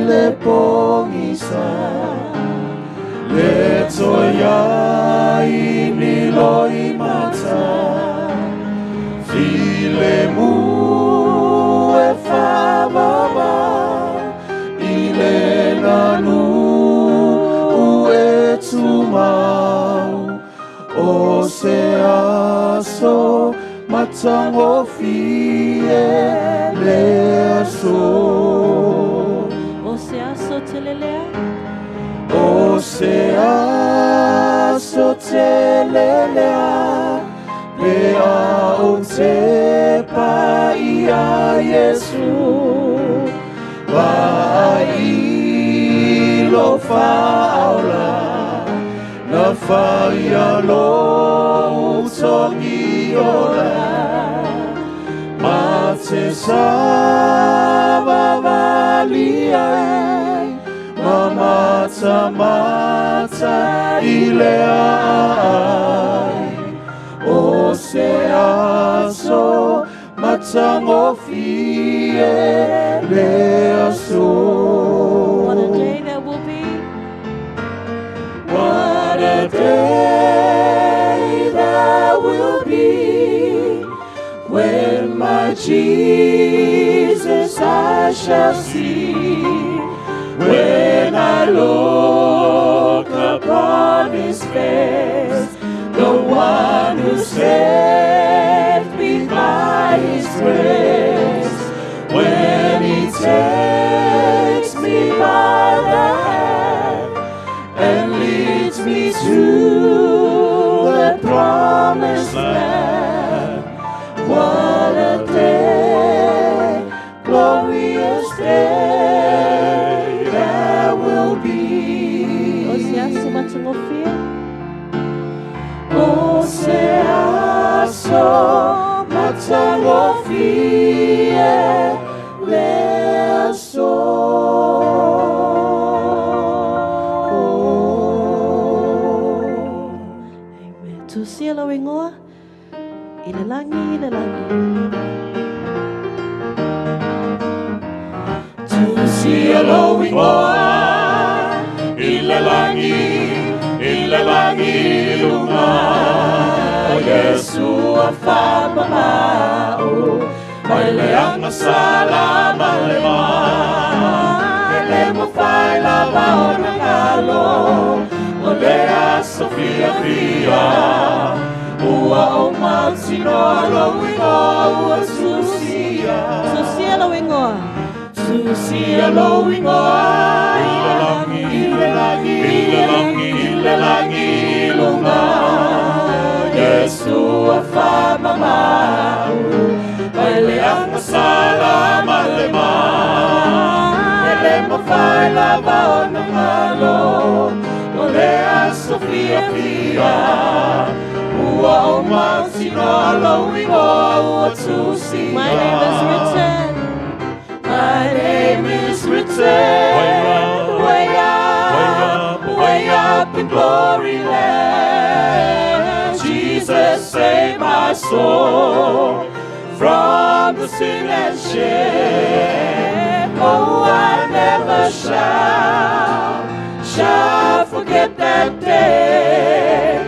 le pogisa Le toiai ni loi mata Filemu e whamama I le nanu e tumau O se aso matagofie le aso. O se aso telelea. O se aso telelea pe a o te paia Iesu Vai lo whaola Na whaia lo utongi ola Ma te savavali ai Ma mata mata i le ai O se aso matagofie le aso. What a day that will be. What a day that will be when my Jesus I shall see. When I look upon his face, the one who saved me by his grace. When he takes me by the hand and leads me to the promised land. What a day, glorious day that will O be. se aso matagofie. O se aso matagofie le aso. Amen. Tusia lau ingoa. I le langi, i le langi. Tusia lou ingoa i le lagi, i le lagi luga. O Iesu a whamamau, mai le anga salama le ma. E le mawhai lava o na ngalo, o le aso fia fia. Ua o mautinoa lou ingoa ua tusia. Tusia lau ingoa. Tusia lou ingoa I le lagi, i le lagi, i le lagi, i le lagi luga. Iesu a whamamau, mai le anga salama le ma. E le mawhai lava o na ngalo, o le aso fia fia. Ua o mautinoa lou ingoa ua tusia. My name is written. My name is written Way up, way up, way up in glory land. Jesus saved my soul from the sin and shame. Oh, I never shall forget that day.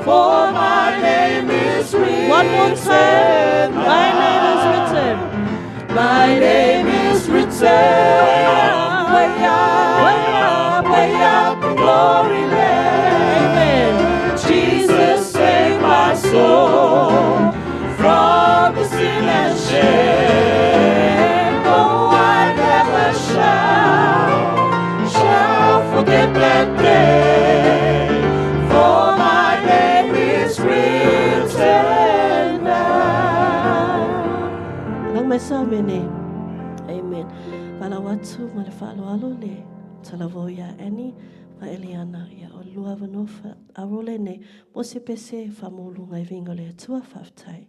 For my name is written. One more time. My name is written. My name is written way up, way up, way up in glory land. Amen. Jesus saved my soul from the sin and shame. Oh, I never shall forget that day. For my name is written down. Lang mai sa mene. Amen. Pala watu ma le whaaloalo le talavo ia Annie ma Eliana ia o lua vanofa arole nei mo se pese whamolunga i vinga le atua whaftai.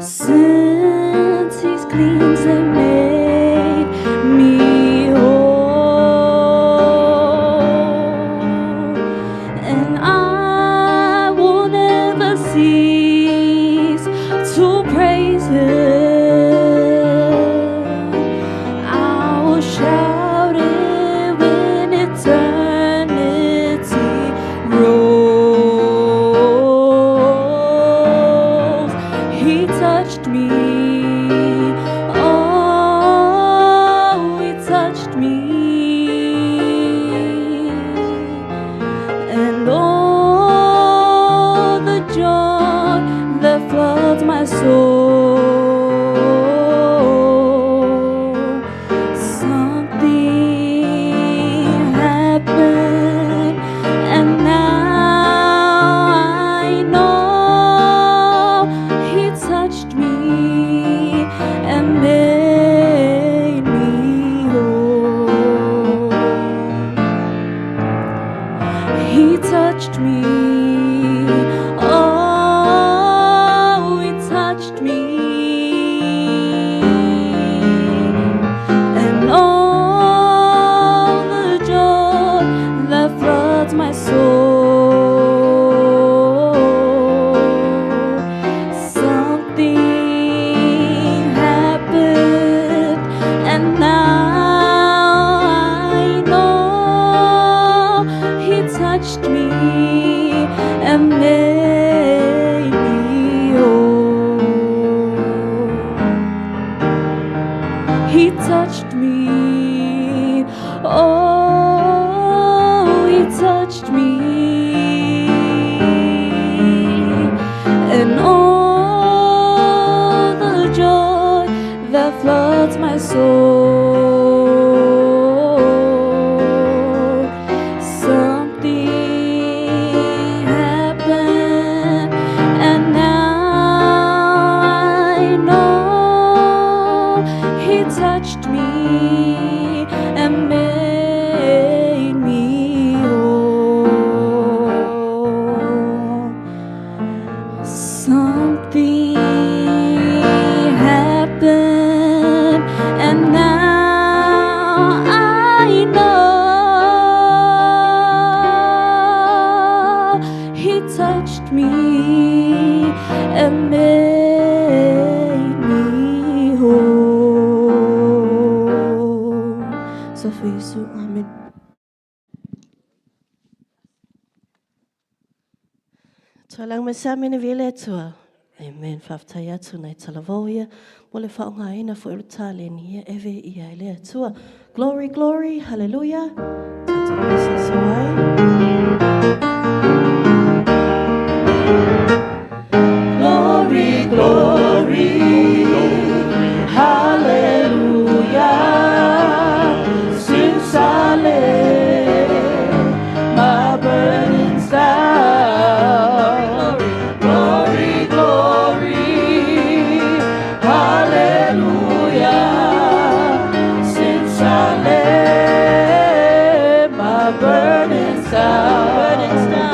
Since he's cleansed and made me whole, and I will never cease to praise him. I will shout it when eternity rolls. He touched me. Oh, he touched me. And all the joy that floods my soul. Something happened, and now I know he touched me and made me whole. He touched me. Oh, he touched me. And all the joy that floods my soul. Something happened, and now I know he touched me and made me whole. He touched me. Oh, he touched me. And all the joy that floods my soul. Something happened, and now I know he touched me and made me whole. Something happened, and now I know he touched me and made me whole. Sophie, Amen. Tualang mai sa mene vele atua. Amen. Whaftai atu nei talavou ia. Mo le whaonga ina fo elu tāleni ia eve ia ele atua. Glory, glory, hallelujah. Tātou pesa so ai. Glory, glory, hallelujah. Since I laid my burdens down. Glory, glory, hallelujah. Since I laid my burdens down.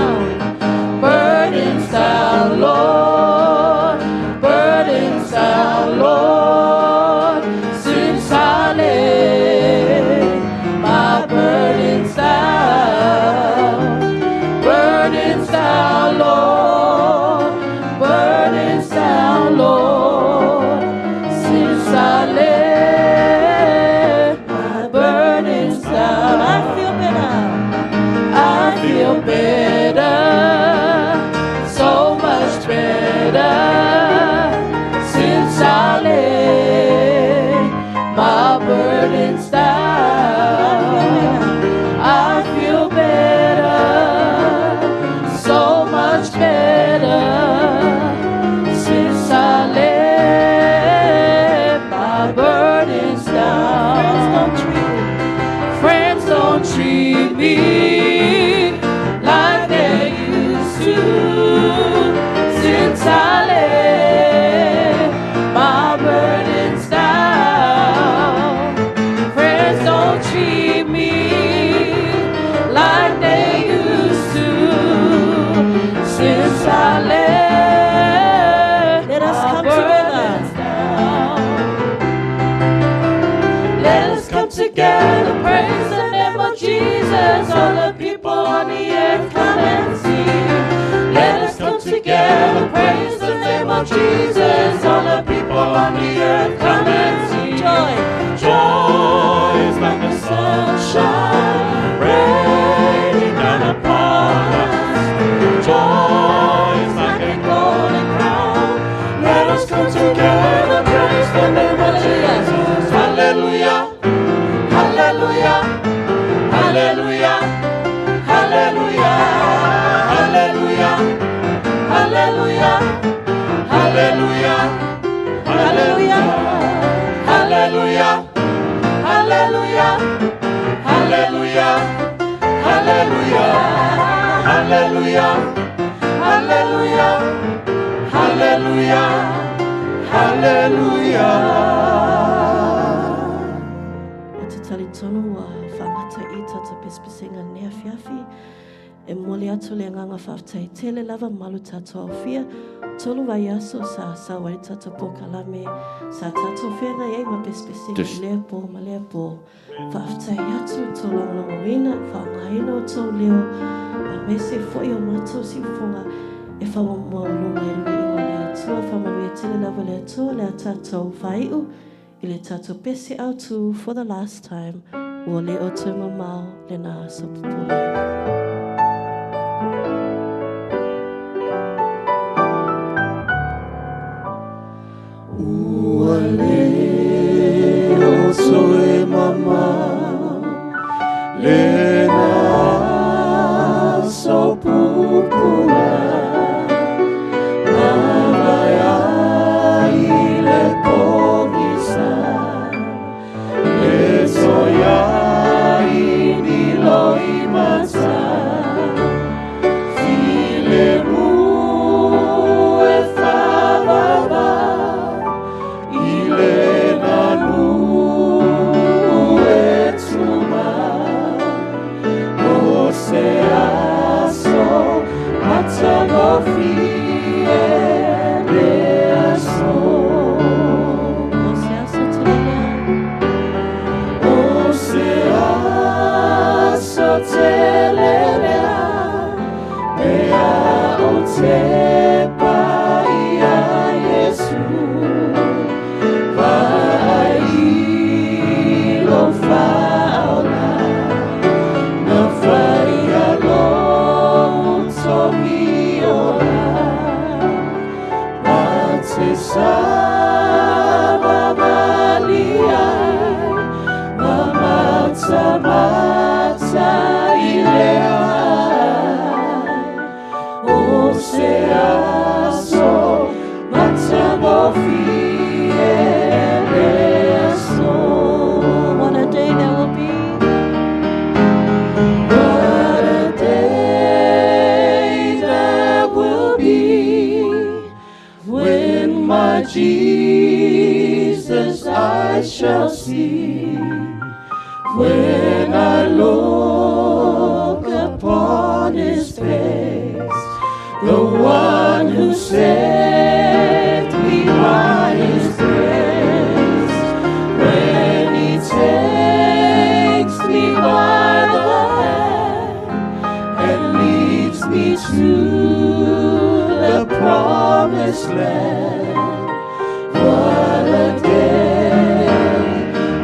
together, praise the name of Jesus. All the people on the earth, come and see. Joy. Joy is like the sunshine raining down upon us. Joy is like a golden crown. Let us come together, praise the name of Jesus. Hallelujah, hallelujah, hallelujah, hallelujah, hallelujah, hallelujah, hallelujah, hallelujah, hallelujah, hallelujah, hallelujah, hallelujah, hallelujah, hallelujah, hallelujah, hallelujah. O te talitonu ua whaangata i tata pesepesenga nei afiafi, e momoli atu le agaga faafetai tele lava malu tatou aofia, tolu vaiaso sa sau ai le tatou polokalame sa tatou feagai ai ma pesepesenga i lea po ma lea po. Faafetai atu i tou lagolagoina, faaaogaina o tou leo, aemaise foi o matou siufofoga e faamaualuga ai le viiga o le Atua. Faamanuia tele lava le Atua le a tatou faaiu i le tatou pese autu for the last time, ua le o toe mamao lena aso pupula. Ua le o toe mamao lena aso pupula, mavae ai le pogisa, le toe ai ni loimata, filemu e faavavao i le nalu e tuma. O se aso matagofie lea aso. O se aso telelea. O se aso telelea, pe a ou tepa ia Iesu, vaai i lou faaola, na faia lou togiola, ma te savavali ai, ma matamata i le ai. O se aso matagofie lea aso. What a day that will be. What a day that will be when my Jesus I shall see. When I look upon his face, the one who saved me by his grace. When he takes me by the hand and leads me to the promised land. What a day,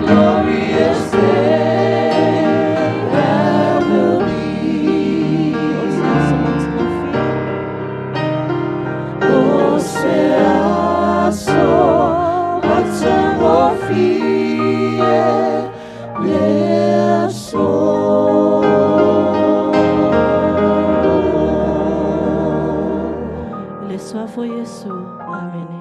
glorious day that will be. O se aso matagofie. O se aso matagofie lea aso. I le suafa o Iesu. Amene.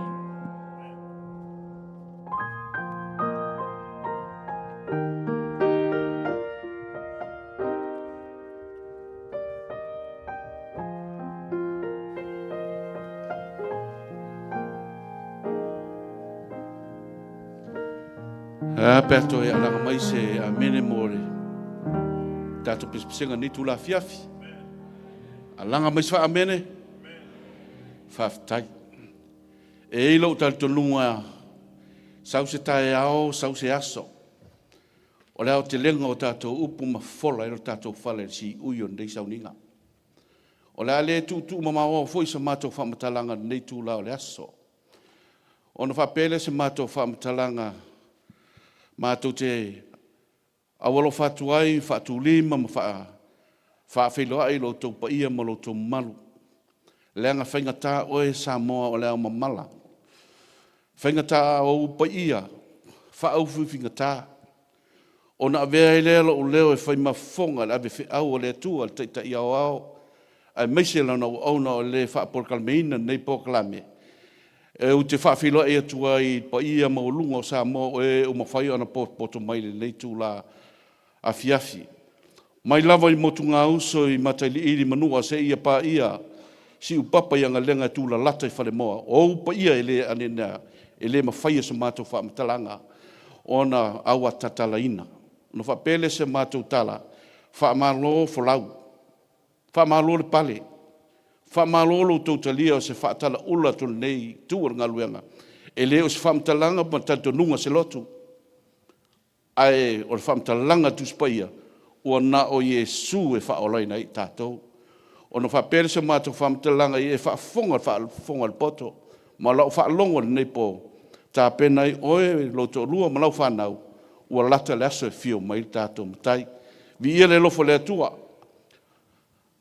A pe ato e alaga mai se amene mo le tatou pesepesega nei tula afiafi. Alaga mai se faamene? Faafetai. E i ai lou talitonuga sau se taeao, sau se aso, o le aotelega o tatou upu ma fofola ai lo tatou fale i le siui o lenei sauniga. O le a le tuutuumamao foi sa matou faamatalaga i lenei itula o le aso, ona faapea lea o se matou faamatalaga, matou te aualofa atu ai, faatulima ma faafeiloai i lo outou paia ma lo outou mamalu, leaga faigata oe Samoa o le aomamala, faigata ou paia faaufiufigata, ona avea ai lea o lou leo e fai ma fofoga i le avefeau a le Atua i le Taitai Aoao aemaise lana auauna o le faapolokalameina lenei polokalame. Ou te faafeiloai atu ai i le paia maualuga o Samoa o e ua mafai ona potopoto mai i lenei itula afiafi, mai lava i motugauso i Matailiili ma Manua seia paia Siupapa i Agalega e tulalata i Falemoa. O ou paia e le e le mafaia se matou faamatalaga ona auatatalaina. Ona faapea lea o se matou tala, faamalo folau, faamalo le pale, faamalo lo outou talia o se faatalaula atu a lenei itu o le galuega. E le o se faamatalaga ma talitonuga o se lotu, ae o le faamatalaga a le Tusi Paia, ua na o Iesu e faaolaina ai i tatou. Ona faapea lea o se matou faamatalaga, ia e faafofoga i le faafofoga a le poto ma lau faalogo i lenei po, tapena ai oe, lou toalua ma lau fanau, ua lata le aso e afio mai ai le tatou Matai. Viia le alofa o le Atua,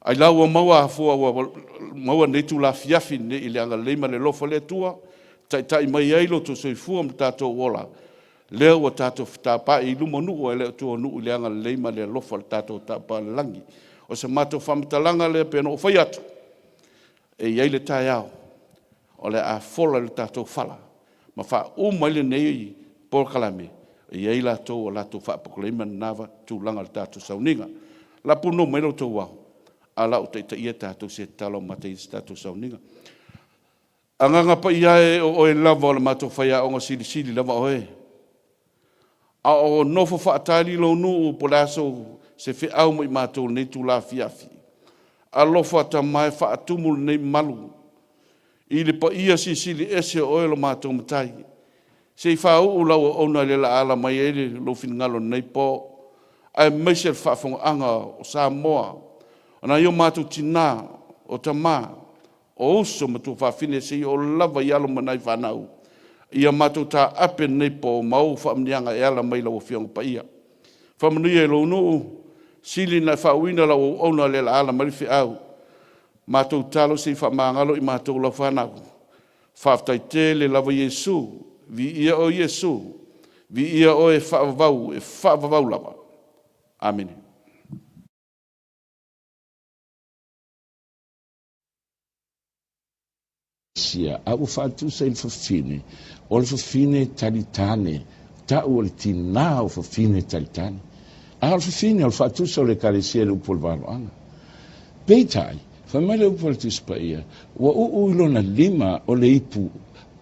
ailao ua maua afua ua maua lenei itula afiafi nei i le agalelei ma le alofa o le Atua, taitai mai ai lo outou soifua ma tatou ola, lea ua tatou fetapai i luma o nuu ae le o tua o nuu i le agalelei ma le alofa o le tatou Tama i le Lagi. O se matou faamatalaga lea pei ona ou fai atu, e i ai le taeao o le a fola i le tatou fala ma faauma ai lenei polokalame, e i ai latou o latou faapolokalaina lena tulaga o le tatou sauniga. Lapu mai lo outou ao, ae o le a ou taitaia tatou i se tatalo e amata ai se tatou sauniga. Agaga Paia e, o Oe lava o le matou faiaoga silisili lava Oe, a o nofo faatali lou nuu po o le a se feau mai matou i lenei itula afiafi. Alofa tama e faatumu lenei malu i le paia silisili ese o Oe lo matou Matai. Se i faauu lau auauna i le ala mai ai lou finagalo i lenei po, aemaise le faafofogaaga o Samoa, o nai o matou tina, o tama, o uso ma tuafafine seia oo lava i alo ma nai fanau, ia matou taape lenei po ma ou faamanuiaga e ala mai i lau Afioga Paia. Faamanuia i lou nuu, sili ona e faauuina lau auauna i le ala mai le feau, matou tatalo se i faamagalo i matou lau fanau. Faafetai tele lava Iesu, viia oe Iesu, viia oe e faavavau, e faavavau lava. Amene. Sia, a ua faatusa i le fafine, o le fafine talitane, ta'u o le tinā o fafine talitane. A o le fafine o le faatusa o le Ekalesia i le upu o le valoaga. Peitai, fai mai le upu a le Tusi Paia, ua uu i lona lima o le ipu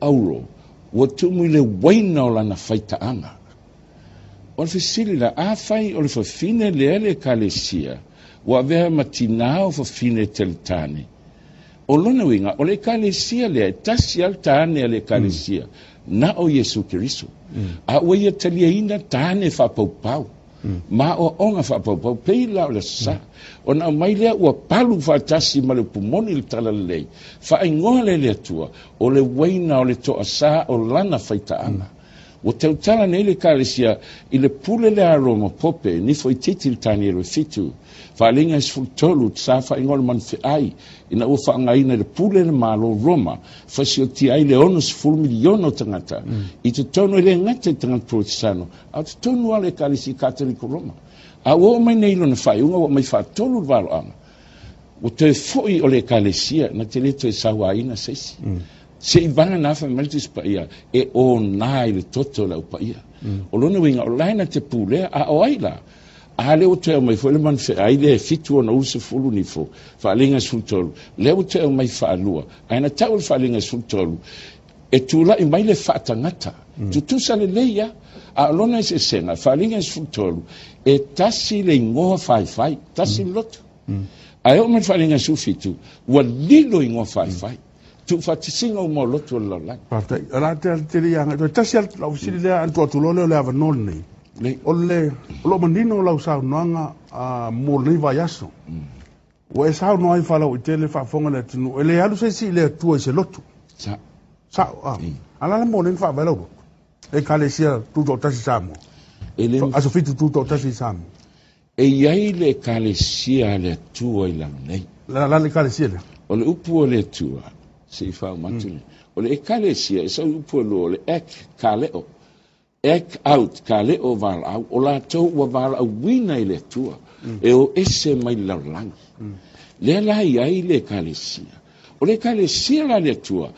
auro, ua tumu i le uaina o lana faitaaga. O le fesili la, afai o le fafine lea le Ekalesia, ua avea ma tinā o fafine talitane, O lona uiga, o le Ekalesia lea, e tasi lava le tāne a le Ekalesia, na o Iesu Keriso. A ua ia taliaina tāne faapaupau, ma aoaoga faapaupau, pei la o le Aso Sa. Ona aumai lea ua palu faatasi ma le upu moni i le Talalelei, faaigoa lea e le Atua, o le uaina o le toasa o lana faitaaga. Ua tautala nei le Ekalesia i le pule lea a Roma Pope, nifo itiiti i le Tanielo e fitu, faaliga e 13, sa faaigoa o le manufeai, ina ua faaaogaina i le pule le Malo o Roma, fasiotia ai le 60 miliona o tagata i totonu, e le gata i tagata Polotesano, a o totonu lava o le Ekalesia Katoliko Roma. A ua oo mai nei i lona faaiuga ua aumai faatolu le valoaga, ua toe foi o le Ekalesia na te le toe sauaina se isi. Se i vagana fai mai le Tusi Paia, e ona i le toto o le Au Paia. O lona uiga, o la e na te pulea, a o ai la? A lea ua toe aumai foi le manufeai lea e fitu ona ulu sefulu nifo, faaliga 13, lea ua toe aumai faalua, ae na tau le faaliga 13, e tulai mai le faatagata, tutusa lelei lava. A o lona eseesega, faaliga 13, e tasi le igoa faifai, tasi le lotu. Ae oo mai le faaliga 17, ua lilo igoa faifai. Tuufaatasiga uma o lotu o le lalolagi. Faafetai. O le a tele ia agai. Toe tasi lava lau fesili lea ona tuu atu loa lea o le avanoa lenei. O le, o lo o manino lau saunoaga mo lenei vaiaso. Ua e saunoa ai faalauaitele le faafofoga a le atunuu, e le alu se isi i le Atua i se lotu. Sa'o. Sa'o, a. A o le a le mea o lea na faavae lau lotu? Ekalesia Tutoatasi Samoa. E le. Aso Fitu Tutoatasi i Samoa. E i ai le Ekalesia a le Atua i lalo nei. O le a le Ekalesia lea? O le upu a le Atua, se i faauma atu lea. O le Ekalesia, e sau i upu e lua, o le ek, kaleo, ek out, kaleo valaau, o latou ua valaauina i le Atua, e o ese mai le lalolagi. Lea la e i ai le Ekalesia. O le Ekalesia la a le Atua,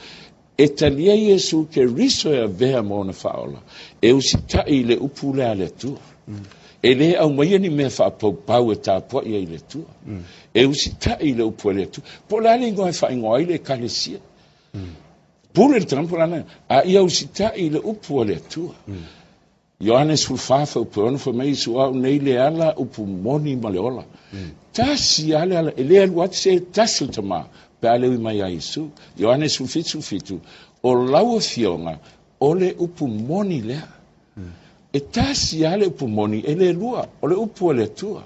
E talia Iesu Keriso e avea ma ona faaola, e usitai i le upu lea a le Atua. E le aumaia ni mea faapaupau e tapuai ai i le Atua. E usitai i le upu a le Atua. Po o le a le igoa e faaigoa ai le Ekalesia. Pule le tagata po o le a le, a ia usitai i le upu a le Atua. Ioane 14 fuaiupu e 6 fai mai Iesu, Au nei le ala, upu moni ma le ola. Tasi lava le ala, e le alu atu se tasi o le Tama, pe a le ui mai ia Iesu. Ioane 17 17, O lau Afioga, o le upu moni lea. E tasi lava le upu moni, e le lua, o le upu a le Atua.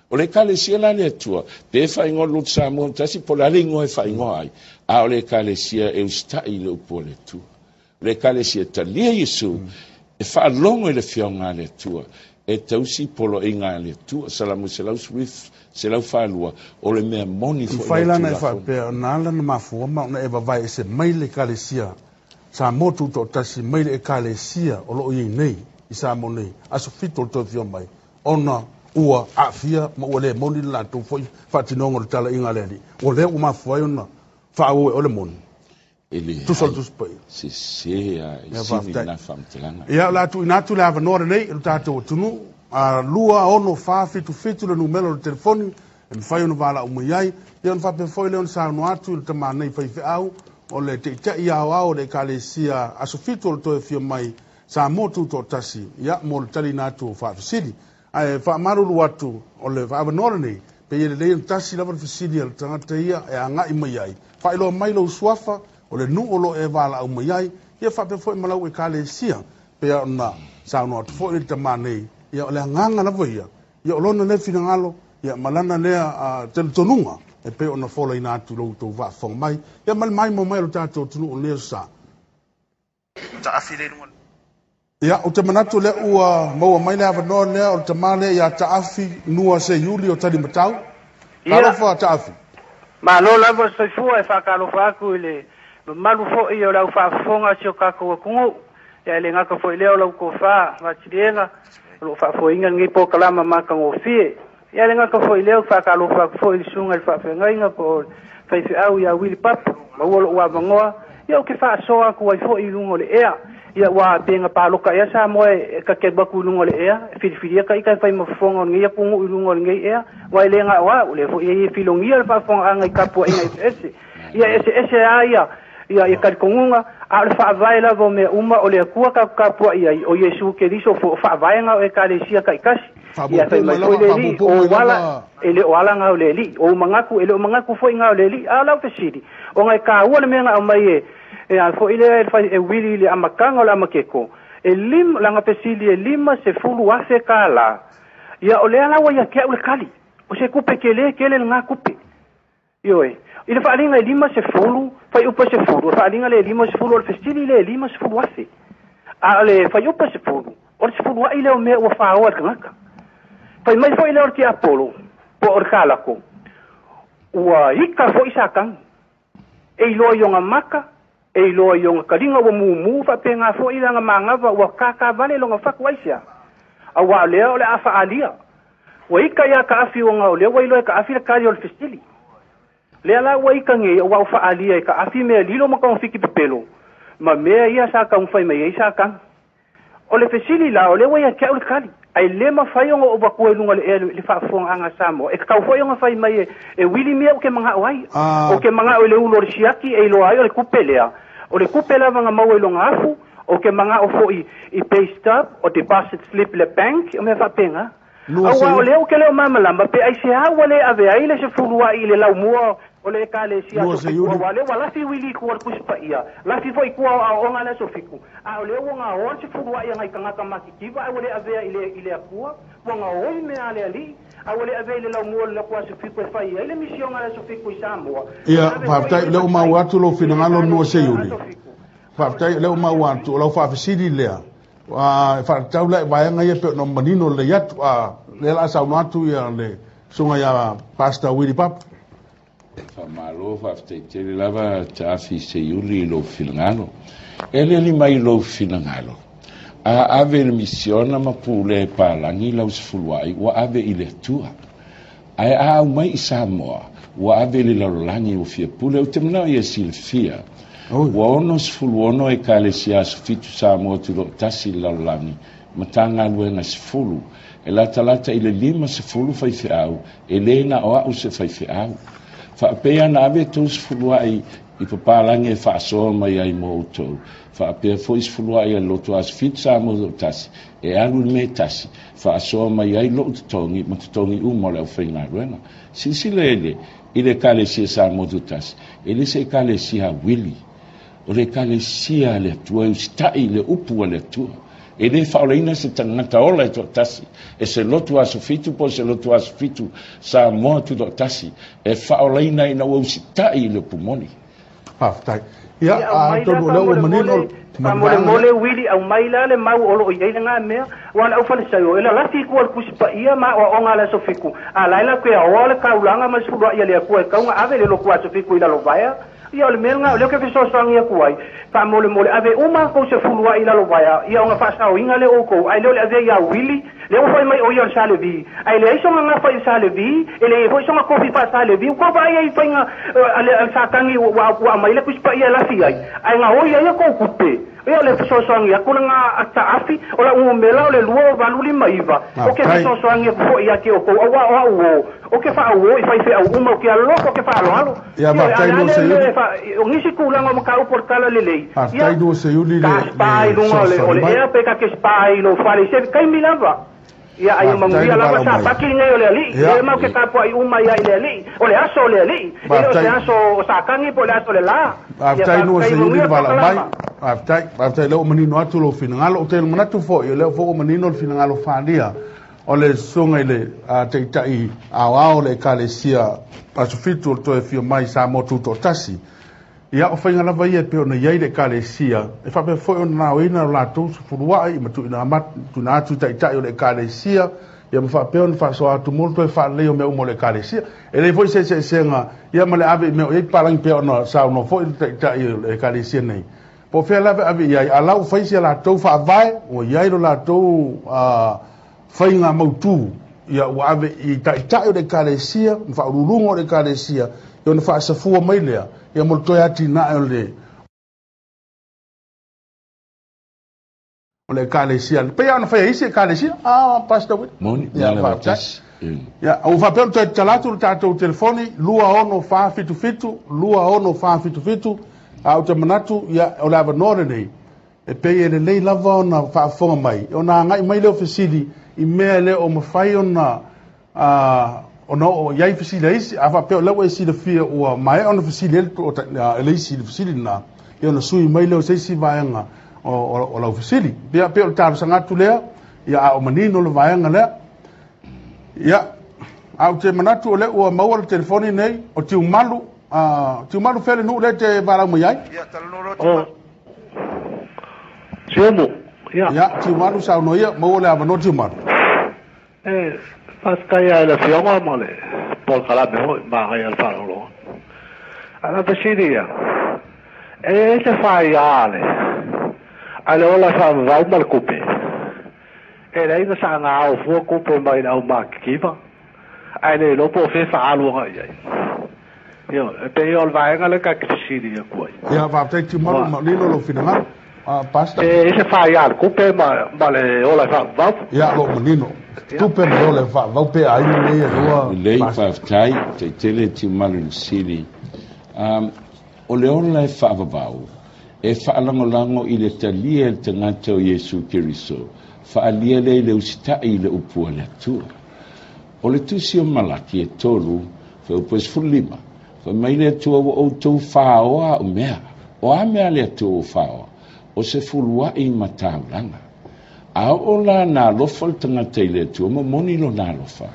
O le Ekalesia la a le Atua, pe faaigoa le Lotu Samoa tasi, po o le a le igoa e faaigoa ai, a o le Ekalesia e usitai i le upu a le Atua. Le Ekalesia talia Iesu e faalogo i le Afioga a le Atua, e tausi poloaiga a le Atua. Salamo 119, 142, o le mea moni foi Mafai lea la ona e Tulafono. faapea, na ala ona mafua ma ona e vavae ese mai le Ekalesia Samoa Tutoatasi mai le Ekalesia o lo o i ai nei i Samoa nei, aso 7 o le toe afio mai, ona ua aafia ma ua le moni le latou foi faatinoga o le talaiga a le Alii. O lea ua mafua ai ona faaauau e oe le moni. E leai, Tusa o le Tusi Paia. sese a e Ia, sili faafetai. lena faamatalaga. Ia, o le a tuuina atu le avanoa lenei i lo tatou atunuu, a 2 6 4 7 7 le numera o le telefoni e mafai ona valaau mai ai. Ia ona faapea foi lea ona saunoa atu i le tama nei faifeau o le Taitai Aoao o le Ekalesia Aso Fitu o le Toe Afio Mai Samoa Tutoatasi, ia, mo le taliina atu o faafesili. Ae faamalulu atu, o le avanoa lenei, pei e lelei ona tasi lava le fesili a le tagata ia e agai mai ai. Faailoa mai lou suafa, o le nuu o lo o e valaau mai ai, ia faapea foi ma lau ekalesia, pei ona saunoa atu foi le tama nei, ia o le agaga lava ia, ia o lona lea finagalo, ia ma lana lea talitonuga e pei ona folaina atu i lo outou faafofoga mai, ia ma le maimoa mai o le tatou atunuu i lenei aso sa. Ia, ou te manatu o lea ua maua mai le avanoa lea o le tama lea ia Taafi Nua Seiuli o Talimatau. Ia, Talofa Taafi. malo lava le soifua e faatalofa atu i le mamalu foi o le au faafofoga a si o tatou atunuu. Ia e le gata foi i lea o lau tofa Vaatiliega o lo o faafoeina lenei polokalama matagofie. Ia e le gata foi i lea ou te faatalofa atu foi i le susuga i le faafeagaiga po o le faifeau ia Wili Papu, maua lou avanoa, ia ou te faasoa atu ai foi i luga o le ea. Ia ua pe na palota ea Samoa e ta te alu atu i luga o le ea, e filifilia ta ita e fai ma fofoga o lenei atunuu i luga o lenei ea, aua e le na o au, o lea foi e i e filogia le faafofogaaga i tapuaiga eseese. Ia e eseese lava ia ia ia talitonuga, a o le faavae lava o mea uma, o le Atua tatou tapuai ai, o Iesu Keriso foi, o faavaega o Ekalesia taitasi. Ia fai Faapuupuu mai mai foi lava, le Alii, faapuupuu o mai ou ala lava. e le o ala na o le Alii, o ou manatu e le o manatu foi na o le Alii. A o lau fesili, ona e taua le mea na aumai e e a foi lea e fai e uili i le amataga o le Amaketo, e lima, lana fesili e 50,000 kālā. Ia o lea la ua ia te au le tali, o se tupe tele tele lena tupe. Ioe. I le faaaliga e 50, fuaiupu e 10, o le faaaliga lea e 50, o le fesili lea e 50,000. A o le fuaiupu e 10, o le sefuluai lea o mea ua faoa e le tagata. Fai mai foi lea o le tiapolo, po o le kalako, ua ika foi Satani. E iloa i ona maka, e iloa i ona taliga ua mumu faapena foi lana manava ua kakavale lona fatu aisea. Aua o lea o le a faaalia. Ua ika ia Kaafi ona o lea ua iloa e Kaafi le tali o le fesili. Lea la ua ika nei aua ua faaalia e Kaafi mea lilo ma togafiti pepelo ma mea ia sa taumafai mai ai Satani. O le fesili la, o lea ua ia te au le tali, ae le mafai ona ou avatua i luga o le ea le faafofogaaga a Samoa. E tatau foi ona fai mai e, e uili mea ou te manao ai. Ou te manao i le ulu o le siaki e iloa ai o le tupe lea. O le tupe lava na maua i lona afu, ou te manao foi i pay stub, o deposit slip i le bank, o mea faapena. Nua Aua o Seiuli. lea ou te le o malamalama pe aisea ua le ave ai le sefuluai i le laumua. O le Ekalesia Lua Aso Fiku, seiuli. auā lea ua lafi uili i tua o le Tusi Paia, lafi foi i tua o aoaoga a le Aso Fiku, a o lea ua gaoa le sefulua'i a nai tagata matitiva ae ua le avea i le, i le Atua, ua gaoi mea a le Alii, a ua le avea i le laumua o le lotu Aso Fiku e fai ai le misioga a le Aso Fiku i Samoa, Ia, ua ave foi faafetai, i o ai lea ua matai maua atu lou i le finagalo Nua Ekalesia Seiuli. Aso Fiku. A o le Faafetai, o lea ua matai maua atu, o lau faafesili lea, e faatatau la i vaega ia e pei ona manino lelei atu, a o lea o le a saunoa atu le susuga ia Pastor Willie Papa. Faamalo faafetai tele lava Taafi Seiuli i lou finagalo. E aliali mai lou finagalo, a ave i le misiona ma pulea e palagi lau sefuluai ua ave i le Atua. Ae a aumai i Samoa, ua ave i le lalolagi ua fia pule. Ou te manao ia silafia, ua 66 Ekalesia Aso Fitu Samoa Tutoatasi i le lalolagi, Matagaluega 10, e latalata i le 50 faifeau, e le na o au se faifeau. Faapea na ave tou sefuluai i papalagi e faasoa mai ai mo outou, faapea foi sefuluai a le lotu Aso Fitu Samoa Toatasi e alu i le mea e tasi, faasoa mai ai lou totogi ma totogi uma o le aufaigaluega. Silasila ele i le Ekalesia Samoa Toatasi, e le se Ekalesia a Wili. O le Ekalesia a le Atua e usitai i le upu a le Atua. E le faaolaina se tagata ola e toatasi, e se lotu aso fitu po o se lotu aso fitu Samoa tutoatasi, e faaolaina ina ua usitai i le upu moni. Faafetai. Ia, Ia aumai la atonu o lea ua manino faamolemole, ma le vaega lea. faamolemole Wili, aumai la le mau o lo o i ai lena mea, aua o le aufalesaio e lalasi i tua o le Tusi Paia ma aoaoga a le Aso Fitu, a la e latou te aoa le taulaga ma le sefuluai a le Atua e tatau ona ave le lotu Aso Fitu i lalovaea. Ia o le mea lena o lea ou te fesoasoani atu ai, faamolemole ave uma a outou sefuluai i lalovaea, ia ona faasaoina lea o outou, ae le o le avea ia Wili, Lea ua fai mai o ia o le Sa Levi, ae leai sona gafa i le Sa Levi, e leai foi sona tofi faa-Sa Levi. Ua tou vaai ai i faiga a le Satani ua aumai le Tusi Paia e lafi ai, ae gaoi ai a tou tupe. Ia o le fesoasoani atu lena a Taafi, o lau numera o le 2859. Ou te Faafetai. fesoasoani atu foi ia te outou, aua o au o, ou te faauo i faifeau uma, ou te alofa, ou te faaaloalo. Ia, Ia, a faafetai o le a Nua lea mea Seiuli. e fa, o nisi tulaga o mataupu o le Tala Lelei, ia, Faafetai Nua Seiuli ta le spa ai le i luga o le, o fesoasoani le mai. ea pe ta te spa ai i lou fale i se taimi lava. Ia, a ia Faafetai manuia le lava valaau sa mai. paki lenei o le Alii. Ia, Lea matou te tapuai uma ai i le Alii. O le aso o le Alii, e le o se faafetai. aso o Satani po o le aso o le la. Ia, Faafetai Nua faafetai, Seiuli manuia le le valaau mai. polokalama. Faafetai, faafetai lea ua manino atu lou finagalo. Ou te manatu foi o lea foi ua manino le finagalo faaalia o le susuga i le Taitai Aoao o le Ekalesia Aso Fitu o le Toe Afio Mai Samoa Tutoatasi. Ia, o faiga lava ia e pei ona i ai le Ekalesia, e faapea foi ona gaoina lo latou sefuluai ma tuuina tuuina atu i taitai o le Ekalesia, ia ma faapea ona faasoa atu mo le toe faaleleia o mea uma o le Ekalesia. E leai foi se eseesega ia ma le ave i mea o i ai papalagi pei ona saunoa foi le taitai o le Ekalesia nei. Po o fea lava e ave i ai, a la ua fai si a latou faavae, ua i ai lo latou faiga mautu, ia ua ave i taitai o le Ekalesia ma faauluuluga o le Ekalesia, ia ona faasafua mai lea, ia mo le toe atinae o le o le Ekalesia. Pei lava ona fai e isi Ekalesia, a Pastor Will. Moni, Ia, lava faafetai. tasi. Ia, ua faapea ona toe tatala atu le tatou telefoni 26477 26477, a ou te manatu, ia, o le avanoa lenei, e pei e lelei lava ona faafofoga mai, ona agai mai lea o fesili i mea e le o mafai ona ona oo i ai fesili a isi, a faapea o lea ua e silafia ua maea ona fesili ai le isi i le fesili lena, ia ona sui mai lea o se isi vaega o lau fesili. Ia, pei o le talosaga atu lea, ia a o manino le vaega lea. Ia, a ou te manatu o lea ua maua le telefoni nei, o Tiumalu, Tiumalu fea le nuu lea e te valaau mai ai? O Siumu, ia. Ia, Tiumalu saunoa ia, maua le avanoa Tiumalu. E faafetai lava i le Afioga ma le polokalame foi manaia le faalogologo. A o lau fesili ia, e i ai se faia a le a le ola e faavavau ma le tupe? E leai na saga ao fua tupe mai le au matitiva, ae le iloa po o fea e faaalu agai i ai. Ioe, e pei o le vaega lea ta te fesili atu ai. Ia, faafetai Tiumalu, Aua manino lou finagalo. Pastor. e i ai se faia a le tupe ma, ma le ola e faavavau. Ia, lo manino. Ia. Tupe ma le ola e faavavau pe aiga nei e lua, Lelei, Pastor. faafetai, taitele Tiumalu i le sili. O le ola e faavavau, e faalagolago i le talia e le tagata o Iesu Keriso, faaalia lea i le usitai i le upu a le Atua. O le tusi o Malaki e 3, fuaiupu e 15, Fai mai le Atua ua outou fāoa a'u mea. O a mea a le Atua ua fāoa? O se fuluaʻi ma taulaga. A oo la na alofa le tagata i le Atua ma moni lona alofa,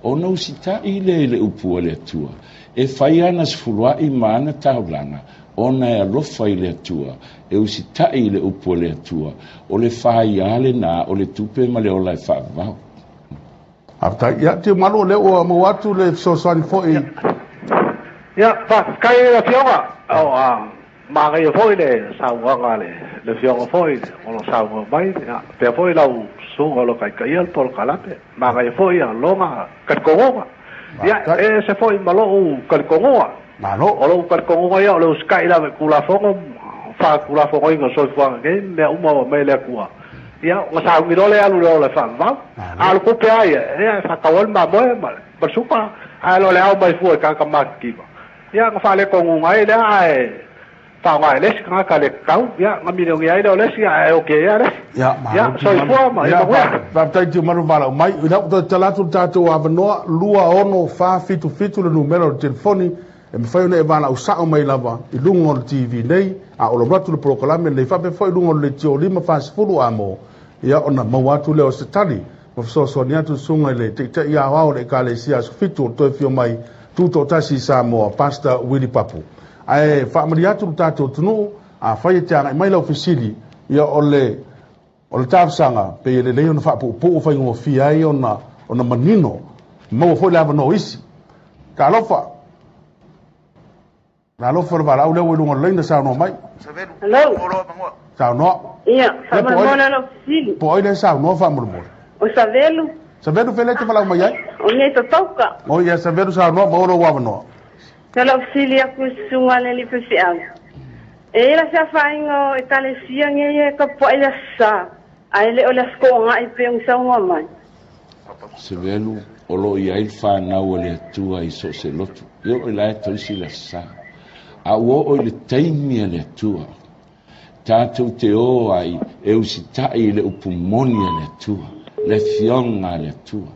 ona usitaʻi lea i le upu a le Atua, e fai ana sefuluaʻi ma ana taulaga, ona e alofa i le Atua, e usitaʻi i le upu a le Atua, o le fāiā lenā o le tupe ma le ola e faavavau. Faafetai. Ia, Tiumalu, o lea ua maua atu le fesoasoani foi. Ia, faafetai i le Afioga. O, a, manaia foi le saunoaga a le, le Afioga foi o lo saunoa mai, ia, pea foi lau susuga o lo taitaia le polokalame. Manaia foi ia lona talitonuga. Ia, e ese foi ma lou talitonuga. Malo. O lou talitonuga ia o le usitai lava i Tulafono faatulafonoina o le soifuaga nei ma mea uma ua aumai e le Atua. Ia, ona sauni loa lea alu i le ola e faavavau. A o le tupe lava ia, ia e faatau ai le mamoe ma le suka, ae le o le ao mai fua i tagata matitiva. Ia, ona faaletonuga ai lea ae faaaoga e le isi tagata le tatau, ia, ona milionea ai lea o le isi, ae oti ai lava le isi. Ia, Ia, malo Tiumalu. soifua ma ia Ia, manuia. faafetai Tiumalu valaau mai. Ina ua toe tatala atu le tatou avanoa, 26477 le numera o le telefoni e mafai ona e valaau sao mai lava i luga o le TV nei, a o alu atu le polokalame lenei faapea foi i luga o le leitio 5 40 amo, ia ona maua atu lea o se tali ma fesoasoani atu le susuga i le Taitai Aoao o le Ekalesia Aso Fitu o le Toe Afio Mai Tutoatasi i Samoa, Pastor Willie Papu. Ae faamalie atu le tatou atunuu, afai e te agai mai lau fesili, ia o le o le talosaga, pei e lelei ona faapuupuu faigofie ai ona ona manino, maua foi le avanoa o isi. Talofa! Talofa le valaau lea ua i luga o le laina, saunoa mai. Hello. Saunoa. Ia, Ia, po o ai, faamolemole lau fesili. po o ai lea e saunoa faamolemole? O Savelu, Savelu fea lea e te valaau mai ai? o nei Totauka. O ia, Savelu saunoa, maua lou avanoa. Ia lau fesili aku i susuga a le alii faifeau. E i ai la se afaina o Ekalesia nei e tapuai le Aso Sa, ae le o le Aso Toonai pei ona saunoa mai? Sevelu, o lo o i ai le fanau a le Atua i so o se lotu. E oo i la e tausi le Aso Sa. A ua oo i le taimi a le Atua, tatou te o ai e usitai i le upu moni a le Atua, le Afioga a le Atua.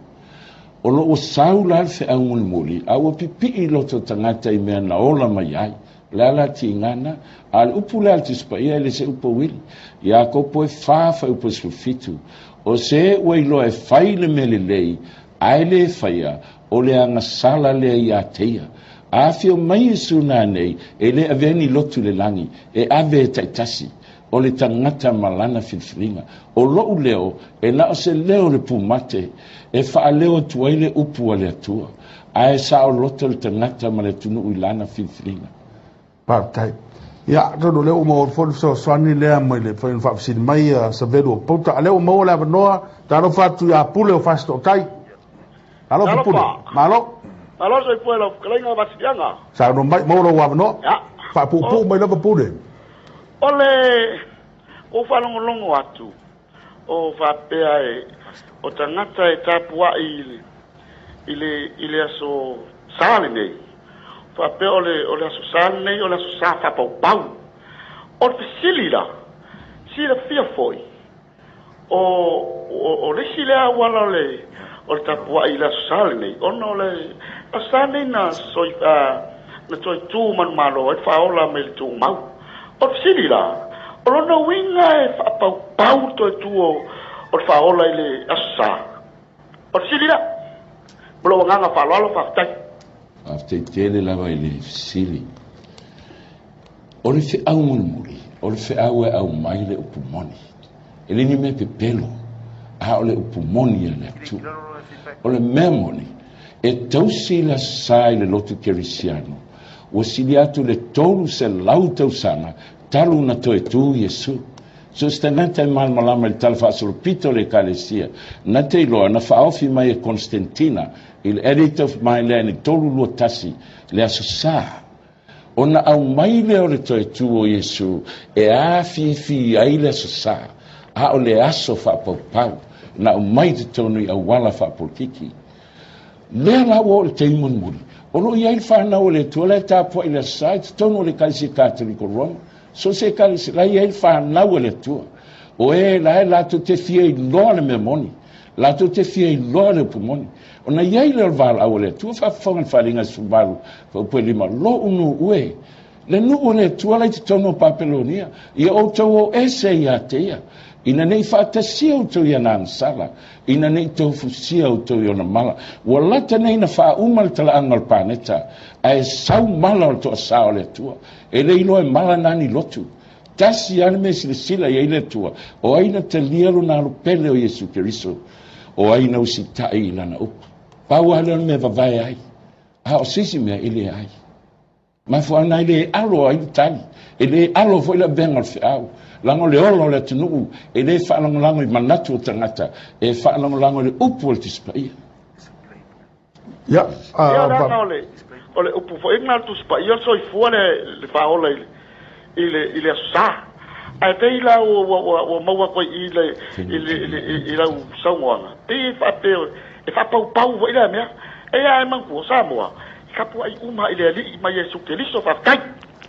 O lo o sau la le feau mulimuli, a ua pipii loto tagata i mea na ola mai ai. O le a la tiga na? A o le upu lea a le Tusi Paia e le se upu uili. Iakopo e fa fuaiupu e 17, O se ua iloa e fai le mea lelei, ae le faia, o le agasala lea ia te ia. A afio mai Iesu nanei, e le avea ni lotu i le lagi, e ave e taitasi, o le tagata ma lana filifiliga. O lou leo, e na o se leo o le pumate, e faaleo atu ai le upu a le Atua, ae saoloto le tagata ma le atunuu i lana filifiliga. Faafetai. Ia, atonu o lea ua maua foi le fesoasoani lea mai le fai ona faafesili mai a Savelu o Pouta. A lea ua maua le avanoa, talofa atu ia Pule o Fasitootai. Talofa Pule. Malo. Malo soifua i lau fetalaiga Vasiliaga. Saunoa mai, maua lou avanoa. Ia. Faapuupuu mai lava Pule. O le ua ou faalogologo atu o faapea e o tagata e tapuai i le i le i le aso Sa lenei, faapea o le o le aso Sa lenei o le aso Sa faapaupau. O le fesili la, silafia foi o o le isi lea auala o le o le tapuai i le aso Sa lenei, ona o le aso Sa lenei na soi na toe tu manumalo ai le faaola mai le tumau. O le fesili la, o lona uiga e faapaupau le toe tu o o le faaola i le aso Sa? O le fesili lea. Ma lou agaga faaaloalo, faafetai. Faafetai tele lava i le fesili. O le feau mulimuli, o le feau e aumai le upu moni. E le ni mea pepelo, a o le upu moni a le Atua. O le mea moni, e tausi le Aso Sa i le lotu Kerisiano, ua sili atu le 300 tausaga talu ona toe tu Iesu. So se tagata e malamalama i le tala faasolopito o le Ekalesia, na te iloa na faaofi mai e Konstantina i le Edict of Milan i 321 le Aso Sa, ona aumai lea o le toe tu o Iesu e afifi ai le Aso Sa, a o le aso faapaupau na aumai i totonu i auala faapolokiki. Lea la ua oo i le taimi mulimuli, o lo o i ai le fanau a le Atua la e tapuai i le Aso Sa i totonu o le Ekalesia Katoliko Roma, So se ekalesia, la e i ai le fanau a le Atua. O e la e latou te fia iloa le mea moni. Latou te fia iloa le upu moni. Ona i ai lea o le valaau a le Atua, faafofoga i le Faaaliga 18, fuaiupu e 5, Lo'u nuu e, le nuu o le Atua la i totonu o Papelonia, ia outou o ese ia te ia, ina ne i faatasia outou i ana agasala, ina ne i tofusia outou i ona mala. Ua lata nei na faauma le talaaga o le paneta, ae sau mala o le toasā o le Atua. E le iloa e mala na ni lotu. Tasi lava le mea e silasila i ai le Atua, o ai na talia lona alo pele o Iesu Keriso, o ai na usitai i lana upu. Pau lava lea o le mea e vavae ai, a o se isi mea e leai. Mafuaaga e le alo ai le tali, e le alo foi le avega o le feau, leaga o le ola o le atunuu e le faalagolago i manatu o tagata, e faalagolago i le upu a le Tusi Paia. Ia, Ia, leaga o le, o le upu foi lena o le Tusi Paia o le soifua le, le faaola i le, i le, i le Aso Sa. Ae pei la ua, ua, ua, ua maua atu ai i i le, i le, i le, i lau saunoaga, pei e faapea e faapaupau foi lea mea. Eia ae manatua, Samoa, e tapuai uma i le Alii ma Iesu Keriso. Faafetai.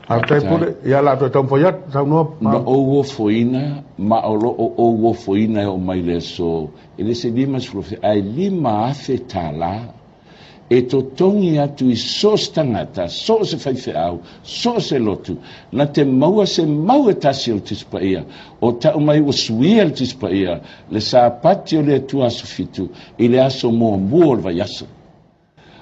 Faafetai Pule. Ia, o le a toe taumafai atu. Saunoa. Na ou ofoina ma o lo o ou ofoina e oo mai le aso, e le se 50,000 ae 5,000 tālā e totogi atu i so o se tagata, so o se faifeau, so o se lotu, na te maua se mau e tasi o le Tusi Paia, o tau mai ua suia le Tusi Paia, le Sapati o le Atua Aso Fitu, i le aso muamua o le vaiaso.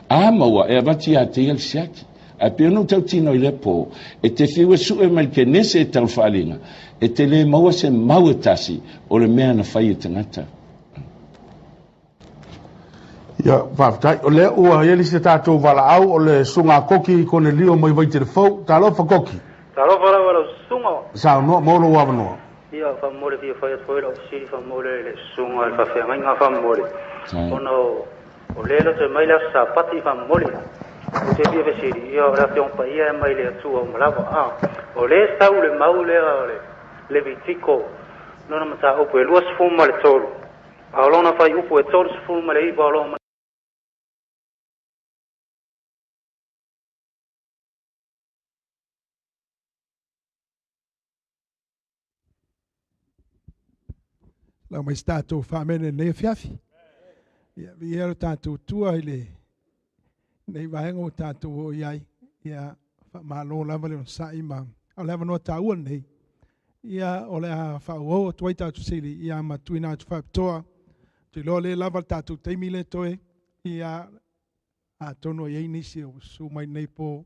A maua, e avatu ia te ia le siaki. Ae pei ona ou tautino i lea pō, e te fiu e sue mai le kenese e tau le faaaliga, e te le maua se mau e tasi o le mea na fai e tagata. Ia, faafetai. O lea ua i ai le isi tatou valaau, o le Susuga a Koki Konelio mai Vaitelefou. Talofa Koki. Talofa lava lau susuga. Saunoa, maua lou avanoa. Ia, faamolemole fia fai atu foi lau fesili faamolemole i le susuga i le faafeagaiga faamolemole. Ona o, o lea e le toe mai le aso Sapati faamolemole. Ou te fia fesili, ia o le Afioga Paia e mai le Atua uma lava. A, o lea e sau le mau lea o le Levitiko lona mataupu e 23. A o lona fuaiupu e 39 o lo o Lau mai se tatou faamene i lenei afiafi. Ia, viia lo tatou tua i le nei vaega ua tatou oo i ai. Ia, faamalo lava le onosai ma o le avanoa taua lenei. Ia, o le a faaauau atu ai tatou sili, ia ma tuuina atu faapitoa. Ou te iloa o lea e lava le tatou taimi lea toe, ia, atonu e i ai nisi o susu mai lenei po,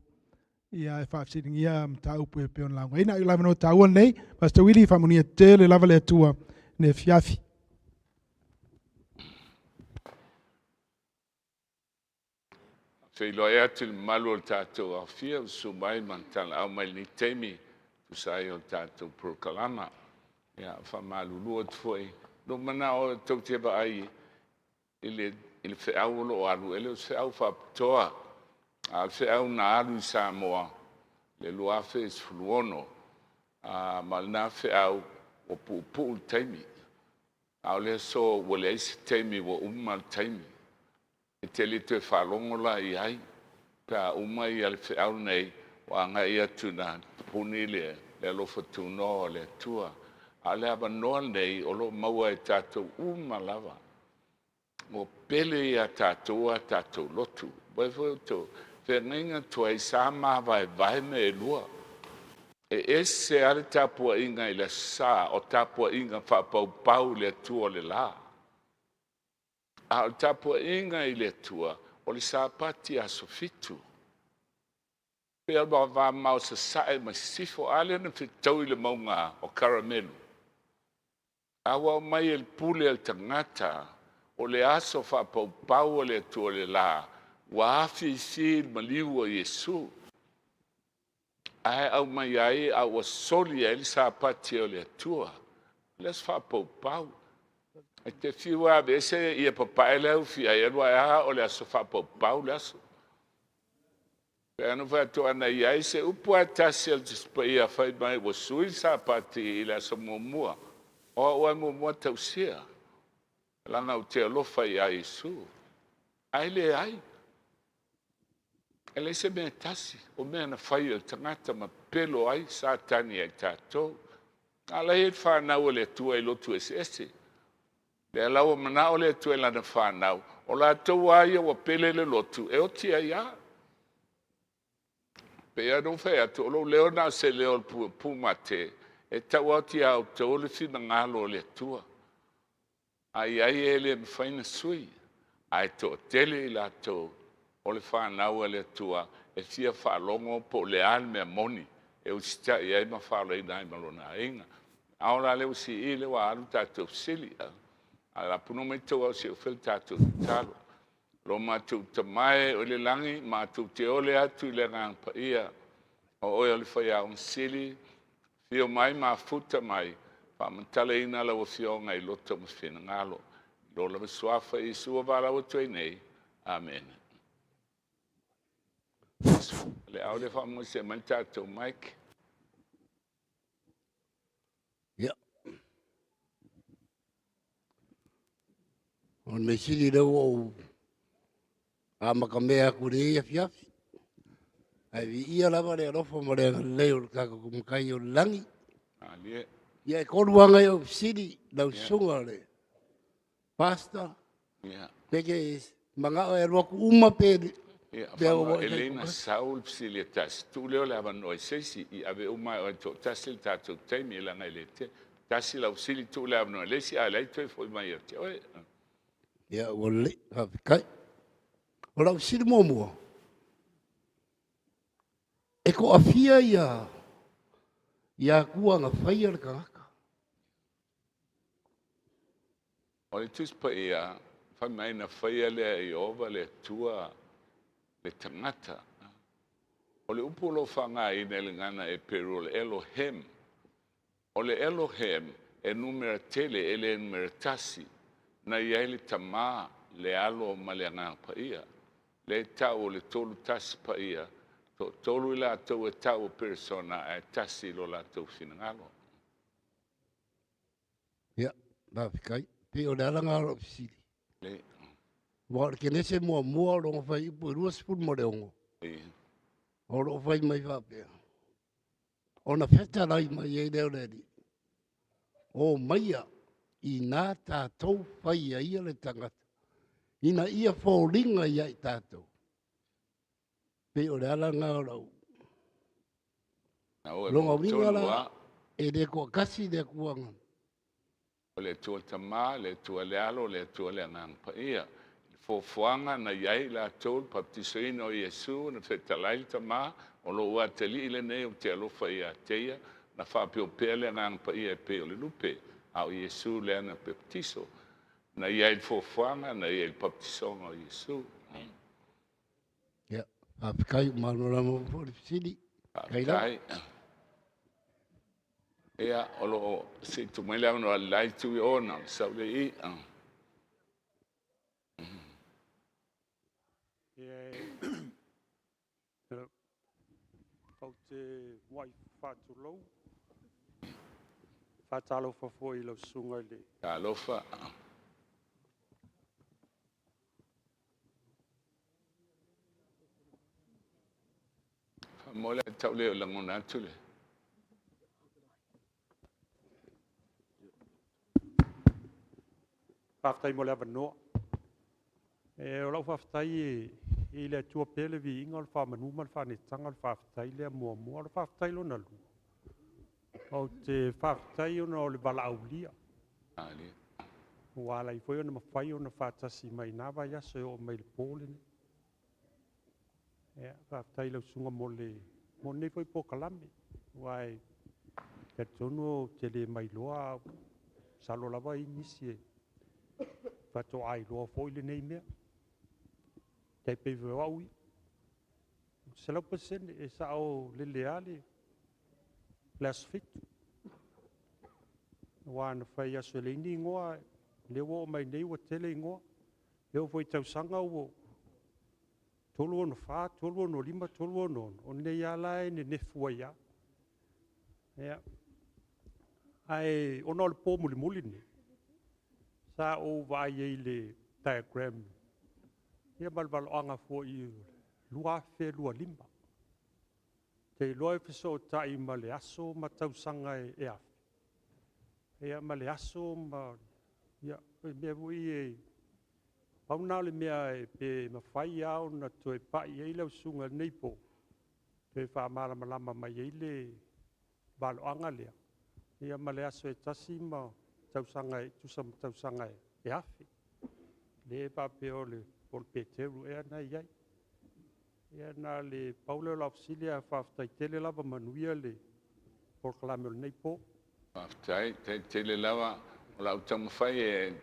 ia, e faafesiligia mataupu e pei ona laugaina. Ia, o le avanoa taua lenei, Pastor Willie, faamanuia tele lava le Atua i lenei afiafi. Feiloai atu i le mamalu o le tatou aofia ua susu mai ma talaau mai lenei taimi tusa ai o le tatou polokalama. Ia, faamalulu atu foi, lou manao tou te vaai i le, i le feau o lo o alu, e le o se feau faapitoa, a o le feau na alu i Samoa le 2016, a, ma lena feau ua puupuu le taimi. A o le aso ua leai se taimi, ua uma le taimi. E te le toe faalogo la i ai pe a uma ia le feau lenei, ua agai atu ina puni le alofa tunoa o le Atua. A o le avanoa lenei o lo o maua e tatou uma lava. Ua pele ia tatou a tatou lotu. Ua foi outou feagaiga tuai sa mavaevae mea e lua. E ese lava le tapuaiga i le Aso Sa, o tapuaiga faapaupau i le Atua o le la. A o le tapuaiga i le Atua, o le Sapati aso 7. Pei o le vamao sasae mai sisifo, a lea na fetaui i le mauga o Karamelu. A ua aumai e le pule a le tagata, o le aso faapaupau a le Atua o le la, ua afifi i le maliu o Iesu. Ae aumai ai a ua soli ai le Sapati o le Atua, o le aso faapaupau. E te fiu e aveese ia papae le aufi ai alu ae a o le aso faapaupau le aso. Pe ana fai atu ana i ai se upu a tasi a le Tusi Paia fai mai ua sui le Sapati i le aso muamua, o au ai muamua tausia, leaga ou te alofa ia Iesu. Ae leai. E leai se mea e tasi o mea na fai e le tagata ma pepelo ai Satani ia i tatou. A la e i ai le fanau a le Atua i lotu eseese. Lea la ua manao le Atua i lana fanau, o latou lava ia ua pele le lotu, e oti ai lava. Pei lava ona ou fai atu, o lou leo na o se leo o le pumate, e tau atu ia outou le finagalo o le Atua. A i ai e le mafai ona sui, ae toatele i latou o le fanau a le Atua e fia faalogo po o le a le mea moni e usitai ai ma faaolaina ai ma lona aiga. A o la lea ua sii, lea ua alu tatou fesili. Ae o le a puna mai tou au se i fai le tatou tatalo. Lo matou Tama e o i le lagi, matou te ole atu i le Agaga Paia, o oe o le Faiaoga Sili, afio mai mafuta mai, faamatalaina lau Afioga i loto ma finagalo. I lo lava suafa Iesu ua valaau atu ai nei. Amene. Le au le faamoese mai le tatou mic. Ia. O le mea sili lea ua ou amatamea atu i lenei afiafi. Ae viia lava le alofa ma le agalelei o le tatou Matai o le lagi. Ia e tolu lava nai ou fesili lau susuga le Pastor. Pe te manao e alu atu uma pe... Ia, e lelei ona sau le fesili e tasi, tuu lea o le avanoa i se isi, i ave uma e oe toatasi le tatou taimi, leaga e le tele. Tasi lau fesili, tuu le avanoa i le isi, a o le ai toe foi mai ia te oe. Ia, ua lelei, faafetai. O lau fesili muamua, e toafia ia Atua na faia le tagata? O le Tusi Paia, fai mai na faia lea e Ieova le Atua le tagata. O le upu o lo o faaaogaina i le gagana Eperu o le Elohim. O le Elohim e numera tele, e le numera tasi. Na i ai le Tama, le Alo ma le Agaga Paia. Lea e tau o le Tolu Tasi Paia, toatolu i latou e tau o peresona ae tasi lo latou finagalo. Ia, faafetai. Pei o le ala lena o lau fesili. Aua o le Kenese muamua o lona fuaiupu e 26, o lo o fai mai faapea, ona fetalai mai ai lea o le Alii, o maia ina tatou faia ia le tagata, ina ia foliga ia i tatou. Pei o le ala lena o lau lona uiga la, e le toatasi le Atua. O le Atua Tama, le Atua le Alo, le Atua le Agaga Paia. I le foafoaga na i ai i latou le baptisoina o Iesu, na fetalai le Tama, o lou atalii lenei ou te alofa ia te ia, na faapeopea le Agaga Paia e pei o le lupe, a o Iesu lea na baptiso. Na i ai le foafoaga, na i ai le baptisoga o Iesu. Ia, faafetai, ua malamalama foi le fesili. Faafetai. Ia, o lo o se i tuu mai le avanoa i le la itu i o na sau le i. Ou te muai faatulou, faatalofa foi i lau susuga i le Talofa. Faamoe le tau le o lagona atu le. Faafetai mo le avanoa. E, o lau faafetai i le Atua pea le viiga o le faamanu ma le faaneetaga, o le faafetai lea muamua. O le faafetai lona lua, ou te faafetai ona o le valaaulia. Ua ala ai foi ona mafai ona faatasi mai na vaiaso e oo mai le po lenei. Ia, faafetai i lau susuga mo lenei foi polokalame. Aua e talitonu ou te le mailoa, masalo lava i nisi e faatoa iloa foi lenei mea. Tai pei foi o au ia. 100% e sao lele lava le aso 7. Aua na fai aso e leai ni igoa, lea ua oo mai nei ua tele igoa. E oo foi i tausaga ua 364, 365, 366, o lenei lava la e nenefu ai lava. Ia. Ae ona o le po mulimuli lenei, sa ou vaai ai i le diagram, ia ma le valoaga foi 2025. Te iloa e fesootai ma le aso ma tausaga e afe, ia ma le aso ma Ia, o le mea foi e pau lena o le mea e pe mafai lava ona toe pai ai lau susuga i lenei po, toe faamalamalama mai ai le valoaga lea, ia ma le aso e tasi ma tausaga e tusa ma tausaga e 1000. Le faapea o le o le Peteru ea na i ai. Ia na le pau lea o lau fesili ae faafetai tele lava manuia le polokalame o lenei po. Faafetai, tai tele lava o lau taumafai e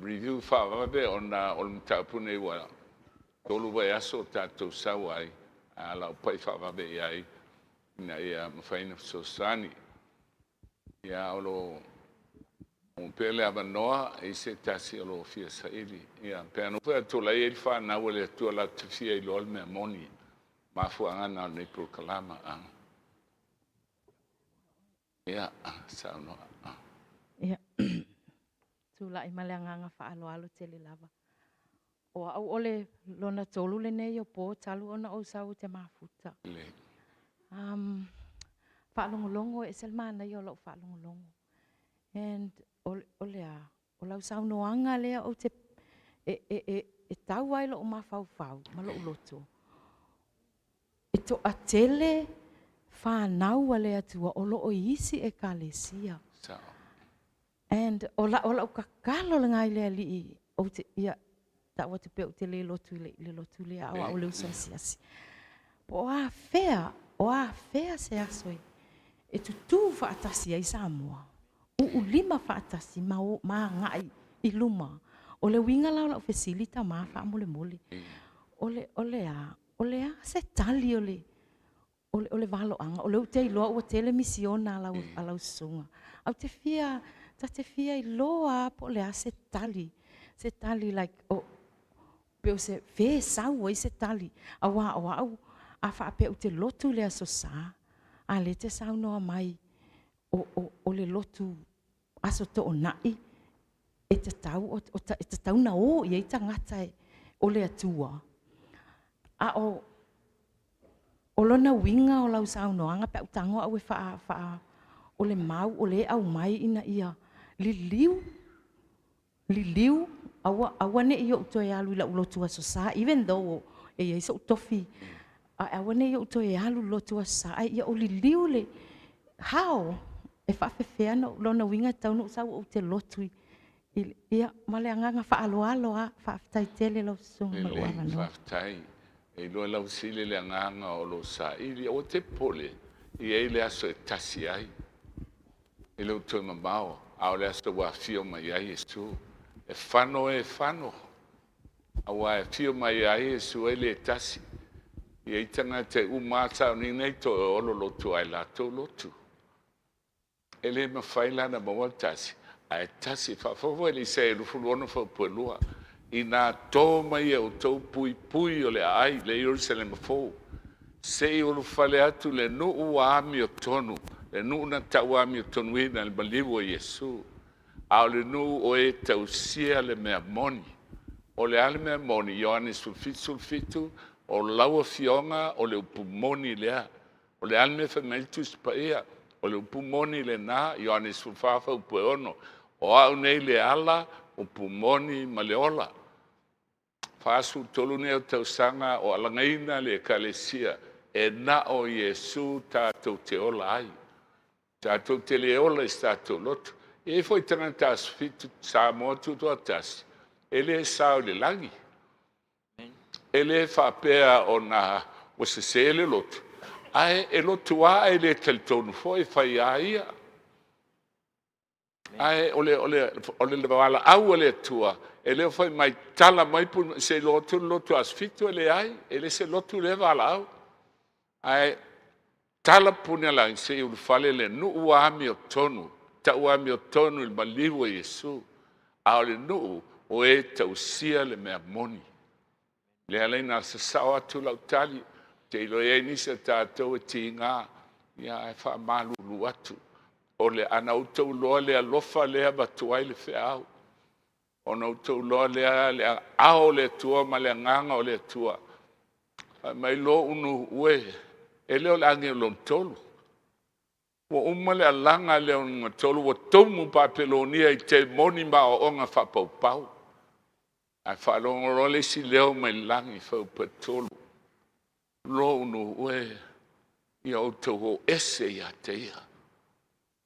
review faavave ona o le mataupu nei ua 3 vaiaso o tatou sau ai, a lau pai faavave i ai ina ia mafai ona fesoasoani. Ia, o lo o pea le avanoa i se tasi o lo o fia saili. Ia, pe ana foi a tulai ai le fanau a le Atua latou te fia iloa le mea moni, mafuaaga na o lenei polokalama. Ia, saunoa. Ia, tulai ma le agaga faaaloalo tele lava. O au o le lona tolu lenei o po talu ona ou sau i te mafuta. Faalogologo e ese le manaia o lau faalogologo. And o le a, o lau saunoaga lea ou te, e tau ai lou mafaufau ma lou loto. E toatele fanau a le Atua o lo o i isi ekalesia. And o lau tatalo lena i le Alii, ou te, ia, tau atu pea ou te le lotu i le lotu lea, a o au le uso asiasi. Po o afea, o afea se aso e tutū faatasi ai Samoa, uulima faatasi ma, o, ma agai i luma. O le uiga la o lau fesili tama faamolemole. O le a, o le a se tali o le o le valoaga, o lea ou te iloa ua tele misiona a lau, a lau susuga. Ae ou te fia, ta te fia iloa lava po o le a se tali, se tali like, o, pe o se fe sau ai se tali, aua o au, a faapea ou te lotu i le Aso Sa, a lea e te saunoa mai o le lotu Aso Toonai e tatau, e tatau ona o i ai tagata o le Atua. A o lona uiga o lau saunoaga pe a ou tago au e faa, o le mau o lea e aumai ina ia liliu, liliu, aua, aua ne i ou toe alu i lau lotu Aso Sa, even though e i ai sou tofi, ae aua ne i ou toe alu i le lotu Aso Sa, ae ia ou liliu le, how? E faapefea ona, lona uiga e tatau ona ou sau ou te lotu i, ia, ma le agaga faaaloalo lava. Faafetai tele lau susuga mo lou avanoa. Faafetai. E iloa lau sili le agaga o lo saili. Aua te popole, e i ai le aso e tasi ai. E le o toe mamao, a o le aso ua afio mai ai Iesu. E fano e fano, aua e afio mai ai Iesu e le tasi. E i ai tagata e uma lava sauniga nei toe olo lotu ai latou lotu. E le mafai la ona maua le tasi, ae tasi. Faafofoga i le Isaia 26 faapuelua, Inā tō mai e outou puipui o le aai, le Ierusalema fou, se i ulufale atu le nuu ua amiotonu, le nuu na tau amiotonuina i le maliu o Iesu, a o le nuu o e tausia le mea moni. O le a le mea moni? Ioane 17, 17, O lau Afioga o le upu moni lea. O le a le mea e fai mai ai le Tusi Paia? O le upu moni lena, Ioane 14 faupu e 6, O au nei le ala, upu moni ma le ola. 43 nei o tausaga o alagaina le Ekalesia, e na o Iesu tatou te ola ai. Tatou te le ola i se tatou lotu. E i ai foi tagata Aso Fitu Samoa Tutoatasi e le sao i le lagi. E le faapea ona ua sese le lotu, ae e lotu lava ae le talitonu foi e fai a ia. Ae o le valaau a le Atua, e le o fai mai tala mai se i lotu le lotu Aso Fitu, e leai, e le se lotu lea valaau. Ae tala puni a lagi se i ulufale le nuu ua amiotonu, tau amiotonu i le maliu o Iesu, a o le nuu o e tausia le mea moni. Le ala ina sasao atu lau tali, te iloa i ai nisi o tatou e tiga, ia ae faamalulu atu. O le ana outou iloa le alofa lea e avatu ai le feau, ona outou iloa lea le aao o le Atua ma le agaga o le Atua. Fai mai lou nuu e, e le o le agelu lona tolu. Ua uma le alaga lea o luga tolu, ua tumu Papelonia i temoni ma aoaoga faapaupau. Ae faalogo loa le isi leo mai le lagi, fuaiupu 3, Lou nuu e, ia outou o ese ia te ia,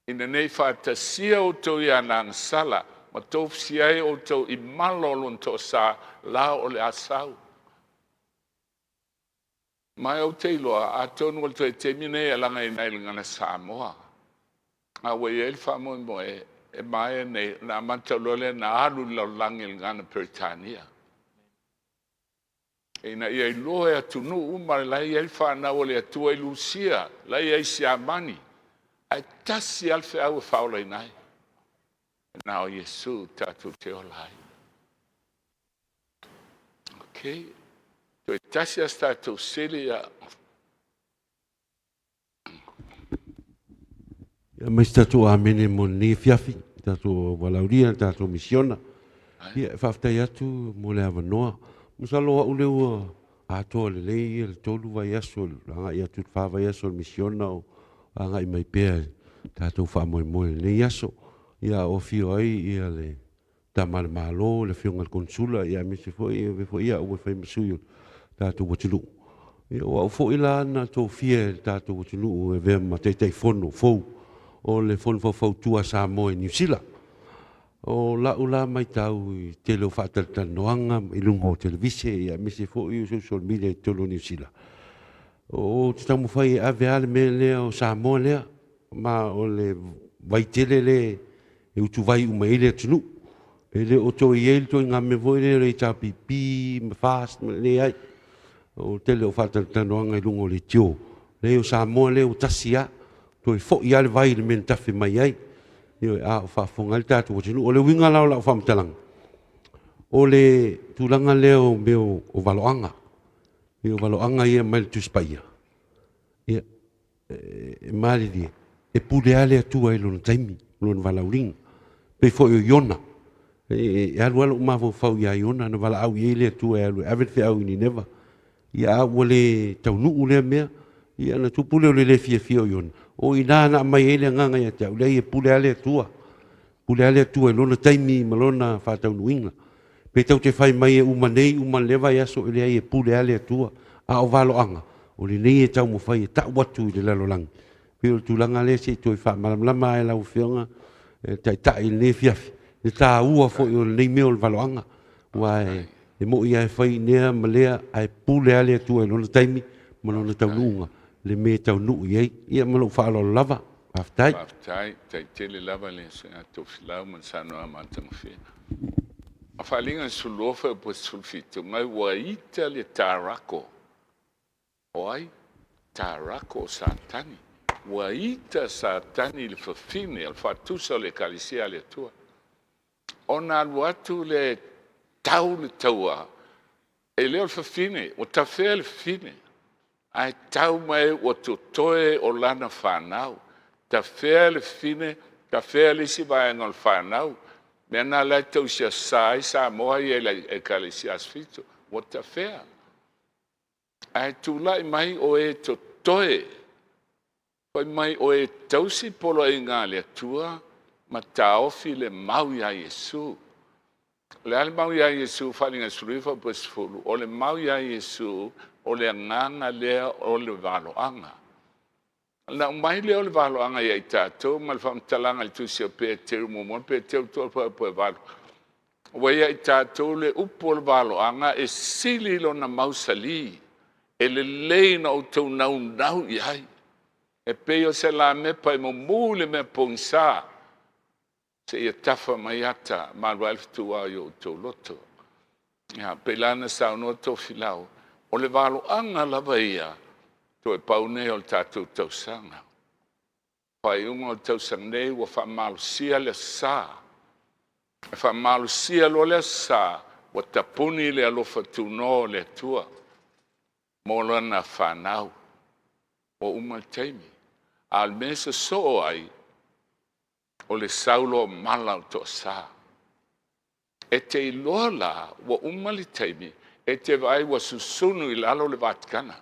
ina ne i faatasia outou ia nagasala, ma tofusia ai outou i mala o lona toasa, la o le a sau. Ma ou te iloa, atonu o le toe taimi nei e alaga ai i le Gagana Samoa. A ua i ai le faamoemoe e maea nei, ona amata loa lea na alu i le lalolagi i le Gagana Peretania. Ina ia iloa e atunuu uma la e i ai le fanau a le Atua i Lusia, la e i ai Siamani, ae tasi lava le feau e faaolaina ai. Na o Iesu tatou te ola ai. Ok. Toe tasi lava se tatou sili ia. Ia aumai se tatou amene mo lenei afiafi, tatou valaaulia, le tatou misiona. Ia, e faafetai atu mo le avanoa. Masalo au lea ua atoa lelei ia le 3 vaiaso, agai atu i le 4 vaiaso o le misiona o agai mai pea i tatou faamoemoe i lenei aso. Ia, o afio ai ia le Tama a le Malo, le Afioga i le Konesula, ia aemaise foi e avea foi au e fai ma sui o le tatou atunuu. Ia, o au foi la na tofia e le tatou atunuu e avea ma Taitaifono fou o le Fono Faufautua a Samoa i Niu Sila. O lau la matau i le tele o faatalatalanoaga i luga o televise ia aemaise foi o social media i totonu o Niu Sila, ou te taumafai e ave lava le mea lea o Samoa lea, ma o le vaitele lea e utuvai uma i ai le atunuu. E le o toe i ai le ituaiga mea foi lea o le HRPP ma FAST, e leai. O le tele o faatalatalanoaga i luga o leitio, leai o Samoa lea ua tasi lava, toe foi lava le vai i le mea na tafe mai ai, ioe, a o faafofoga ai le tatou atunuu. O le uiga la o lau faamatalaga, o le tulaga lea o mea o valoaga, mea o valoaga ia mai le Tusi Paia, ia, e malilie, e pule lava le Atua i lona taimi, lona valaauliga. E pei foi o Iona, e alu lava lou mafaufau ia Iona na valaau i ai le Atua e alu e ave le feau i Nineva, ia a ua le taunuu lea mea, ia ona tupu lea o le le fiafia o Iona. O i ina na aumai ai le agaga ia te au, leai e pule lava le Atua, pule lava le Atua i lona taimi ma lona faataunuuina. Pe tatou te fai mai e uma nei, uma lea vaiaso, e leai e pule lava le Atua. A o valoaga, o lenei e taumafai e tau atu i le lalolagi. E pei o le tulaga lea se i toe faamalamalama lava e lau Afioga i le Taitai i lenei afiafi, le taua foi o lenei mea o le valoaga. Aua e moni lava e fai lea ma lea, ae pule lava le Atua i lona taimi ma lona taunuuga, le mea e taunuu i ai. Ia ma lou faaaloalo lava. Faafetai. Faafetai. Faafetai tele lava le Susuga Tofilau ma le saunoaga matagofie. A faaaliga i le 12 fuaiupu 17, mai ua ita le tarako. O ai? Tarako o Satani. Ua ita Satani i le fafine o le faatusa o le Ekalesia a le Atua. Ona alu atu lea e tau le taua, e le o le fafine, ua tafea le fafine, ae tau mai ua totoe o lana fanau. Tafea le fafine, tafea le isi vaega o le fanau. Mea na la e tausiasa ai Samoa ia i le Ekalesia Aso Fitu, ua tafea. Ae tulai mai o e totoe, fai mai o e tausi poloaiga a le Atua ma taofi le mau iā Iesu. O le a le mau iā Iesu faaaliga 19 fuaiupu 10, o le mau iā Iesu o le agaga lea o le valoaga. Ona aumai lea o le valoaga ia i tatou ma le faamatalaga i le tusi a Peteru muamua, Peteru 3 fuaiupu 8, ua ia i tatou le upu o le valoaga e sili lona mausali, e lelei ona outou naunau i ai, e pei o se lamepa e mumu i le mea pogisa, seia tafa mai ata ma alu ai le fetuao i o outou loto. Ia, pei la ona saunoa Tofilau, o le valoaga lava ia, toe pau nei o le tatou tausaga. Faaiuga o le tausaga nei ua faamalosia le Aso Sa. E faamalosia loa le Aso Sa, ua tapuni le alofa tunoa o le Atua mo lana fanau. Ua uma le taimi. A o le mea e sosoo ai, o le sau loa o mala o le toasa. E te iloa la ua uma le taimi, e te vaai ua susunu i lalo le Vatikana.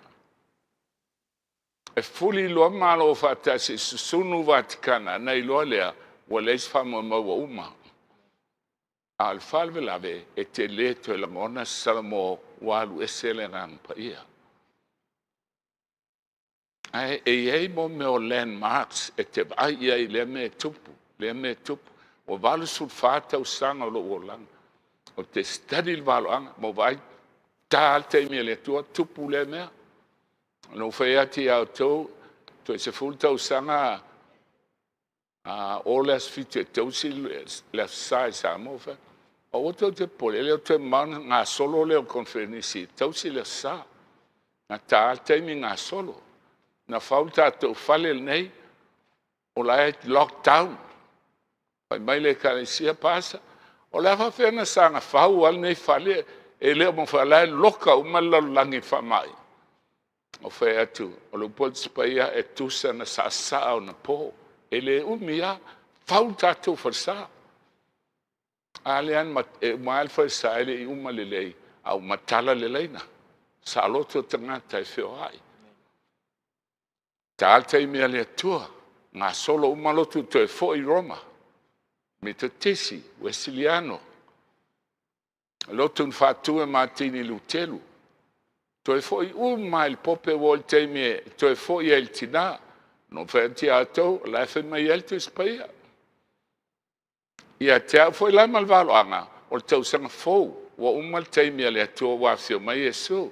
E fuli loa Malo Faatasi e susunu Vatikana, ona iloa lea ua leai se faamoemoe ua uma. A o le faalavelave, e te le toe lagona se Salamo ua alu ese le Agaga Paia. Ae e i ai mo mea o landmarks e te vaai i ai i lea mea e tupu, lea mea e tupu. Ua 84 tausaga o lou olaga. Ou te study le valoaga, ma ou vaai, ta le taimi a le Atua, tupu lea mea. Na ou fai atu ia outou, toe 10 tausaga a o le aso 7 e tausi le Aso Sa i Samoa. Fai atu, aua tou te popole, e le o toe mamao ona gasolo lea o le koneferenisi e tausi le Aso Sa. Na ta lava le taimi gasolo. Na fau le tatou fale lenei, o la e lockdown. Fai mai le ekalesia, Pastor, o le a faapefea ona saga fau lava lenei fale, e le o mafai, o la e loka uma le lalolagi i le faamai. Ou fai atu, o le upu a le Tusi Paia, e tusa na saasaa ona po, e le umi lava, fau le tatou falesa. A lea e uma lava le falesa e le i uma lelei, a ua matala le laina, saoloto tagata e feoai. Ta le taimi a le Atua, gasolo uma lotu toe foi i Roma, Metotisi, Uesiliano, lotu na faatu e Matini Luteru, toe foi uma lava i le pope, ua oo i le taimi e toe foi ai i le tina. Na ou fai atu ia outou, o la e fai mai ai le Tusi Paia. Ia te au foi la ma le valoaga, o le tausaga fou, ua uma le taimi a le Atua ua afio mai Iesu.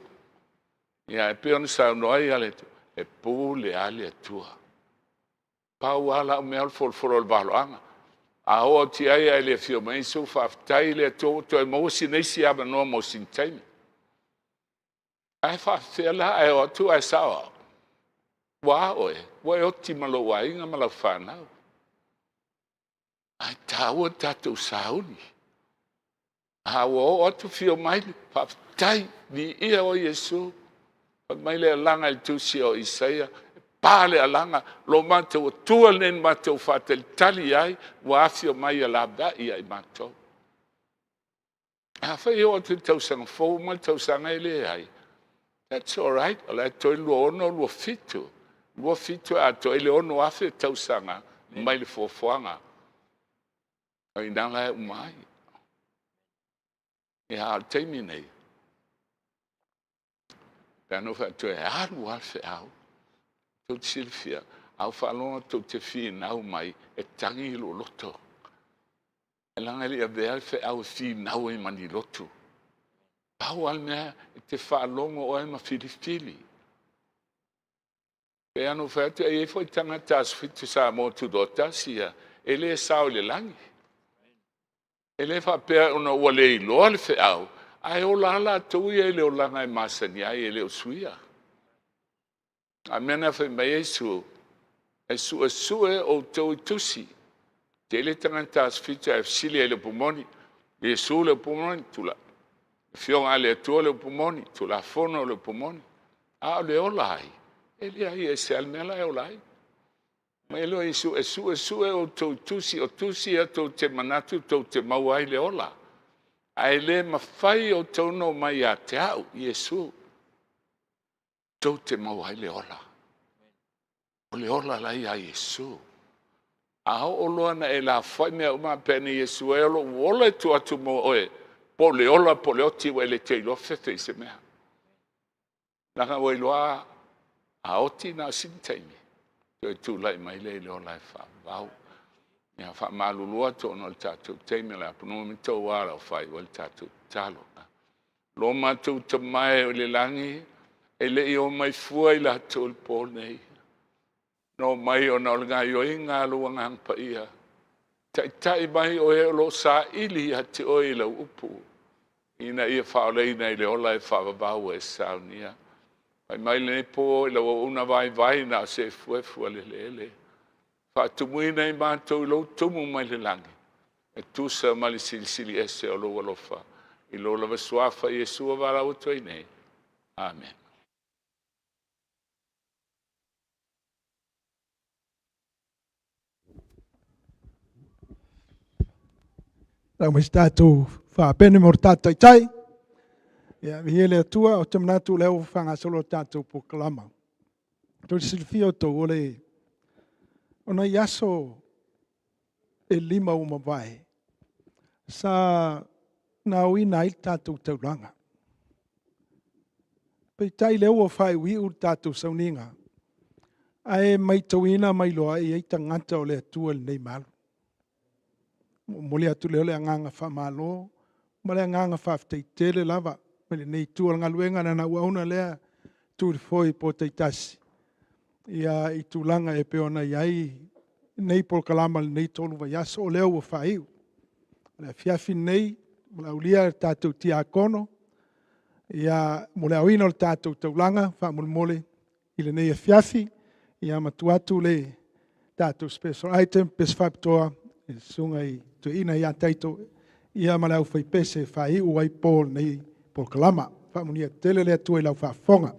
Ia e pei ona saunoa ai le Atua, e pule lava le Atua. Pau lava lau mea o le folofolo o le valoaga. A oo atu i ai ae le afio mai Iesu, faafetai i le Atua ua toe maua sina isi avanoa mo sina taimi. Ae faafefea la ae o atu ae sao au? Ua a oe? Ua e oti ma lou aiga ma lau fanau. Ae taua le tatou sauni. A ua oo atu fio mai, faafetai, viia oe Iesu. Fai mai le alaga i le tusi o Isaia, e pa le alaga, lo matou Atua lenei na matou faatalitali i ai, ua afio mai e laveai ia i matou. Afai e oo atu i le tausaga fou ma le tausaga e leai, that's all right, o la e totoe le 26, 26, 27 e atoa ai le 6,000 tausaga mai le foafoaga. O i ina la e uma ai. Ia, a o le taimi nei, pe a na ou fai atu e alu lava le feau, tou te silafia, a ou faalogo atu tou te finau mai, e tagi lou loto. Leaga e le i avea le feau e finau ai ma ni lotu. Pau lava le mea, e te faalogo oe ma filifili. Pei lava ona ou fai atu, e i ai foi tagata Aso Fitu Samoa Tutoatasi ia, e le sao i le lagi. E le faapea ona ua le iloa le feau, ae ola lava latou ia i le olaga e masani ai, e le o suia. A o le mea lena e fai mai ai Iesu, e suesue outou i tusi. Tele tagata Aso Fitu ae fesili lava i le upu moni, Iesu le upu moni, Afioga a le Atua le upu moni, Tulafono le upu moni. A o le ola ai? E leai, e ese lava le mea la e ola ai. Mai lea o Iesu, e suesue outou i tusi, o tusi ia tou te manatu tou te maua ai le ola. Ae le mafai e outou ona omai ia te au, Iesu, tou te maua ai le ola. O le ola la e ia Iesu. A oo loa ina e lafoai mea uma faapea nei, Iesu e, o lou ola e tuu atu mo oe, po o le ola po o le oti, ua e le toe iloa fefe i se mea. Leaga ua iloa a oti na o sina taimi, toe tulai mai lea i le ola e faavavau. Ia faamalulu atu ona o le tatou taimi o le a punu mai tou ala o faaiu ai le tatou tatalo. Lo matou Tama e i le lagi, e le i omai fua i latou i le po lenei. Na omai ona o le gaoioiga a lou Agaga Paia. Taitai mai o e o lo o saili ia te oe i lau upu, ina ia faaolaina i le ola e faavavau ua e saunia. Fai mai lenei po i lau auauna vaivai na o se efuefu a le eleele. Faatumuina i matou i lou tumu mai le lagi, e tusa ma le silisili ese o lou alofa. I lou lava suafa Iesu ua valaau atu ai nei. Amene. Lau mai se tatou faapene mo le tatou taitai. Ia, viia le Atua, ou te manatu o lea ua faagasolo le tatou polokalama. Tou te silafia outou o le o nai aso e lima ua mavae sa gaoina ai le tatou taulaga. Peitai lea ua faaiuiu le tatou sauniga, ae matauina ma iloa ai e i ai tagata o le Atua i lenei malu. Momoli atu lea o le agaga faamalo ma le agaga faafetai tele lava mai lenei itu o le galuega lana auauna lea tu i le foe i Potaitasi ia i tulaga e pei ona i ai nei polokalama i lenei tolu vaiaso o lea ua faaiu. O le afiafi lenei, o le aulia le tatou tiakono ia mo le aoina o le tatou taulaga faamolemole i lenei afiafi ia ma tuu atu le tatou special item pese faapitoa i le susuga i le toeaina ia Taito ia ma le aufaipese e faaiu ai po o lenei polokalama. Faamanuia tele le Atua i lau faafofoga.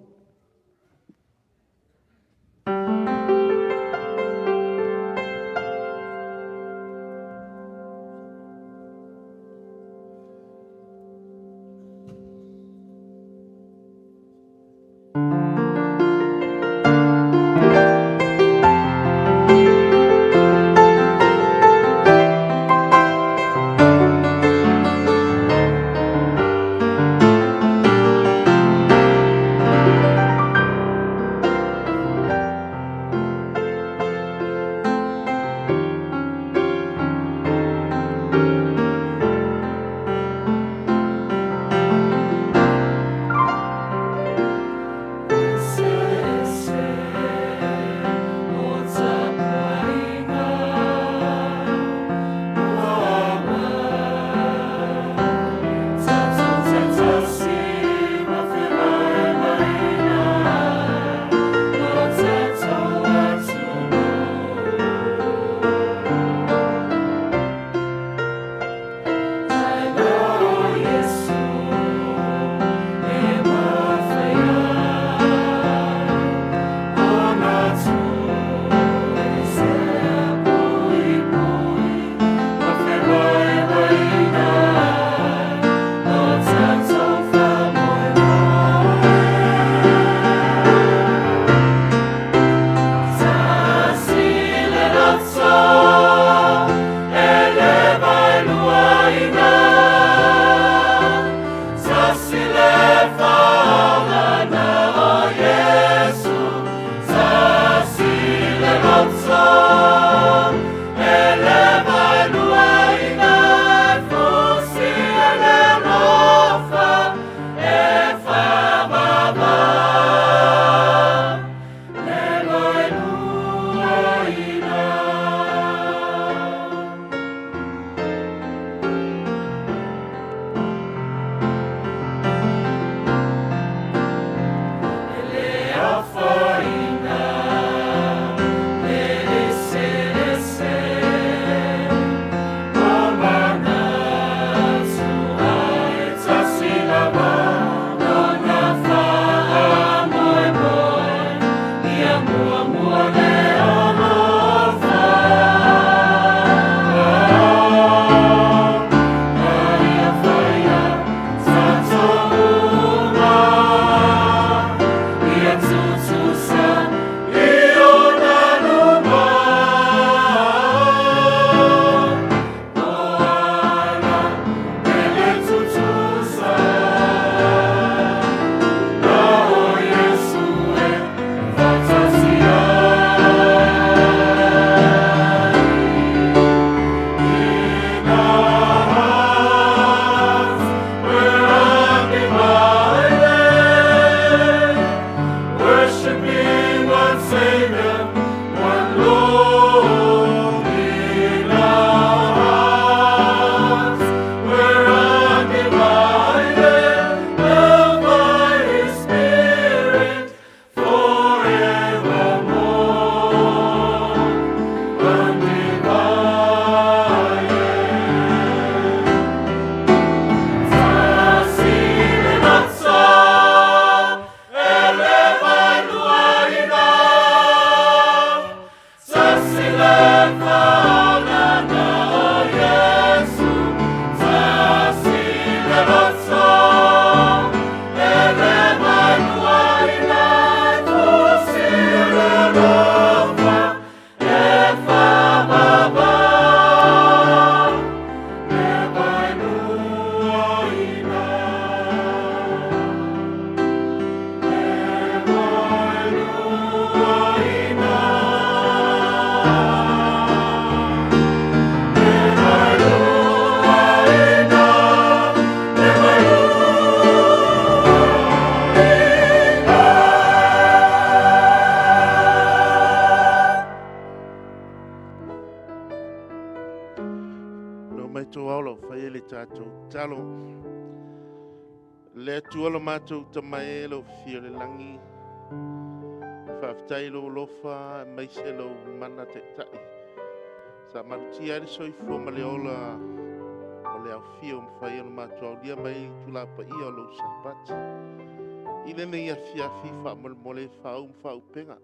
fai ai le tatou tatalo. Le Atua lo matou Tama e, lou fia o le lagi, faafetai i lou alofa aemaise lou mana taitai. Sa malutia ai le soifua ma le ola o le aufia ua mafai ona matou aulia mai i itula paia o lou Sapati. I lenei afiafi faamolemole e faauu ma faaupega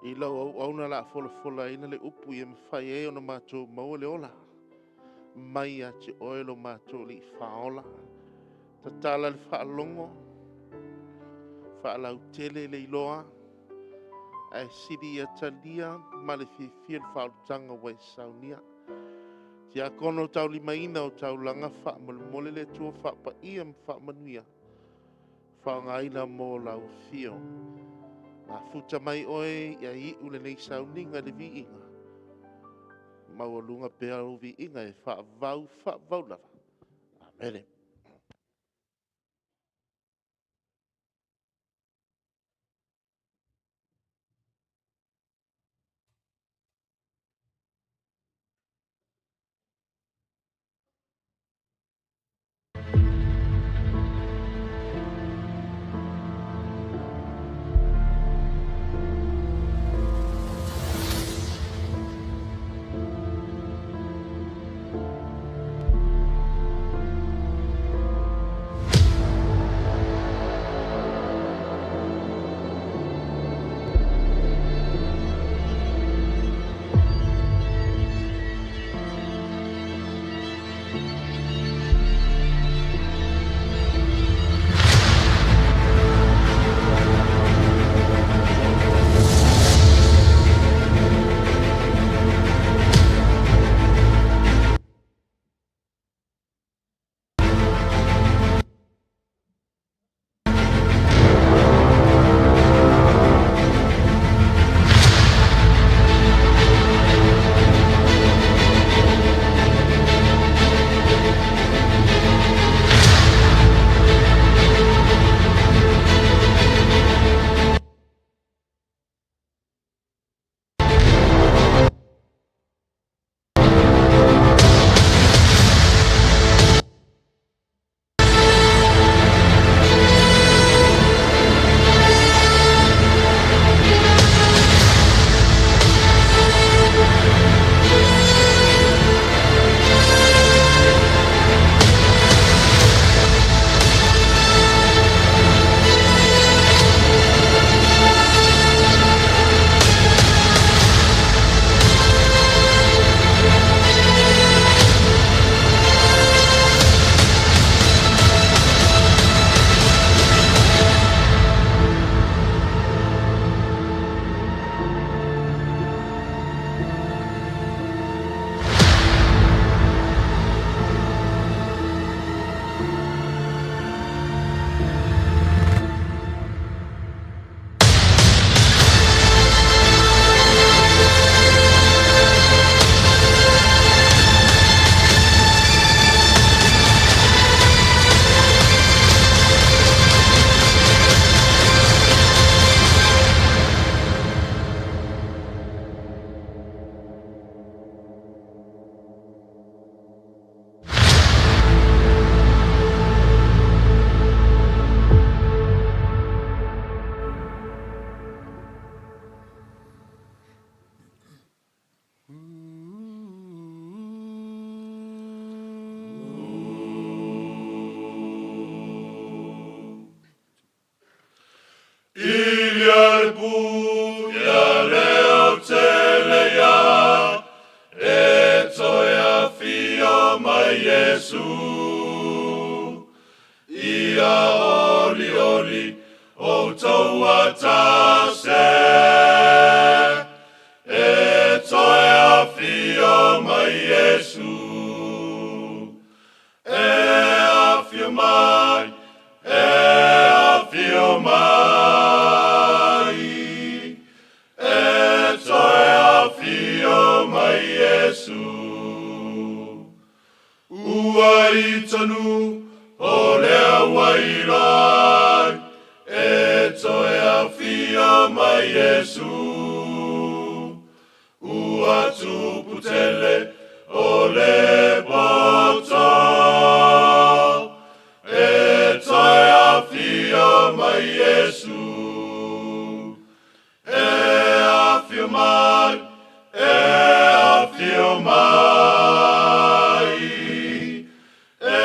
i lau auauna la folafolaina le upu ia mafai ai ona matou maua le ola mai ia te oe lo matou Alii Faaola. Tatala le faalogo, faalautele le iloa, ae sili ia talia ma le fiafia le faaolataga ua e saunia. Tiakono taulimaina o taulaga faamolemole le Atua faapaia ma faamanuia, faaaogaina mo lau afio. Mafuta mai oe ia iu lenei sauniga i le viiga, maualuga pea lou viiga e faavavau, faavavau lava. Amene. o le poto e toe afio mai Iesu. E afio mai, e afio mai, e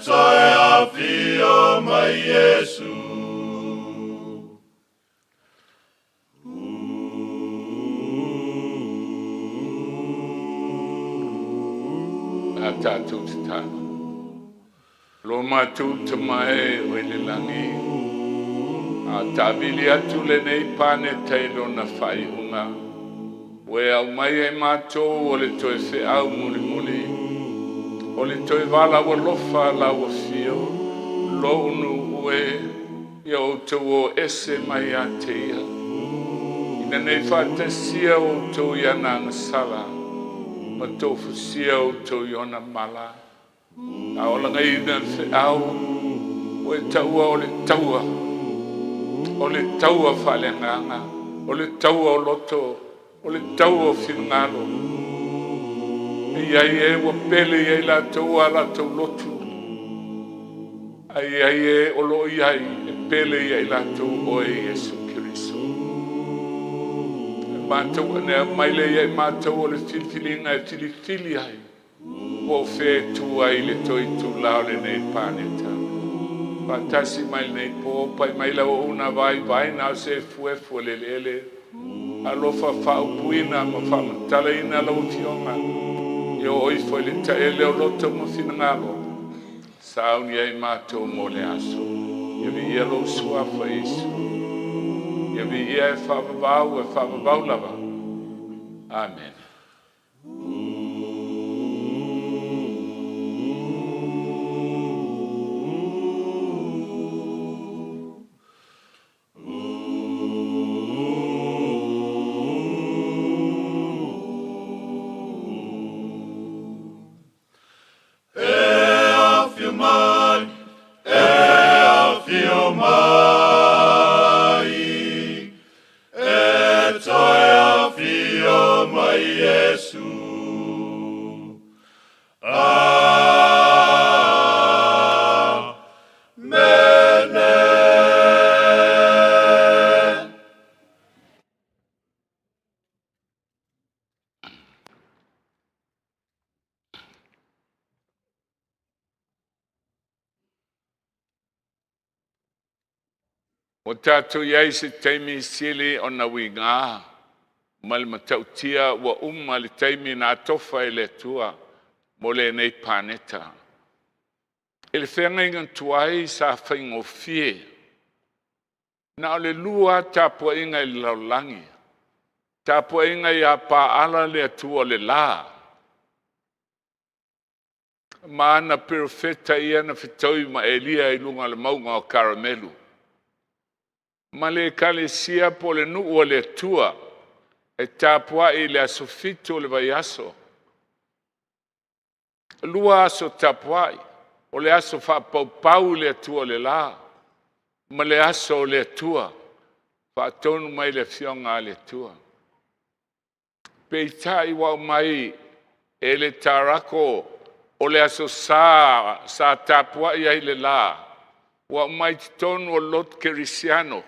toe afio mai Iesu. A tātou tatalo. Lo mātou tama e o i le langi. A tāvili atu lenei paneta i lona whaiunga. Ua e au mai e mātou o le toe feau mulimuli. O le toe vala ua lofa la ua fio. Lo unu ue ia o tau o ese mai a te ia. Ina nei whaatasia o tau i ana angasala. Ma tofusia o tau i ona mala. A o lagaina le feau ua e taua o le taua, o le taua faaleagaga, o le taua o loto, o le taua o finagalo. E i ai e ua pele i ai latou a latou lotu, a i ai e o lo o i ai e pele ia i latou oe Iesu Keriso. E matou ane mai lea ia i matou o le filifiliga e filifili ai Po o fea e tu ai le toe itulā o lenei paneta. Faatasi mai lenei po, pai mai lau auauna vaivai na o se efuefu o le eleele. Alofa faaupuina ma faamatalaina lau Afioga ia oo ifo i le taele o loto ma finagalo. Sauni ai matou mo le aso. Ia viia lou Suafa Iesu. Ia viia e faavavau e faavavau lava. Amene. E afio mai, e afio mai, e toe afio mai Iesu. Amene. Ua tatou i ai se taimi sili ona uiga ma le matautia ua uma le taimi na atofa e le Atua mo lenei paneta. I le feagaiga tuai sa faigofie, na o le lua lava tapuaiga i le lalolagi, tapuaiga ia Paala le Atua o le la, ma ana perofeta ia na fetaui ma Elia i luga o le mauga o Karamelu, ma le ekalesia po o le nuu a le Atua e tapuai i le aso 7 o le vaiaso. 2 aso tapuai, o le aso faapaupau i le Atua o le la, ma le aso o le Atua, faatonu mai le Afioga a le Atua. Peitai ua aumai e le Tarako o le aso Sa sa tapuai ai le la, ua aumai i totonu o le lotu kerisiano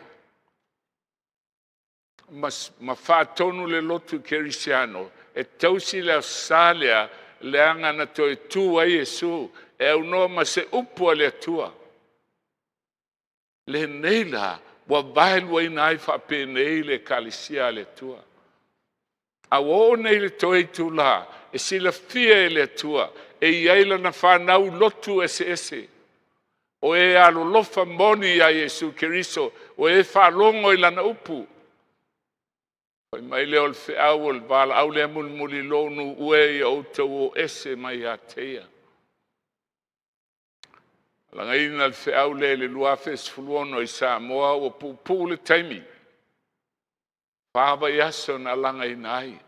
ma, ma faatonu le lotu kerisiano e tausi le aso Sa lea, leaga na toe tu ai Iesu e aunoa ma se upu a le Atua. Lenei la ua vaeluaina ai faapenei le Ekalesia a le Atua. A ua oo nei le toe itulā e silafia e le Atua e i ai lana fanau lotu eseese, o e alolofa moni iā Iesu Keriso, o e faalogo i lana upu. Fai mai lea o le feau o le valaau lea mulimuli lou nuu e ia outou o ese mai ia te ia. Lagaina le feau lea i le 2016 i Samoa ua puupuu le taimi. 4 vaiaso na lagaina ai.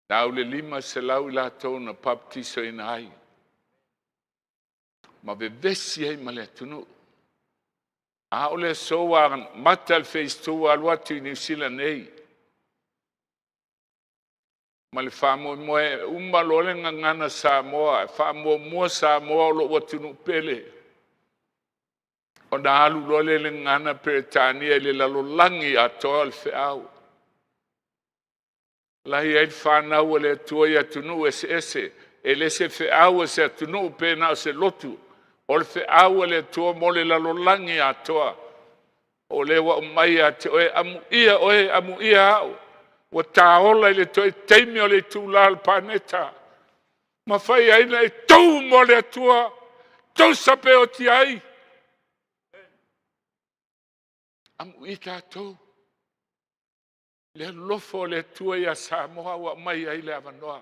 Na au le 500 i latou na baptisoina ai. Ma vevesi ai ma le atunuu. A o le aso ua mata le phase 2 ua alu atu i Niu Sila nei. Ma le faamoemoe e uma loa le gagana Samoa, e faamuamua Samoa o lou atunuu pele. Ona alu loa lea i le gagana Peretania i le lalolagi atoa o le feau. La e i ai le fanau a le Atua i atunuu eseese, e le se feau a se atunuu pe na o se lotu, o le feau a le Atua mo le lalolagi atoa. O lea ua aumai ia te oe, amuia oe, amuia au, ua ta ola i le toe taimi o le itula o le paneta. Mafai ai ona e tu mo le Atua, tusa pe oti ai. Amuia tatou. Le alofa o le Atua ia Samoa ua aumai ai le avanoa.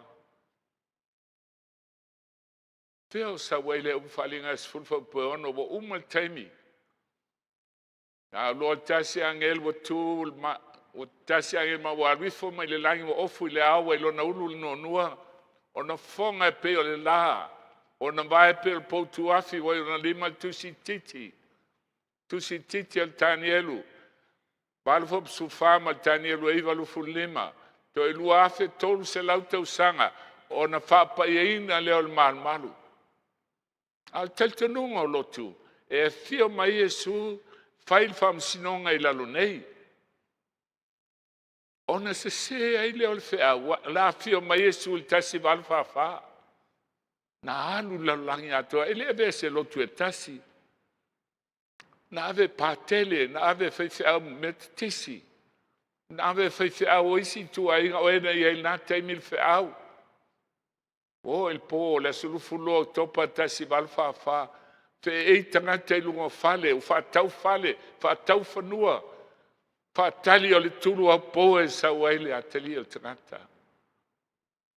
Fea o sau ai le upu faaaliga e 16 fuaiupu 6, ua uma le taimi. A loa tasi agelu ua tu ua tasi agelu ma ua alu ifo mai le lagi ua ofu i le ao ua i lona ulu le nuanua, ona fofoga e pei o le la, ona vae e pei o le poutu afi, ua i ona lima le tusi itiiti. Tusi itiiti o le Tanielu 8 fuaiupu 14 ma le Tanielu 9:25, toe 2300 tausaga ona faapaiaina lea o le malumalu. A o le talitonuga o lotu, e afio mai Iesu fai le faamasinoga i lalo nei, ona sese ai lea o le feau, o le a afio mai Iesu i le 1844, na alu i le lalolagi atoa, e le avea se lotu e tasi, na ave e patele, na ave e faifeau Metotisi, na ave e faifeau o isi ituaiga, o e na i ai i lena taimi le feau. Ua oo i le po o le aso 22 o Oketopa 1844, feei tagata i luga o fale, ua faatau fale, faatau fanua, faatali o le tulu aupō e sau ai le atalii o le tagata.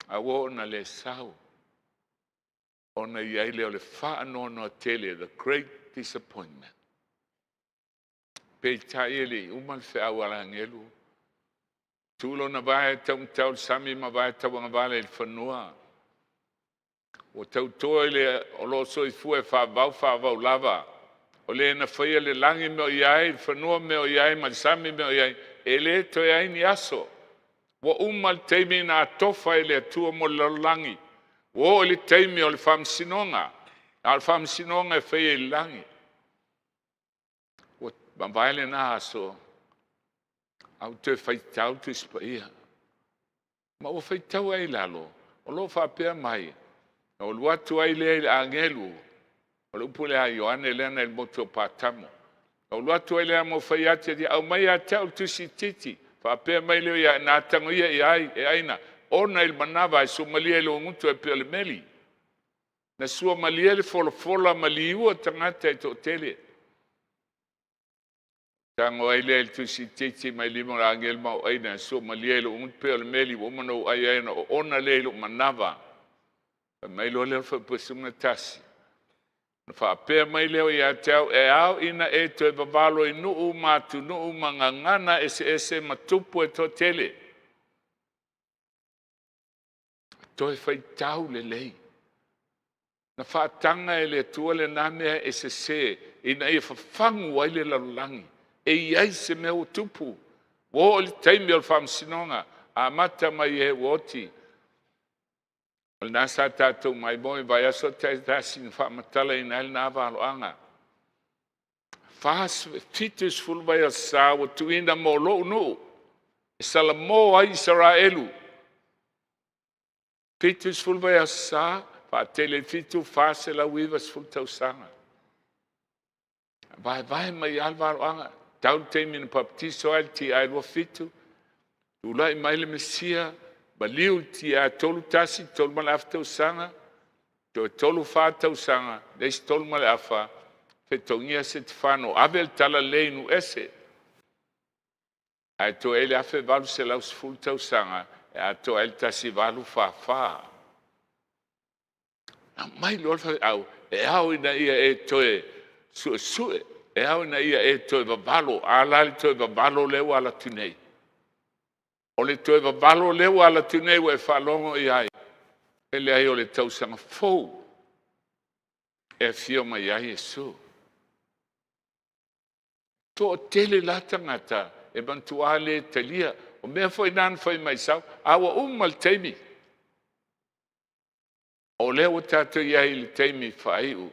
A ua oo ina le sau, ona i ai lea o le faanoanoa tele, the great disappointment. Peitai e le i uma le feau a le agelu, tu lona vae taumatau i le sami ma vae tauagavale i le fanua. Ua tauto i le o lo o soifua e faavavau faavavau lava, o le na faia le lagi mea o i ai, le fanua mea o i ai, ma le sami mea o i ai, e le toe ai ni aso. Ua uma le taimi na atofa e le Atua mo le lalolagi. Ua oo i le taimi o le faamasinoga, a o le faamasinoga e faia i le lagi. Ua mavae lena aso, a ua toe faitau le Tusi Paia. Ma ua faitau ai i lalo, o lo o faapea mai, na ou alu atu ai lea i le agelu, o le upu lea a Ioane lea na i le motu o Patamo. Na ou alu atu ai lea ma ou fai atu, aumai ia te au le tusi itiiti. Faapea mai lea ia, na atagoia i ai e aina, ona i le manava e suamalie i lou gutu e pei o le meli. Na suamalie le folafola ma liua tagata e toatele. Tago ai lea i le tusi itiiti mai lima o le agelu ma ou aina e suamalie i lou gutu pei o le meli ua uma ona ou ai ai, ona oona lea i lou manava. Fai mai loa lea o le fuaiupu 11. Na faapea mai lea ia te au, e ao ina e toe vavalo i nuu ma atunuu ma gagana eseese ma tupu e toatele. Toe faitau lelei. Na faataga e le Atua lena mea e sese ina ia fafagu ai le lalolagi. E i ai se mea ua tupu. Ua oo i le taimi o le faamasinoga, amata mai e ua oti. O lena sa tatou maimoa i vaiaso taitasi na faamatalaina ai lena valoaga. 70 vaiaso sa ua tuuina mo lou nuu e salamo ai Isaraelu. 70 vaiaso sa, faatele i 7, 490 tausaga. Vaevae mai lava le valoaga. Tau le taimi na papatiso ai le TI 27, tulai mai le Mesia, maliu le TI 31, 3.5 tausaga, toe 3-4 tausaga, le isi 3.5, fetogia Setefano, ave le talalelei i nuu ese. Ae toe ai le 1810 tausaga e atoa ai le 1844. Aumai loa le faifeau, e ao ina ia e toe suesue, e ao ina ia e toe vavalo. A la le toe vavalo lea ua alu atu nei? O le toe vavalo lea ua alu atu nei ua e faalogo i ai, e leai o le tausaga fou e afio mai ai Iesu. Toatele la tagata e manatua le talia. O mea foi na na fai mai sau, a ua uma le taimi. O lea ua tatou i ai i le taimi faaiu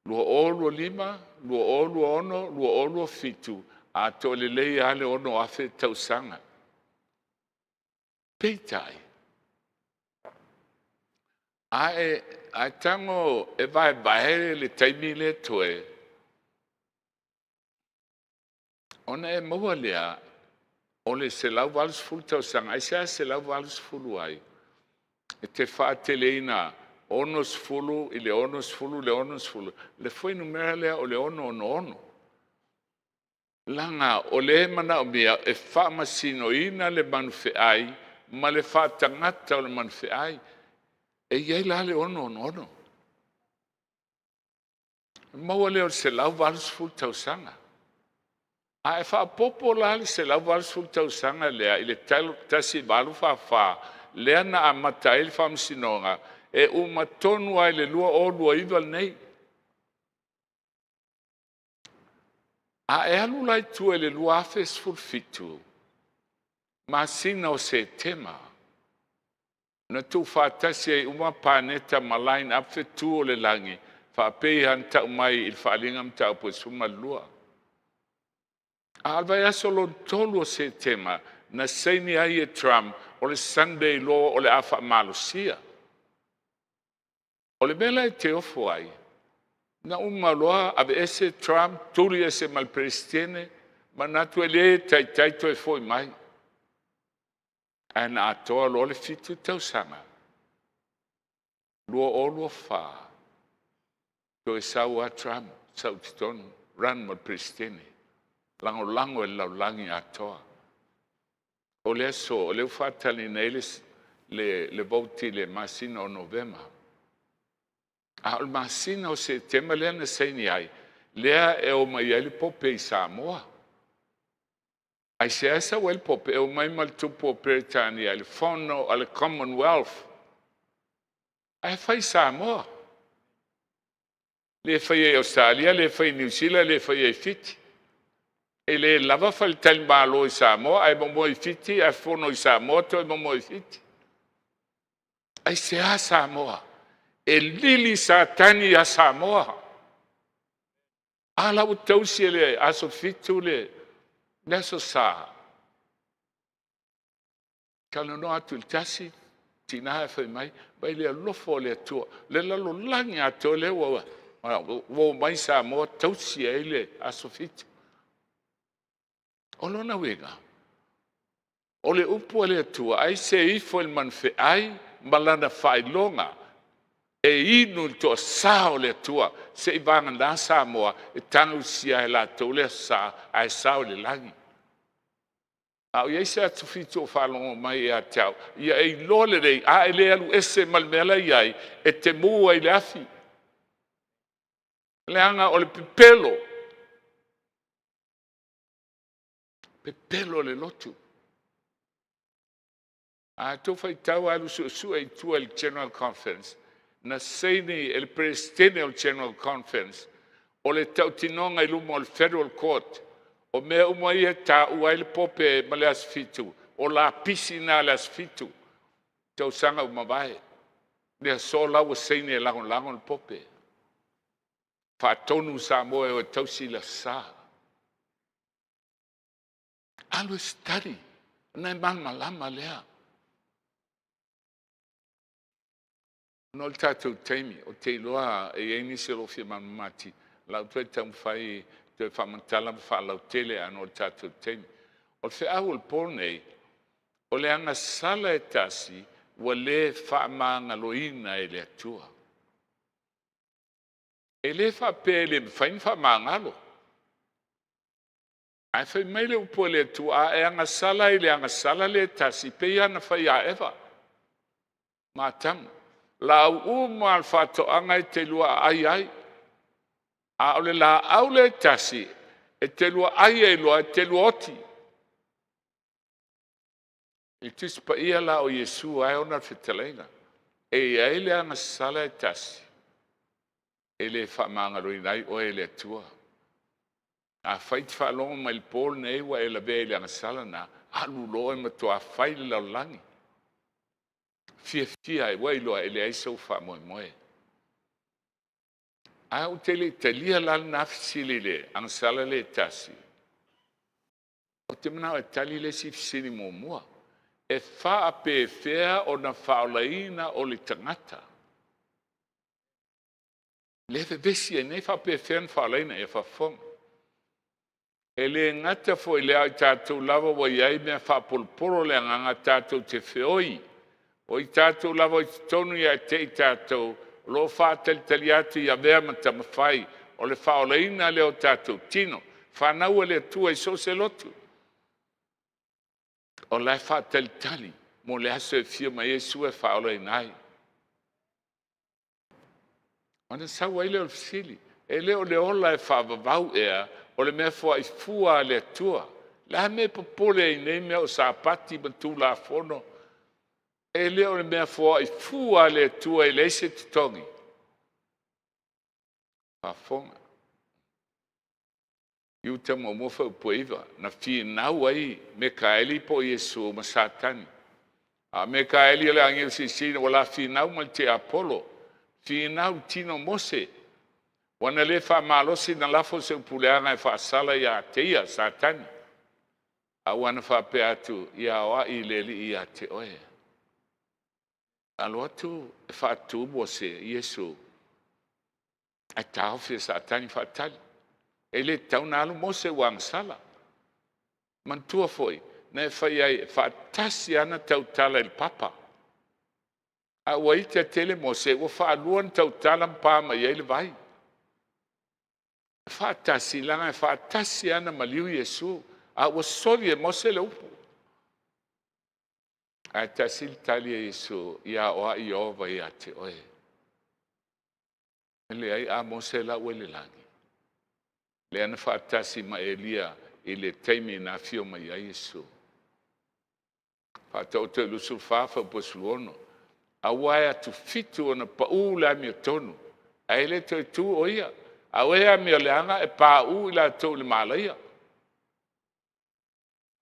2025, 2026, 2027, atoa lelei lava le 6,000 tausaga. Peitai, a e, a e tago e vaevae le taimi lea toe, ona e maua lea o le 180 tausaga. Aisea e 180 ai? E te faateleina 60 i le 60 i le 60, le fuainumera lea o le 666. Leaga o lea e manaomia e faamasinoina le manufeai ma le faatagata o le manufeai. E i ai la le 666. Maua lea o le 180 tausaga. A e faaopoopo la le 180 tausaga lea i le 1844 lea na amata ai le faamasinoga, e uma tonu lava i le 2029 lenei. A e alu la i tua i le 2017, masina o Setema, na tuufaatasi ai uma paneta ma line up fetu o le lagi, faapei ona tau mai i le Faaaliga Mataupu e 12. A o le vaiaso lona tolu o Setema, na saini ai e Trump o le Sunday Law o le a faamalosia. O le mea la e te ofo ai, na uma loa aveese Trump, tuli ese ma le Peresetene, manatu e le taitai toe foi mai. Ae na atoa loa le 7 tausaga, 2024, toe sau lava Trump, sau i totonu, run mo le Peresetene, lagolago e le lalolagi atoa. O le aso, o lea ua faatali nei le, le, le vote i le masina o Novema. A o le masina o Setema lea na saini ai, lea e omai ai le Pope i Samoa. Aisea e sau ai le Pope? E omai ma le tupu o Peretania i le fono a le Commonwealth. Ae fai i Samoa. Le faia i Ausetalia, le faia i Niu Sila, le faia i Fiti. E le lava faletalimalo i Samoa, ae momoe i Fiti, ae fono i Samoa, toe momoe i Fiti. Aisea Samoa? E lili Satani ia Samoa. A la ua tausi e le aso 7 le, le aso Sa. Talanoa atu i le tasi, tina e fai mai, vai le alofa o le Atua, le lalolagi atoa lea ua omai Samoa tausi ai le aso 7. O lona uiga, o le upu a le Atua, ai se ifo i le manufeai ma lana faailoga e inu i le toasa o le Atua, seivagana Samoa e tagausia e latou le aso Sa ae sao i le lagi. A o i ai se aso 7 o faalogo mai ia te au, ia e iloa lelei, a e le alu ese ma le mea la e i ai, e te mu ai i le afi. Leaga o le pepelo, pepelo le lotu. A outou faitau alu suesue i tua i le General Conference, na saini e le Peresetene o le General Conference, o le tautinoga i luma o le Federal Court, o mea uma ia e taua ai le Pope ma le aso 7, o lapisi na a le aso 7, tausaga ua mavae. Le aso la ua saini e lagolago le Pope. Faatonu Samoa e o e tausi le Aso Sa. Alu e study, ona e malamalama lea. Ona o le tatou taimi, ou te iloa e i ai nisi o lo o fia malamalama atili, o la ua toe taumafai toe faamatala ma faalautele ae ona o le tatou taimi. O le feau o le po lenei, o le agasala e tasi ua le faamagaloina e le Atua. E le faapea e le mafai ona faamagalo. Ae fai mai le upu a le Atua, a e agasala i le agasala lea e tasi, pei lava na fai ia Eva ma Atamu. Laau uma lava o le faatoaga e te lua aai ai. A o le laau lea e tasi, e te lua ai ai loa, e te lua oti. I le Tusi Paia la o Iesu lava e ona le fetalaiga, e i ai le agasala e tasi e le faamagaloina ai oe e le Atua. Afai e te faalogo mai i le po lenei ua e lavea i le agasala lena, alu loa e matua fai le lalolagi. Fiafia ai, ua iloa e leai sou faamoemoe. Ae ou te le i talia la lena fesili i le agasala le tasi, ou te manao e tali le isi fesili muamua. E faapefea ona faaolaina o le tagata? Lea e vevesi ai nei faapefea ona faaolaina, ia faafofoga. E le gata foi i lea, a o i tatou lava ua i ai mea faapolopolo o le agaga tatou te feoi. O i tatou lava i totonu ia te i tatou o lo o faatalitali atu i avea ma tamafai o le faaolaina lea o tatou tino. Fanau a le Atua i so o se lotu. O la e faatalitali mo le aso e afio mai ai Iesu e faaolaina ai. Ona sau ai lea o le fesili, e le o le ola e faavavau ea o le mea foai fua a le Atua? Le a mea e popole ai nei mea o Sapati ma Tulafono? E le o le mea foai fua a le Atua e leai se totogi. Faafofoga. Iuta muamua fuaiupu e 9, na finau ai Mekaeli po o Iesu ma Satani. A Mekaeli o le agelu silisili ua la finau ma le tiapolo, finau i tino o Mose. Ua na le faamalosi na lafo se upu leaga e faasala ia te ia, Satani. A ua na faapea atu, ia aoai le Alii ia te oe. Alo atu e faatu Mose, Iesu, ae taofi e Satani faatali. E le tatau ona alu Mose ua agasala. Manatua foi, na e fai ai, e faatasi lava na tautala i le papa. A ua ita tele Mose, ua faalua ona tautala ma pa mai ai le vai. E faatasi, leaga e faatasi lava na maliu Iesu, a ua soli e Mose le upu. Ae tasi le tali a Iesu, ia aoai Ieova ia te oe. E leai, a Mose la ua i le lagi, lea na faatasi ma Elia i le taimi na afio mai ai Iesu. Faataoto i 24, fuaiupu 16. Aua e atufitu ona pau le amiotonu, ae le toe tu o ia. A o e amioleaga e pauu i latou i le malaia.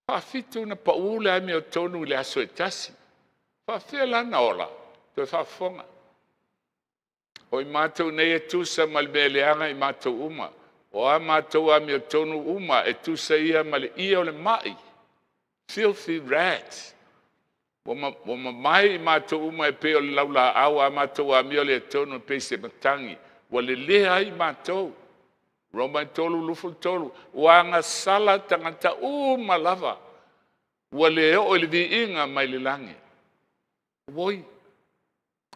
Faafitu ona pau le amiotonu i le aso e tasi. Faafefea la ona ola? Toe faafofoga. O i matou nei e tusa ma le mea leaga i matou uma. O a matou amiotonu uma e tusa ia ma le ie o le mai. Filthy rats. Ua mamae i matou uma e pei o le laulaau a matou amio aleotonu e pei se matagi. Ua lelea ai matou. Roma e 3, 23. Ua agasala tagata uma lava. Ua le oo i le viiga mai le lagi. Oi,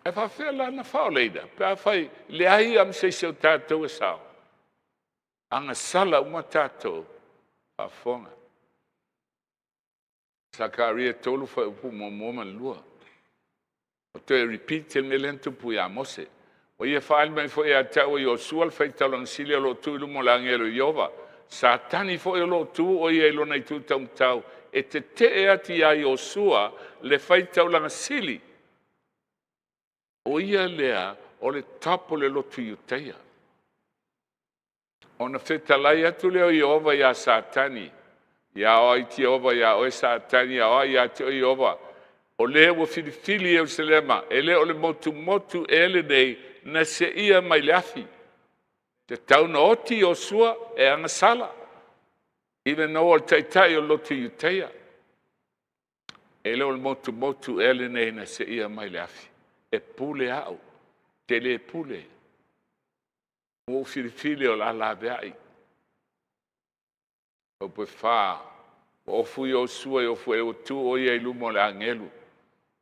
ae faafefea la ona faaolaina pe afai leai lava ma se isi o tatou e sao? Agasala uma tatou. Faafofoga. Sakaria 3 fuaiupu 1 ma le 2. O toe repeat le mea lea na tupu ia Mose. Ua ia faaali mai foi ia te au e Iosua le faitaulaga sili o lo o tu i luma o le agelu o Ieova. Satani foi o lo o tu o ia i lona itu taumatau e tetee atu iā Iosua le faitaulaga sili. O ia lea o le top o le lotu Iutaia. Ona fetalai atu lea o Ieova iā Satani, Ia aoai Ieova iā oe Satani, ia aoai ia te oe Ieova, o le ua filifili Ierusalema, e le o le motumotu ea lenei na seia mai le afi. Tatau ona oti Iosua e agasala, even though o le taitai o le lotu Iutaia. E le o le motumotu ea lenei na seia mai le afi. E pule au, te le pule. Ua ou filifili o le a laveai. Upu e 4, ua ofu Iosua i ofu e ua tu o ia i luma o le agelu.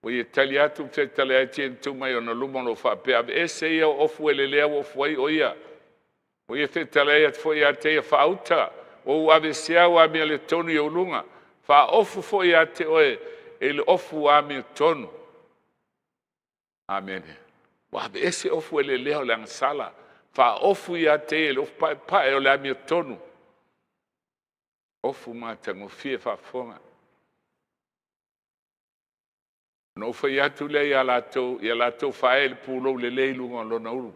Ua ia tali atu fetalai ai tia tu mai ona luma o lo o faapea, aveese ia o ofu e lelea ua ofu ai o ia. Ua ia fetalai atu foi ia te ia faauta, ua ou aveesea au amiotonu i ou luga, faaofu foi ia te oe i le ofu amiotonu. Amene. Ua aveese ofu e lelea o le agasala, faaofu ia te ia i le ofu paepae o le amiotonu. Ofu matagofie faafofoga. Ona ou fai atu lea ia latou, ia latou faaee i le pulou lelei i luga o lona ulu.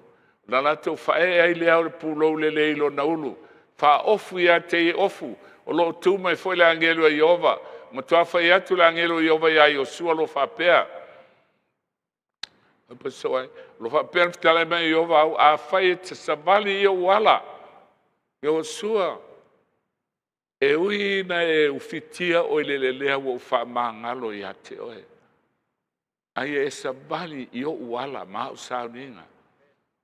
Na latou faaee ai lea o le pulou lelei i lona ulu. Faaofu ia te ia ofu, o lo o tu mai foi le agelu a Ieova. Matua fai atu le agelu a Ieova iā Iosua o lo o faapea. Upu ai, lo faapea le fetalai mai Ieova au, afai e te savali i ou ala, Iosua, e ui ina e ufitia oe i le lelea ua ou faamagalo ia te oe. Ae e savali i ou ala ma au sauniga,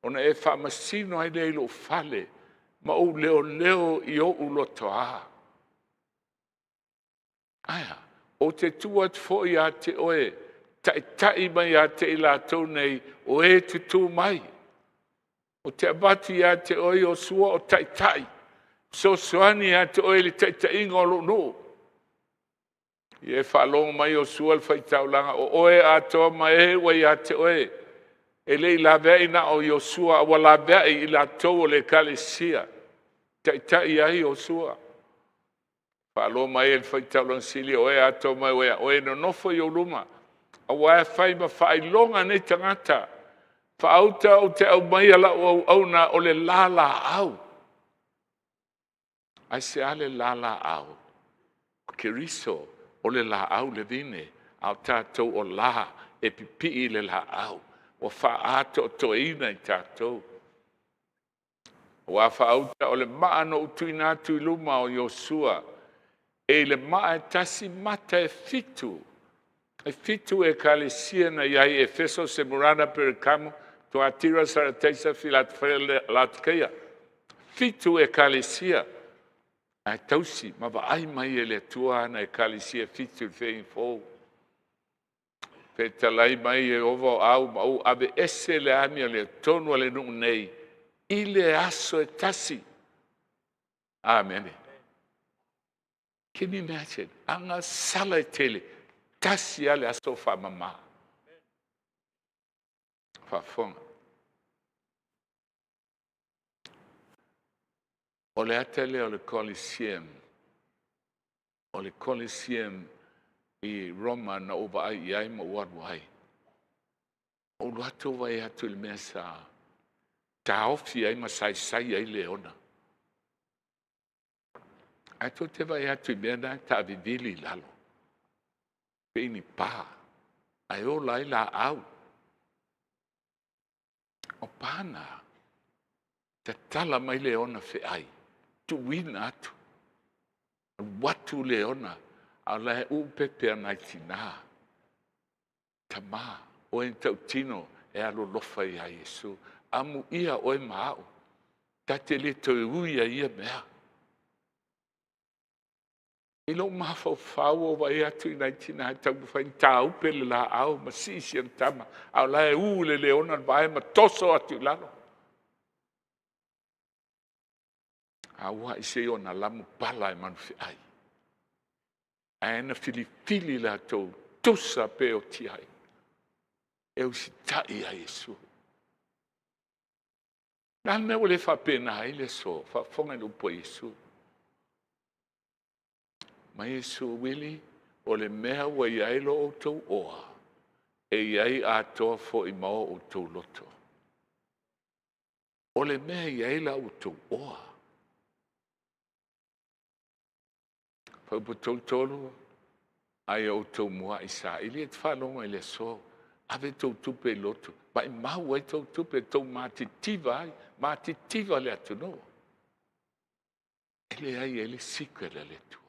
ona e faamasino ai lea i lou fale, ma ou leoleo i ou lotoa. Ae a? Ou te tuu atu foi ia te oe, taitai mai ia te i latou nei, o e tutū mai. Ou te avatu ia te oe Iosua o taitai, fesoasoani ia te oe i le taitaiga o lou nuu. Ia e faalogo mai Iosua le faitaulaga, o oe atoa ma e ua ia te oe, e le i laveai na o Iosua, a ua laveai i latou o le ekalesia. Taitai ai Iosua. Faalogo mai e le faitaulaga sili, o oe atoa ma e ua ia oe, e nonofo i ou luma, aua e fai ma faailoga nei tagata. Faauta ou te aumaia lau auauna o le lalaau. Aisea le lalaau? O Keriso o le laau le vine, a o tatou o la e pipii i le laau, ua faaatoatoaina i tatou. Aua faauta o le maa na ou tuuina atu i luma o Iosua, e i le maa e tasi mata e fitu, e fitu ekalesia na i ai, Efeso, Semurana, Perekamo, Tuatira, Sarateisa, Filatefaia, Laotikeia. Fitu ekalesia. Ae tausi ma vaai mai e le Atua ana ekalesia e fitu i le feagaiga fou. Fetalai mai Ieova o au ma ou aveese le amiotonu a le nuu nei i le aso e tasi. Amene. Can you imagine? Agasala e tele, tasi lava le aso faamama. Faafofoga. O le ata lea o le Coliseum. O le Coliseum i Roma na ou vaai i ai ma ou alu ai. Ou alu atu ou vaai atu i le mea sa taofi ai ma saisai ai leona. Ae tou te vaai atu i mea na e taavivili i lalo, pei ni pa, ae ola ai laau. O pa na, tatala mai leona feai, tuuina atu, alu atu leona, a o la e uupepe ana ai tina. Tama, oe na tautino e alolofa ia Iesu. Amuia oe ma au, ta te le toe ui ai ia mea. I lou mafaufau ua ou vaai atu i nai tina e taumafai e taupe le laau ma sii si ana tama, a o la e u le leona le vae ma toso atu i lalo. A ua i se i ona lamu pala e manufeai. Ae na filifili latou tusa pe oti ai. E usitai ia Iesu. Le a le mea ua le faapena ai le aso? Faafofoga i le upu a Iesu. Mai Iesu, Wili, o le mea ua i ai lo outou oa, e i ai atoa foi ma o outou loto. O le mea e i ai la outou oa. Fuaiupu 33, a ia outou muai saili, e te faalogo i le aso, ave tou tupe i lotu, maimau ai tou tupe, tou matitiva ai, matitiva le atunuu. E leai, e i ai le secret a le Atua.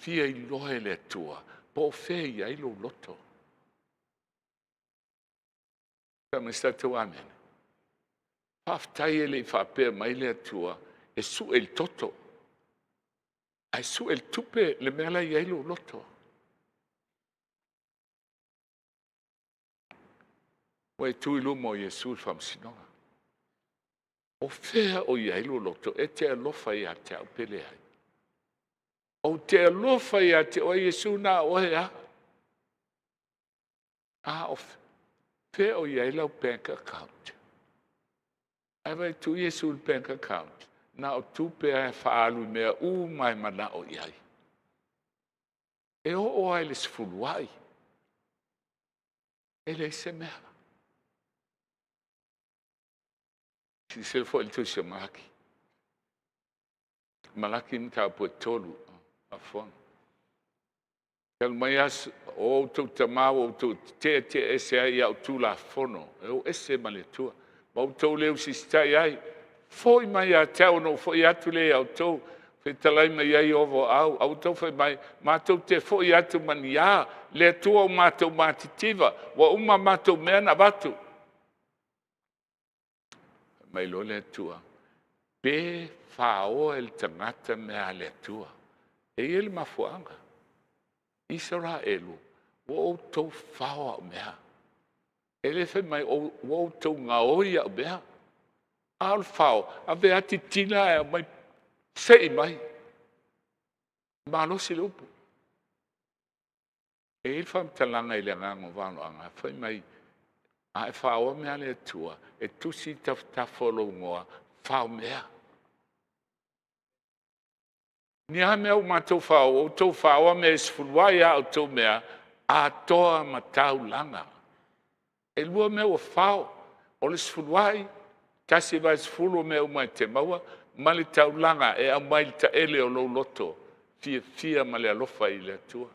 Fia iloa e le Atua po o fea e i ai lou loto. Fai mai se tatou amene. Faafetai e le i faapea mai le Atua e sue i le toto, ae sue i le tupe le mea la e i ai lou loto. Ua e tu i luma o Iesu i le faamasinoga. O fea o i ai lou loto? E te alofa ia te au pe leai? Ou te alofa ia te oe Iesu na o oe lava. A o fea o i ai lau bank account? Ae vaai atu Iesu i le bank account, na o tupe lava e faaalu i mea uma e manao i ai. E oo lava i le sefuluai, e leai se mea. Silasila foi i le tusi o Malaki. Malaki mataupu e 3, faafofoga. Talu mai aso o outou tamā ua outou tete'e ese ai i a'u Tulafono, e o ese ma le Atua, ma outou le usita'i ai, foi mai ia te a'u ona ou fo'i atu lea iā outou, fetalai mai ai Ieova o au. A ua outou fai mai, Matou te fo'i atu ma ni a? Le Atua o matou matitiva, ua uma a matou mea na avatu. Fai mai loa le Atua, pe faoa e le tagata mea a le Atua. E i ai le mafuaaga. Isaraelu, ua outou fao au mea. E le fai mai ua outou gaoi au mea. A o le fao, ave lava titina ae aumai, sei mai. Malosi le upu. E i ai le faamatalaga i le agaga o valoaga, fai mai, a e faoa mea a le Atua, e tusi i tafatafa o lou igoa, fao mea. Ni a mea ua matou faoa, ua outou faoa mea e sefuluai a outou mea, atoa ma taulaga. E lua mea ua fao, o le sefuluai, 1/10 o mea uma e te maua, ma le taulaga e aumai le taele o lou loto fiafia ma le alofa i le Atua.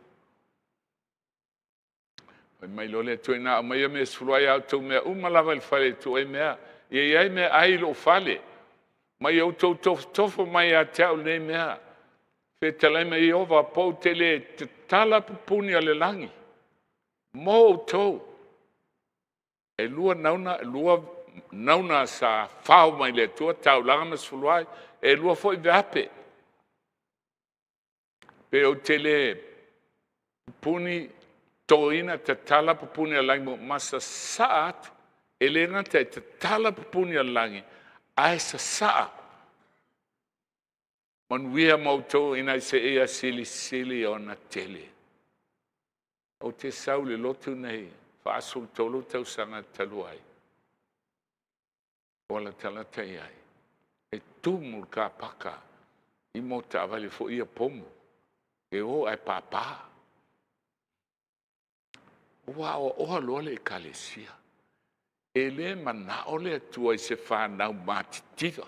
Fai mai loa le Atua, ina aumaia mea e sefuluai a outou mea uma lava i le fale e tuu ai mea, ia i ai mea ai i lou fale, ma ia outou tofotofo mai ia te au i lenei mea, fetalai ma Ieova, po ou te le tatala pupuni o le lagi mo outou. E lua nauna, lua nauna sa fao mai le Atua, taulaga ma sefuluai, e lua foi veape. Pe ou te le pupuni, totoina, tatala pupuni o le lagi ma sasaa atu. E le gata e tatala pupuni o le lagi, ae sasaa manuia ma outou ina i seia silisili ona tele. Ou te sau i le lotu nei 43 tausaga talu ai, ua latalata i ai, e tumu le kapaka i mo taavale foi ia pomu, e o ae pāpā. Ua aoaoa loa le ekalesia. E le manao le Atua i se fanau matitiva.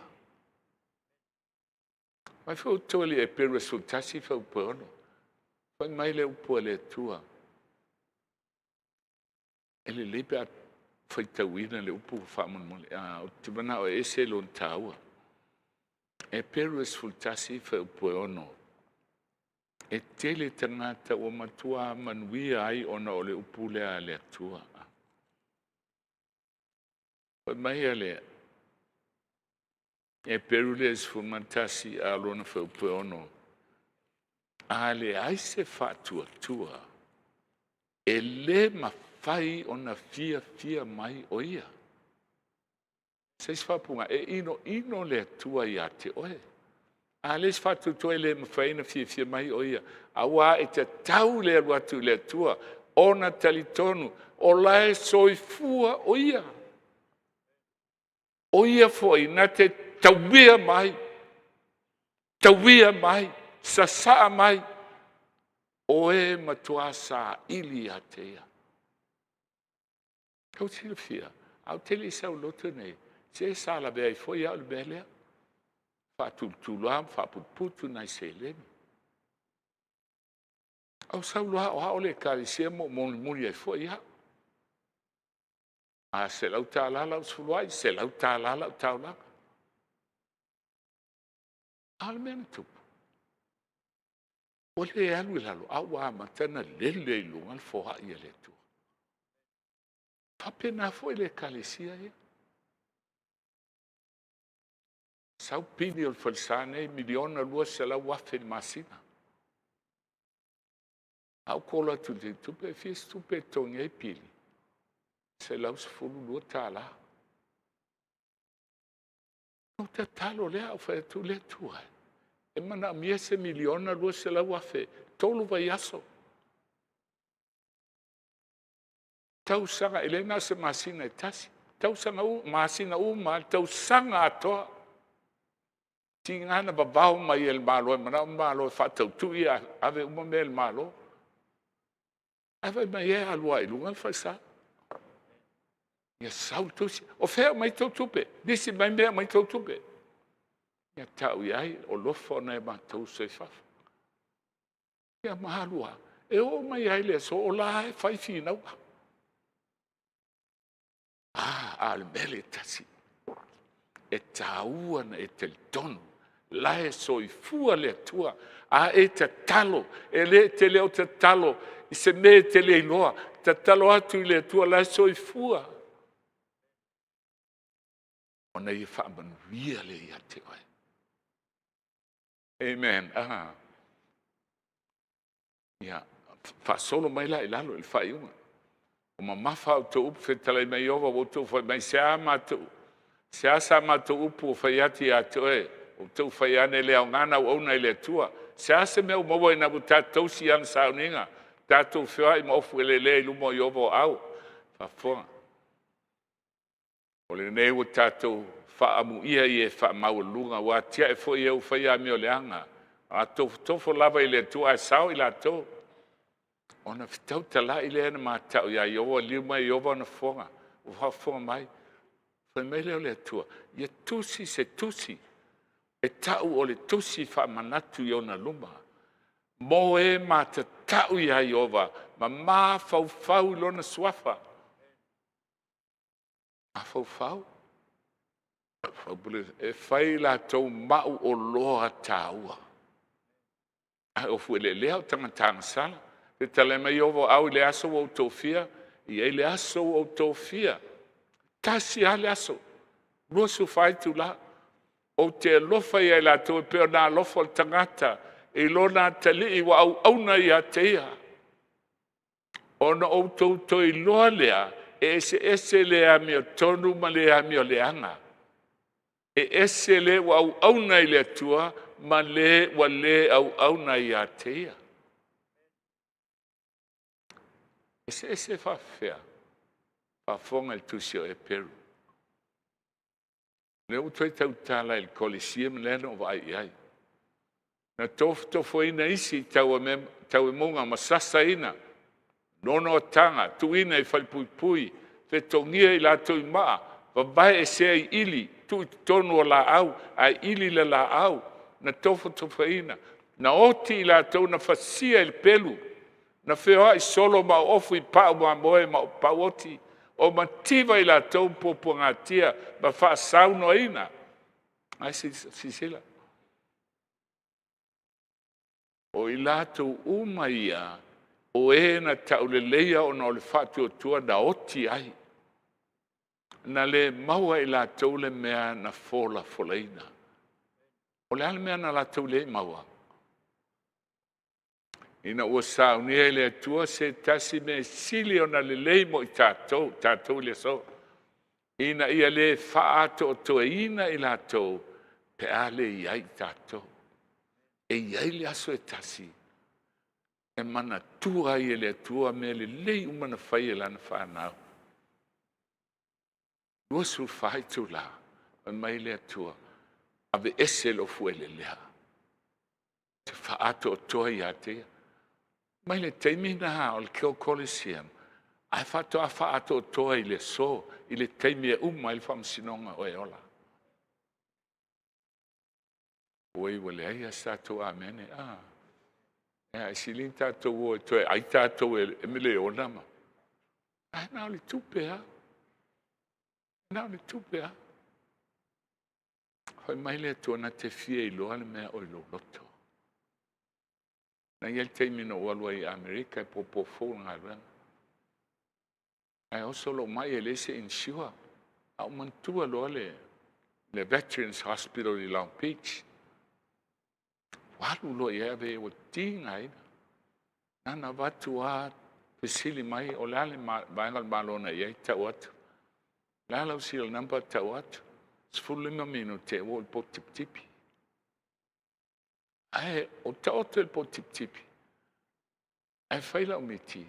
Mai foi outou i le Eperu e 11 fuaiupu e 6. Fai mai le upu a le Atua. E lelei pe a faitauina le upu faamolemole. Ah, ou te manao e ese lona taua. Eperu e 11 fuaiupu e 6. E tele tagata ua matua manuia ai ona o le upu lea a le Atua. Fai mai a le Eperu lea 11 a lona fuaiupu e 6. A leai se faatuatua, e le mafai ona fiafia mai o ia. Se isi faaupuga, e inoino le Atua ia te oe. A leai se faatuatua e le mafai ona fiafia mai o ia. Aua e tatau le alu atu i le Atua ona talitonu o la e soifua o ia. O ia foi na te tauia mai, tauia mai, sasaa mai, o e matua saili ia te ia. Tou silafia, a ou te le i sau i lotu nei, se sa lavea ai foi au i le mea lea. Faatulutulu lava ma faaputuputu nai seleni. A ou sau loa aoao le ekalesia ma ou mulimuli ai foi au. A $100 lau sefuluai, $100 lau taulaga. A o le mea na tupu, ua le alu i lalo, a ua amata ona lele i luga le foai a le Atua. Faapena foi le ekalesia ia. Sau pili o le falesa nei, $1,200,000 i le masina. A ou call atu i le tupe, e fia se tupe e totogi ai pili? $112. Ou tatalo lea, ou fai atu, le Atua, e manaomia se $1,200,000, tolu vaiaso. Tausaga, e le na o se masina e tasi, tausaga uma, masina uma, tausaga atoa. Tiga na vavao mai e le Malo, e manao le Malo e faatautui e ave uma mea i le Malo. Ae fai mai e alu lava i luga le falesa. Ia sau le tusi. O fea e aumai tou tupe? Lisi mai mea e aumai tou tupe. Ia tau i ai, o lofa o nai a matou uso i fafo. Ia ma alu lava. E oo mai ai le aso o la e fai finauga. Ah, a o le mea le tasi. E tāua na e talitonu. La e soifua le Atua. A e tatalo, e le te le o tatalo i se mea e te le iloa. Tatalo atu i le Atua la e soifua. Ona ia faamanuia lea ia te oe. Amen. Ah. Ia, faasolo mai la i lalo i le faaiuga. O mamafa a outou upu fetalai mai Ieova ua outou fai mai, se a matou, se a sa matou upu ua fai atu ia te oe, outou fai ane le aoga na auauna i le Atua. Se a se mea ua maua ina ua tatou tausi i ana sauniga, tatou feoai ma ofu eleelea i luma o Ieova o au. Faafofoga. O lenei ua tatou faaamuia i e faamaualuluga, ua atiae foi e ua faia amioleaga, a tofotofo lava i le Atua ae sao i latou. Ona fetautala'i lea na mata'u ia Ieova, liliu mai Ieova ona fofoga, ua faafofoga mai. Fai mai lea o le Atua, ia tusi se tusi, e ta'u o le tusi faamanatu i ona luma, mo e matata'u iā Ieova ma mafaufau i lona suafa. Mafaufau. E fai latou mau oloa taua. Ae ofu eleelea o tagata agasala. Fetalai mai Ieova o au i le aso ua ou tofia, e i ai le aso ua ou tofia. Tasi lava le aso, 24 itula. Ou te alofa ia i latou e pei ona alofa le tagata i lona atalii ua auauna ia te ia. Ona outou toe iloa lea, e eseese le amiotonu ma le amioleaga. E ese le ua auauna i le Atua ma le ua le auauna ia te ia. Eseese faafefea? Faafofoga i le tusi o Eperu. Lea ua toe tautala i le Coliseum lea na ou vaai i ai. Na tofotofoina isi i tauemuga ma sasaina, nonoataga, tuuina i falepuipui, fetogia i latou i maa, vavaeesea i ili, tuu i totonu o laau, ae ili le laau, na tofotofoina, na oti i latou, na fasia i le pelu, na feoai solo ma oofu i pau mamoe ma pau oti, o mativa i latou puapuagatia ma faasaunoaina. Ae silasila, o i latou uma ia, o e na tauleleia ona o le faatuatua na oti ai. Na le maua e i latou le mea na folafolaina. O le a le mea na latou le maua? Ina ua saunia e le Atua se tasi mea sili ona lelei mo i tatou, tatou i le aso, ina ia le faaatoatoaina i latou pe a le i ai i tatou. E i ai le aso e tasi e manatua ai e le Atua mea lelei uma na fai e lana fanau. 24 itula, fai mai le Atua, aveese lou fuaeleelea, te faaatoatoa ia te ia. Mai le taimi na o le Kill Coliseum, ae faatoa faaatoatoa i le aso, i le taimi e uma ai le faamasinoga o e ola. Oi, ua leai lava se tatou amene. Ah. Ae sili ona tatou o e toe ai tatou e meleona ma. Ae na o le tupe lava. Na o le tupe lava. Fai mai le Atua na te fia iloa le mea o i lou loto. Na i ai le taimi na ou alu ai i Amerika e popo fou le galuega. Ae oso lou mai e leai se insure. A ou manatua loa le, le Veterans Hospital i Long Beach. Ua alu loa i ai ave ua tigaina. Na ona avatu lava fesili mai o le a le vaega o le Malo na i ai, tau atu. O le a lau serial number, tau atu. 15 minute ua oo i le poto tipitipi. Ae o taoto i le poto tipitipi. Ae fai lau miti,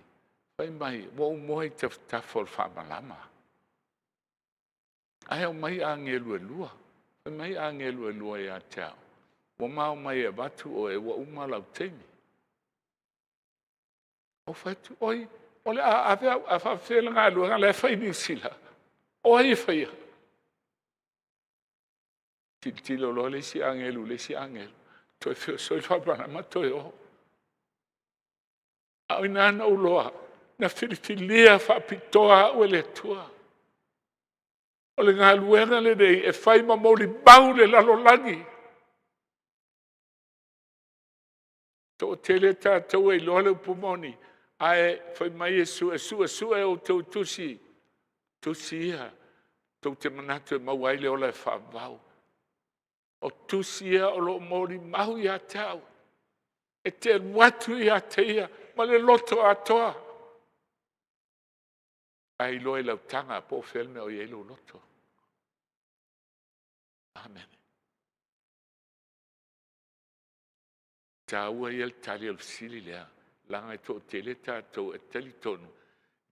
fai mai, ua ou moe i tafatafa o le faamalama. Ae aumai agelu e lua. Fai mai agelu e lua ia te au. Ua ma omai e avatu oe, ua uma lau taimi. Ou fai atu, oi, o le a ave au, a faapefea le galuega la e fai i Niu Sila? O ai e faia? Tilotilo loa le isi agelu i le isi agelu, toe feosoi le faamalama toe o. A o ina na ou loa, na filifilia faapitoa au e le Atua. O le galuega lenei e fai ma molimau le lalolagi. Toatele tatou e iloa le upu moni, ae fai mai Iesu e suesue outou tusi, tusi ia tou te manatu e maua ai le ola e faavavau. O tusi ia o lo o molimau ia te au, e te alu atu ia te ia ma le loto atoa. Ae iloa i lau taga po o fea le mea o i ai lou loto. Amene. Taua ia le tali o le fesili lea, leaga e toatele tatou e talitonu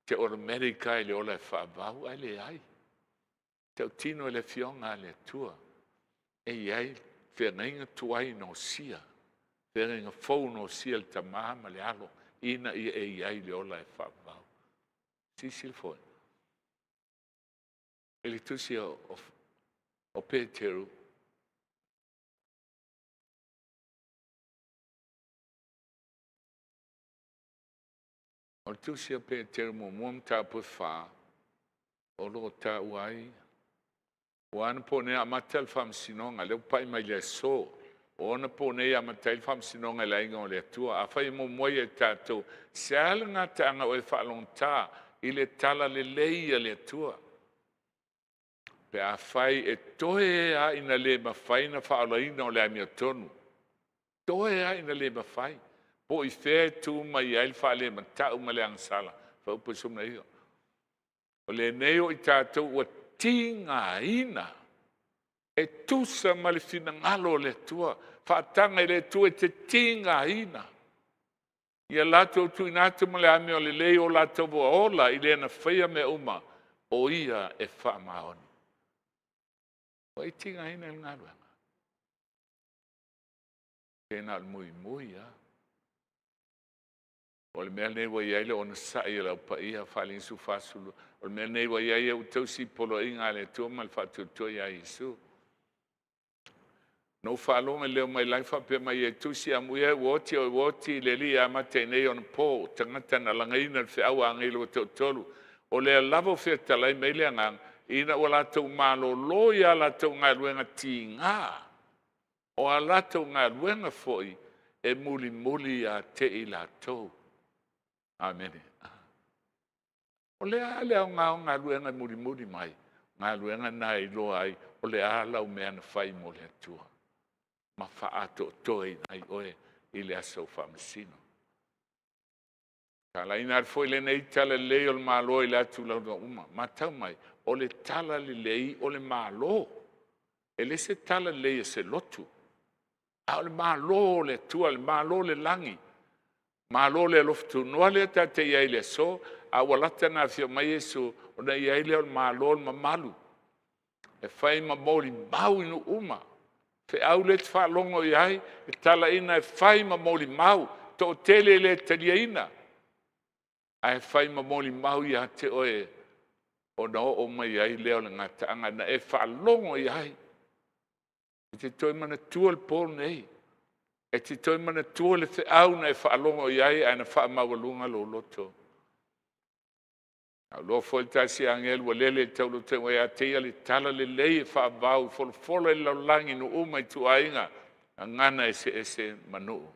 te automatic lava i le ola e faavavau, ae leai. Tautino i le Afioga a le Atua, e i ai feagaiga tuai na osia, feagaiga fou na osia e le Tama ma le Alo, ina ia e i ai le ola e faavavau. Silasila foi i le tusi o Peteru, O le tusi a Peteru muamua mataupu e 4, o lo o taua ai, ua anapo nei amata le faamasinoga, lea ua pai mai le aso, o anapo nei amata ai le faamasinoga i le aiga o le Atua. Afai e muamua ia i tatou, se a le gataaga ua e faalogogata i le talalelei a le Atua? Pe afai e toe lava ina le mafai ona faaolaina o le amiotonu, toe lava ina le mafai, po i fea e tu mai ai le faalematau ma le agasala, Fuaiupu 19. O lenei o i tatou ua tigaina e tusa ma le finagalo o le Atua, faataga i le Atua e te tigaina ia latou tuuina atu ma le amio lelei o latou ola i le na faia mea uma, o ia e faamaoni. Ua e tigaina i le galuega? Pe na o le muimui lava. O le mea lenei ua i ai le onosai a le Au Paia, Faaliga 14, o le mea lenei ua i ai ua tausi i poloaiga a le Atua ma le faatuatua ia Iesu. Na ou faalogo i le leo mai lagi faapea mai e tusi, amuia ua oti o ua oti i le Alii e amata ai nei ona po, tagata na lagaina le feau a agelu e toatolu. O lea lava ua fetalai mai le agaga, ina ua latou malōlō i a latou galuega tigā, o a latou galuega foi e mulimuli ia te i latou. Amene. O le a le aoga o galuega e mulimuli mai? Galuega na e iloa ai o le a lau mea na fai mo le Atua ma faaatoatoaina ai oe i le aso faamasino. Talaina atu foi lenei tala lelei o le Malo i le atu laulau uma. Matau mai, o le tala lelei o le Malo. E le se tala lelei o se lotu, a o le Malo o le Atua, le Malo o le lagi, Malo o le alofa tunoa lea tatou te i ai i le aso, a ua lata ona afio mai Iesu, ona i ai lea o le Malo o le mamalu, e fai ma molimau i nuu uma. Feau lea e te faalogo i ai, e talaina e fai ma molimau, toatele e le taliaina, ae fai ma molimau ia te oe, ona oo mai ai lea o le gataaga na e faalogo i ai. E te toe manatua le po lenei, e te toe manatua le feau na e faalogo i ai ae na faamaualuga lou loto. Saunoa foi le tasi agelu ua lele i le tauluteuga ia te ia le tala lelei e faavavau, folafola i le lalolagi i nuu uma, ituaiga, gagana eseese ma nuu.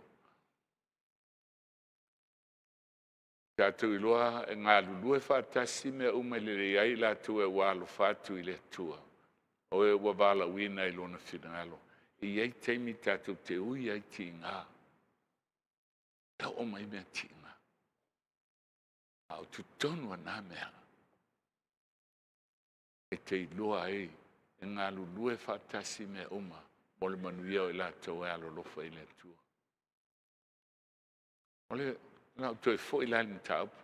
Tatou iloa e galulue faatasi mea uma e lelei ai i latou e ua alofa atu i le Atua, o e ua valaauina i lona finagalo. E i ai taimi tatou te ui ai tiga, e oo mai mea tiga. A o totonu o na mea, e te iloa ai e galulue faatasi mea uma mo le manuia o i latou e alolofa i le Atua. O le a ou toe foi la i le mataupu.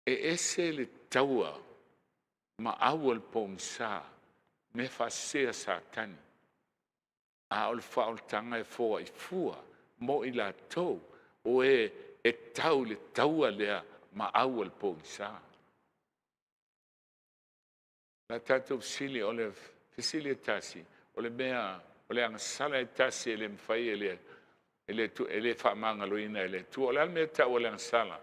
E ese le taua ma au a le pogisa, mea faasese a Satani, a o le faaolataga e foai fua mo i latou o e e tau i le taua lea ma au a le pogisa. O le tatou fesili, o le fesili e tasi, o le mea, o le agasala e tasi e le mafai e le E le, e le faamagaloina e le Atua. O le a le mea e tau o le agasala?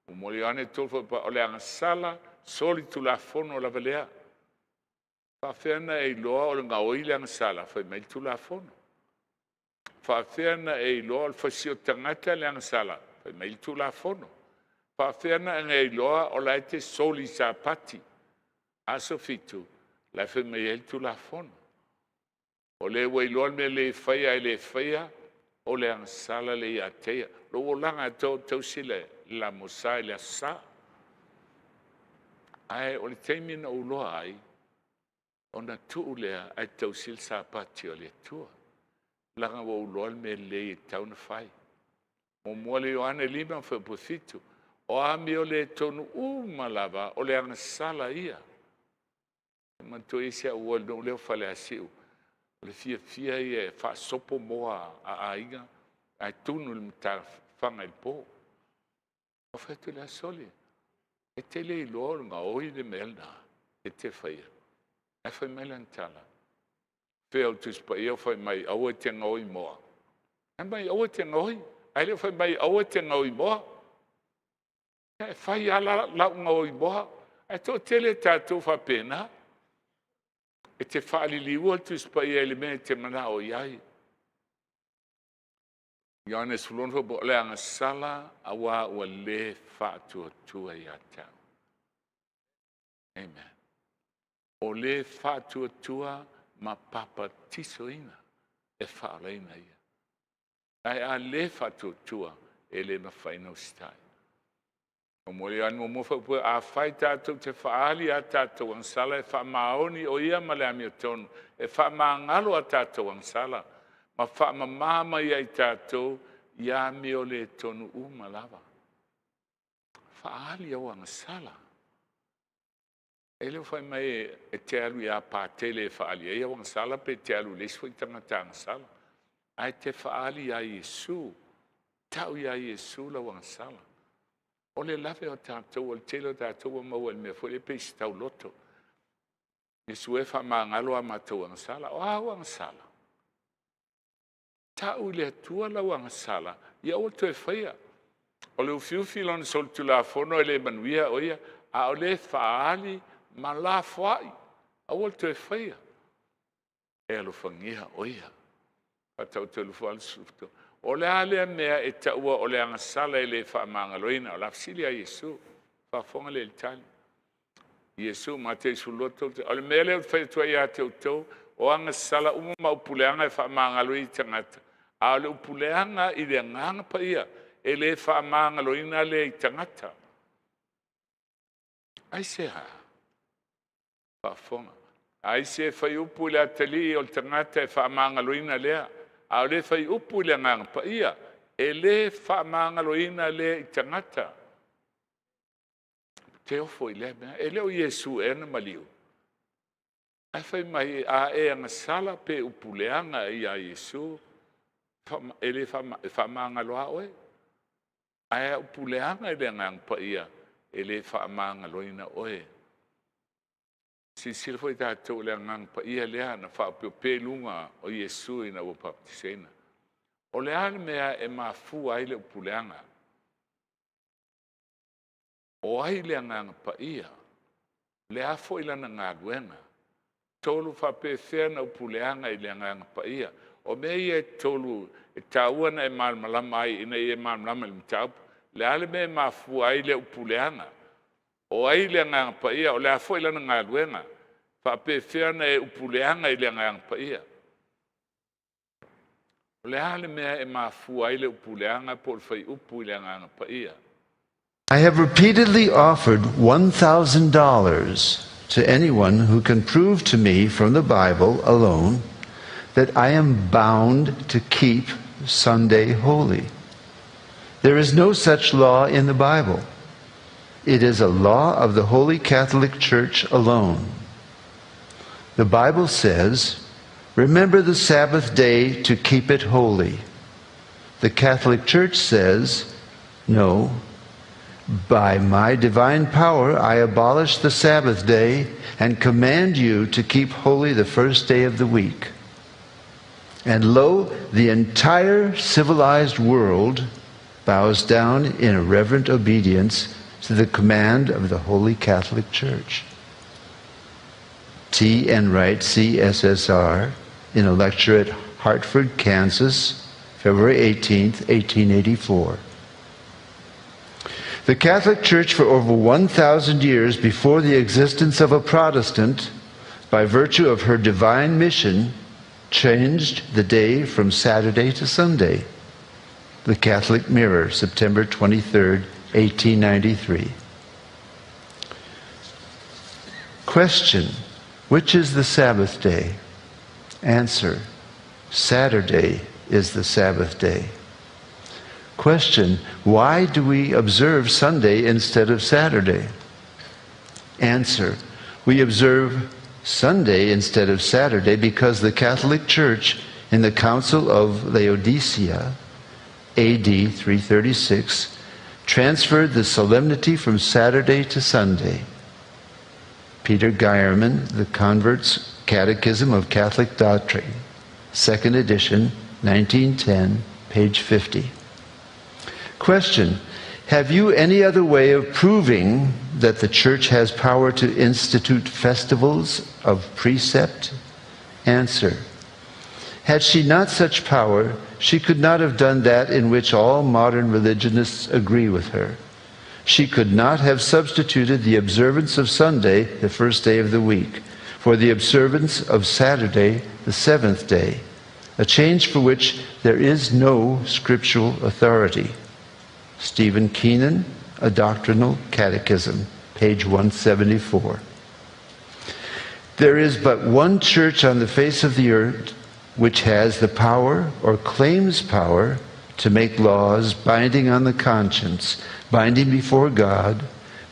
Muamua Ioane 3 o le agasala solitulafono lava lea. Faafefea ona e iloa o le gaoi le agasala? Fai mai le Tulafono. Faafefea ona e iloa o le fasi o tagata le agasala? Fai mai le Tulafono. Faafefea ona e iloa o la e te soli Sapati aso 7? La e fai mai ai le Tulafono. O le ua iloa le mea lelei e faia ae le faia, o le agasala lea ia te ia. Lou olaga e tausi le lamosa i le aso Sa. Ae o le taimi na ou iloa ai, ona tuu lea ae tausi le Sapati o le Atua. Leaga ua ou iloa le mea lelei e tatau ona fai. Muamua le Ioane 5 fuaiupu 7. O amio le tonu uma lava, o le agasala ia. E manatua i si au uo i le nuu lea o Faleasiu, o le fiafia ia e faasopo moa a aiga ae tunu i le matafaga i le po. Ou fai atu lea, sole, e te le iloa o le gaoi le mea lena e te faia. Ae fai mai lana tala, fea o le Tusi Paia o fai mai aua e te gaoi moa. Fai mai aua e te gaoi, ae le o fai mai aua e te gaoi moa. E fai lava lau gaoi moa, ae toatele tatou faapena. E te faaliliua le Tusi Paia i le mea e te manao i ai. Ioane 16, o le agasala auā ua le faatuatua ia te au. Amen. O le faatuatua ma papatisoina e faaolaina ia. Ae a le faatuatua, e le mafai ona usitai. Muamua Ioane muamua fuaiupu afai tatou te faaali a tatou agasala, e faamaoni o ia ma le amiotonu e faamagalo a tatou agasala ma faamamā mai ia i tatou i amio le tonu uma lava. Faaali au agasala. E le o fai mai e te alu ia Patele e faaali ai au agasala pe te alu i le isi foi tagata agasala. Ae te faaali ia Iesu, tau ia Iesu lau agasala. O le lave o tatou, o le tele o tatou ua maua i le mea foi lea pei se tauloto. Iesu e faamagalo a matou agasala. O a au agasala? Tau i le Atua lau agasala, ia aua le toe faia. O le ufiufi lona solitulafono e le manuia o ia, a o le faaali ma lafoai, aua le toe faia. E alofagia o ia. Faataoto 23. O le a lea mea e taua o le agasala e le faamagaloina? O le a fesili a Iesu. Faafofoga lea i le tali. Iesu, Matei 12, o le mea lea ou te fai atu ai ia te outou, o agasala uma ma upu leaga e faamagalo ai tagata, a o le upu leaga i le Agaga Paia, e le faamagaloina lea i tagata. Aisea? Faafofoga. Ai se fai upu i le atalii o le tagata e faamagaloina lea, a o le fai upu i le Agaga Paia, e le faamagaloina lea i tagata. Te ofo i lea mea. E le o Iesu ea na maliu. Ae fai mai, a e agasala pe upu leaga ia Iesu, e le faamagalo lava oe. Ae a upu leaga i le Agaga Paia, e le faamagaloina oe. Silasila foi tatou i le Agaga Paia lea na faaopeopea i luga o Iesu ina ua baptiseina. O le a le mea e mafua ai le upu leaga? O ai le Agaga Paia? Le a foi lana galuega? Tolu, faapefea na upu leaga i le Agaga Paia? O mea ia e tolu e taua na e malamalama ai ina ia e malamalama i le mataupu. Le a le mea e mafua ai le upu leaga? O ai le Agaga Paia? O le a foi lana galuega? Faapefea na e upu leaga i le Agaga Paia? O le a le mea e mafua ai le upu leaga po o le fai upu i le Agaga Paia? I have repeatedly offered $1,000 to anyone who can prove to me from the Bible alone that I am bound to keep Sunday holy. There is no such law in the Bible. It is a law of the Holy Catholic Church alone. The Bible says, Remember the Sabbath day to keep it holy. The Catholic Church says, No, by my divine power I abolish the Sabbath day and command you to keep holy the first day of the week. And lo, the entire civilized world bows down in reverent obedience to the command of the Holy Catholic Church. T. Enright, CSSR, in a lecture at Hartford, Kansas, February 18, 1884. The Catholic Church, for over 1,000 years before the existence of a Protestant, by virtue of her divine mission, changed the day from Saturday to Sunday. The Catholic Mirror, September 23, 1893. Question Which is the Sabbath day? Answer Saturday is the Sabbath day. Question Why do we observe Sunday instead of Saturday? Answer We observe Sunday instead of Saturday because the Catholic Church in the Council of Laodicea, AD 336, transferred the solemnity from Saturday to Sunday. Peter Geierman, The Convert's Catechism of Catholic Doctrine, second edition, 1910, page 50. Question Have you any other way of proving that the church has power to institute festivals of precept? Answer Had she not such power, she could not have done that in which all modern religionists agree with her. She could not have substituted the observance of Sunday, the first day of the week, for the observance of Saturday, the seventh day, a change for which there is no scriptural authority. Stephen Keenan, A Doctrinal Catechism, page 174. There is but one church on the face of the earth which has the power or claims power to make laws binding on the conscience, binding before God,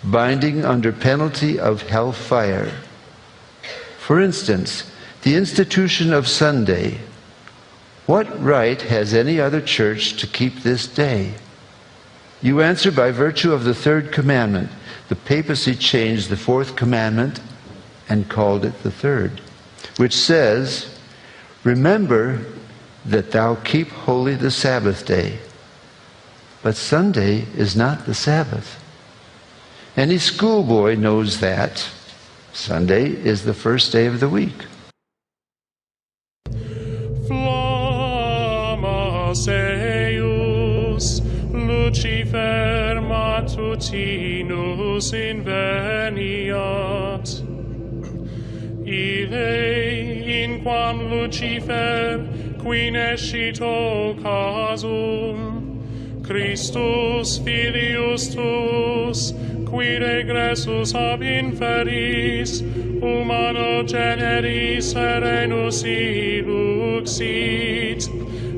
binding under penalty of hell fire. For instance, the institution of Sunday. What right has any other church to keep this day? You answer by virtue of the third commandment. The papacy changed the fourth commandment and called it the third, which says, Remember that thou keep holy the Sabbath day. But Sunday is not the Sabbath. Any schoolboy knows that. Sunday is the first day of the week. Flammas eius, Lucifer matutinus inveniat. Ille inquam Lucifer, qui nescit occasum, Christus filius tuus, qui regressus ab inferis, humano generis serenus illuxit,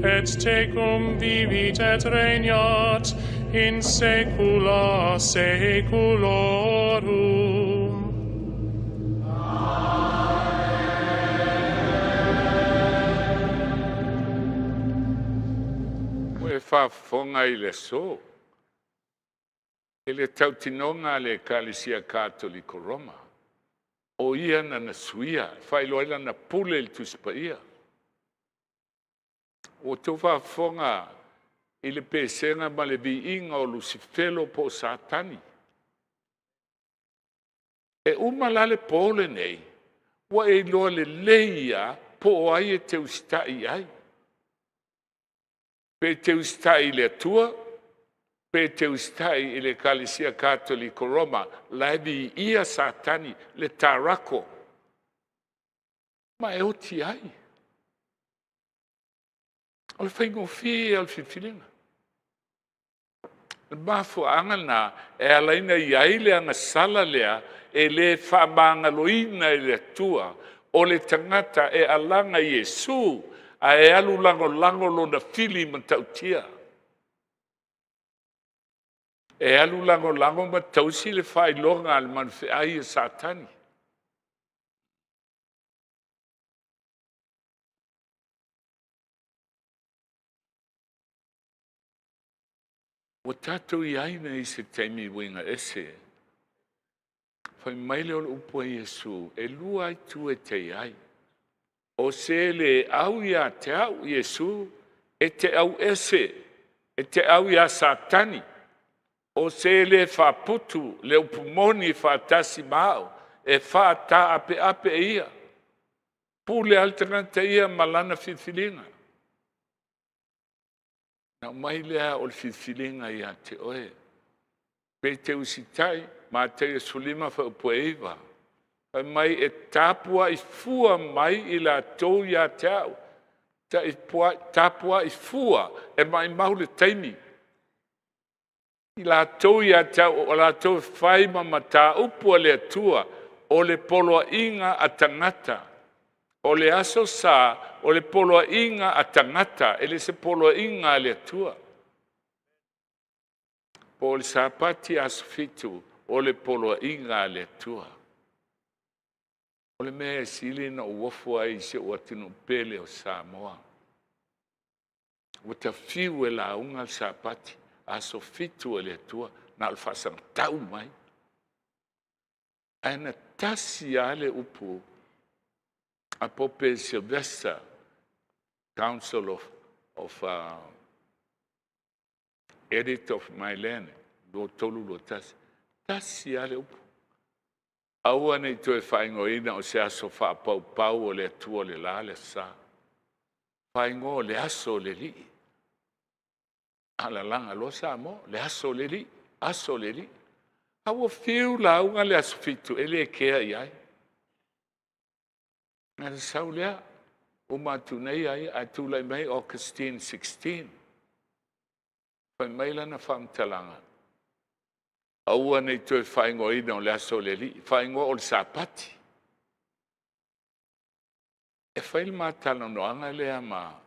et tecum vivit et regnat in saecula saeculorum. Ua e faafofoga i le aso i le tautinoga a le Ekalesia Katoliko Roma, o ia na na suia e faailoa ai lana pule i le Tusi Paia. Ua outou faafofoga i le pesega ma le viiga o Lusifelo po o Satani. E uma la le po lenei, ua e iloa lelei ia po o ai e te usitai i ai. Pe te usitai i le Atua, pe te usitai i le Ekalesia Katoliko Roma, la e viia Satani, le tarako, ma e oti ai. O le faigofie ia o le filifiliga. O le mafuaaga lena e ala ai ona i ai le agasala lea e le faamagaloina e le Atua o le tagata e alaga i Iesu ae alu lagolago lona fili matautia. E alu lagolago ma tausi le faailoga a le manufeai a Satani. Ua tatou i ai nei i se taimi uiga ese. Fai mai lea o le upu a Iesu, e lua itu e te i ai. O se le au ia te au, Iesu, e te au ese, e te au iā Satani. O se le faaputu le upu moni faatasi ma au, e faataapeape e ia. Pule lava le tagata ia ma lana filifiliga. Na aumai lea o le filifiliga ia te oe. Pe te usitai, Mataio 15 fuaiupu e 9. Fai mai e tapuai fua mai i latou ia te au. Tapuai fua e maumau le taimi. I latou ia te au, o latou e fai ma mataupu a le Atua, o le poloaiga a tagata. O le aso sa, o le poloaiga a tagata, e le se poloaiga a le Atua. Po o le Sapati aso 7, o le poloaiga a le Atua. O le mea e sili ona ou ofo ai i si ou atunuu pele o Samoa. Ua ta fiu e lauga le Sapati, aso 7 a le Atua, na o le faasagatau mai. Ae na tasi lava le upu a Pope Sylvester, Council of Edict of Milan, 2321. Tasi lava le upu. Aua ne i toe faaigoaina o se aso faapaupau o le Atua o le la le aso Sa. Faaigoa o le aso o le Alii. A lalaga loa Samoa, le aso o le Alii, aso o le Alii. A ua fiu lauga le aso 7 e le kea i ai. Na le sau lea, uma atu nei ai, ae tulai mai Augustine 16. Fai mai lana faamatalaga, aua ne i toe faaigoaina o le aso o le Alii, faaigoa o le Sapati. E fai le ma talanoaga lea ma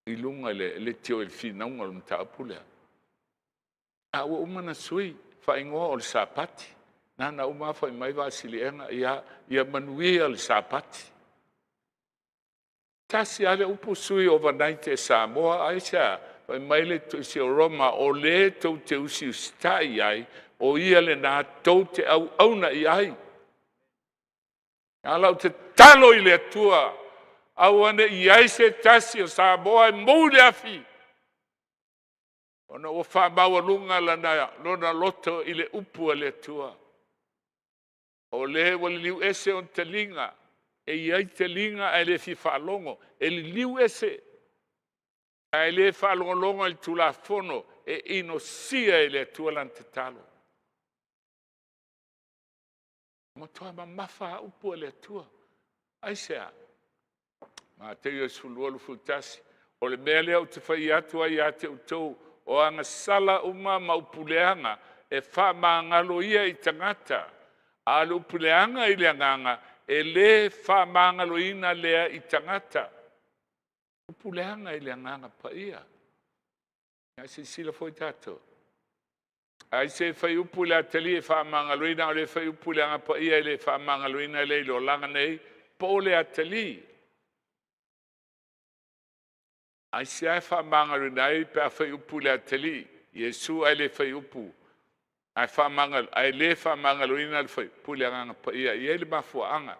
i luga i le leitio i le finauga o le mataupu lea. A ua uma ona sui, faaigoa o le Sapati. Na na uma fai mai Vaasiliega, ia, ia manuia le Sapati. Tasi lava le upu sui overnight e Samoa, aisea? Fai mai le tusi o Roma, o le tou te usiusitai ai, o ia lena tou te auauna i ai. A lau tatalo i le Atua, aua ne i i ai se tasi o Samoa e mou i le afi, ona ua faamaualuga lana, lona loto i le upu a le Atua. O le ua liliu ese ona taliga, e i ai taliga ae le fia faalogo, e liliu ese ae le faalogologo i le Tulafono, e inosia e le Atua lana tatalo. Matua mamafa lava upu a le Atua. Aisea? Mateo 12, 21. O le mea lea ou te fai atu ai ia te outou, o agasala uma ma upu leaga e faamagalo ia i tagata, a o le upu leaga i le agaga, e le faamagaloina lea i tagata. Upu leaga i le agaga paia. Ae silasila foi tatou. Ai se fai upu i le atalii e faamagaloina, a o le fai upu i le Agaga Paia e le faamagaloina lea i le olaga nei, po o le atalii. Aisea e faamagaloina ai pe a fai upu i le atalii, Iesu ae le fai upu, ae, faamagalo, ae le faamagaloina le fai upu i le Agaga Paia. E i ai le mafuaaga.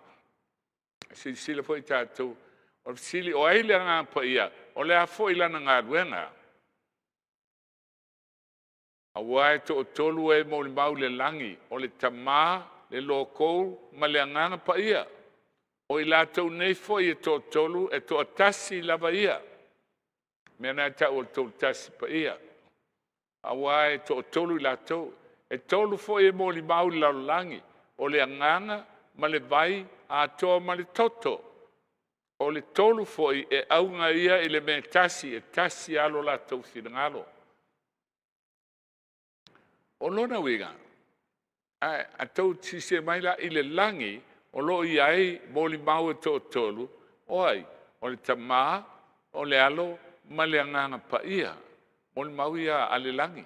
Silasila foi tatou, o le fesili, o ai le Agaga Paia? O le a foi lana galuega? Aua e toatolu e molimau i le lagi, o le Tama, le Lokou ma le Agaga Paia. O i latou nei foi e toatolu, e toatasi lava ia. Mea na e tau o le toatasi paia. Aua e toatolu i latou. E tolu foi e molimau i le lalolagi, o le agaga ma le vai atoa ma le toto. O le tolu foi e auga ia i le mea tasi, e tasi lava lo latou finagalo. O lona uiga, a tou silasila mai la i le lagi, o lo o i ai molimau e toatolu, o ai? O le Tama, o le Alo ma le Agaga Paia. Molimau ia a le lagi.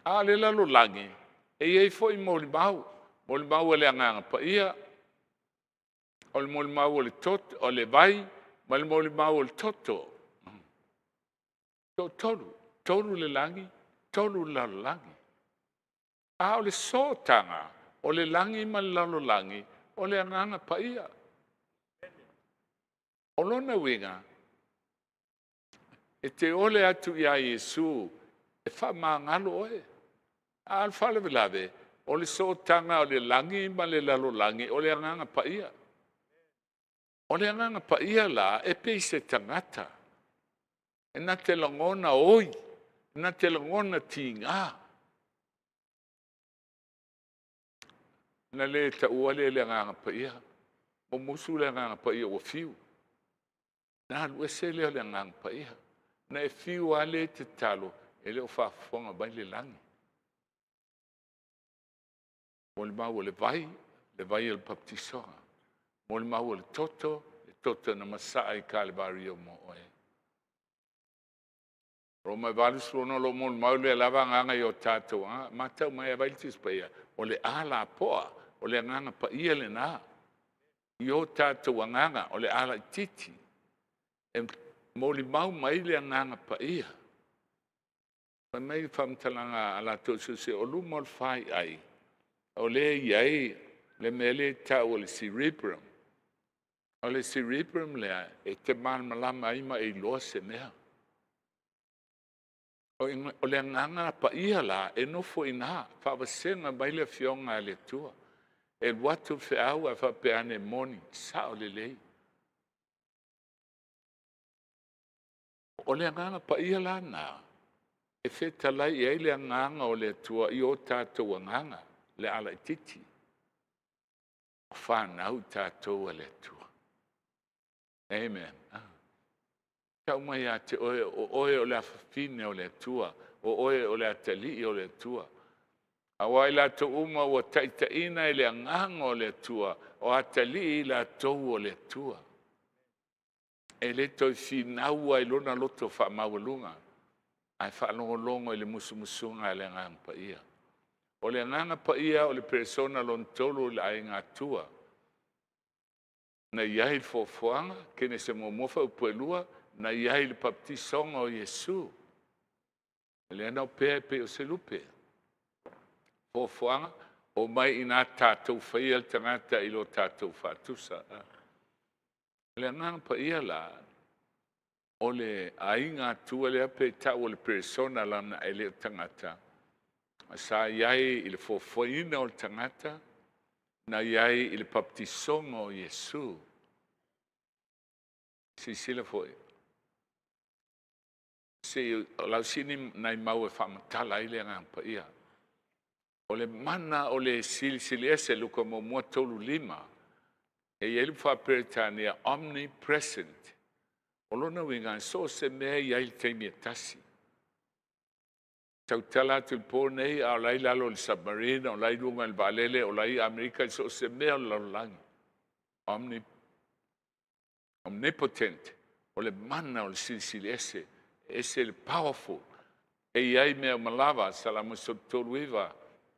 A o le lalolagi, e i ai foi molimau. Molimau a le Agaga Paia, o le molimau o le, toto, o le vai, ma le molimau o le toto. Toatolu, tolu le lagi, tolu le lalolagi. A o le sootaga o le lagi ma le lalolagi, o le Agaga Paia. O lona uiga, e te ole atu iā Iesu e faamagalo oe. A o le faalavelave, o le sootaga o le lagi ma le lalolagi, o le agaga paia. O le agaga paia la, e pei se tagata, e na te lagona oi, na te lagona tiga. Ona le taua lea i le agaga paia, mumusu le agaga paia ua fiu. Na alu ese lea o le agaga paia. Na e fiu lava lea e tatalo, e le o faafofoga mai le lagi. Molimau o le vai, le vai o le papatisoga. Molimau o le toto, le toto na masaa i Kalevario mo oe. Roma e 86 o lo o molimau lea lava agaga i o tatou aga. Matau mai e vai le Tusi Paia, o le alapoa, o le agaga paia lena. I o tatou agaga, o le alaititi. E molimau mai le agaga paia. Fai mai le faamatalaga a latou suesue, o luma o le faiai, o lea e i ai le mea lea e tau o le cerebrum. O le cerebrum lea, e te malamalama ai ma e iloa se mea. O le agaga paia la, e nofo i ina, faavasega mai le Afioga a le Atua. E alu atu le feau ae faapea ane, e moni, sao lelei. O le agaga paia la lena, e fetalai i ai le agaga o le Atua i o tatou agaga, le alaititi, o fanau tatou a le Atua. Amen. Tau mai ia te oe, o oe o le afafine o le Atua, o oe o le atalii o le Atua. Aua i latou uma ua taitaiina e le agaga o le Atua, o atalii i latou o le Atua. E le toe finau lava i lona loto faamaualuga, ae faalogologo i le musumusuga a le Agaga Paia. O le Agaga Paia o le persona lona tolu o le Aiga Atua. Na i ai le foafoaga, Kenese 1 fuaiupu 2, na i ai le papatisoga o Iesu. Lea na opea e pei o se lupe. Foafoaga, omai ina tatou faia le tagata i lo tatou faatusa. O le Agaga Paia la, o le aiga Atua lea pe tau o le persona leaga e le o tagata, sa i ai i le foafoaina o le tagata, na i ai i le papatisoga o Iesu. Silasila foi, se i o lau sini nai mau e faamatala ai le Agaga Paia. O le mana o le Silisili Ese, Luka 1:35, e i ai le faa-Peretania, omnipresent. O lona uiga, so o se mea e i ai i le taimi e tasi. Tautala atu i le po nei, a o la i lalo o le submarine, o la i luga i le vaalele, o la i Amerika, i so o se mea o le lalolagi. Omni, omnipotent, o le mana o le Silisili Ese, ese le powerful. E i ai mea uma lava, Salamo 139,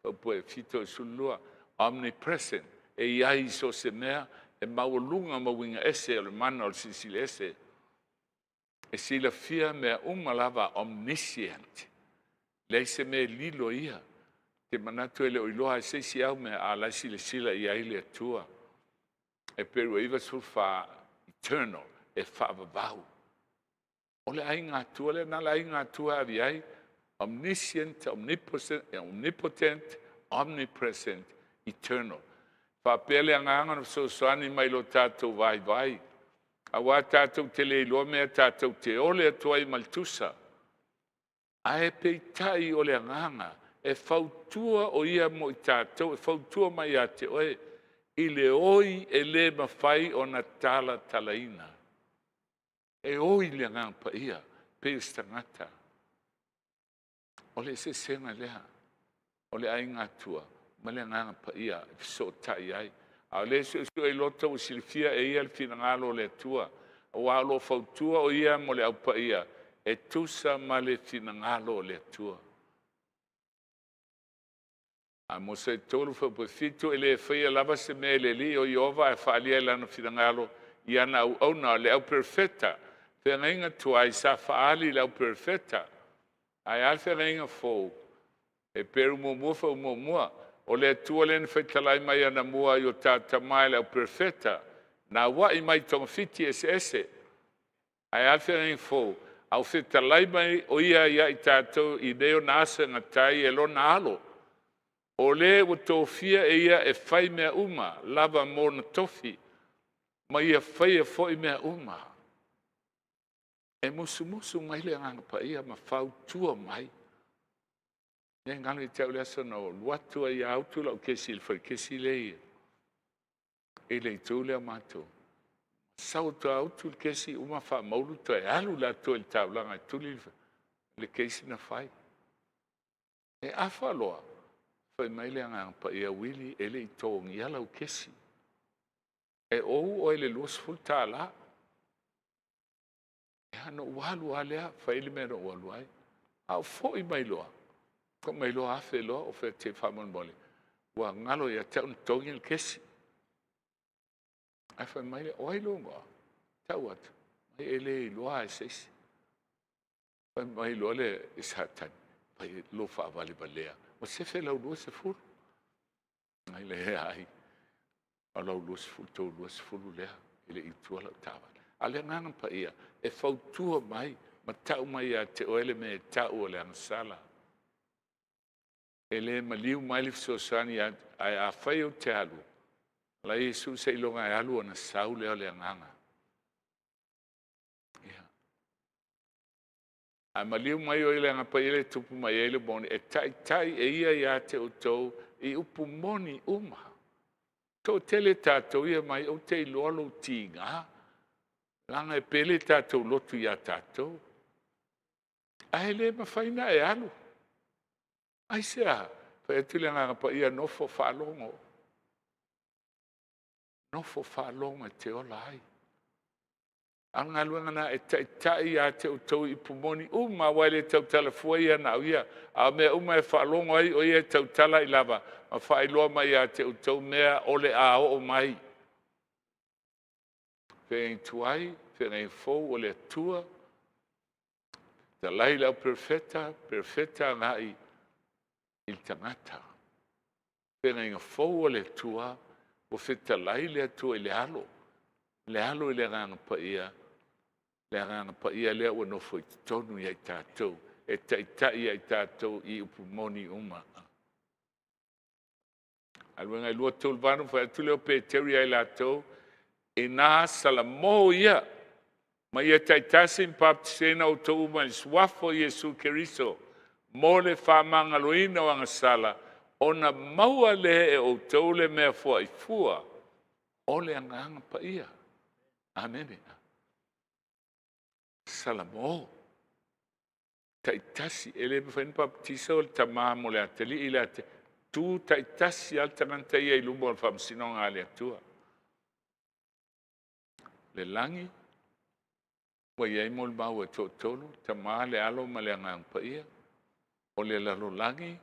upu e 72, omnipresent, e i ai i so o se mea, e maualuga ma uiga ese o le mana o le Silisili Ese. E silafia mea uma lava, omniscient. Leai se mea e lilo ia. Te manatu e le o iloa e se isi au mea, a la e silasila i ai le Atua. Heperu 94, eternal, e faavavau. O le aiga Atua lea, na le aiga Atua e ave i ai, omniscient, omnipotent, omnipresent, eternal. Faapea le agaga na fesoasoani mai lo tatou vaivai. Aua tatou te le iloa mea tatou te ole atu ai ma le tusa. Ae peitai o le agaga e fautua o ia mo i tatou, e fautua mai ia te oe, i le oi e le mafai ona talatalaina. E oi le agaga paia, pei o se tagata. O le eseesega lea, o le aiga Atua ma le agaga paia e fesootai ai. A o le suesue i loto ua silafia e ia le finagalo o le Atua, aua o lo o fautua o ia mo le au paia e tusa ma le finagalo o le Atua. Amosa e 3 fuaiupu e 7, e le faia lava se mea e le Alii o Ieova ae faaalia i lana finagalo i ana auauna, le au perofeta. Feagaiga tuai sa faaali i le au perofeta. Ae a le feagaiga fou? Heperu 1 fuaiupu 1, o le Atua lea na faitalai mai anamua i o tatou tama i le au perofeta. Na aua'i mai i togafiti eseese. Ae a le feagaiga fou? A ua fetalai mai o ia ia i tatou i nei ona aso e gata ai e lona Alo, o le ua tofia e ia e fai mea uma lava mo ona tofi, ma ia faia foi mea uma. E musumusu mai le Agaga Paia ma fautua mai. E le galo ia te au le aso na ou alu atu ai e utu lau kesi i le falekesi lea i le itu lea o matou. Sau atu lava utu le kesi uma faamaulu toe alu le atoa i le taulaga e tuli le kesi na fai. E afa loa, fai mai le Agaga Paia, Wili, e le i togia lau kesi. E ou oe i le $20. Ia, na ou alu lava lea, fai le mea na ou alu ai. A ou foi mai loa, foi mai loa afe loa, ou fai atu i ai, faamolemole, ua galo ia te au ona togi le kesi. Ae fai mai le, o ai lou igoa? Tau atu, mai e le iloa lava e se isi. Fai mai loa le Satani, fai lou faavalevalea, ua sefe lau 20. Ai leai, o lau 20, tou 20 lea, e le i utua lau taavale. A o le Agaga Paia, e fautua mai ma tau mai ia te oe le mea e tau o le agasala. E le maliu mai le fesoasoani, ae afai ou te alu, ala Iesu seiloga e alu ona sau lea o le Agaga. Ia. A maliu mai o ia le Agaga Paia lea e tupu mai ai le moni, e taitai e ia ia te outou i upu moni uma. Toatele tatou ia mai, ou te iloa lou tiga, leaga e pele tatou lotu ia tatou. Ae le mafai ona e alu. Aisea? Fai atu le Agaga Paia, nofo faalogo. Nofo faalogo e te ola ai. A o le galuega lena e taitai ia te outou i upu moni uma, aua e le tautala fua ia na au ia, a o mea uma e faalogo ai o ia e tautala ai lava ma faailoa mai ia te outou mea o le a oo mai. Feagaiga tuai, feagaiga fou o le Atua, fetalai i le au perofeta, perofeta agai i le tagata. Feagaiga fou a le Atua, ua fetalai le Atua i le Alo, le Alo i le Agaga Paia, le Agaga Paia lea ua nofo i totonu ia i tatou, e taitai ia i tatou i upu moni uma. Galuega e 2, 3, 8, fai atu lea o Peteru ia i latou, ina salamo ia, ma ia taitasi ma baptiseina outou uma i le suafa o Iesu Keriso mo le faamagaloina o agasala, ona maua lea e outou le mea foaifua o le Agaga Paia. Amene. Salamo. Taitasi, e le mafai ona baptisa o le Tama mo le atalii, le atalii. Tu taitasi lava le tagata ia i luma o le faamasinoga a le Atua. Le lagi, ua i ai molimau e toatolu, Tama, le Alo ma le Agaga Paia. O le lalolagi,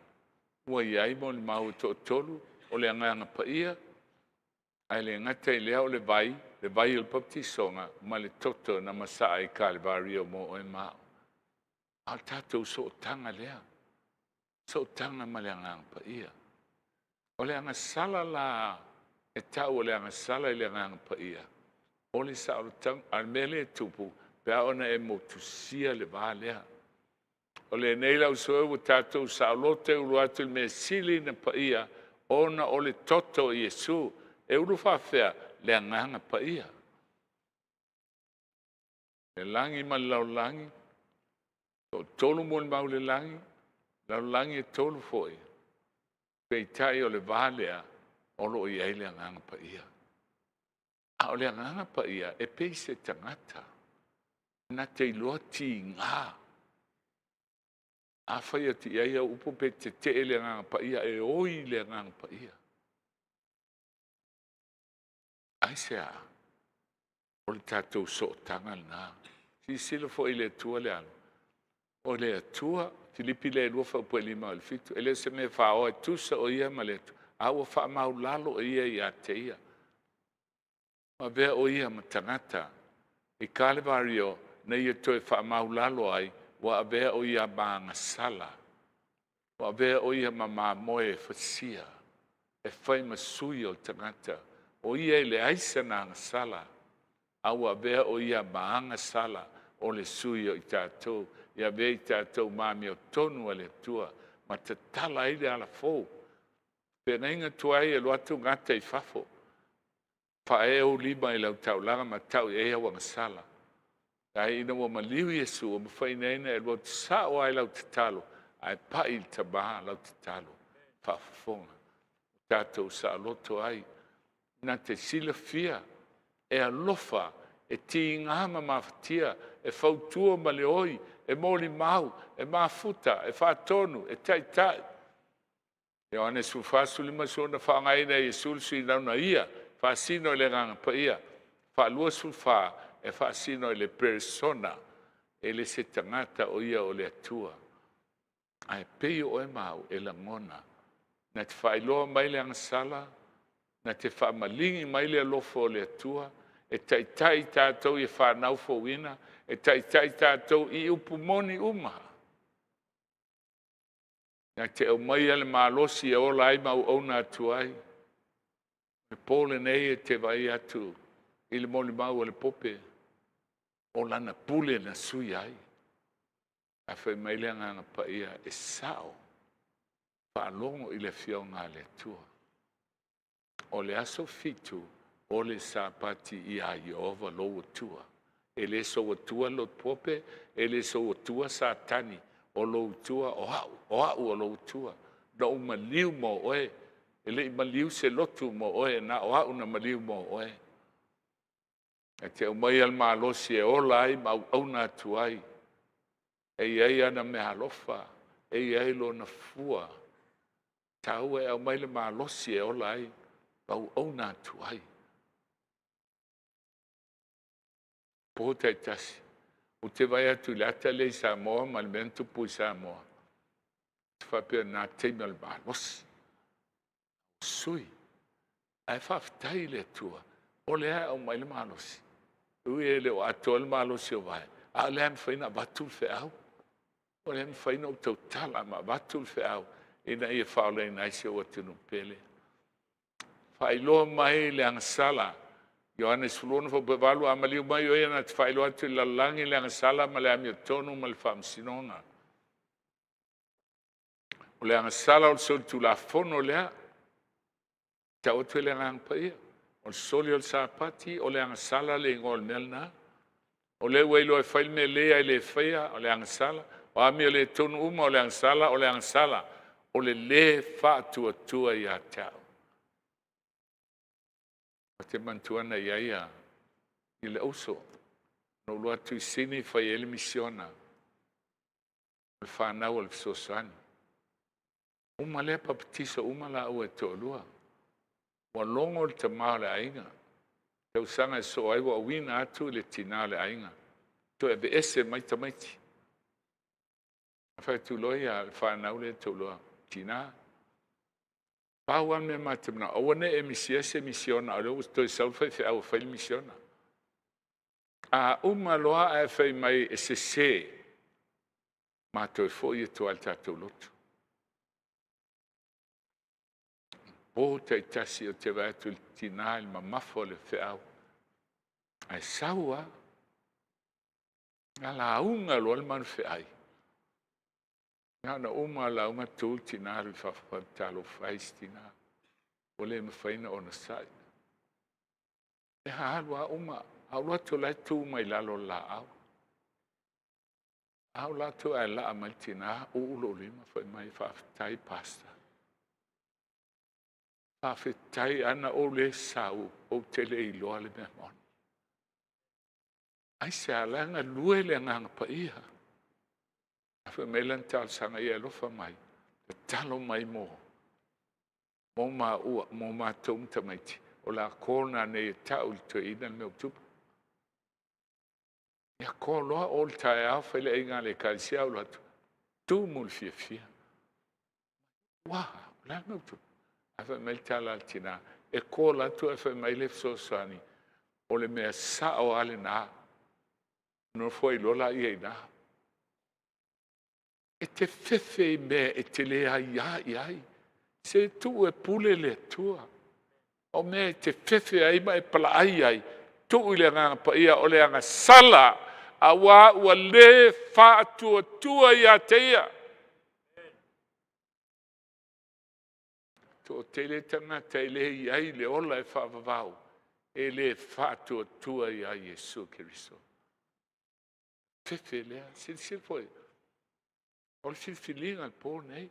ua i ai molimau e toatolu, o le Agaga Paia, ae le gata i lea o le vai, le vai o le baptisoga, ma le toto na masaa i Kalevario mo oe ma au. A o le tatou sootaga lea, sootaga ma le Agaga Paia. O le agasala la e tau o le agasala i le Agaga Paia, o le saolotaga, a le mea lea e tupu, pe a ona e motusia le va lea. O lenei lau sue ua tatou saoloto e ulu atu i le mea sili na paia, ona o le toto o Iesu. E ulu faafefea le Agaga Paia. Le lagi ma le lalolagi, toatolu molimau i le lagi, lalolagi e tolu foi. Peitai o le va lea, o lo o i ai le Agaga Paia. A o le Agaga Paia e pei se tagata na te iloa tiga. A fai atu i ai au upu pe tetee le Agaga Paia, e oi le Agaga Paia. Aisea? O le tatou sootaga lena. Silasila foi i le Atua le Alo. O le Atua, Filipi lea e 2 faapuelima o le 7, e le o se mea faoa e tusa o ia ma le Atua, a ua faamaulalo e ia ia te ia. Ua avea o ia ma tagata. I Kalevario, na ia toe faamaulalo ai, ua avea o ia ma agasala. Ua avea o ia ma mamoe e fasia, e fai ma sui o le tagata. O ia e leai sana agasala, a ua avea o ia ma agasala o le sui o i tatou, ia avea i tatou ma amiotonu a le Atua, ma tatala ai le alafou. Feagaiga tuai e alu atu gata i fafo, faaee ou lima i lau taulaga ma tau i ai au agasala. Ae ina ua maliu Iesu, ua mafai nei ona e alu atu sao lava i lau tatalo, ae pai i le Tama lau tatalo faafofoga. Tatou saoloto ai, na te silafia e alofa, e tiga ma mafatia, e fautua ma le oi, e molimau, e mafuta, e faatonu, e taitai. Ioane 14, 15, na faaaogaina e Iesu le suinau na ia, faasino i le Agaga Paia. 24 e faasino i le persona, e le se tagata o ia o le Atua. Ae pei o oe ma au e lagona, na te faailoa mai le agasala, na te faamaligi mai le alofa o le Atua, e taitai i tatou ia fanau fouina, e taitai tatou i upu moni uma. Na te aumaia le malosi e ola ai ma auauna atu ai. Le po lenei e te vaai atu i le molimau a le Pope, o lana pule na suia ai. Ae fai mai le Agaga Paia, e sao, faalogo i le Afioga a le Atua. O le aso 7, o le Sapati ia Ieova lou Atua. E le sou Atua lou pope, e le sou Atua Satani, o lou Atua o au, o au o lou Atua. Na ou maliu mo oe, e le i maliu se lotu mo oe, na o au na maliu mo oe. E te aumaia le malosi e ola ai ma auauna atu ai. E i ai ana meaalofa, e i ai lona fua taua e aumai le malosi e ola ai ma auauna atu ai. Po taitasi, ou te vaai atu i le ata lea i Samoa ma le mea na tupu i Samoa. Ou te faapea na taimi o le malosi. Sui. Ae faafetai i le Atua, o lea e aumai le malosi. Ui e le o atoa le malosi o vae, a o lea e mafai ona avatu le feau. O lea e mafai ona ou tautala ma avatu le feau ina ia faaolaina ai si ou atunuu pele. Faailoa mai le agasala. Ioane 16 fuaiupu 8, a maliu mai o ia na te faailoa atu i le lalolagi le agasala ma le amiotonu ma le faamasinoga. O le agasala o le solitulafono lea, tau atu e le Agaga Paia. O le soli o le Sapati, o le agasala le igoa o le mea lena. O lea ua iloa e fai le mea lelei ae le faia, o le agasala. O amio le tonu uma, o le agasala, o le agasala. O le lē faatuatua ia te au. Ou te manatua na i ai a i le uso, na ou alu atu i Sini fai ai le misiona, o le fanau a le fesoasoani. Uma lea papatiso uma laua e toalua. Ua logo le tama o le aiga. Tausaga e soo ai ua auina atu i le tina o le aiga. Toe aveese mai tamaiti. Fai atu loa ia le fanau lea toalua, tina, pau lava le mea ma te manao, aua ne i e misia se misiona, o lea ua toe sau le faifeau e fai le misiona. A uma loa ae fai mai e sese, ma toe foi atu lava i le tatou lotu. Po taitasi ou te vaai atu i le tina i le mamafa o le feau, ae sau lava, na lauga loa le manufeai. Na ona uma lauga tu le tina alu i fafo fai atu, talofa e i si tina, ua le mafai ona onosai. E alu lava uma, a ou alu atu o la e tu mai lalo o le laau. A ou alu atu ae laa mai le tina, uu lou lima fai mai, faafetai Pastor. Faafetai, ana ou le sau, ou te le iloa le mea moni. Aisea? La e galue le Agaga Paia. A fai mai lana talosaga, ia alofa mai, tatalo mai mo maua, mo matou ma tamaiti, o le a call nanei e tau i le toeaina le mea ua tupu. Ia call loa o le taeao fai le aiga a le ekalesia au atu, tumu le fiafia. Ua, o le a le mea ua tupu? Ae fai mai le tala a le tina, e call atu ae fai mai le fesoasoani, o le mea sao lava lena. Nofo ai loa laia i ina. E te fefe i mea e te le aia i ai. Se tuu e pule le Atua. O mea e te fefe ai ma e palaai ai, tuu i le Agaga Paia o le agasala, auā ua lē faatuatua ia te ia. Toatele tagata e le i ai le ola e faavavau, e le faatuatua ia Iesu Keriso. Fefe lea, silasila foi, o le filifiliga le po nei,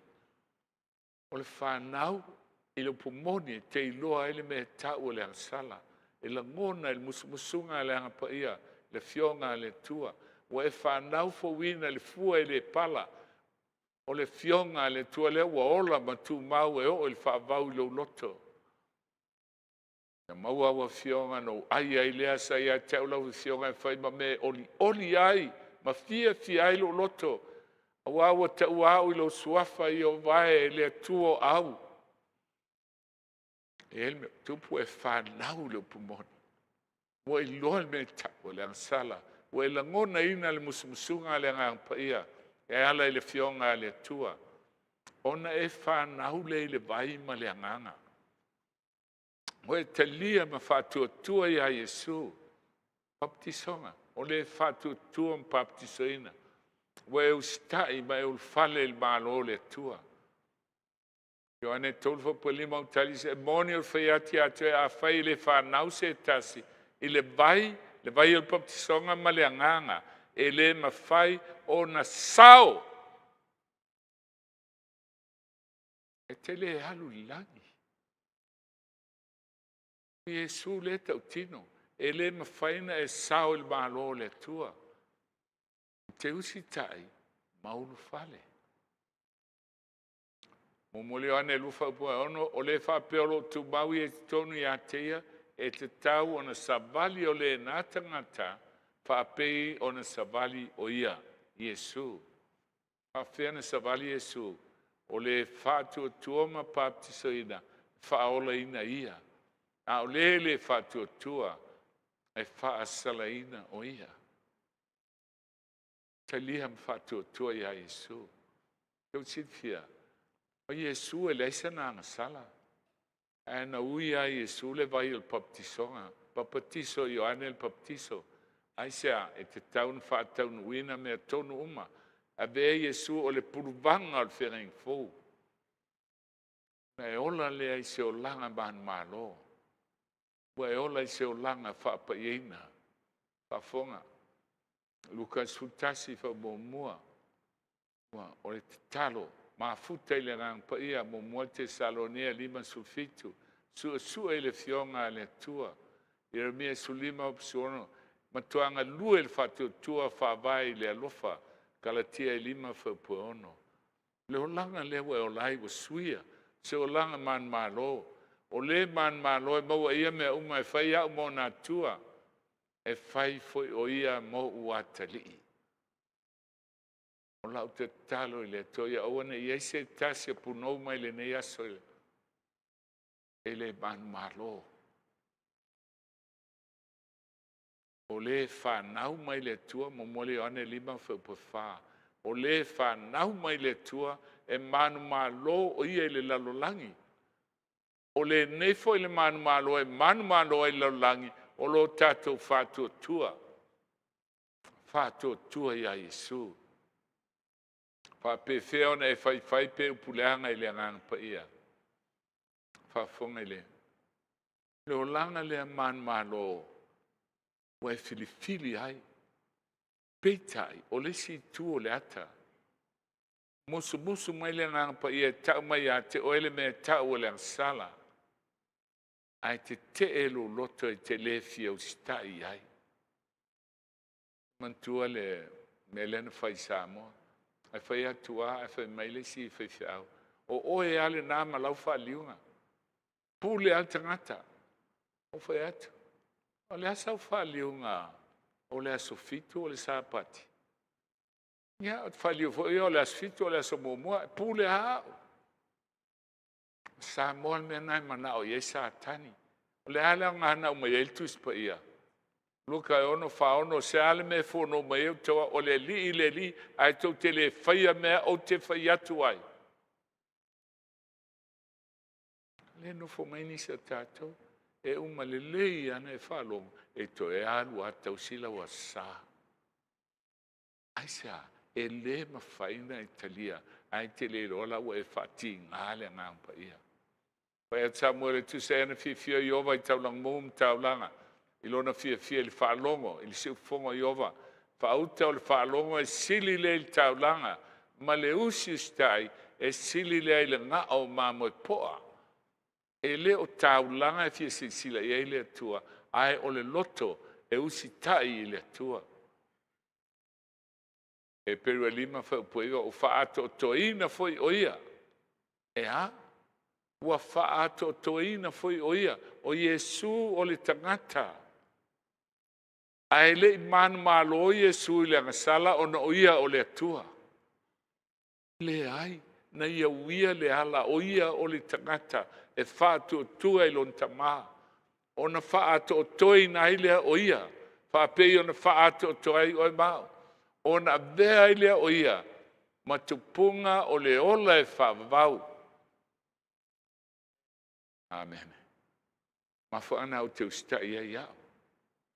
o le fanau i le upu moni e te iloa ai le mea e tau o le agasala, e lagona i le musumusuga a le Aga Paia, le Afioga a le Atua, ua e fanau fouina i le fua e le pala, o le Afioga a le Atua lea ua ola ma tumau e oo i le faavavau i lou loto. Ia maua au afioga ona ou ai ai lea sa ia te au lau afioga e fai ma mea e olioli ai ma fiafia ai lou loto, aua ua taua au i lou suafa Ieova e le Atua o au. E i ai le mea tupu e fanau le upu moni. Ua iloa le mea e tau o le agasala. Ua e lagonaina le musumusuga a le Agaga Paia e ala i le Afioga a le Atua. Ona e fanau lea i le vai ma le Agaga. Ua e talia ma faatuatua ia Iesu. Papatisoga, o le faatuatua ma papatisoina. Ua e usitai ma e ulufale i le Malo o le Atua. Ioane 3:5 ua tali se moni o le fai atu ia te oe, afai e le fanau se tasi i le vai, le vai o le papatisoga ma le agaga, e le mafai ona sao. E te le alu i le lagi. O Iesu lea tautino, e le mafai ona e sao i le Malo o le Atua. E te usitai ma ulufale. Muamua Ioane 2:6, o le faapea o lo o tumau ia i totonu ia te ia, e tatau ona savali o lena tagata faapei ona savali o ia, Iesu. Faapefea ona savali Iesu? O le faatuatua ma papatisoina, faaolaina ia. A o le le faatuatua, e faasalaina o ia. Talia ma faatuatua ia Iesu. Tou te silafia, o Iesu e leai sana agasala. Ae na ui lava Iesu le vai o le papatisoga, papatiso e Ioane le papatiso. Aisea? E tatau ona faataunuuina mea tonu uma. Avea Iesu o le puluvaga o le feagaiga fou. Ona e ola lea i se olaga manumalo. Ua e ola i se olaga faapaiaina. Faafofoga. Luka 11 faamuamua. O le tatalo, mafuta i le Agaga Paia, muamua Tesalonia 5:17, suesue i le Afioga a le Atua. Ieremia 15:16, matua galue i le faatuatua faavae i le alofa. Galatia 5:6. Le olaga lea ua e ola ai ua suia, se olaga manumalo. O le manumalo e maua e ia mea uma e fai au ma ona atua, e fai foi o ia mo ou atalii. O lau tatalo i le Atua, ia aua ne i i ai se tasi o punou mai lenei aso e le manumalo. O le fanau mai le Atua, muamua Ioane 5:4, o le fanau mai le Atua, e manumalo o ia i le lalolagi. O lenei foi le manumalo e manumalo ai i le lalolagi, o lo tatou faatuatua. Faatuatua ia Iesu. Faapefea ona e faifai pe upu leaga i le Agaga Paia? Faafofoga i le le olaga lea manumalo ua e filifili ai. Peitai, o le isi itu o le ata, musumusu mai le Agaga Paia e tau mai ia te oe le mea e tau o le agasala, ae tetee lou loto e te le fia usitai i ai. Manatua le mea lea na fai i Samoa. Ae fai atu lava, ae fai mai le isi faifeau, o oe lava lena ma lau faaliuga. Pule lava le tagata. Ou fai atu, o le a sau faaliuga o le aso 7 o le Sapati? Ia, ou te faaliu foi ia o le aso 7 o le aso muamua, e pule lava au. O Samoa le mea lena e manao i ai Satani. O le a le aoga na aumai ai le Tusi Paia? Luka e 6, 46, se a le mea e fono mai ai outou, o le Alii le Alii, ae tou te le faia mea ou te fai atu ai. Le nofo mai nisi o tatou. E uma lelei ana e faalogo, e toe alu lava tausi lau Aso Sa. Aisea? E le mafai ona e talia, ae e te le iloa la ua e faatiga le Agaga Paia. Fai atu Samuele, tusa ai ana fiafia o Ieova i taulaga mou ma taulaga, i lona fiafia i le faalogo, i le siufofoga o Ieova. Faauta o le faalogo e sili lea i le taulaga, ma le usiusitai e sili lea i le gao o mamoe poa. E le o taulaga e fia silasila i ai le Atua, ae o le loto e usitai i le Atua. Heperu e 5 fuaiupu e 9, ua faaatoatoaina foi o ia. E a? Ua faaatoatoaina foi o ia. O Iesu o le tagata. Ae le i manumalo Iesu i le agasala ona o ia o le Atua. Leai, na ia uia le ala, o ia o le tagata e faatuatua i lona Tama, ona faaatoatoaina ai lea o ia, faapei ona faaatoatoa ai oe ma au, ona avea ai lea o ia ma tupuga o le ola e faavavau. Amene. Mafuaaga na ou te usitai ai au,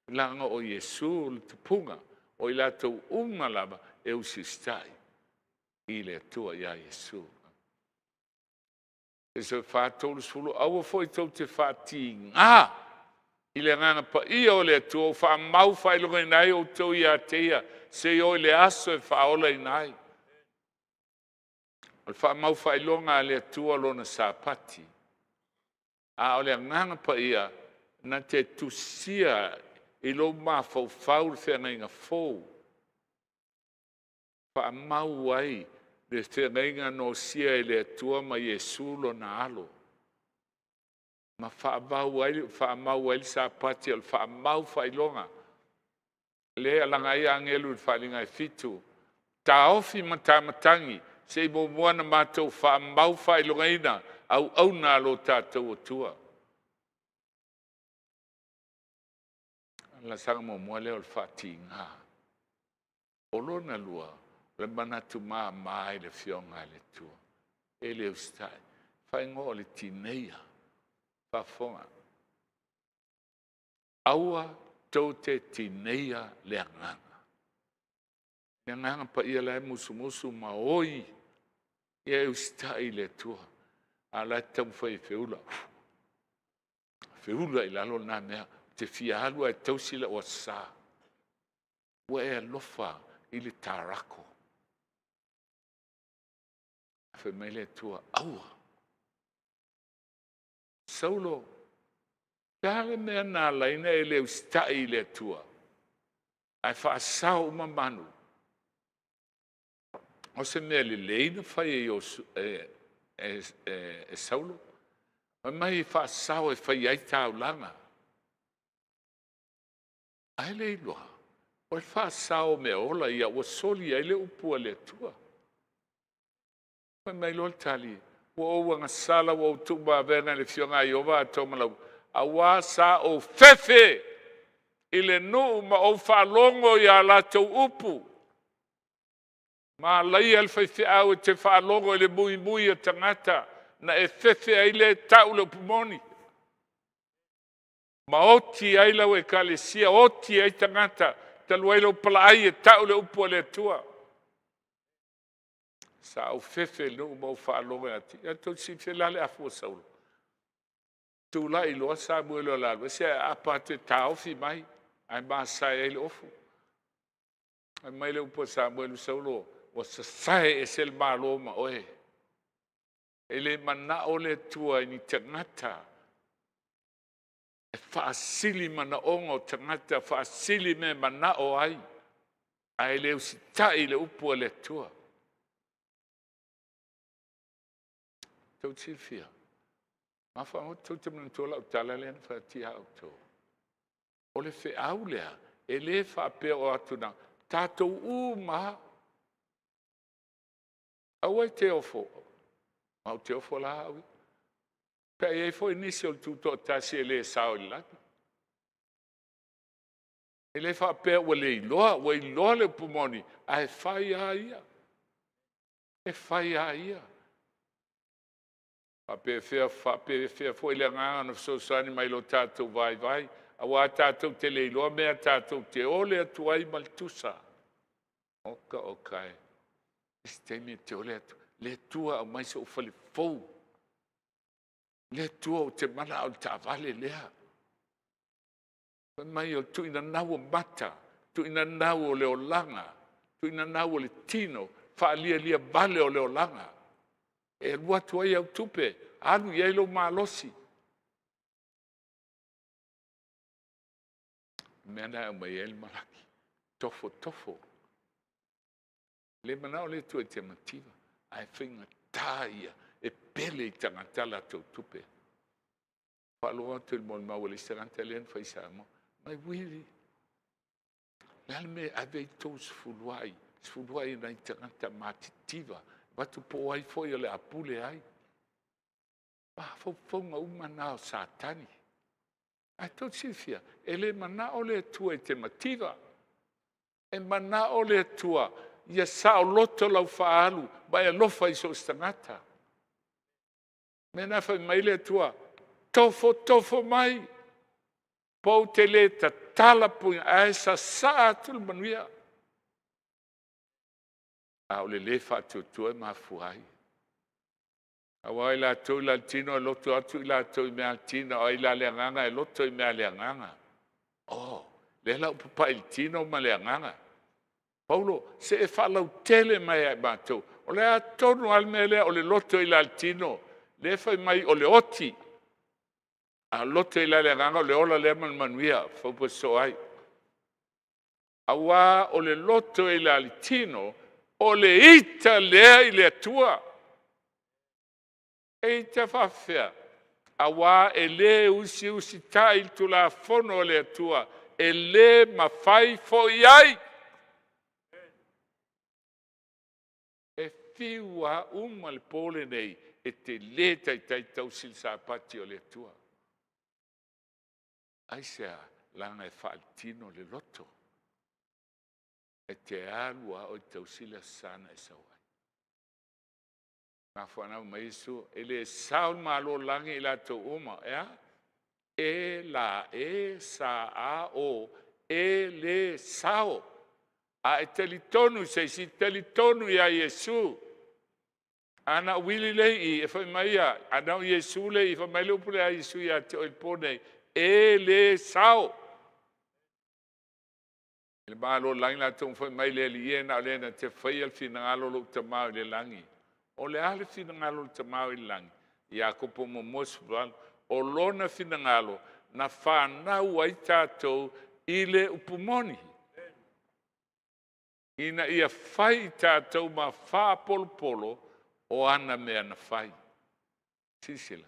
leaga o Iesu le tupuga o i latou uma lava e usiusitai i le Atua ia Iesu. Efeso 4:30, aua foi tou te faatiga i le Agaga Paia o le Atua ua faamau faailogaina ai outou ia te ia seia oo i le aso e faaolaina ai. O le faamau faailoga a le Atua lona Sapati, a o le Agaga Paia na te tusia i lou mafaufau le feagaiga fou, faamau ai le feagaiga na osia e le Atua ma Iesu lona alo, ma faamau ai le Sapati o le faamau faailoga. Lea e alaga ai agelu i le faaaliga e fitu, taofi matamatagi se i muamua ona matou faamau faailogaina auauna a lo tatou Atua. O le laasaga muamua lea o le faatiga. O lona lua, o le manatu mama i le Afioga a le Atua. E le usitai. Faaigoa o le tineia. Faafofoga. Aua tou te tineia le Agaga. Le Agaga Paia la e musumusu ma oi, ia e usitai i le Atua. A o la e te taumafai e feula. Feula i lalo lena mea. Ou te fia alu lava e tausi lau Aso Sa. Ua e alofa i le tarako. Fai mai le Atua, aua. Saulo, pe a le mea na ala ai ona e le usitai i le Atua, ae faasao uma manu? O se mea lelei na fai e, e, e, e, e Saulo? Fai mai e faasao e fai ai taulaga. Ae le iloa, o le faasao o mea ola ia ua soli ai le upu a le Atua. Fai mai loa le tali, ua ou agasala, ua ou tuumavega i le afioga a Ieova Atoa ma lau, auā sa ou fefe i le nuu ma ou faalogo i a latou upu. Malaia le faifeau e te faalogo i le muimui a tagata, na e fefe ai lea e tau le upu moni. Ma oti ai lau ekalesia, oti ai tagata, talu ai lou palaai e tau le upu a le Atua. Sa ou fefe i le nuu ma ou faalogo atu. Ia tou silafia o le a le afu o Saulo? Tulai loa Samuele o le a alu ese ae aapa atu e taofi mai, ae masae ai le ofu. Fai mai le upu a Samuele, Saulo, ua sasae ese le Malo ma oe. E le manao le Atua i ni tagata e faasili manaoga o tagata, faasili mea e manao ai, ae le usitai i le upu a le Atua. Tou te silafia, mafuaaga tou te manatua lau tala lea na fai atu ia outou. O le feau lea, e le faapea o atu na tatou uma lava. Aua e te ofo, ma ou te ofo la au ia. Pe a i ai foi nisi o le tutoatasi e le sao i le lagi. E le faapea ua le iloa, ua iloa le upu moni, ae fai lava ia. E fai lava ia. Faapefea, faapefea foi le agaga na fesoasoani mai lo tatou vaivai, auā tatou te le iloa mea tatou te ole atu ai ma le tusa. Oka oka e. Isi taimi e te ole atu, le Atua aumai so'u fale fou. Le Atua ou te mana'o i le taavale lea. Fai mai o le tuuinanau o mata, tuuinanau o le olaga, tuuinanau o le tino, faalialia vale o le olaga. E alu atu ai au tupe, alu i ai lou malosi. O le mea lena e aumai ai le malaki, tofo, tofo. Le manao le Atua e te mativa, ae faigata ia e pele i tagata latou tupe. Faalogo atu i le molimau a le isi tagata lea na fai i Samoa. Mai Uili, le a le mea e ave ai tou sefuluai, sefuluai i nai tagata matitiva, avatu po o ai foi o le a pule ai. Mafaufauga uma na o Satani. Ae tou te silafia, e le manao le Atua e te mativa. E manao le Atua ia saoloto lau faaalu ma e alofa i so o se tagata. Mea na fai mai le Atua, tofo tofo mai, pou te le tatala puina, ae sasaa atu le manuia. A o le lē faatuatua e mafua ai. Aua o i latou i la le tino e loto atu i latou i mea a le tino, a o i la le agaga e loto i mea a le agaga. Oh, lea la ua papai i le tino ma le agaga. Paulo, se e faalautele mai ia i matou, o le a tonu lava le mea lea o le loto i la le tino, lea e fai mai o le oti, a loto i la le agaga o le ola lea ma le manuia, faupa sosoo ai. Auā o le loto i la le tino, o le ita lea i le Atua. E ita faafefea? Auā e lē usiusitai i le Tulafono a le Atua, e lē mafai foi ai. E fiu lava uma le po lenei, e te le taitai tausi le Sapati o le Atua. Aisea? Leaga e faaletino le loto. E te alu lava oe e tausi le Aso Sa na e sau ai. Mafuaaga mai Iesu, e le sao i le Malo o le lagi i latou uma. E a? E la e sa a o, e le sao. A e talitonu i se isi, talitonu ia Iesu. A na ou vili lea i i, e fai mai ia, a na o Iesu lea e i i, fai mai le upu lea a Iesu ia te oe i le po nei, e le sao. I le Malo o le lagi latou fai mai le Alii e, na o le na te faia le finagalo o lou Tama i le lagi. O le a le finagalo o le Tama i le lagi? Iakopo 1:18. O lona finagalo na fanau ai tatou i le upu moni, ina ia fai i tatou ma faapolopolo o ana mea na fai. Silasila,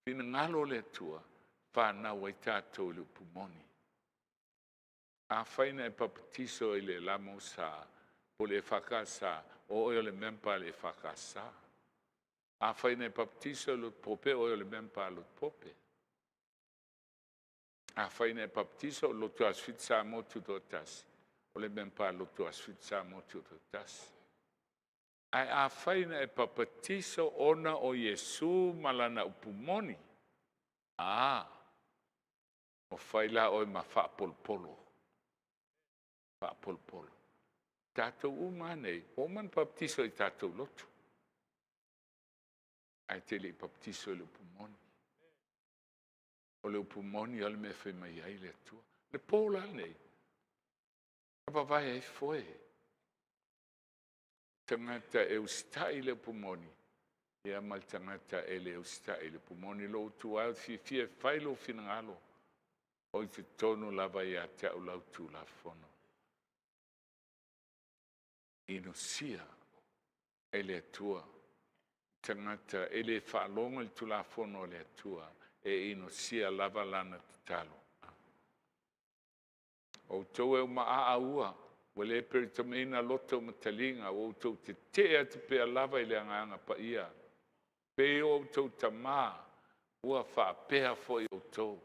finagalo o le Atua, fanau ai tatou i le upu moni. Afai na e papatiso i le LMS po o le EFKS, o oe o le member a le EFKS. Afai na e papatiso i le Lotu Pope, o oe o le member a le Lotu Pope. Afai na e papatiso o le Lotu Aso Fitu Samoa Tutoatasi, o le member a le Lotu Aso Fitu Samoa Tutoatasi. Ae afai na e papatiso ona o Iesu ma lana upu moni, a, ua fai la oe ma faapolopolo. Faapolopolo. Tatou uma lava nei, ua uma ona papatiso i tatou lotu. Ae te le i papatiso i le upu moni. O le upu moni o le mea e fai mai ai le Atua. Le po la lenei, na vavae ai foe. Tagata e usitai i le upu moni, ia ma le tagata e le usitai i le upu moni. Lou tu ai o fiafia e fai lou finagalo, o i totonu lava ia te au lau Tulafono. Inosia e le Atua tagata e le faalogo i le Tulafono a le Atua, e inosia lava lana tatalo. O outou e uma aa ua, ua le peritameina loto ma taliga, ua outou tetee atu pea lava i le Agaga Paia. Pei o outou tamā, ua faapea foi outou.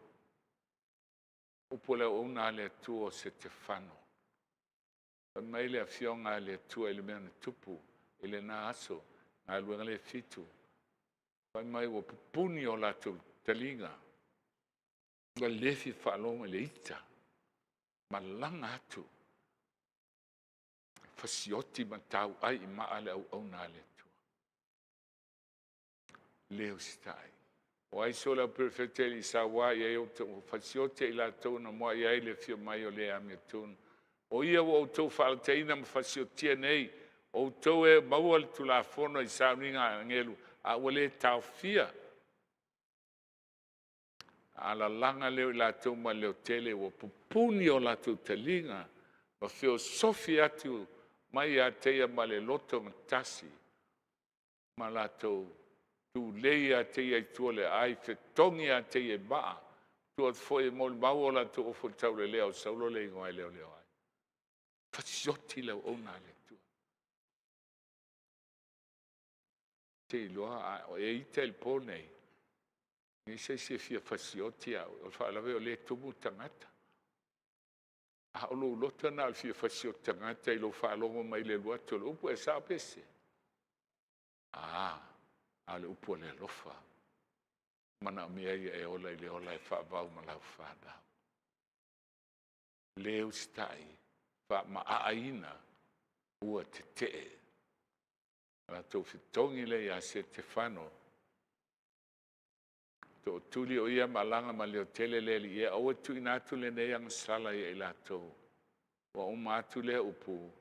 Upu o le auauna a le Atua o Setefano. Fai mai le afioga a le Atua i le mea na tupu i lena aso, galuega le 7. Fai mai ua pupuni o latou taliga, ua le fia faalogo i le ita, malaga atu, fasioti ma tauai i maa le auauna a le Atua. Le usitai. O ai so le au perefeta i le sauā i ai o fasioti i latou na mua i ai le afio mai o le amiotonu. O ia ua outou faalataina ma fasiotia nei, o outou e maua le Tulafono i sauniga a agelu, a ua le taofia. A lalaga lea o i latou ma le leotele, ua pupuni o latou taliga, ma feosofi atu mai ia te ia ma le loto gatasi, ma latou tulei ia te ia i tua o le aai, fetogi ia te ia i maa, tuu atu foi e molimau o latou ofo taulelea o Saulo le igoa e leoleo ai. Fasioti le auauna a le Atua. Te iloa a o e ita i le po nei, e leai se isi e fia fasioti ia oe, o le faalavelave o lea e tumu tagata. A o lou loto na o le fia fasioti tagata i lou faalogo mai i le alu atu o le upu, e sao pe sese? A, a o le upu o le alofa. Manaomia ia e ola i le ola e faavavau ma lau fanau. Le usitai, faamaaaina ua tetee. Latou fetogi lea ia Setefano, tootuli o ia malaga ma leotele le alii e aua tuuina atu lenei agasala ia i latou. Ua uma atu lea upu,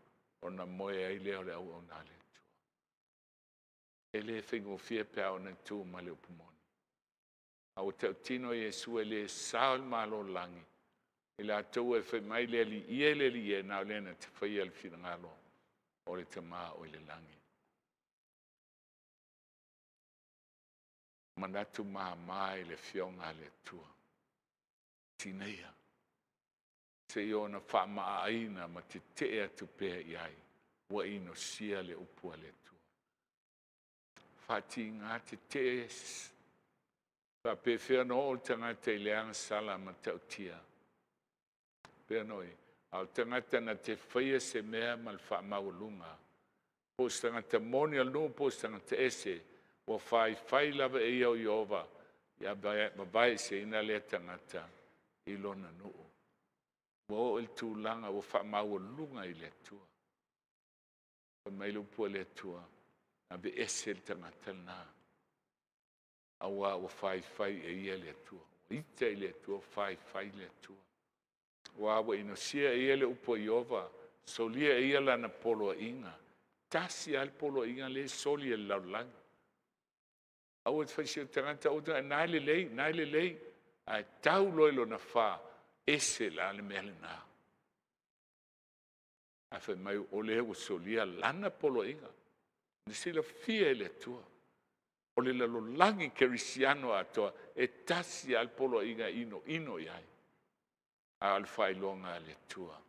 ona moe ai lea o le auauna a le Atua. E le faigofie pe a oo ina tu ma le upu moni. A ua tautino Iesu e le sao i le Malo o le lagi, i latou e fai mai le Alii e, le Alii e, na o le na te faia le finagalo o le Tama o i le lagi. Manatu mama i le Afioga a le Atua. Tineia, seia ona faamaaaina ma tetee atu pea i ai, ua inosia le upu a le Atua. Faatiga tetee faapefea ona oo le tagata i le agasala matautia. Pea noi, a o le tagata na te faia se mea ma le faamaualuga, po o se tagata moni o le nuu po o se tagata ese, ua faifai lava e ia o Ieova, ia vavaeseina lea tagata i lona nuu. Ua oo i le tulaga ua faamaualuga i le Atua. Fai mai le upu a le Atua, aveese le tagata lena, auā ua faifai e ia le Atua. Ua ita i le Atua, faifai le Atua. Aua ua inosia e ia le upu a Ieova, solia e ia lana poloaiga. Tasi lava le poloaiga lea e soli e le lalolagi. Aua te fai tagata, aua te, na e lelei, na e lelei. Ae tau loa i lona fa, ese la le mea lena. Ae fai mai, o lea ua solia lana poloaiga. Na silafia e le Atua. O le lalolagi kerisiano atoa, e tasi lava le poloaiga e inoino i ai. A o le faailoga a le Atua.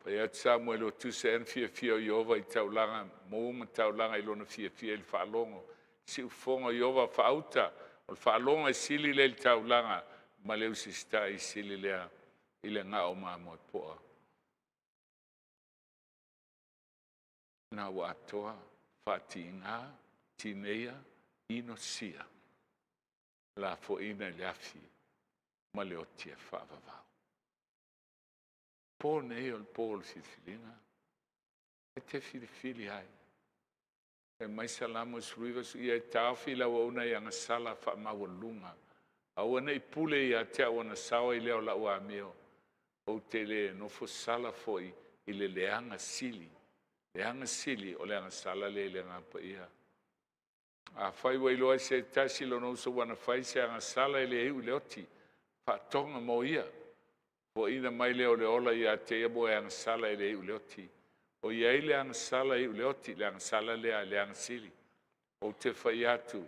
Fai atu Samuele ua tusa ea na fiafia o Ieova i taulaga mou ma taulaga i lona fiafia i le faalogo. Siufofoga o Ieova faauta, o le faalogo e sili lea i le taulaga, ma le usita'i e sili lea i le gao o mamoe poa. Na ua atoa, faatiga, tineia, inosia, lafoaiina i le afi ma le oti e faavavau. Po nei o le po o le filifiliga, e te filifili ai. Fai mai Salamo 19, ia e taofi lau auauna i agasala faamaualuga. Aua ne i pule ia te au ona sao ai lea o lau amio. Ou te le nofo sala foi i le leaga sili. Leaga sili o le agasala lea i le Agaga Paia. Afai ua iloa e se tasi lona uso ua na fai se agasala e le iu i le oti, faatoga mo ia. Foaiina mai lea o le ola ia te ia mo e agasala e le iu i le oti. O i ai le agasala e iu i le oti, le agasala lea, le agasili. Ou te fai atu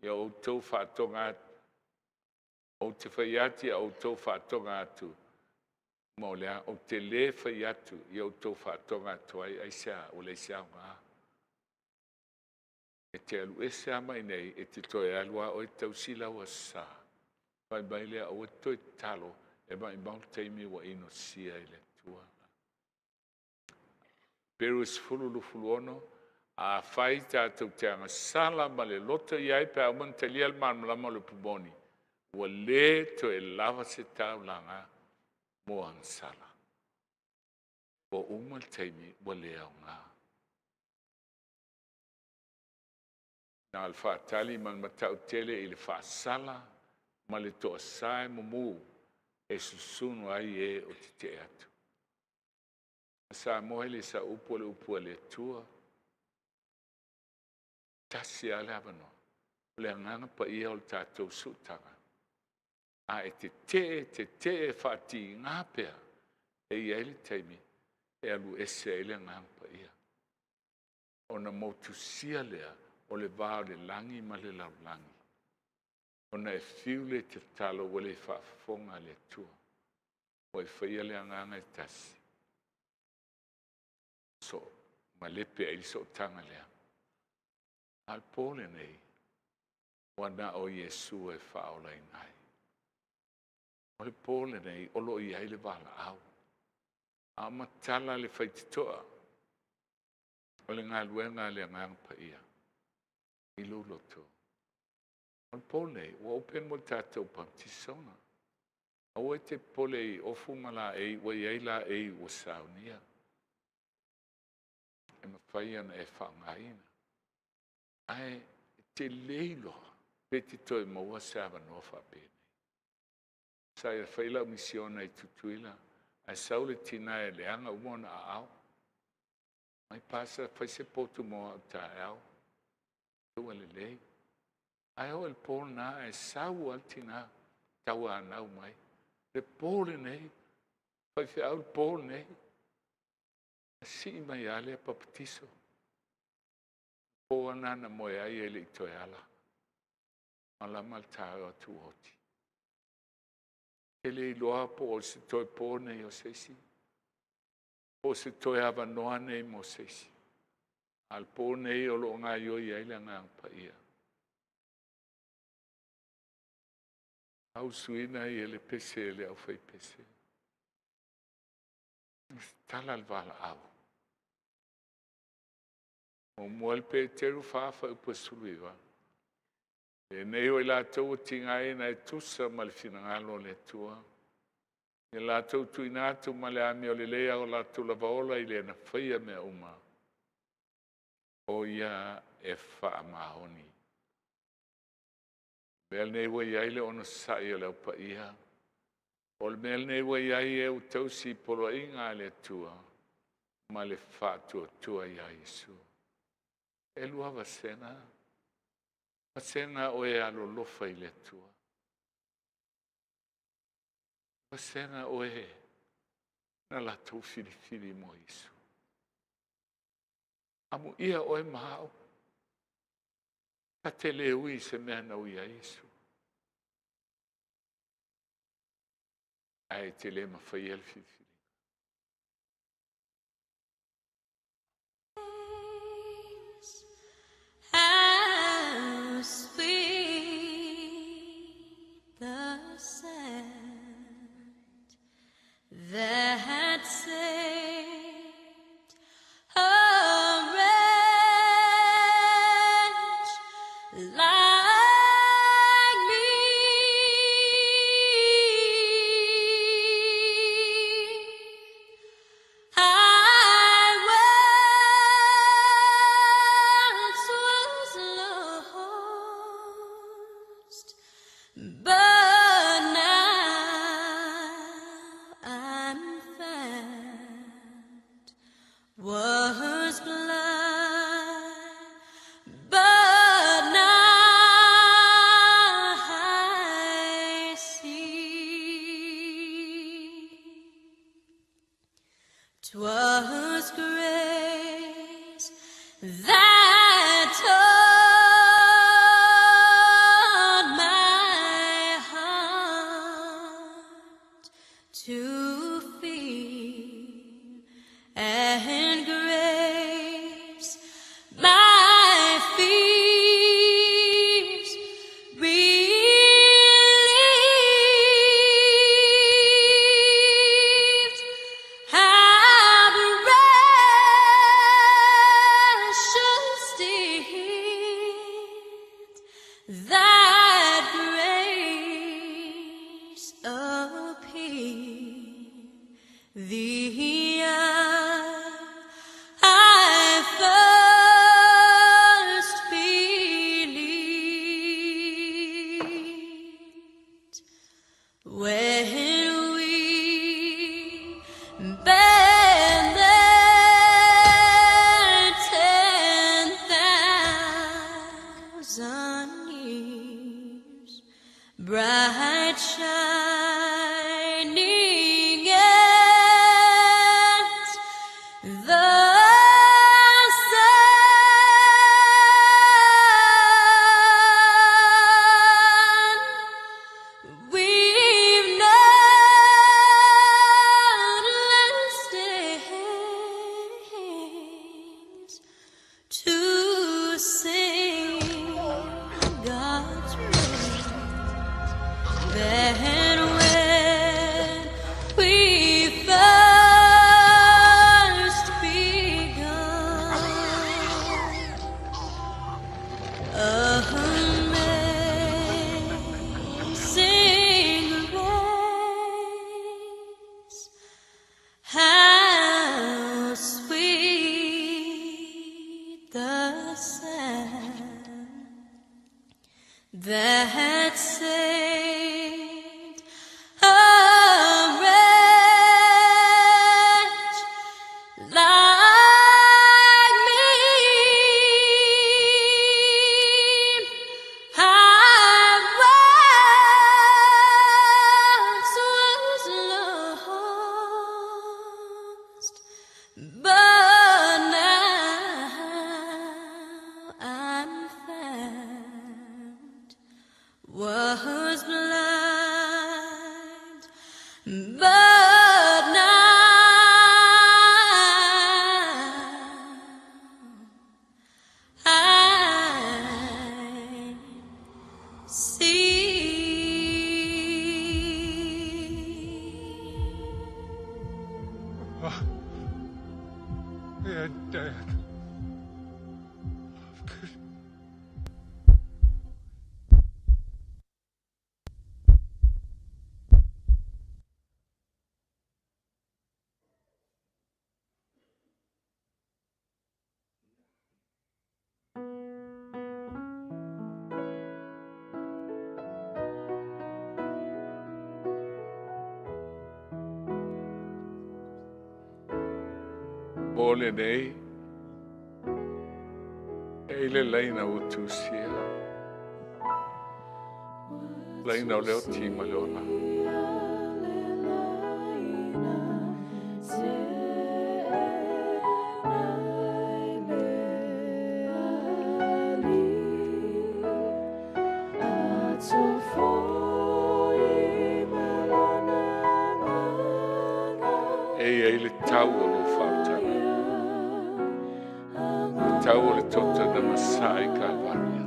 ia outou faatoga atu, ou te fai atu ia outou faatoga atu, ma o le a, ou te le fai atu ia outou faatoga atu ai, aisea, ua leai se aoga. E te alu ese lava mai nei, e te toe alu lava oe tausi lau Aso Sa. Fai mai lea, aua e toe tatalo, e maumau le taimi ua inosia e le Atua. Heperu 10:26, Afai tatou te agasala ma le loto i ai pe a uma ona talia le malamalama o le upu moni, ua le toe lava se taulaga mo agasala. Ua uma le taimi ua le aoga. Na o le faatali ma le matautele i le faasala ma le toasa e mumu e susunu ai e o tetee atu. A Samoa e le sau upu o le upu a le Atua. Tasi lava le avanoa. O le agaga paia o le tatou sootaga. A e tetee, tetee faatiga pea, e i ai le taimi e alu ese ai le agaga paia. Ona motusia lea o le va o le lagi ma le lalolagi. Ona e fiu le tatalo ua le faafofoga le Atua. Ua e faia le agaga e tasi. So, malepe ai le sootaga lea. A o le po lenei, ua na o Iesu e faaolaina ai. O le po lenei, o lo o i ai le valaau. A o matala le faitotoa o le galuega a le Agaga Paia i lou loto. O le po lenei, ua open mo le tatou baptisoga. Aua e te popole i ofu ma laei, ua i ai laei ua saunia. E mafai ona e faaaogaina. Ae e te le iloa pe te toe maua se avanoa faapenei. Sa fai lau misiona i Tutuila, ae sau le tina e leaga uma ona aao. Mai pasa, fai se potu mo au taeao. Ua lelei. Ae oo i le po lena ae sau lava le tina tauanau mai. Le po lenei, faifeau le po lenei. Na sii mai lava lea papatiso. Po lava lena na moe ai e le i toe ala. Malama le taeao tuoti. E le iloa po o se toe po nei o se isi. Po o se toe avanoa nei mo se isi. A o le po nei o lo o gaoioi ai le Agaga Paia. Ausuina ia le pese e le aufaipese. Tala le valaau. Muamua le Peteru 4 fuaiupu e 19. Lenei o i latou ua tigaina e tusa ma le finagalo o le Atua. Ia latou tuuina atu ma le amio lelei a o latou lava ola i le na faia mea uma. O ia e faamaoni. O le mea lenei ua i ai le onosai o le Au Paia. O le mea lenei ua i ai e ua tausi i poloaiga a le Atua ma le faatuatua iā Iesu. E lua vasega. Vasega o e alolofa i le Atua. Vasega o e na latou filifili mo Iesu. Amuia oe ma au. Ta te le ui i se mea na ui ai Iesu. Ae te le mafaia le filifiliga. How sweet the sound that saved a wretch like me. I once was lost, but now I'm found. Was blind, but now I see. 'Twas grace that taught my heart to feel, and grace my fears relieved. How precious The hour I first believed, when we bend the 10,000 years, bright shining as the sun. We've no less days to sing God's praise than when we first begun. Amazing grace, how sweet the sound that saved a wretch like me. I once was lost, but now I'm found. Was blind, but now I see. Yeah, Dad. Po lenei, e i le laina ua tusia. Laina o leo ti ma le ola. E ia i le tau o lou faautaga. Le tau o le toto na masae i Kalvaria.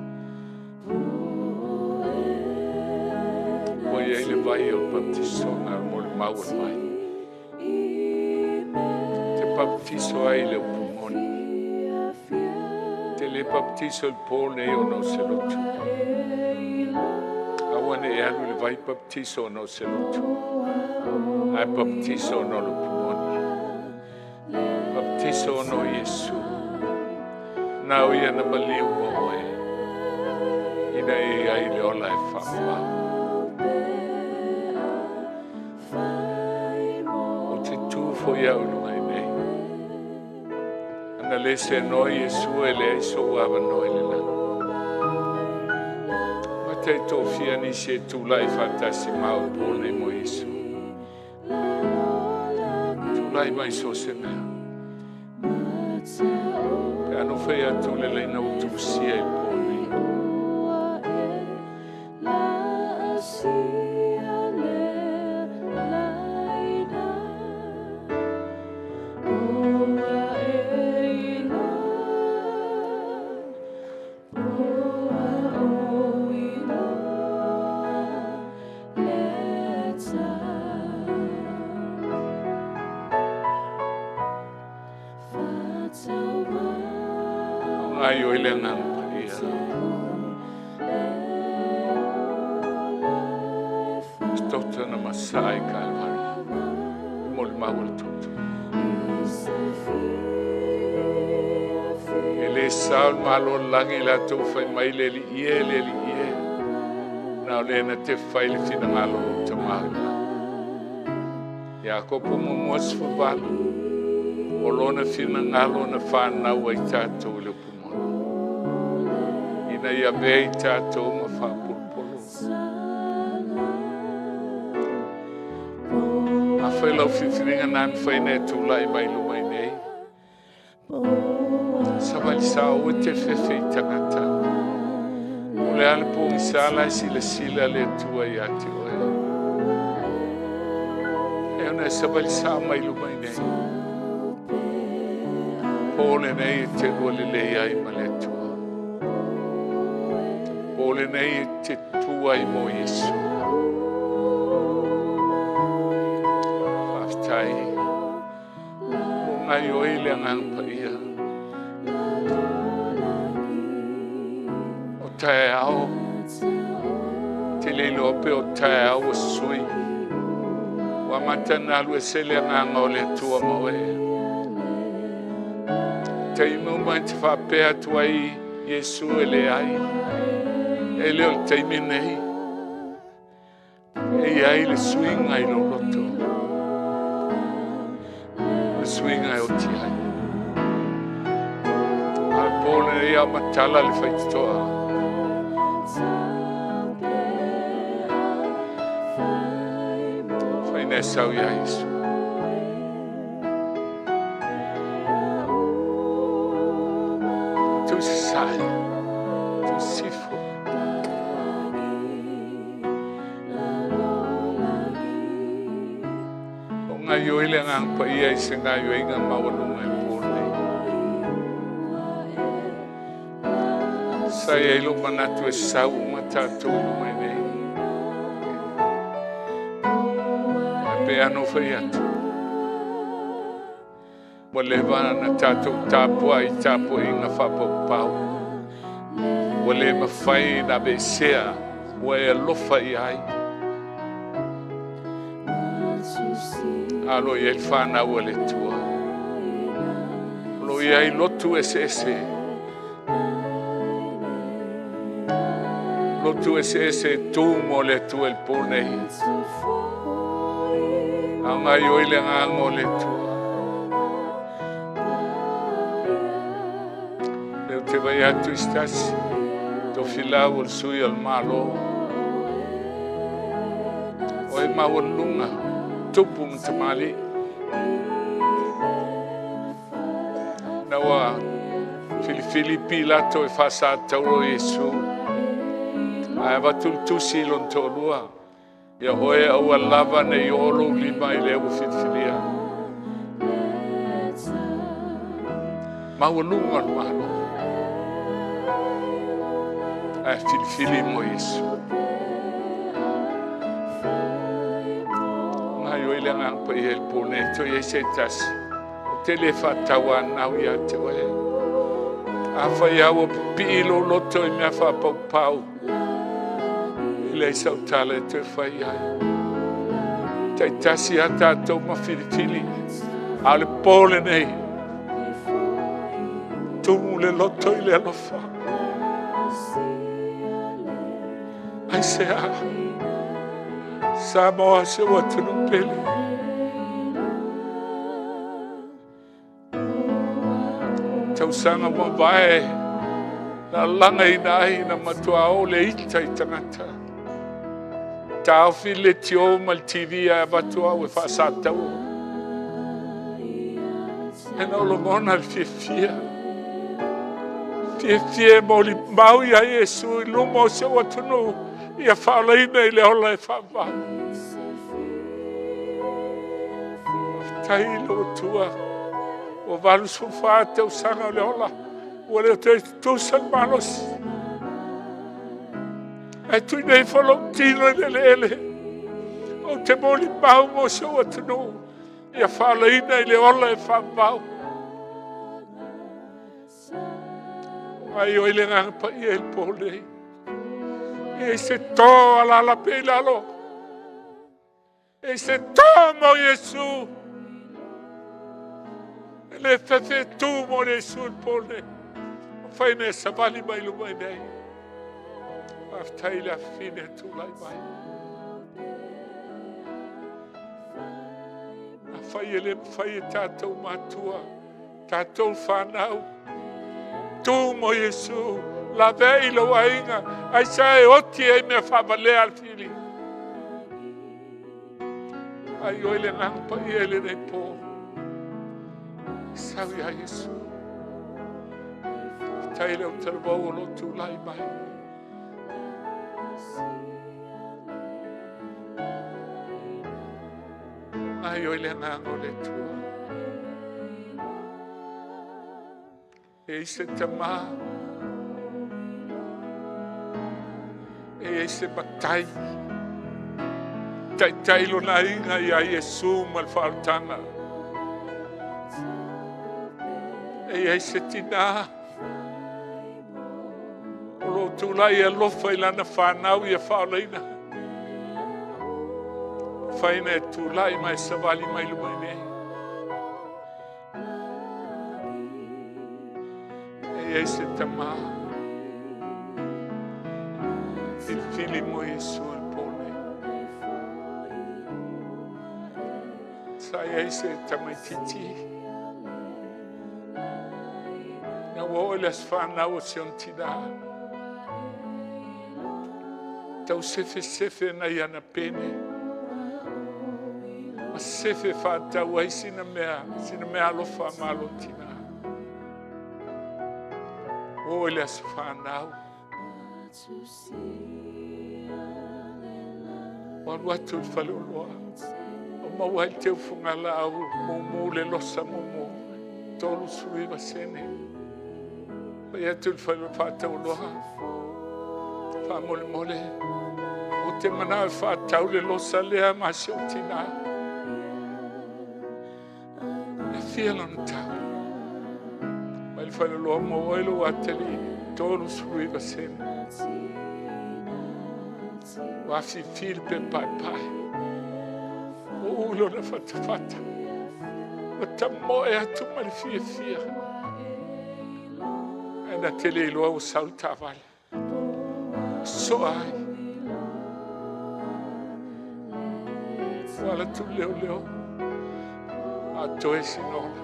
Ua i ai le vai o le baptisoga mo le mau o le vai. Te baptiso ai i le upu moni. Te le baptiso i le pō nei ona o se lotu. Aua ne i alu i le vai baptiso ona o se lotu. Ae baptiso ona o le upu moni. Baptiso ona o Iesu. Na o ia na maliu mo oe. Ina e ai le ola e faamau. O te tu foi au i luga i nei. Ana le se noa Iesu e leai so'u avanoa i le lagi. Mata e toafia nisi e tulai faatasi ma au i le pō nei mo Iesu. Tulai mai so o se mea. Pe a no fai atu le laina ua tuusia i le pō nei. O gaoioi le Agaga Paia. Se toto na masae i Kalvari. E molimau. mau o le toto. E le sao le Malo o le lagi i latou fai mai le Alii e, le Alii e, na o le na te fai le finagalo o lou Tama i le lagi. Iakopo muamua 18, o lona finagalo na fanau ai tatou i le upu moni, ina ia avea i tatou ma faapolopolo. Afai lau filifiliga na e mafai ona e tulai mai i luma i nei, savali sao aua e te fefe i tagata. O le a le pogisa la e silasila le Atua ia te oe? E ona e savali sao mai luma i nei. Po lenei e te lua lelei ai ma le Atua. Po lenei e te tu ai mo Iesu. Faafetai. Ua gaoioi le Agaga Paia. O taeao, te le iloa pe o taeao ua sui. Ua amata ona alu ese le agaga o le Atua ma oe. Taimi uma e te faapea atu ai Iesu e leai. E le o le taimi nei. E i ai le suiga i lou loto. Le suiga e oti ai. A le po lenei a matala le faitotoa. Faina e sau ia Iesu. Tu sai, tu sifo. O gaoioi le Agaga Paia i se gaoioiga maualuga i le po lenei. Sa i ai lou manatu e sau uma tatou i luma i nei. Ae pei lava ona ou fai atu, ua leva ona tatou tapuai i tapuaiga faapaupau. Ua le mafai ona aveesea, ua e alofa i ai. A o lo o i ai le fanau a le Atua. O lo o i ai lotu eseese. Lotu eseese e tu mo le Atua i le po nei. A o gaoioi le agaga o le Atua. Lea ou te vaai atu i se tasi, tofilau o le sui o le Malo. O e maualuluga, tupu ma tamalii. Na ua filifili Pilato e faasatauro Iesu, ae avatu le tusi i lona toalua, Ia oe aua lava ne i oo lou lima i lea ua filifilia. Maualuga le Malo, ae filifili mo Iesu. Gaoioi le Agaga Paia i le po nei, toe i ai se tasi. Ou te le faatauanau ia te oe. Afai lava ua pipii lou loto i mea faapaupau, e leai sau tala e toe fai ai. Taitasi lava tatou ma filifili, a o le po lenei, tumu le loto i le alofa. Aisea? Samoa si ou atunuu pele. Tausaga mavae na lagaina ai na matua o le ita i tagata. Taofi le leitio ma le TV ae avatu au e faasataua. E na o logona le fiafia. Fiafia e molimau ia Iesu i luma o si ou atunuu ia faaolaina i le ola e faavavau. Faafetai i lou Atua, ua 84 tausaga o le ola, ua le toe tutusa le malosi. Ae tuuina ifo lou tino i le eleele, ou te molimau mo si ou atunuu, ia faaolaina i le ola e faavavau. Gaoioi le Agaga Paia i le po nei. E se to alala pe i lalo. E se to mo Iesu. E le fefe e tu mo le Iesu i le po lenei. Mafai ona e savali mai i luma i nei. Faafetai i le afafine e tulai mai. Afai e le mafai e tatou matua, tatou whanau, tu mo Iesu, lavea i lou aiga, ai sa e oti ai mea whaavalea al fili. Ai oi le ngang pa ia i lenei pō. Sau ia Iesu. Tai le o talavau o lo tūlai mai. Ai oi le agaga o le Atua. E i se tamā. E i se matai. Taitai lona aiga ia Iesu ma le faaolataga. E i ai se tinā o lo o tulai e alofa i lana fanau ia faaolaina. Faina e tulai ma e savali mai luma i nei. E i ai se tamā. Filifili mo Iesu i le pō nei. Sa i ai se tamaitiiti. Na ua oo i le aso fanau o si ona tinā. Tau sefesefe nai ana pene. Ma sefe whātau ai sina mea, sina mea alofa a malo tina. O i le aso whanau. O alu atu i le fale oloa. O maua ai le teufuga laau mumu le losa mumu. 39 sene. Fai atu i le fale faatau oloa. Faamolemole. Ou te manao e faatau le losa lea ma si ou tinā. E fia lona tau. Mai le faleoloa mo oe lou atalii 39 sene. Ua afifi le pepaepae. Ua uu lona fatafata. Ua tamoe atu ma le fiafia. Ae na te le iloa ua sau le taavale. Soa ai. Ua ala atu leoleo. A toe sina ola.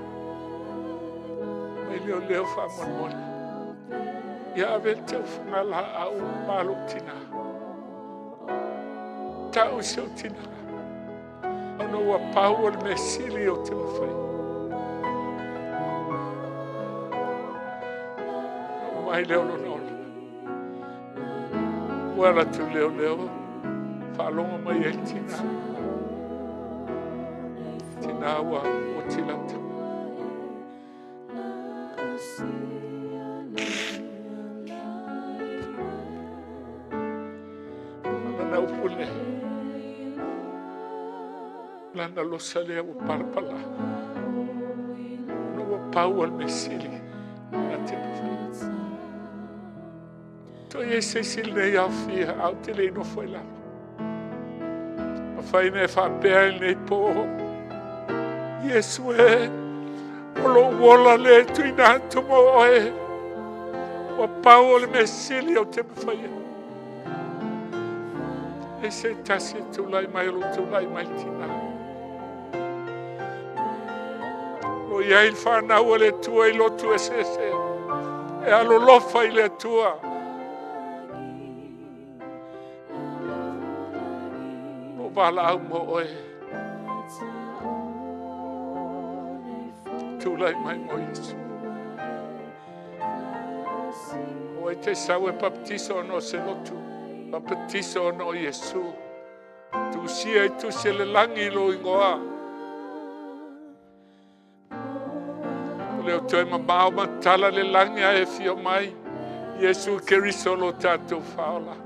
Mai leoleo faamolemole. Ia ave le taufuga laau ma lou tinā. Tau si ou tinā. Ona ua pau o le mea sili o te mawhai. O mai leo lona ola. Ua ala atu leo leo. Whaalongo mai e tina. Tina ua o tilata. Lana upu le. Lana losa lea ua palapala. Ona ua pau o le mea sili na te mawhai. Toi e se isi lenei aofia, a ou te le i nofo i lalo. Mafai ona e faapea i lenei pō, Iesu e, o lou ola lea e tuuina atu mo oe, ua pau o le mea sili ou te mafaia. E se tasi e tulai mai o lou tulai mai le tinā. O i ai le whanau o le Atua i lotu eseese, e alolofa i le Atua. Lo valaau mo oe. Tulai mai mo Iesu. O e te sau e baptiso ona o se lotu, baptiso ona o Iesu. Tusia i tusi e le lagi i lou ingoa. O le o toe mamao ma tala le lagi a e fio mai. Iesu Keriso lo tātou whaola.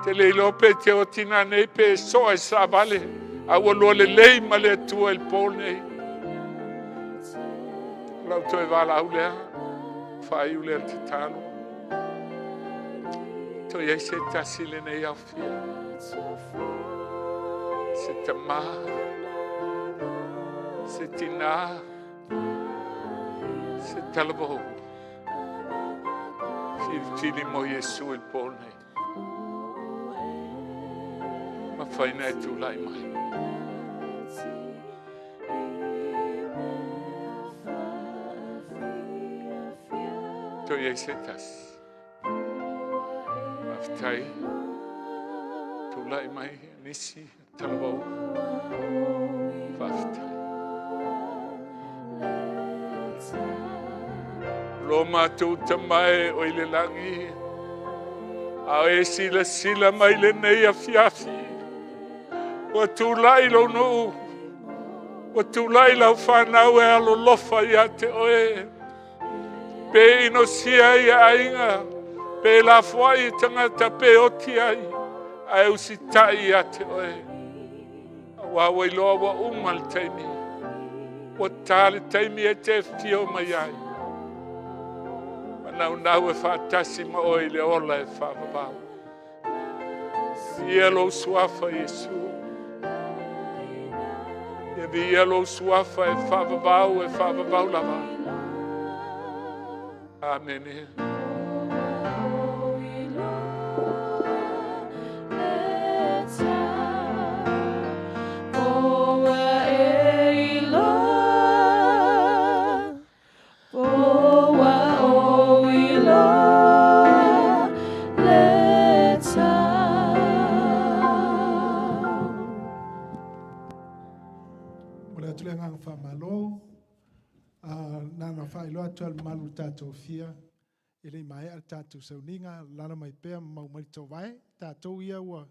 Te le iloa pe te o tina nei pe e soa e savale. A ua lua lelei ma le Atua i le pō nei. O lau toe valaau lea, whaaiu lea le tatalo. Toe ai se tasi lenei aofia. Se tamā, se tinā. Se talavou. Filifili mo Iesu i le po nei. Mafai na e tulai mai. Toe i ai se tasi. Faafetai. Tulai mai nisi talavou. Faafetai. Lo matou tamae o i le lagi, a e silasila mai lenei afiafi, ua tulai lou nuu, ua tulai lau fanau e alolofa ia te oe. Pe inosia ai aiga, pe lafoai i tagata, pe oti ai, ae usitai ia te oe. Aua ua iloa ua uma le taimi, ua tā le taimi e te fio mai ai. Manaunau e faatasi ma oe i le ola e faavavau. Ia lou suafa Iesu. Ia viia lou suafa e faavavau, e faavavau lava. Amene. O le atu le agaga faamalo na ona faailoa atu le mamalu o le tatou fia e le i maea le tatou sauniga lala mai pea ma mau mai le tauvae tatou ia ua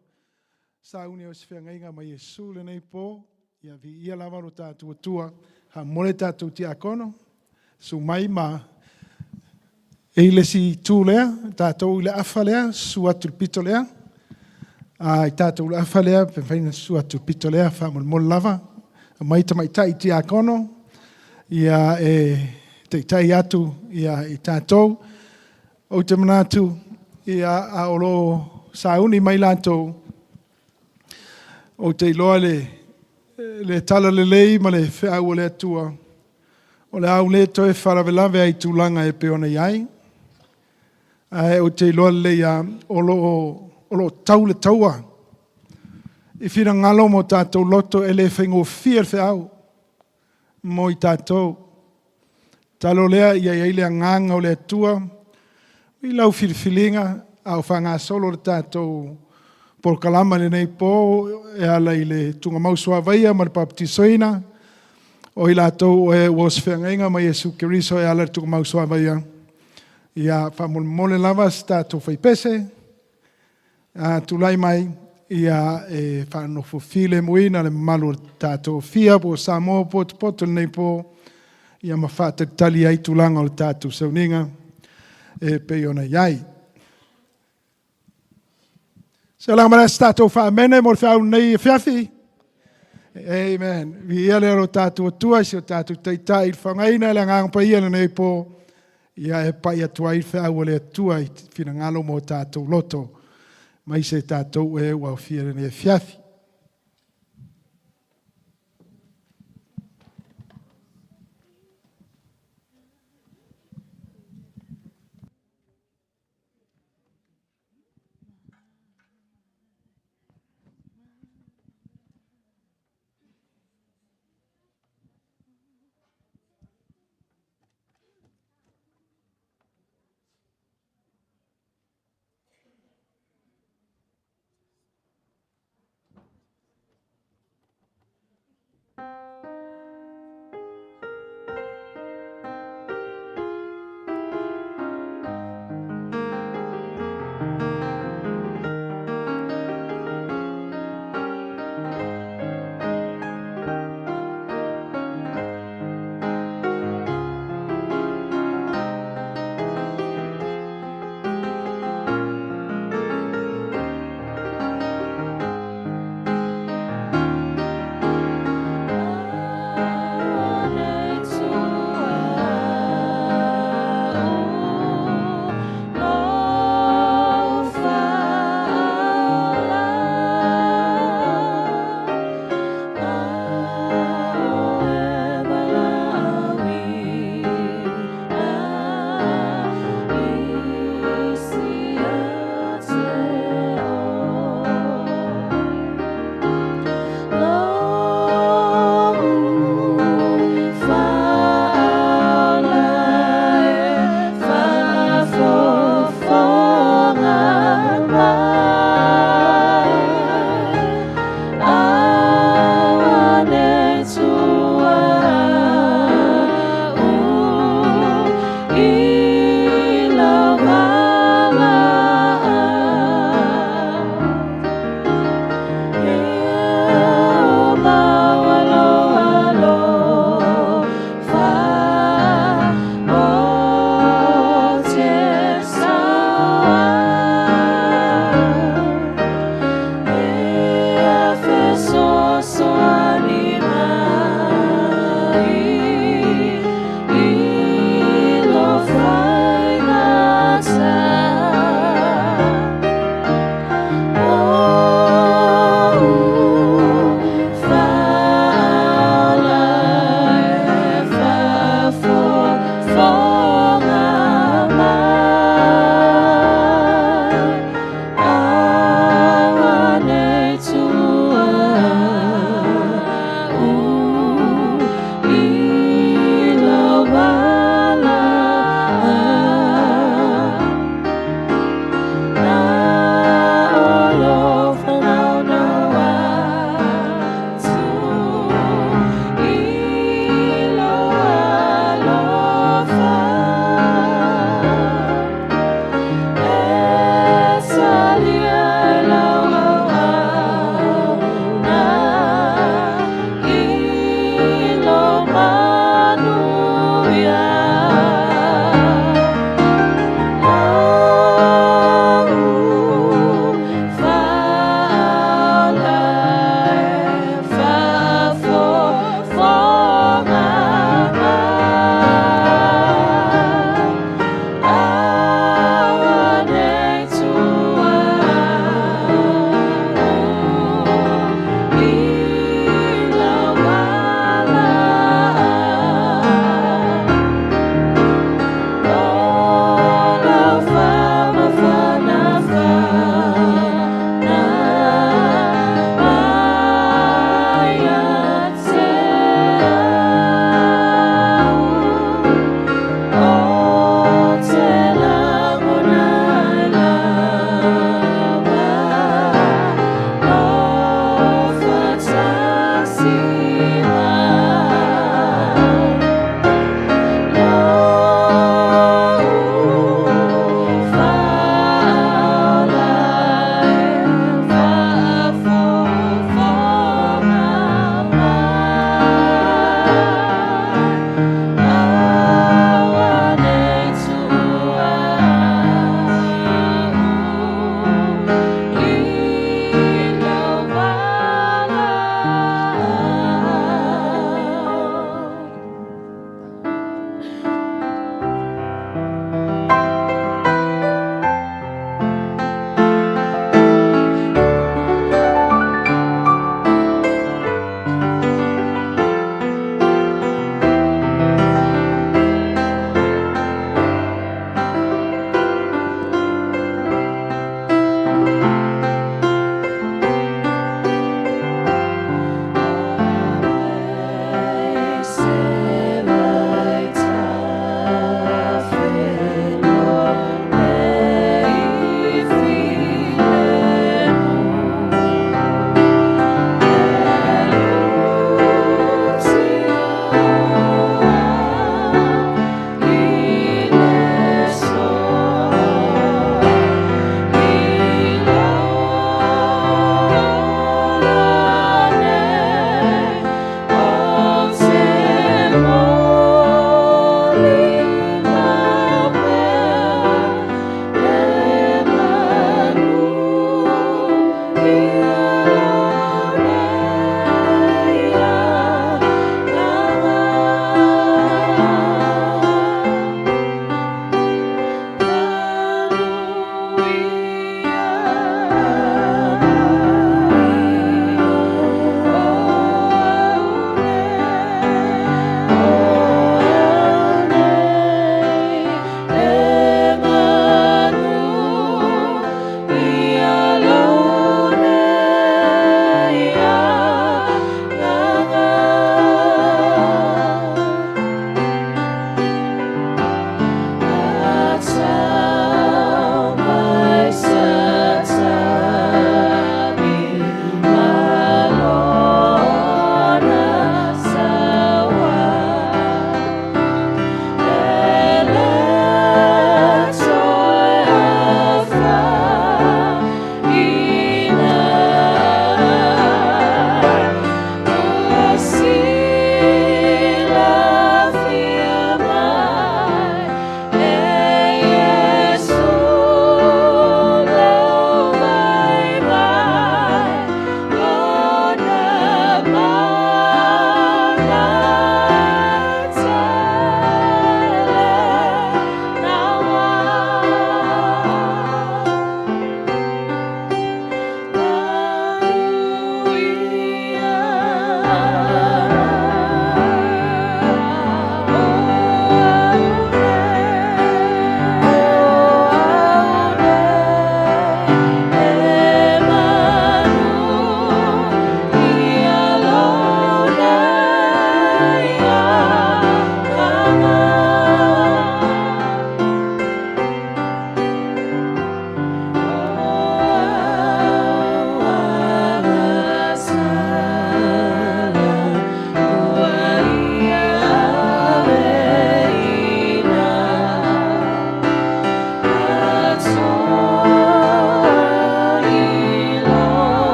sauni o se feagaiga ma Iesu lenei po ia viia lava lo tatou Atua haamole tatou tiakono su mai ma e i le si tu lea tatou i le afa lea su atu le pito lea a i tatou le afa lea pe mafai ona su atu le pito lea faamolemole lava mai tamaitai tiakono ia e taitai atu ia i tatou. Ou te manatu ia a o lo sauni mai latou ou te iloa le tala lelei ma le feau o le Atua o le au le toe faalavelave ai tulaga e pei ona i ai. Ae ou te iloa lelei lava o lo o tau le taua i finagalo mo tatou loto e le faigofie le feau mo i tatou. Talo lea ia i ai le agaga o le Atua i lau filifiliga a o faagasolo le tatou polokalama lenei po e ala i le tuugamau suavaia ma le papatisoina o i latou o e ua osofeagaiga ma Iesu Keriso e ala i le tuugamau suavaia. Ia faamolemole lava se tatou faipese tulai mai ia e faanofo filemuina le mamalu o le tatou fia po o Samoa potopoto lenei po ia ma faatalitali ai tulaga o le tatou sauniga e pei ona i ai. Se la mala se tatou faamene mo le feau nei afiafi. Amen. Viia le lo tatou Atua si o tatou taitai i le faagaina le agaga paia lenei po ia e pai atu ai le feau o le Atua i finagalo mo tatou loto mai se tatou e ua fia lenei afiafi.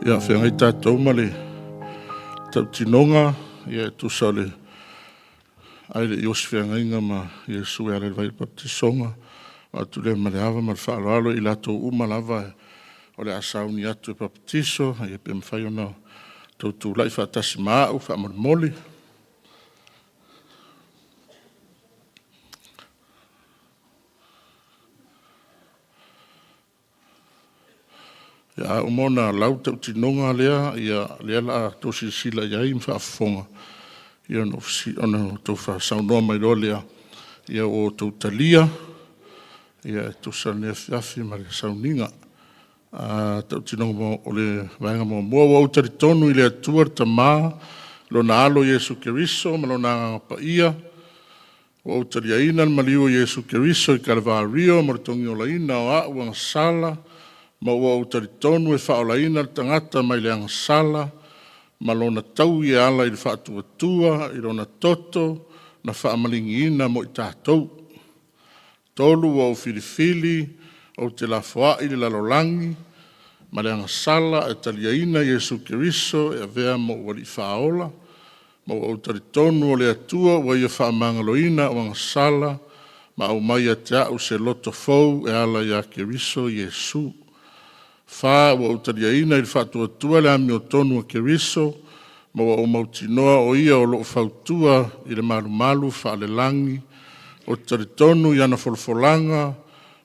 Ia, feagai tatou ma le tautinoga, ia e tusa o le ai le i osi feagaiga ma Iesu e ala i le vai o le papatisoga, o atu lea ma le ava ma le faaaloalo i latou uma lava o le a sauni atu e papatiso, ia pe mafai ona tou tulai faatasi ma au faamolemole. Ia, a uma ona lau le tautinoga lea, ia lea la a outou silasila i ai ma faafofoga, ia ona outou saunoa mai loa lea, ia ua outou talia, ia e tusa lenei afiafi ma le sauniga. Tautinoga o le vaega muamua, ua ou talitonu i le Atua le Tama, Lona Alo Iesu Keriso ma Lona Agaga Paia, ua ou taliaina le maliu o Iesu Keriso i Kalevārio mo le togiolaina o a'u agasala, ma ua ou talitonu e faaolaina le tagata mai le agasala ma lona taui e ala i le faatuatua i lona toto na faamaligiina mo i tatou. 3, ua ou filifili ou te lafoai le lalolagi ma le agasala ae taliaina Iesu Keriso e avea ma ou Alii Faaola, ma ua ou talitonu o le Atua ua Ia faamagaloina a'u agasala ma aumai ia te a'u se loto fou e ala ia Keriso Iesu. 4, ua ou taliaina i le faatuatua le amiotonu a Keriso, ma ua ou mautinoa o Ia o lo'o fautua i le malumalu faalelagi. Ou te talitonu i ana folafolaga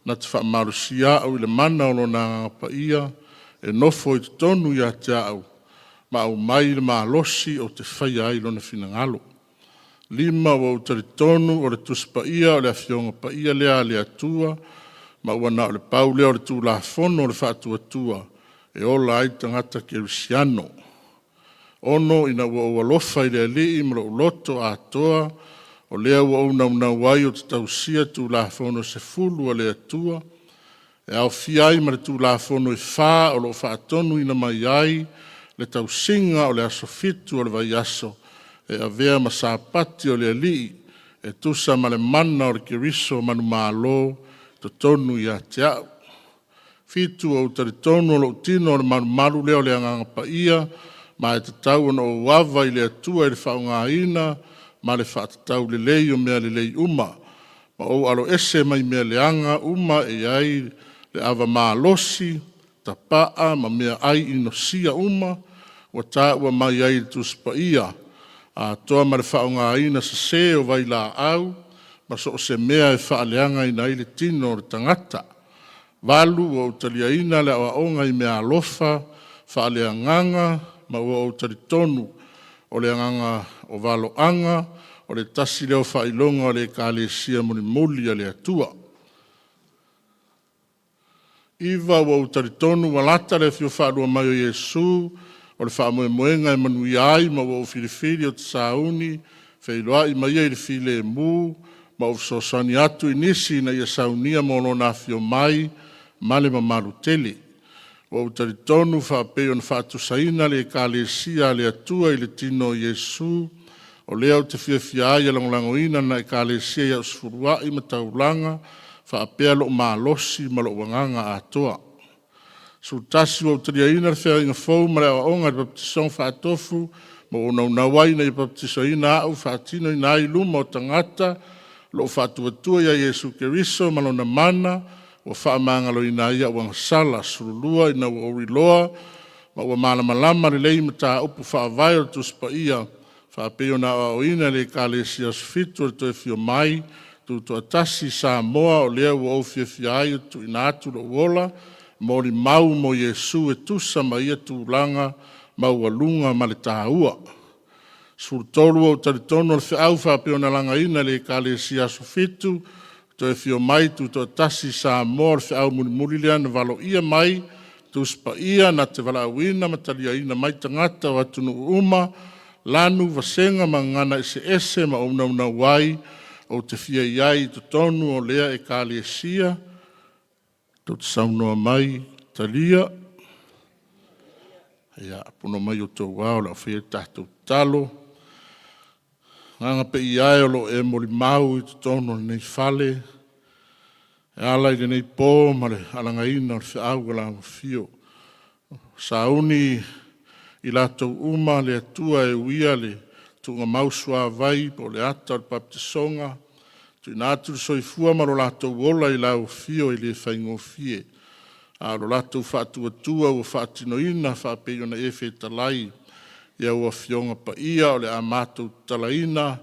na te faamalosia a'u i le mana o Lona Agaga Paia e nofo i totonu ia te a'u ma aumai le malosi ou te faia ai Lona finagalo. 5, ua ou talitonu o le Tusi Paia o le Afioga Paia lea a le Atua, ma ua na o le pau lea o le Tulafono o le faatuatua e ola ai le tagata kerisiano. 6, ina ua ou alofa i le Alii ma lou loto atoa, o lea ua ou naunau ai ou te tausia Tulafono e 10 a le Atua, e aofia ai ma le Tulafono e 4 o lo o faatonuina mai ai le tausiga o le aso 7 o le vaiaso e avea ma Sapati o le Alii e tusa ma le mana o le Keriso manumalo totonu ia te a'u. 7, ua ou talitonu o lou tino o le malumalu lea o le Agaga Paia, ma e tatau ona ou ava i le Atua i le faaaogaina ma le faatatau lelei o mea lelei uma, ma ou aloese mai mea leaga uma e i ai le ava malosi, tapa'a ma meaai inosia uma. ua tāua mai ai i le Tusi Paia, atoa ma le faaaogaina sesē o vailaau ma so o se mea e faaleagaina ai le tino o le tagata. 8, ua ou taliaina le aoaoga i meaalofa faaleagaga ma ua ou talitonu o le agaga o valoaga o le tasi lea o faailoga o le Ekalesia mulimuli a le Atua. 9, ua ou talitonu ua lata le afio faalua mai o Iesu, o le faamoemoega e manuia ai, ma ua ou filifili ou te sauni feiloai ma Ia i le filemu, ma ou fesoasoani atu i nisi ina ia saunia mo Lona afio mai ma le mamalu tele. Ua ou talitonu faapei ona faatusaina le Ekalesia a le Atua i le tino o Iesu, o lea ou te fiafia ai e lagolagoina lena Ekalesia i au sefuluai ma taulaga faapea lou malosi ma lou agaga atoa. 11, ua ou taliaina le feagaiga fou ma le aoaoga i le papatisoga faatofu, ma ua ou naunau ai ina ia papatisoina a'u e faatinoina ai i luma o tagata lou faatuatua ia Iesu Keriso ma Lona mana ua faamagaloina ai a'u agasala. 12, Ina ua ou iloa ma ua malamalama lelei i mataupu faavae o le Tusi Paia faapei ona aoaoina e le Ekalesia Aso Fitu o le Toe Afio Mai Tutoatasi i Samoa, o lea ua ou fiafia ai ou te tuuina atu lou ola molimau mo Iesu e tusa ma ia tulaga maualuga ma le taua. 13, Ua ou talitonu o le feau faapei ona lagaina e le Ekalesia Aso Fitu o le Toe Afio Mai Tutoatasi i Samoa, o le feau mulimuli lea na valoia mai Tusi Paia na te valaauina ma taliaina mai tagata o atunuu uma, lanu, vasega ma gagana eseese, ma ou naunau ai ou te fia i ai i totonu o lea Ekalesia. Tou te saunoa mai, talia. Ia, pono mai outou ao o le a faia le tatou tatalo. Agaga Paia e, o lo o e molimau i totonu o lenei fale e ala i lenei po ma le alagaina o le feau a lau Afio. Sauni i latou uma le Atua e uia le tuugamau suavai po o le ata o le papatisoga, tuuina atu le soifua ma lo latou ola i lau Afio e le faigofie. A o lo latou faatuatua ua faatinoina faapei ona e fetalai i au Afioga Paia, o le a matou tatalaina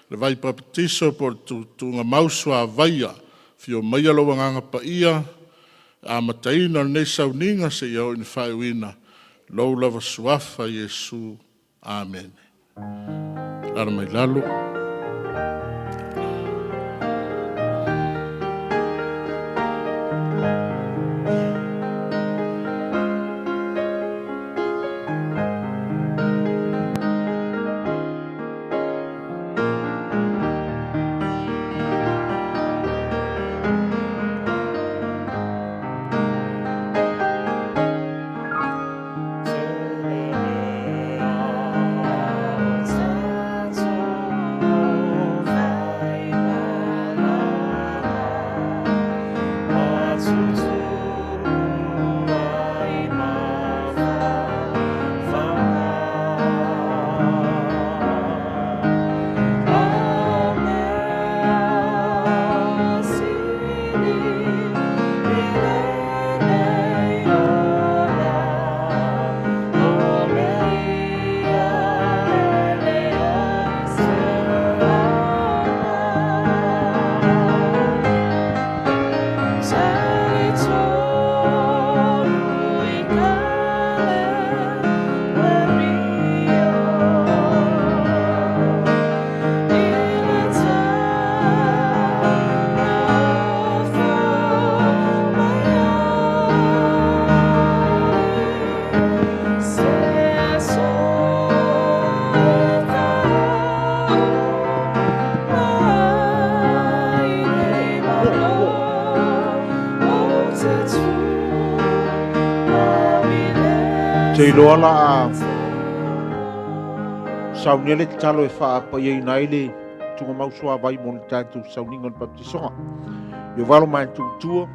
le vai papatiso po o le tuugamau suavaia. Afio maia lou Agaga Paia, amataina o lenei sauniga seia oo ina faaiuina, lou lava suafa Iesu. Amene. Alaala mai lalo. Te iloa la a saunia le tatalo e faapaiaina ai le tugamau suavai mo le tatou sauniga o le baptisoga. Ia valo mai tuutua,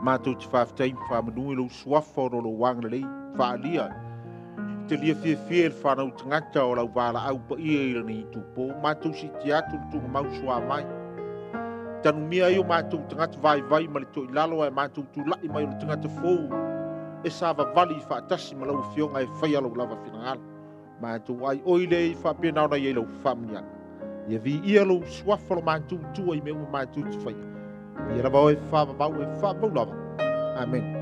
matou te faafetai ma faamanu i lou suafa o lou agalelei faaalia i te lia fiafia i le fanau tagata o lau valaau paia i lenei itupo. Matou siitia atu le tugamau suavai. Tanumia ai o matou tagata vaivai ma le toilalo ae matou tulai mai o le tagata fou. e savavali faatasi ma lau Afioga e faia lou lava finagalo. Matou aioi lea i faapena ona i ai lau faamanuiaga. Ia viia lou suafa lo matou tua i mea uma matou te faia. Ia lava oe faavavau e faavavau lava. Amene.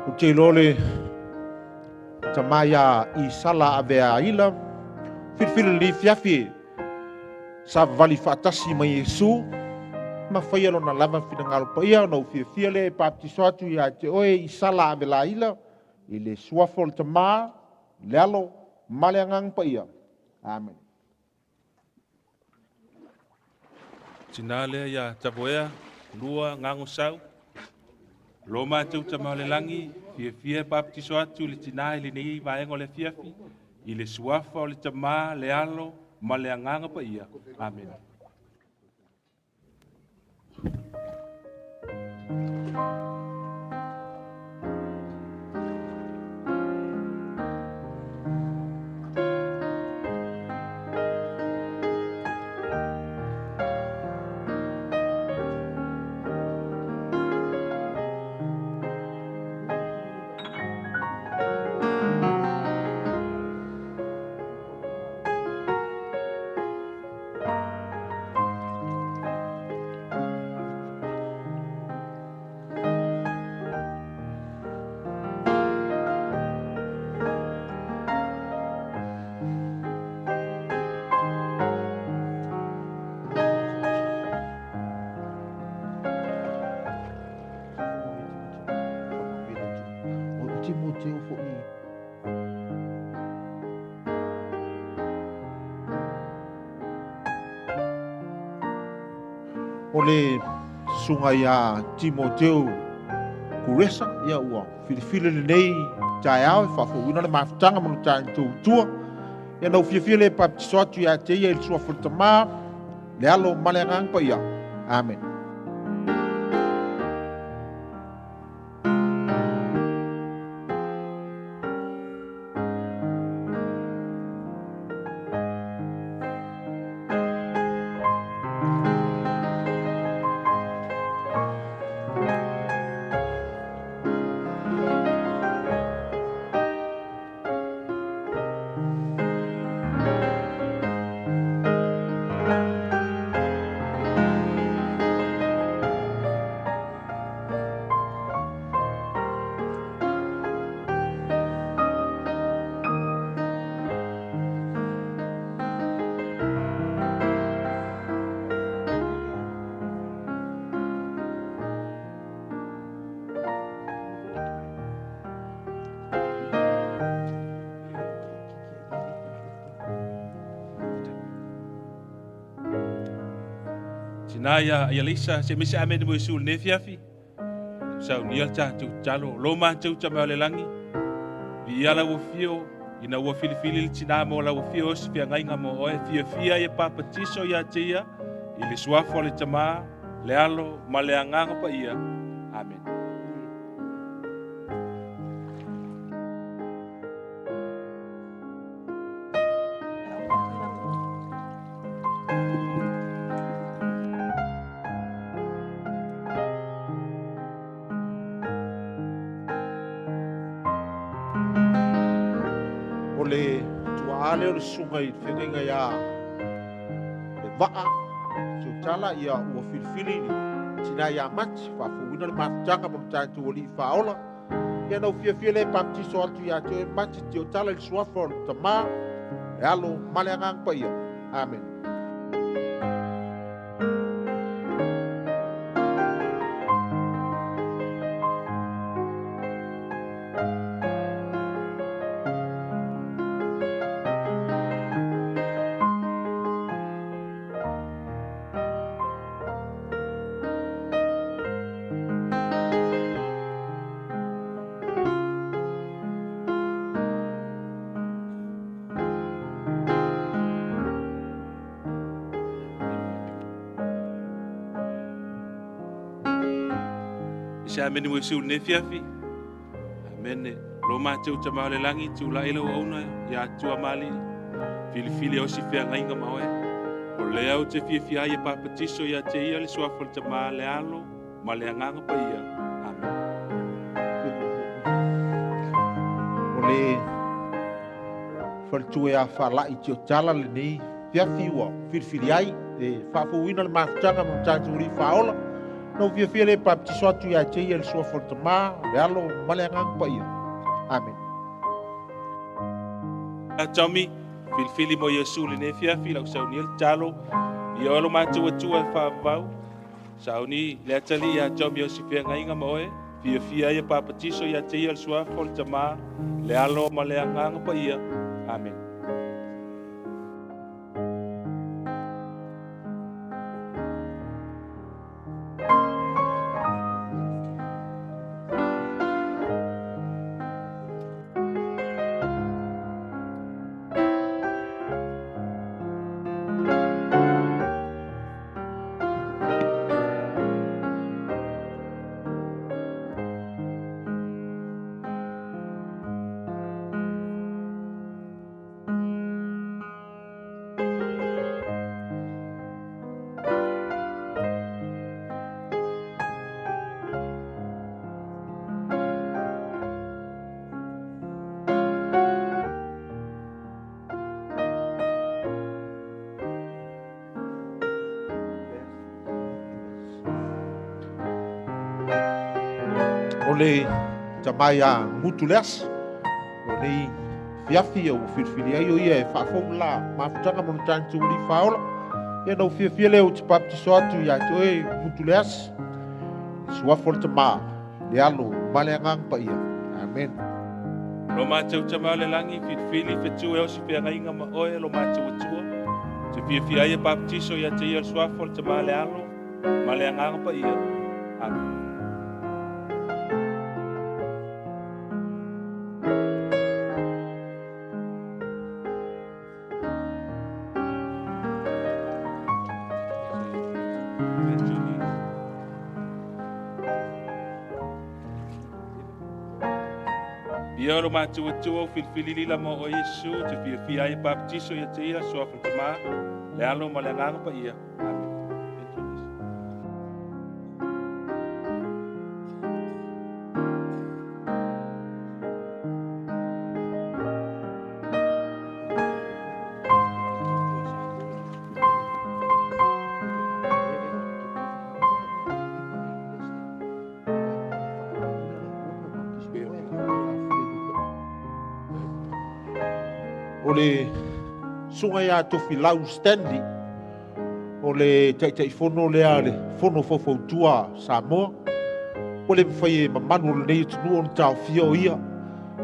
Ou te iloa le tama ia Isala Aveaila, filifili lenei fiafi e savavali faatasi ma Iesu ma faia lona lava finagalo paia. Ona ou fiafia lea e baptiso atu ia te oe Isala Avelaila i le suafa o le Tama, le Alo ma le Agaga Paia. Amene. Tina lea ia Tavoea, lua gago sau. Lo matou tama o le lagi, fiafia e baptiso atu le tina i lenei vaega o le afiafi, i le suafa o le Tama, le Alo ma le Agaga Paia. Amene. O le susuga ia Timoteo Kuresa, ia ua filifili lenei taeao e faafouina le mafutaga ma lo tatou tua. Ia na ou fiafia le baptiso atu ia te ia i le suafa o le Tama, le Alo ma le Agaga Paia. Amene. Tina ia Lisa, se misi amene mo Iesu lenei afiafi. Saunia le tatou tatalo, lo matou tama o le lagi, viia lau afio, ina ua filifili le tina mo lau afio o se feagaiga mo oe, fiafia ia papatiso ia te ia, i le suafa o le Tama, le Alo ma le Agaga Paia. Amene. O le tuaa lea o le susuga i le feagaiga ia le Vaa Tiotala, ia ua filifili le tina ia Mati faafouina le mafutaga ma lo tatou alii faaola. Ia na ou fiafia lea e baptiso atu ia te oe Mati Tiotala i le suafa o le Tama, le Alo ma le Agaga Paia. Amene. Se amene mo Iesu lenei afiafi. Amene. Lo matou Tama o le lagi, tulai lau auauna ia Atua ma Alii, filifili e osi feagaiga ma oe. O lea ou te fiafia ai e papatiso ia te ia le suafa o le Tama, le Alo ma le Agaga Paia. Amene. O le faletua ia Faala'i Tiotala lenei fiafi ua filifili ai e faafouina le mafutaga ma le tatou Alii Faaola. Na ou fiafia lea e papatiso atu ia te ia le suafa o le Tama, le Alo ma le Agaga Paia. Amene. A Tommy, filifili mo Iesu lenei afiafi, lau saunia le tatalo, ia oe lo matou Atua e faavavau. Sauni le atalii ia Tommy o si feagaiga ma oe, fiafia ai e papatiso ia te ia le suafa o le Tama, le Alo ma le Agaga Paia. Amene. O le tama ia Gutu Leasa, o lenei fiafi ua filifili ai o ia e faafou la mafutaga mo le tatou Alii Faaola. Ia na ou fiafia lea ou te baptiso atu ia te oe Gutu Leasa, le suafa o le Tama, le Alo ma le Agaga Paia. Amen. Lo matou Tama o le lagi, filifili fetu e osi feagaiga ma oe lo matou Atua. Te fiafia ai e baptiso ia te ia le suafa o le Tama, le Alo ma le Agaga Paia. Amen. Ia lo matou Atua o filifili lila mo o Iesu, te fiafia ai e baptiso ia te ia, suafa le Tama, le Alo ma le Agaga Paia. Amen. O le susuga ia Tofilau Stanley, o le Taitaifono lea le Fono Faufautua Samoa, ua le mafai e mamalu o lenei atunuu ona taofia o ia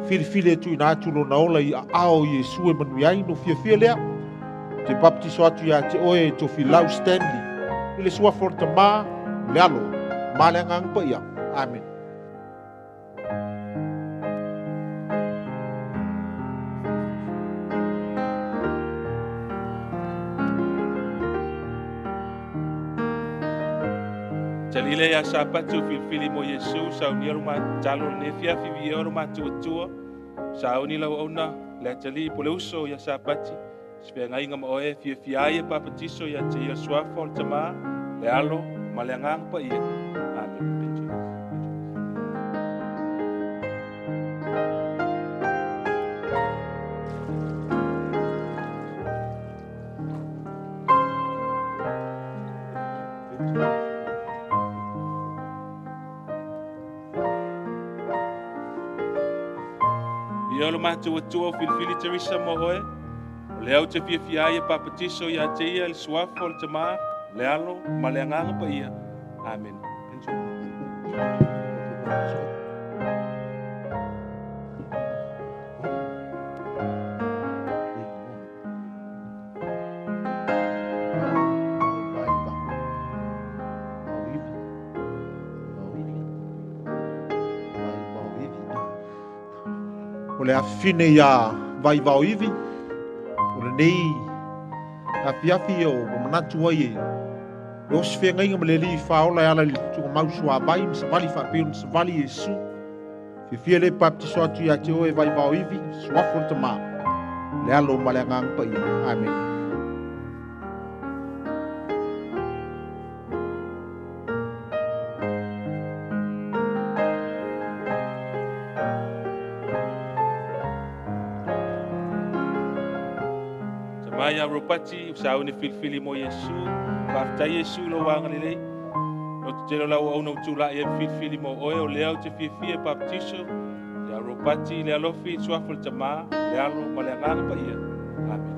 filifili e tuuina atu lona ola i aao o Iesu e manuia ai. No fiafia lea, ou te baptiso atu ia te oe Tofilau Stanley, i le suafa o le Tama, le Alo, ma le Agaga Paia. Amen. Talile ia Sapatu filifili mo Iesu, saunia lo matalo lenei afiafi viia lo matou Atua. Sauni lau auauna le atalii po le uso ia Sapati, se feagaiga ma oe fiafia ai e papatiso ia te ia suafa o le Tama, le Alo ma le Agaga Paia. Amen. Ia lo matou Atua o filifili Teresa mo oe, o lea ou te fiafia ai e papatiso ia te ia le suafa o le Tama, le Alo ma le Agaga Paia. Amen. O le afifine ia Vaivao Ivi, o lenei afiafi o manatu ai e E osi feagaiga ma le Alii Faaola e ala i le tuugamau suavai ma savali faapei ona savali Iesu. Fiafia lea e baptiso atu ia te oe e vaivao ivi, suafa o le Tamā, le Alo ma le Agaga Paia. Amene. Tama ia Ropati, o sauni filifili mo Iesu. Faafetai Iesu lou agalelei. O te tele o lau auauna ua tulai ai ma filifili mo oe, o lea ou te fiafia e baptiso ia Ropati i le alofi i le suafa o le Tama, le Alo ma le Agaga Paia. Amene.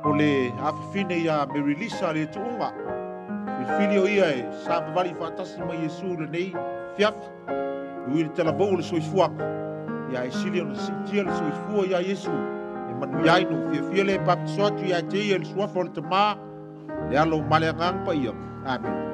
O le afafine ia Mary Lisa le tuuga. Filifili o ia e savavali faatasi ma Iesu lenei fiafi. Ui le talavou o le soifuaga. Ia e sili ona siitia le soifua ia Iesu. E manuia ai no fiafia le baptiso atu ia te ia i le suafa o le Tamā, le Alo ma le Agaga Paia. Amene.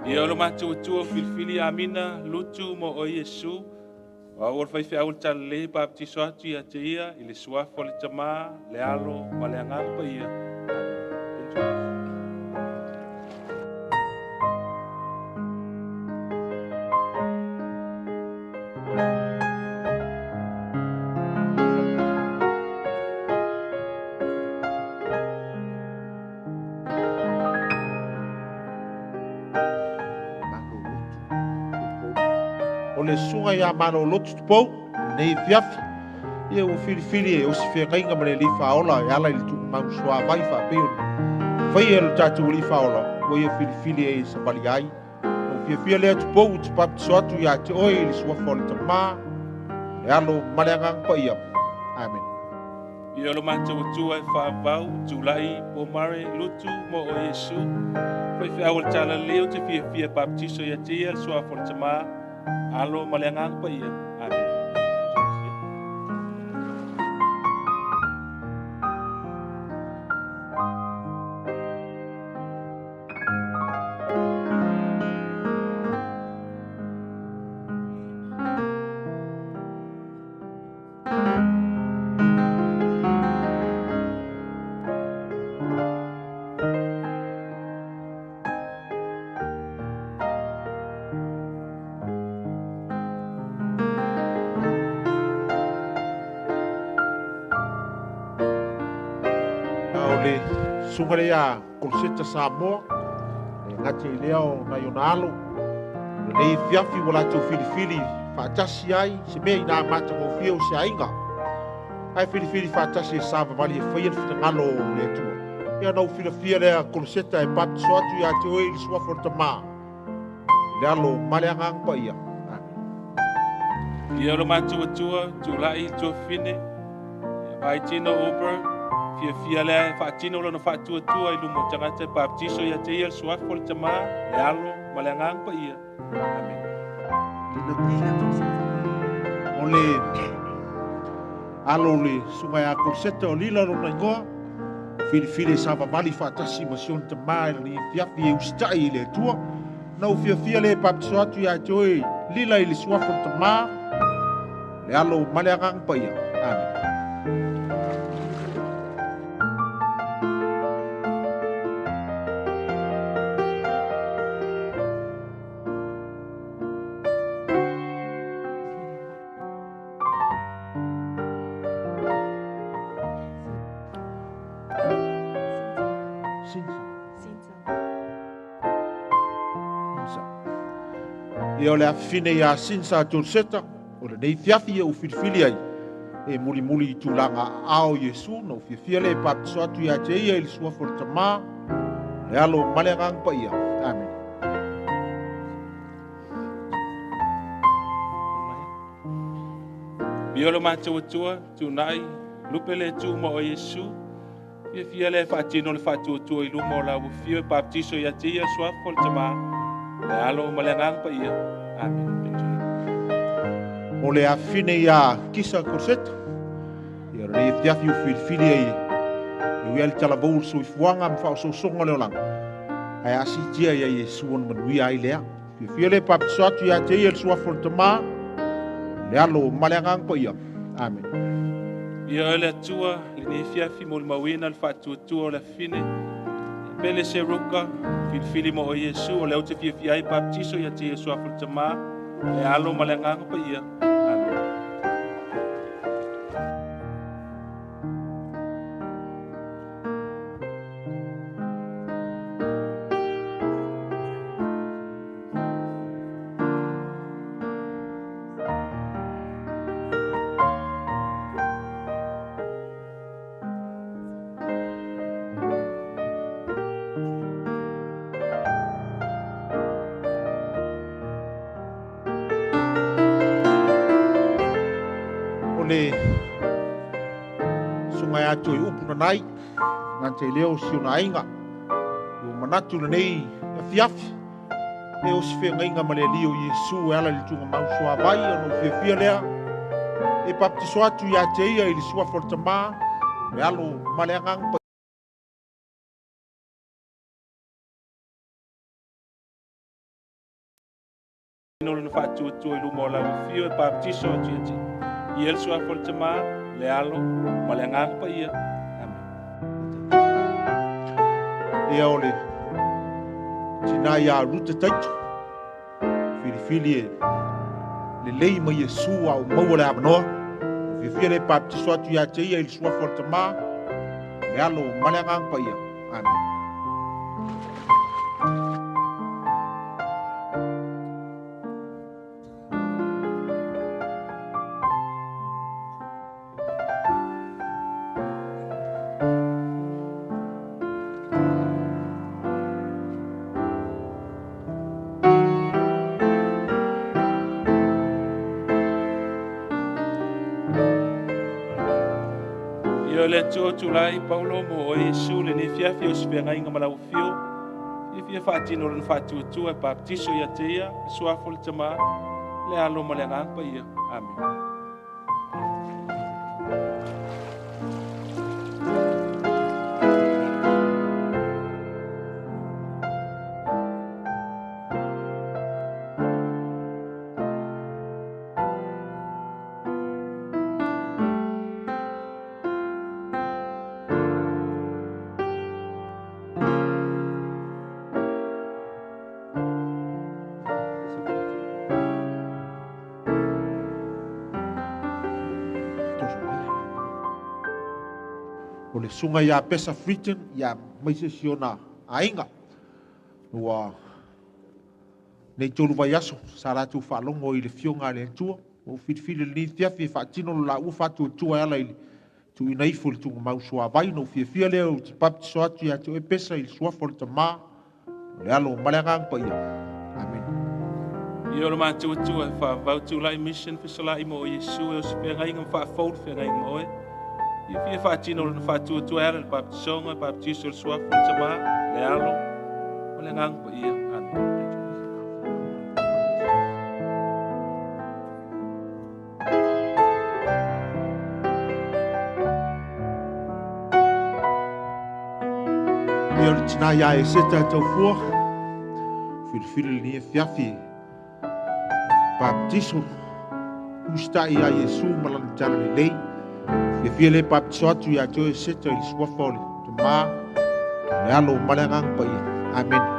Ia o lo matuatua filifili amina lutu mo o Iesu. O au o le faifeau o le talalelei baptiso atu ia te ia i le suafa o le Tamā, le Alo ma le Agaga Paia. Amen. O le susuga ia Malolotu Tupou, lenei afiafi, ia ua filifili e osi feagaiga ma le Alii Faaola e ala i le tuumau suavai faapei ona faia e lo tatou Alii Faaola, ua ia filifili e savali ai. Na fiafia lea Tupou ou te baptiso atu ia te oe i le suafa o le Tamā, le Alo ma le Agaga Paia. Amene. Ia o lo matou Atua e faavau, tulai, po mare, lutu, mo o Iesu. Faifeau o le talalelei ou te fiafia baptiso ia te ia le suafa o le Tamā, Alo ma le Agaga Paia. Amene. O le susuga lea ia Koloseta Samoa, e gata i lea o nai ona alo, lenei afiafi ua latou filifili faatasi ai se mea ina matagofie o se aiga. Ae filifili faatasi e savavali e faia le finagalo o le Atua. Ia na ou filafia lea Koloseta e baptiso atu ia te oe i le suafa o le Tamā, le Alo ma le Agaga Paia. Amen. Ia o lo matou Atua, tulai i tuafafine, ia vaitino Uber, fiafia lea e faatino lona faatuatua i luma o tagata e baptiso ia te ia le suafa o le Tamā, le Alo ma le Agaga Paia. Amen. O le alo o le susuga ia Koloseta o Lila lona igoa, filifili e savavali faatasi ma si ona tamā i lenei afiafi e usitai i le Atua. Na ou fiafia lea e baptiso atu ia te oe Lila i le suafa o le Tamā, le Alo ma le Agaga Paia. Amene. Ia o le afafine ia Sinsa Joseta, o lenei fiafi ia u filifili ai, e mulimuli i tulaga aao Iesu, na u fiafia lea e baptiso atu ia te ia i le suafa o le Tamā, le Alo ma le Agaga Paia. Amene. Ia o lo matou Atua, tunai, lupe le tu ma o Iesu, Fiafia lea e faatino le faatuatua i luma o lau afio e baptiso ia te ia le suafa o le Tamā, le Alo ma le Agaga Paia. Amene. O le afifine ia Kisa Corseta, ia lenei afiafi ua filifili ai e ui ai le talavou o le soifuaga ma faaosoosoga o le olaga, ae a siitia ia Iesu ona manuia ai lea. Fiafia lea e baptiso atu ia te ia le suafa o le Tamā, le Alo ma le Agaga Paia. Amene. Ia oe le Atua, lenei afiafi molimauina le faatuatua o le afifine, pele se ruka, filifili mo oe Iesu, o lea ou te fiafia ai baptiso ia te ia le suafa o le Tamā, le Alo ma le Agaga Paia. Amene. O le susuga ia te oe upu nanai, nante i leo si ona aiga. I ua manatu lenei afiafi, e o se feagaiga ma le Alii o Iesu e ala i le tuugamau suavai, ona ou fiafia lea e baptiso atu ia te ia i le suafa o le Tamā, le Alo ma le Agaga Paia. No lona faatuatua i luma o lau afio e baptiso atu ia te ia le suafa o le Tamā, le Alo ma le Agaga Paia. Amene. Ia o le tinā ia Ruta Taito, filifili e lelei ma Iesu a o maua le avanoa. Fiafia le baptiso atu ia te ia i le suafa o le Tamā, le Alo ma le Agaga Paia. Amene. Ia le Atua tulai Paulo mo oe Iesu lenei afiafi o se feagaiga ma lau afio. Fiafia faatino lona faatuatua e baptiso ia te ia, le suafa o le Tamā, le Alo ma le Agaga Paia. Amene. O le susuga ia Pesa Friton ia mai se si ona aiga. Ua nei tolu vaiaso sa latou faalogo i le fioga a le Atua. Ua ou filifili lenei afiafi e faatino lo laua faatuatua e ala i le tuuina ifo i le tuugamau suavai. Na ou fiafia lea ou te baptiso atu ia te oe Pesa i le suafa o le Tamā, o le Alo ma le Agaga Paia. Amene. Ia o le matuatua e faavavau tulai mission fesolai mo oe Iesu e o se feagaiga ma faafou le feagaiga ma oe. Ia fia faatino lona faatuatua e ala i le baptisoga, baptiso i le suafa o le Tamā, le Alo ma le Agaga Paia. Amene. Ia o le tinā ia Eseta e taufua, filifili lenei afiafi, baptiso, usitai ia Iesu ma lana tala lelei. Fiafia le baptiso atu ia te oe Eseta i le suafa o le Tamā, le Alo ma le Agaga Paia. Amene.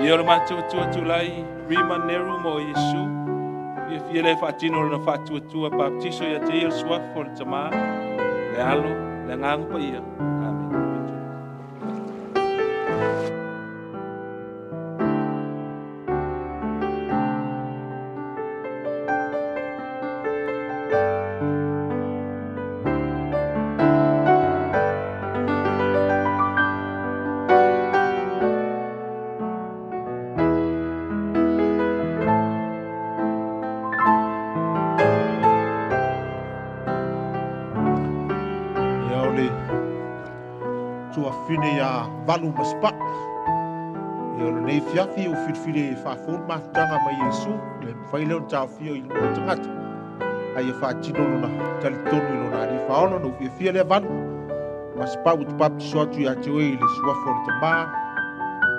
Ia o le matuatua tulai Rima Neru mo Iesu. Fiafia le faatino lona faatuatua baptiso ia te ia le suafa o le Tamā, le Alo, le Agaga Paia. Amene. valu ma se pa'a. Ia o lenei afiafi ua filifili ai e faafou le mafutaga mai Iesu, le mafai lea ona taofia i luga o tagata, a ia faatino lona talitonu i lona Alii Faaola. Na ou fiafia lea valu ma se pa'a ua te papatiso atu iā te oe i le suafa o le Tamā,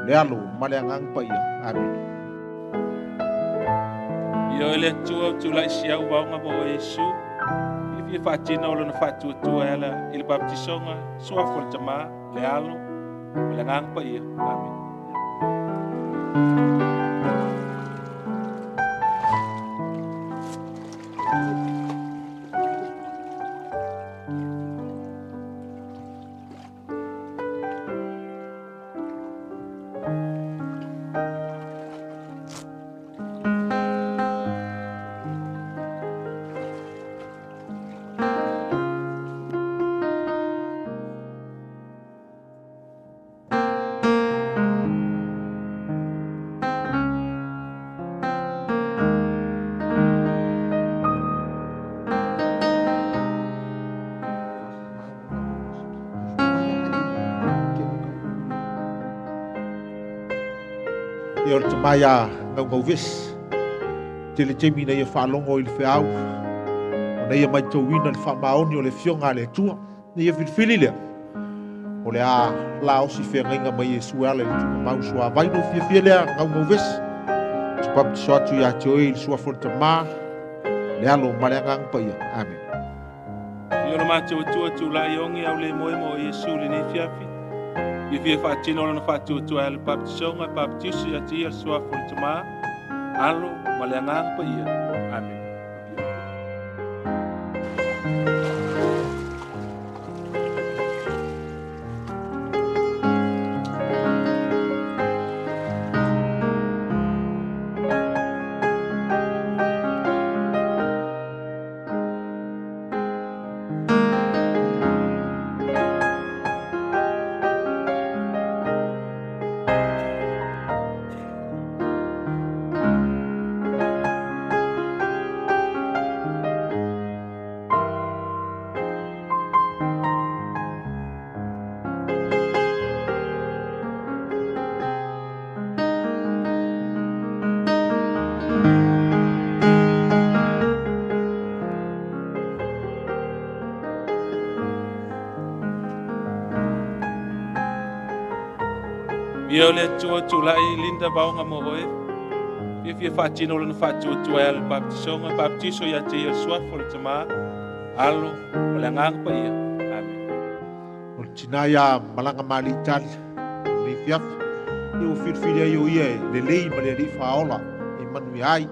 le Alo ma le Agaga Paia. Amene. Ia oe le Atua ua tulai siau vaoga mo oe Iesu, fiafia faatino o lona faatuatua e ala i le baptisoga, suafa o le Tamā, le Alo ma le Agaga Paia. Amene. Ia o le tamā iā Gaugauvesi, tele taimi ina ia faalogo i le feau, ona ia matauina le faamaoni o le Afioga a le Atua. Na ia filifili lea, o le a laosi feagaiga mai Iesu e ala i le tuugamau suavai. Na ou fiafia lea Gaugauvesi, ou te papatiso atu ia te oe i le suafa o le Tamā, le Alo ma le Agaga Paia. Amene. I o le matou Atua tulai ogi au le moe mo Iesu i lenei afiafi. Fiafia faatino lona faatuatua e ala i le baptisoga e baptiso ia te ia le suafa o le Tamā, Alo ma le Agaga Paia. Amene. Ia o le Atua tulai Linda vaoga mo oe. Fiafia faatino lona faatuatua e ala i le baptisoga, baptiso ia te ia le suafa o le Tamā, Alo ma le Agaga Paia. Amene. O le tinā iā Malaga Maliitali lenei afiafi, ia ua filifili ai o ia e lelei ma le Alii Faaola e manuia ai.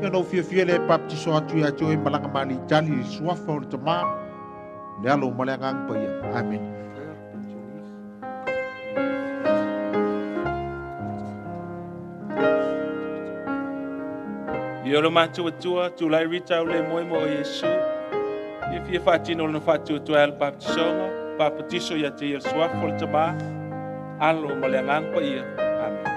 Ia ona ou fiafia lea e baptiso atu ia te oe Malaga Maliitali i le suafa o le Tamā, le Alo ma le Agaga Paia. Amene. Ia o le matou Atua, tulai Rita au le moe mo Iesu. Fiafia faatino lona faatuatua e ala i le baptisoga, bapatiso ia te ia le suafa o le Tamā, Alo ma le Agaga Paia. Amene.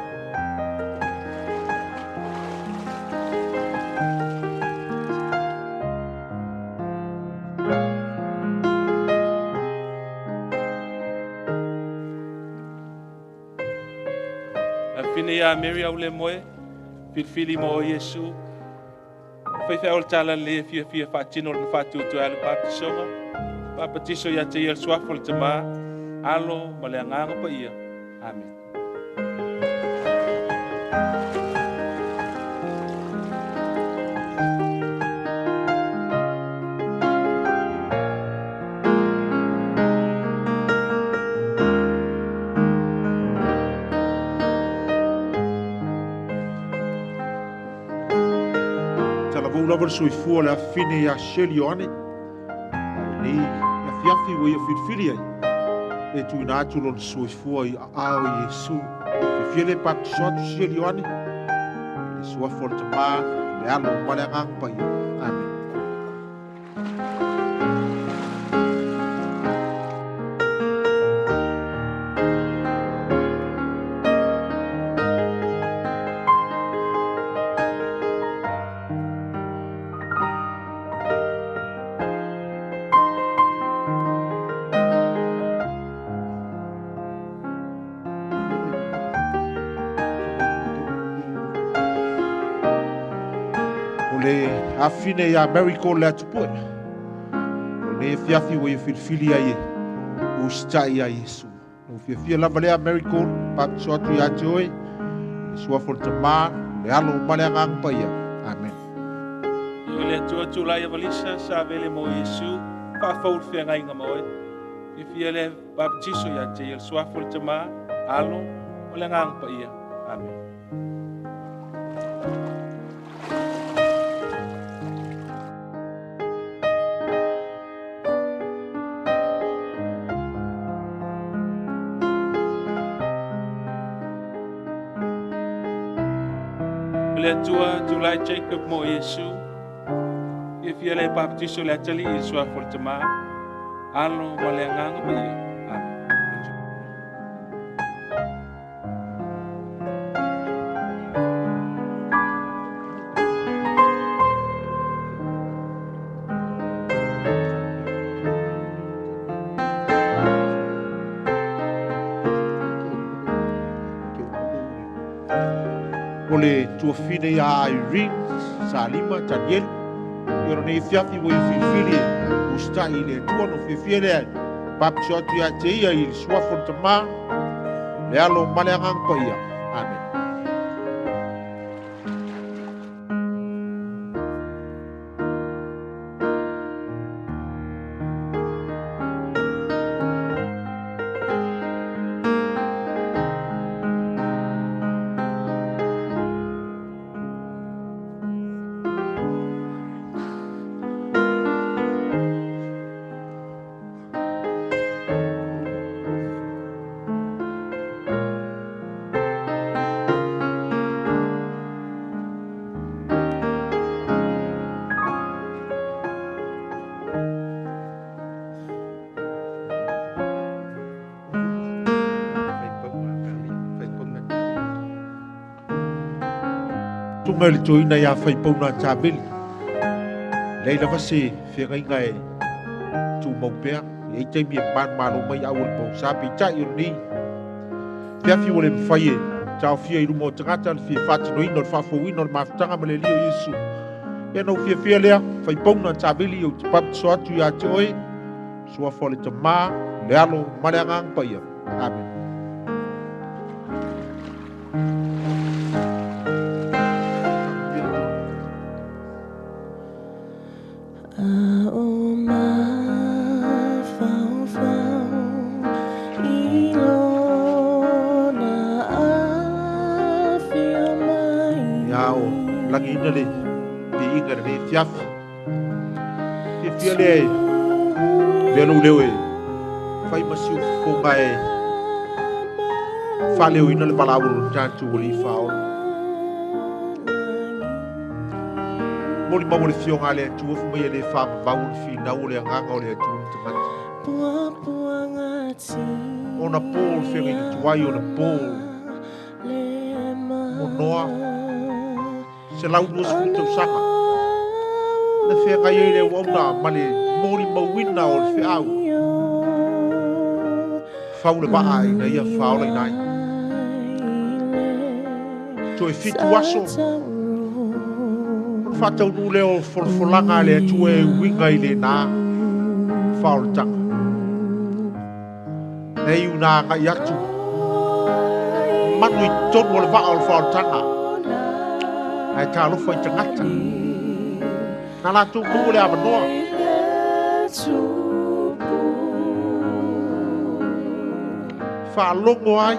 Afine ia Mary au le moe, filifili mo Iesu. Faifeau o le tala lelei e fiafia faatino lona faatuatua e ala i le baptisoga, bapatiso ia te ia le suafa o le Tamā, Alo ma le Agaga Paia. Amene. Talavou lava le soifua o le afafine ia Shirley Ioane. A o lenei afiafi ua ia filifili ai e tuuina atu lona soifua i aao o Iesu. Fiafia le baptiso atu Shirley Ioane i le suafa o le Tamā, le Alo ma le Agaga Paia. Amene. O le afafine ia Marigold Leatupue. O lenei afiafi ua ia filifili ai e usitai ia Iesu. Ua fiafia lava lea Marigold, baptiso atu ia te oe, i le suafa o le Tama, le Alo ma le Agaga Paia. Amen. Ioe le Atua tulai Avalisa sa vele mo Iesu faafou le feagaiga ma oe. Fiafia le baptiso ia te ia le suafa o le Tama, Alo ma le Agaga Paia. Amen. Le Atua tulai Jacob mo Iesu. Fiafia le baptiso le atalii i le suafa o le Tama, Alo ma le Agaga Paia. Amen. O le tuafine ia Irene Salima Tanielu. I ona nei fiafi ua ia filifili e usitai i le Atua no fiafia lea e baptiso atu ia te ia i le suafa o le Tama, le Alo ma le Agaga Paia. Amen. Tunga i le toeaina ia Faipauga Taveli. Leai lava se feagaiga e tumau pea. E i ai taimi e manumalo mai au o le pausā, peitai o lenei fiafi ua le mafai e taofia i luma o tagata le fia faatinoina o le faafouina o le mafutaga ma le Alii o Iesu. Ia na ou fiafia lea, Faipauga Taveli, ou te baptiso atu ia te oe, suafa o le Tama, le Alo ma le Agaga Paia. Amen. Ia o lagiina le piiga i lenei afiafi. Fiafia lea e avea lou leo e fai ma siufofoga e faaleoina le valaau o lo tatou Alii Faaola. Molimau o le Afioga a le Atua fai mai e le faavavau le finau o le agaga o le Atua ma tagata. Ona po o le feagaiga tuai, ona po o Noa, 120 tausaga na feagai ai le auauna ma le molimauina o le feau. Fau le vaa ina ia faaolaina ai. Toe fitu aso, ona faataunuu lea o folafolaga a le Atua e uiga i lena faaolataga. E iu ina agai atu manu i totonu o le vaa o le faaolataga, ae talofa i tagata. Na latou maua le avanoa. Faalogo ai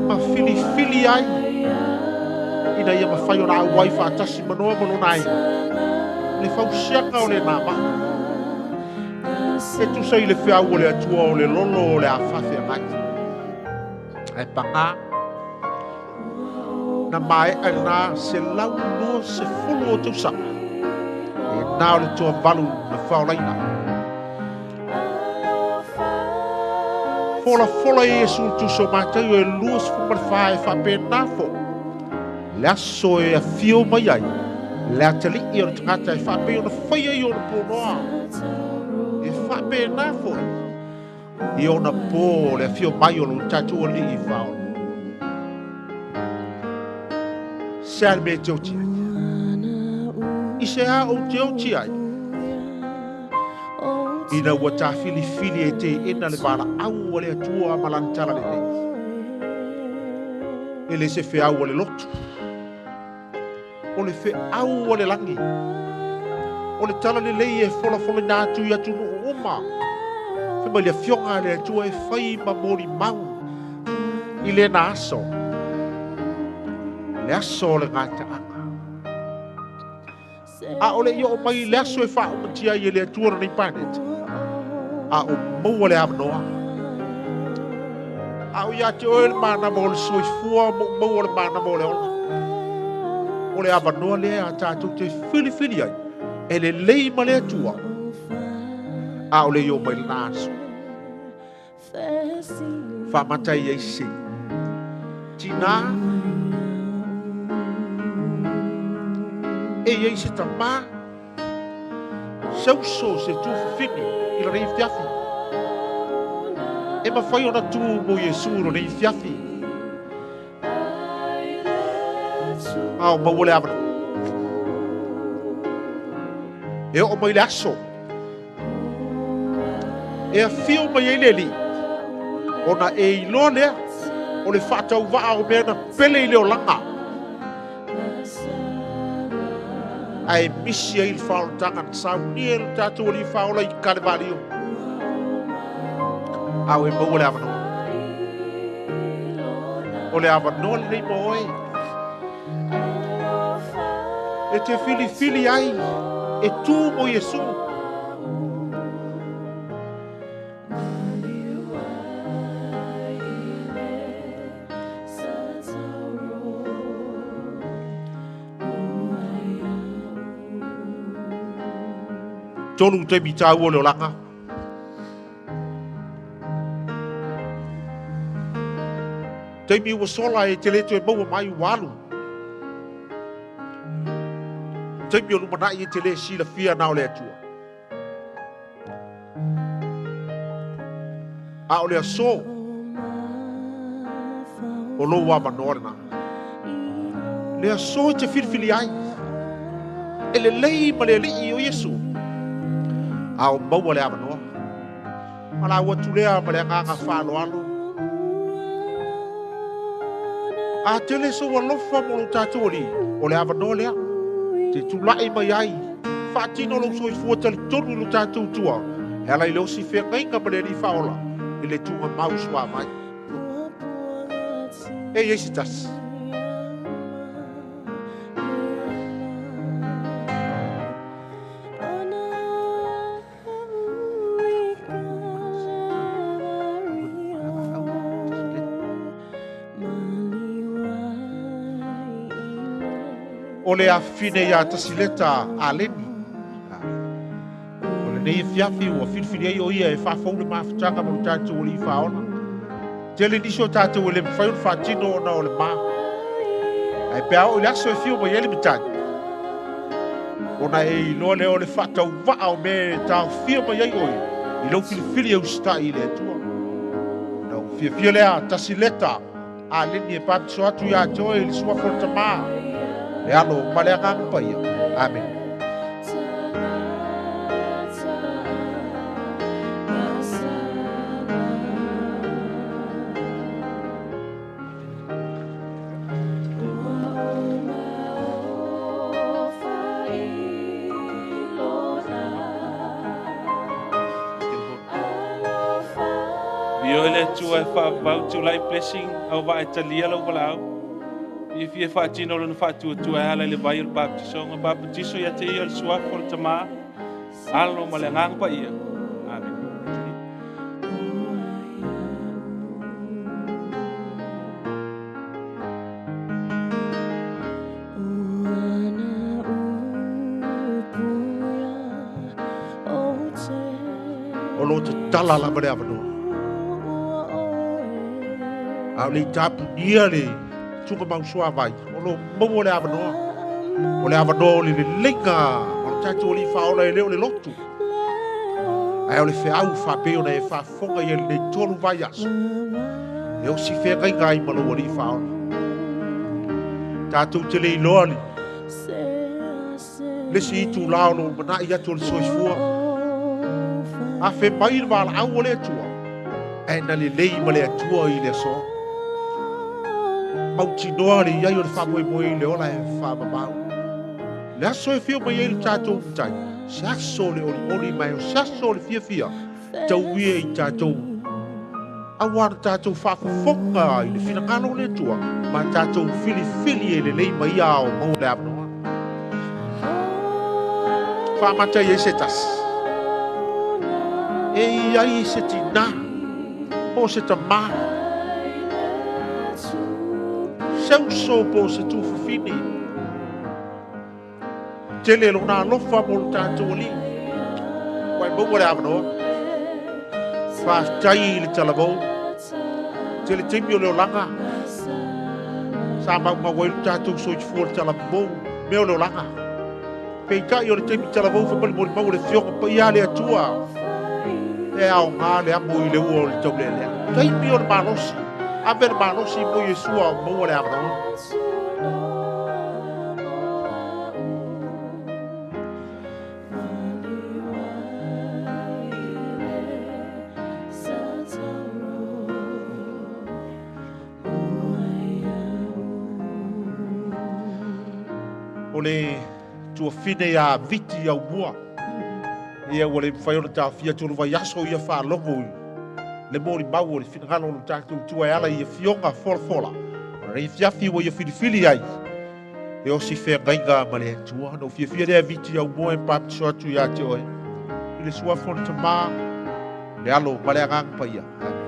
ma filifili ai ina ia mafai ona auai faatasi ma Noa ma lona aiga i le fausiaga o lena vaa. E tusa i le feau o le Atua o le lolo o le a faafeagai. Ae pagā, na maea lena 120 o tausaga, e na o le toavalu na faolaina. Folafola Iesu i le Tusi o Mataio e 24 e faapena foi le aso e afio mai ai le atalii o le tagata e faapei ona faia i ona po Noa. E faapena foi i ona po le afio mai o lo tatou Alii Faaola. Se a le mea e te oti ai? I se a ou te oti ai? Ina ua tafilifili e teena le valaau a le Atua ma lana talalelei. E le se feau a le lotu. O le feau a le lagi. O le talalelei e folafolina atu i atunuu uma. Fai mai le afioga a le Atua e fai ma molimau i lena aso. Le aso o le gataaga. A o le i oo mai le aso e faaumatia ai e le Atua lenei paneta, a o maua le avanoa. A o ia te oe le manava o le soifua ma ou maua le manava o le ola. O le avanoa lea a tatou te filifili ai, e lelei ma le Atua, a o le i oo mai lena aso. Faamata i ai se tinā, e i ai se tamā, se uso, se tuafafine i lenei afiafi. E mafai ona tu mo Iesu i lenei afiafi. A o maua le avanoa. E oo mai le aso E afio mai ai le Alii, ona e iloa lea o le faatauvaa o mea na pele i le olaga, ae misi ai le faaolataga na saunia e lo tatou Alii Faaola i Kalevalio. A o e maua le avanoa. O le avanoa lenei mo oe. E te filifili ai e tu mo Iesu. Tolu taimi tāua o le olaga. Taimi ua sola e te le toe maua mai ua alu. Taimi o lumanai e te le silafia na o le Atua. A o le aso o lou avanoa lena. Le aso e te filifili ai e lelei ma le Alii o Iesu. A o maua le avanoa. Ma la ua atu lea ma le agaga faaaloalo. A tele sou alofa mo lo tatou Alii, o le avanoa lea, te tulai mai ai, faatino lou soifua talitonu i lo tatou Atua, e ala i le osi feagaiga ma le Alii Faaola, i le tuugamau suavai. E i ai se tasi. O le afafine iā Tasileta Aleni. O lenei afiafi ua filifili ai o ia e faafou le mafutaga ma lo tatou Alii Faaola. Tele nisi o tatou e le mafai ona faatino ona o le ma. Ae pe a oo i le aso e fio mai ai le matagi, ona e iloa lea o le faatauvaa o mea e taofia mai ai oe i lou filifili e usitai i le Atua. Ona ou fiafia lea, Tasileta Aleni e baptiso atu ia te oe i le suafa o le Tamā, le Alo ma le Agaga Paia. Amene. Vioi le Atua e faavavau tulai blessing au vaa e talia lou valaau. Fiafia e faatino lona faatuatua e ala i le vai o le baptisoga. Baptiso ia te ia o le suafa o le Tamā, Alo ma le Agaga Paia. Amene. O lo o tatala lava le avanoa. A o le i tapunia le tuugamau suavai, o lo o maua le avanoa. O le avanoa o le leleiga o le tatou Alii Faaola e le o le lotu. Ae o le feau faapei ona e faafofoga i ai lenei tolu vaiaso. E osi feagaiga ai ma lou Alii Faaola. Tatou te le iloa Le isi itulā o lou lumanai atu o le soifua. Afe mai le valaau a le Atua, ae na lelei ma le Atua i le aso. Mautinoa le i ai o le faamoemoe i le ola e faamamau. Le aso e afio mai ai le tatou Matai, se aso o le olioli ma o se aso o le fiafia, tau ia i tatou auā na tatou faafofoga i le finagalo o le Atua ma tatou filifili e lelei ma ia ao maua le avanoa. Faamata i ai se tasi. E i ai se tinā po o se tamā, se uso po o se tuafafine, Tele lona alofa mo lo tatou Alii. Ua e maua le avanoa. Faafetai i le talavou. Tele taimi o le olaga. Sa maumau ai lo tatou soifua le talavou mea o le olaga. Peitai o le taimi talavou fai mai le molimau o le Afioga Paia a le Atua. E aoga le amo i le ua o le taulealea. Taimi o le malosi. Ave le malosi mo Iesu a o maua le avanoa. O le tuafine ia Viti Aumua. Ia ua le mafai ona taofia atu o le vaiaso ia faalogo i le molimau o le finagalo o lo tatou Atua e ala i afioga folafola. O lenei afiafi ua ia filifili ai e osi feagaiga ma le Atua. Na ou fiafia lea Viti Aumua e baptiso atu ia te oe i le suafa o le Tamā, le Alo ma le Agaga Paia. Amene.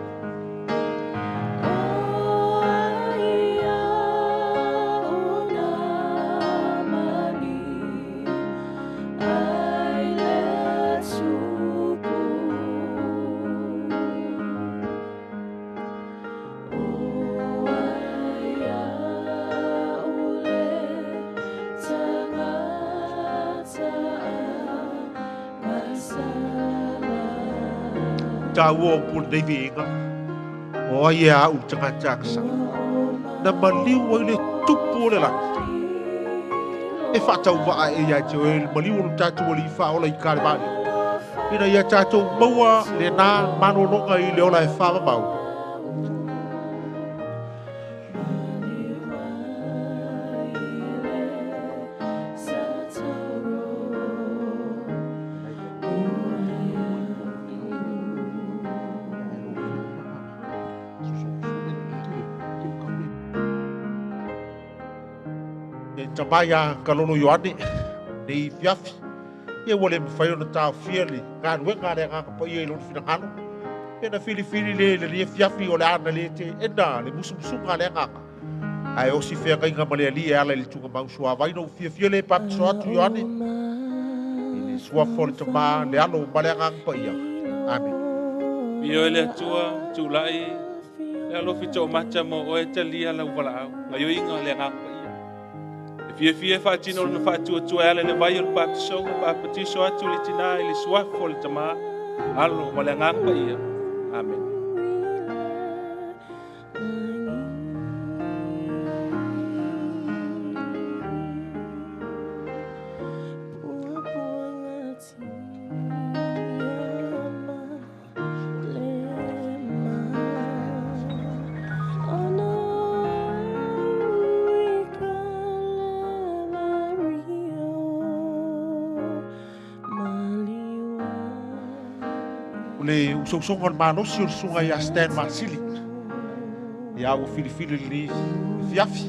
Taua o upu o lenei viiga, o ai e a au le tagata agasala, na maliu ai le tupu o le lagi. E faatauvaa e ia te oe le maliu o lo tatou Alii Faaola i Kalevale, ina ia tatou maua lena malologa i le ola e faavavau. E tama ia Kalolo Ioane, nei fiafi, ia ua le mafai ona taofia le galuega a le Agaga Paia i lona finagalo. Ia na filifili le le lia fiafi o le a na le te ena le musumusuga a le Agaga. Ae osi feagaiga ma le Alii e ala i le tugamau suavai na ua fiafia le baptiso atu Ioane i le suafa o le Tama, le Alo ma le Agaga Paia. Amene. Viia le Atua, tulai le alofi toomata mo oe talia lau valaau, gaioiga le Agaga Paia. E fiafia e faatino lona faatuatua e ala i le vai o le baptisoga, bapatiso atu le tinā i le suafa o le Tamā, Alo ma le Agaga Paia. Amene. O le usousoga o le malosi o le susuga ia Stan Masili. Ia ua filifili lenei afiafi.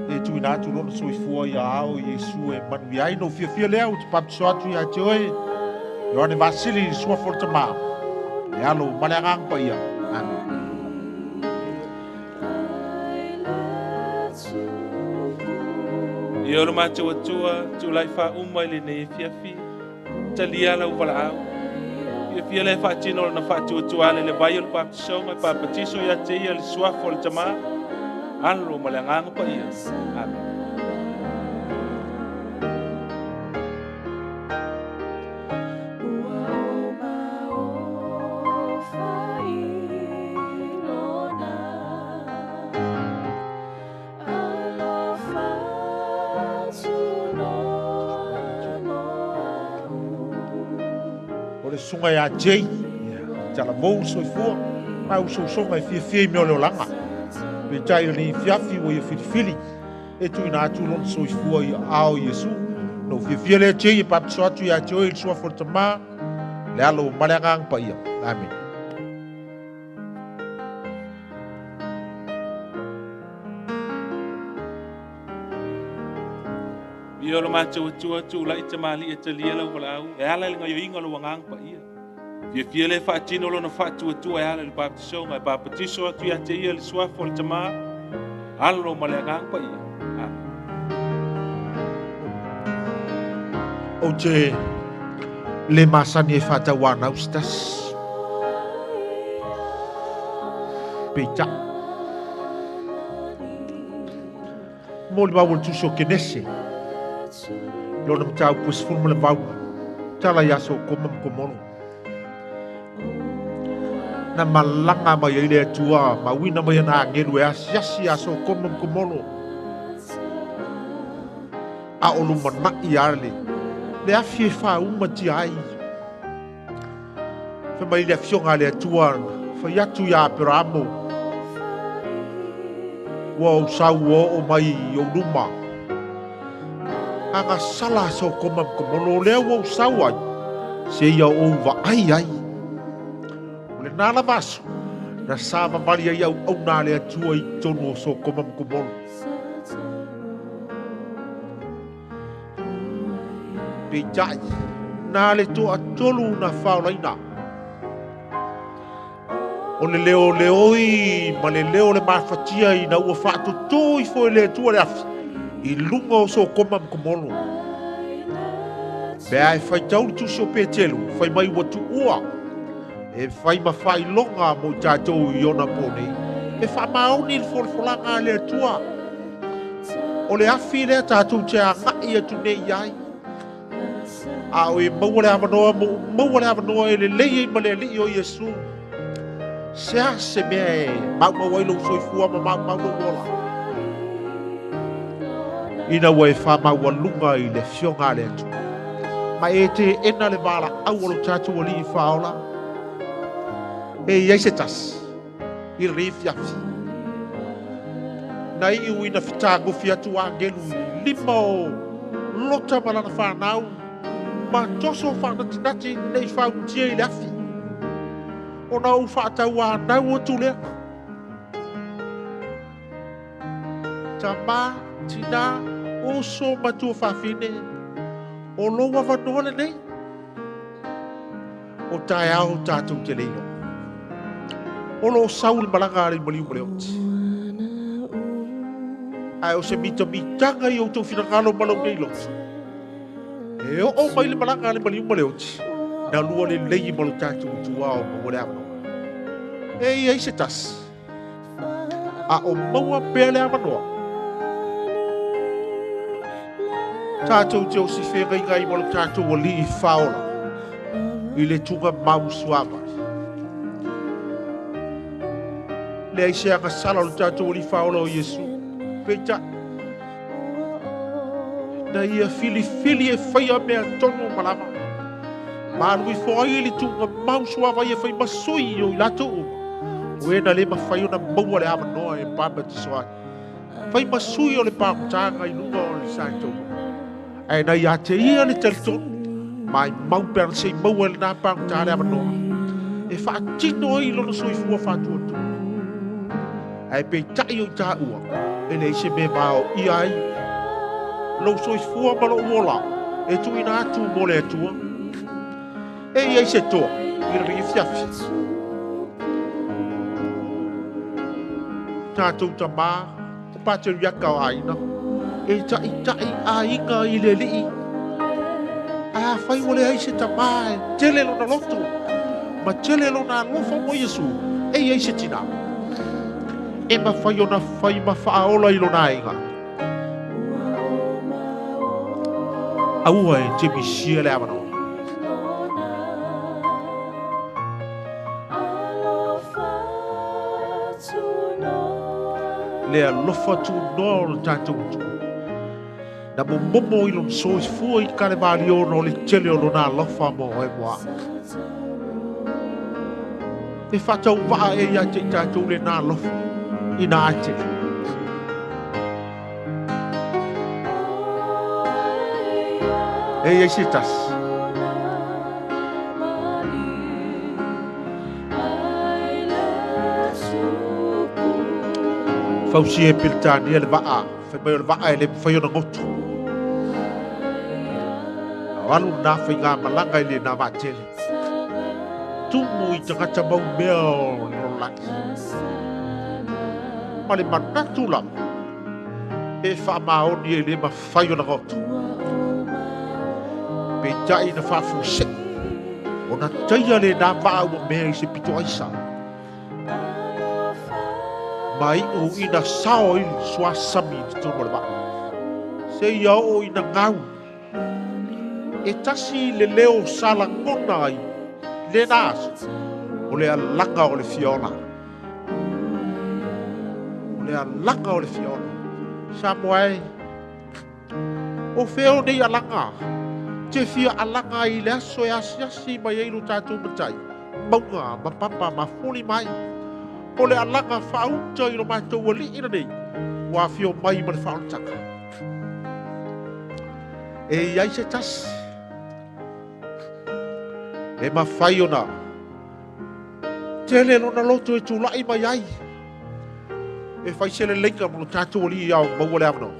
E tuuina atu lona soifua ia ao Iesu e manuia ai. Na ou fiafia lea ou te baptiso atu ia te oe, Ioane Vasili i le suafa o le Tamā, le Alo ma le Agaga Paia. Amene. Ia o le matou Atua, tulai faauma i lenei afiafi, talia lau valaau. Fiafia lea e faatino lona faatuatua ale le vai o le baptisoga e papatiso ia te ia le suafa o le Tamā, Alo ma le Agaga Paia. Amene. Susuga ia Jay, talavou le soifua, ma usousoga e fiafia i mea o le olaga. Peitai o lenei afiafi ua ia filifili e tuuina atu lona soifua i aao o Iesu. Na ou fiafia lea Jay e baptiso atu ia te oe i le suafa o le Tama, le Alo ma le Agaga Paia. Amene. Ia o lo matou Atua, tulai tamalii e talia lau valaau e ala i le gaioiga o lou Agaga Paia. Fiafia lea e faatino lona faatuatua e ala i le baptisoga e papatiso atu ia te ia le suafa o le Tama, Alo ma le Agaga Paia. Amen. Ou te le masani e faatauanau se tasi. Peitai. Molimau o le tusi o Kenese, lona mataupu e 18, tala ia Sotoma ma Komoro. Na malaga mai ai le Atua ma uina mai ana agelu e asiasi ia Sotoma ma Komoro. A o lumanai a le afi e fāumatia ai. Fai mai le afioga a le Atua, fai atu ia Aperamo, ua ou sau ua oo mai i ou luma. Agasala Sotoma ma Komoro, o lea ua ou sau ai, seia ou vaai ai. O lena lava aso, na savavali ai auauna a le Atua i totonu o Sotoma ma Komoro. Peitai, na le toatolu na faolaina. O le leoleoi ma le leo o le mafatia ina ua faatotō ifo e le Atua le afi i luga o Sotoma ma Komoro. Pe a e faitau le tusi o Petelu, fai mai ua tuua e fai ma faailoga mo i tatou i ona pō nei, e faamaoni le folafolaga a le Atua. O le afi lea tatou te agai atu nei i ai. A o e maua le avanoa ma ou maua le avanoa e lelei ai ma le Alii o Iesu. Se a se mea e maumau ai lou soifua ma maumau lou ola. Ina ua e faamaualuga i le Afioga a le Atua, ma e teena le valaau o lo tatou Alii Faaola, e i ai se tasi i lenei afiafi. Na iu ina fetagofi atu agelu i lima o Lota ma lana fanau, ma toso faanatinati nei fautia i le afi. Ona ou faatauanau atu lea. Tama, tina, uso ma tuafafine, o lou avanoa lenei. O taeao tatou te le iloa. O lo o sau le malaga a le maliu ma le oti. Ae o se mitamitaga i outou finagalo ma lou nei loto. E oo mai le malaga a le maliu ma le oti, na lua lelei ma lo tatou Atua o maua le avanoa. E i ai se tasi, a o maua pea le avanoa. Tatou te osi feagaiga ai ma lo tatou Alii Faaola i le tugamau suavai. Leai se agasala o le tatou Alii Faaola o Iesu. Peitai, na ia filifili e faia mea tonu ma lava. Ma alu ifo ai i le tuugamau suavai e fai ma sui o i latou uma, o e na le mafai ona maua le avanoa e pamatiso ai. Fai ma sui o le pagutaga i luga o le saitoga. Ae na ia te ia le talitonu, maimau pe ana se i maua e lena pagota le avanoa, e faatino ai lona soifua faatuatua. Ae peitai o i taua, e leai se mea e vaoia ai lou soifua ma lou ola e tuuina atu mo le Atua. E i ai se toa i lenei afiafi. Tatou tamā, o Pateriaka o aiga, e taʻitaʻi aiga i le alii. Ae afai ua leai se tamā e tele lona loto ma tele lona alofa mo Iesu, e i ai se tinā e mafai ona fai ma faaola i lona aiga. Aua e te misia le avanoa. Le alofa tunoa o le tatou Atua. Na momomo i lona soifua i Kalevalio ona o le tele o lona alofa mo oe mo au. E faatauvaa ea ia te i tatou lenā alofa ina a tele. E i ai se tasi. Fausia e Peretania le vaa, fai mai o le vaa e le mafai ona goto. A o alu lenā faigamalaga i lenā vaatele. Tumu i tagata mau mea o le lalolagi. Ma le manatu lava, e faamaoni e le mafai ona goto. Peitai na faafuasei, ona taia lenā vaa ua mea i se pito aisa. Ma iu ina sao ai le suasami i totonu o le vaa. Seia oo ina gau. E tasi le leo sa lagona ai lenā aso, o le alaga o le fia ola. O le alaga o le fia ola. Samoa e, o fea o nei alaga? Te fia alaga ai i le aso e asiasi mai ai lo tatou matai, mauga ma papa ma foli mai. O le alaga faauta i lo matou alii lenei, ua afio mai ma le faaolataga. E i ai se tasi e mafai ona tele lona loto e tulai mai ai e fai se leleiga mo lo tatou alii ao maua le avanoa.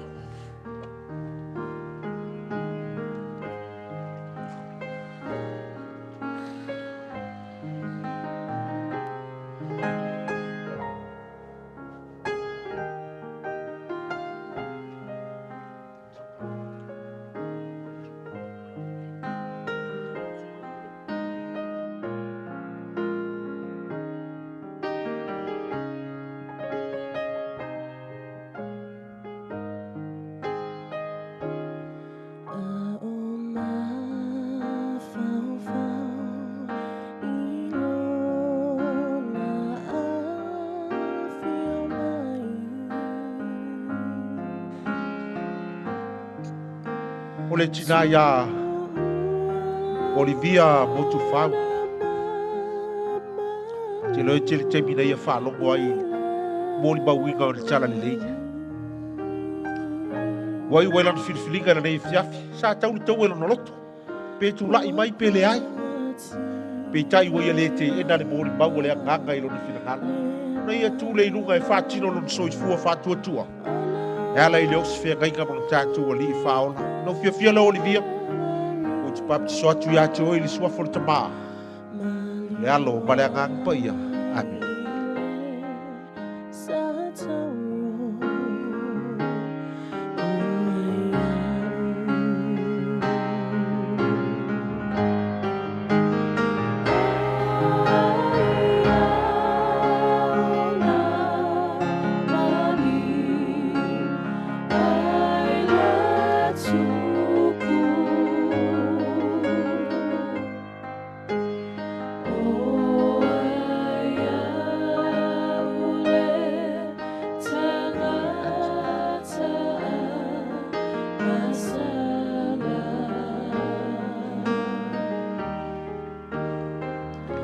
O le tinā iā Olivia Motufau. Te loe tele taimi na ia faalogo ai molimauina o le talalelei. Ua iu ai lana filifiliga i lenei afiafi, sa tau le taua i lona loto, pe tulai mai pe leai. Peitai ua ia le teena le molimau a le agaga i lona finagalo. Na ia tu lea i luga e faatino lona soifua faatuatua. E ala i le osi feagaiga ma lo tatou Alii faaola. Na ou fiafia lea Olivia, ou te baptiso atu ia te oe i le suafa o le Tamā, le Alo ma le Agaga Paia. Amene.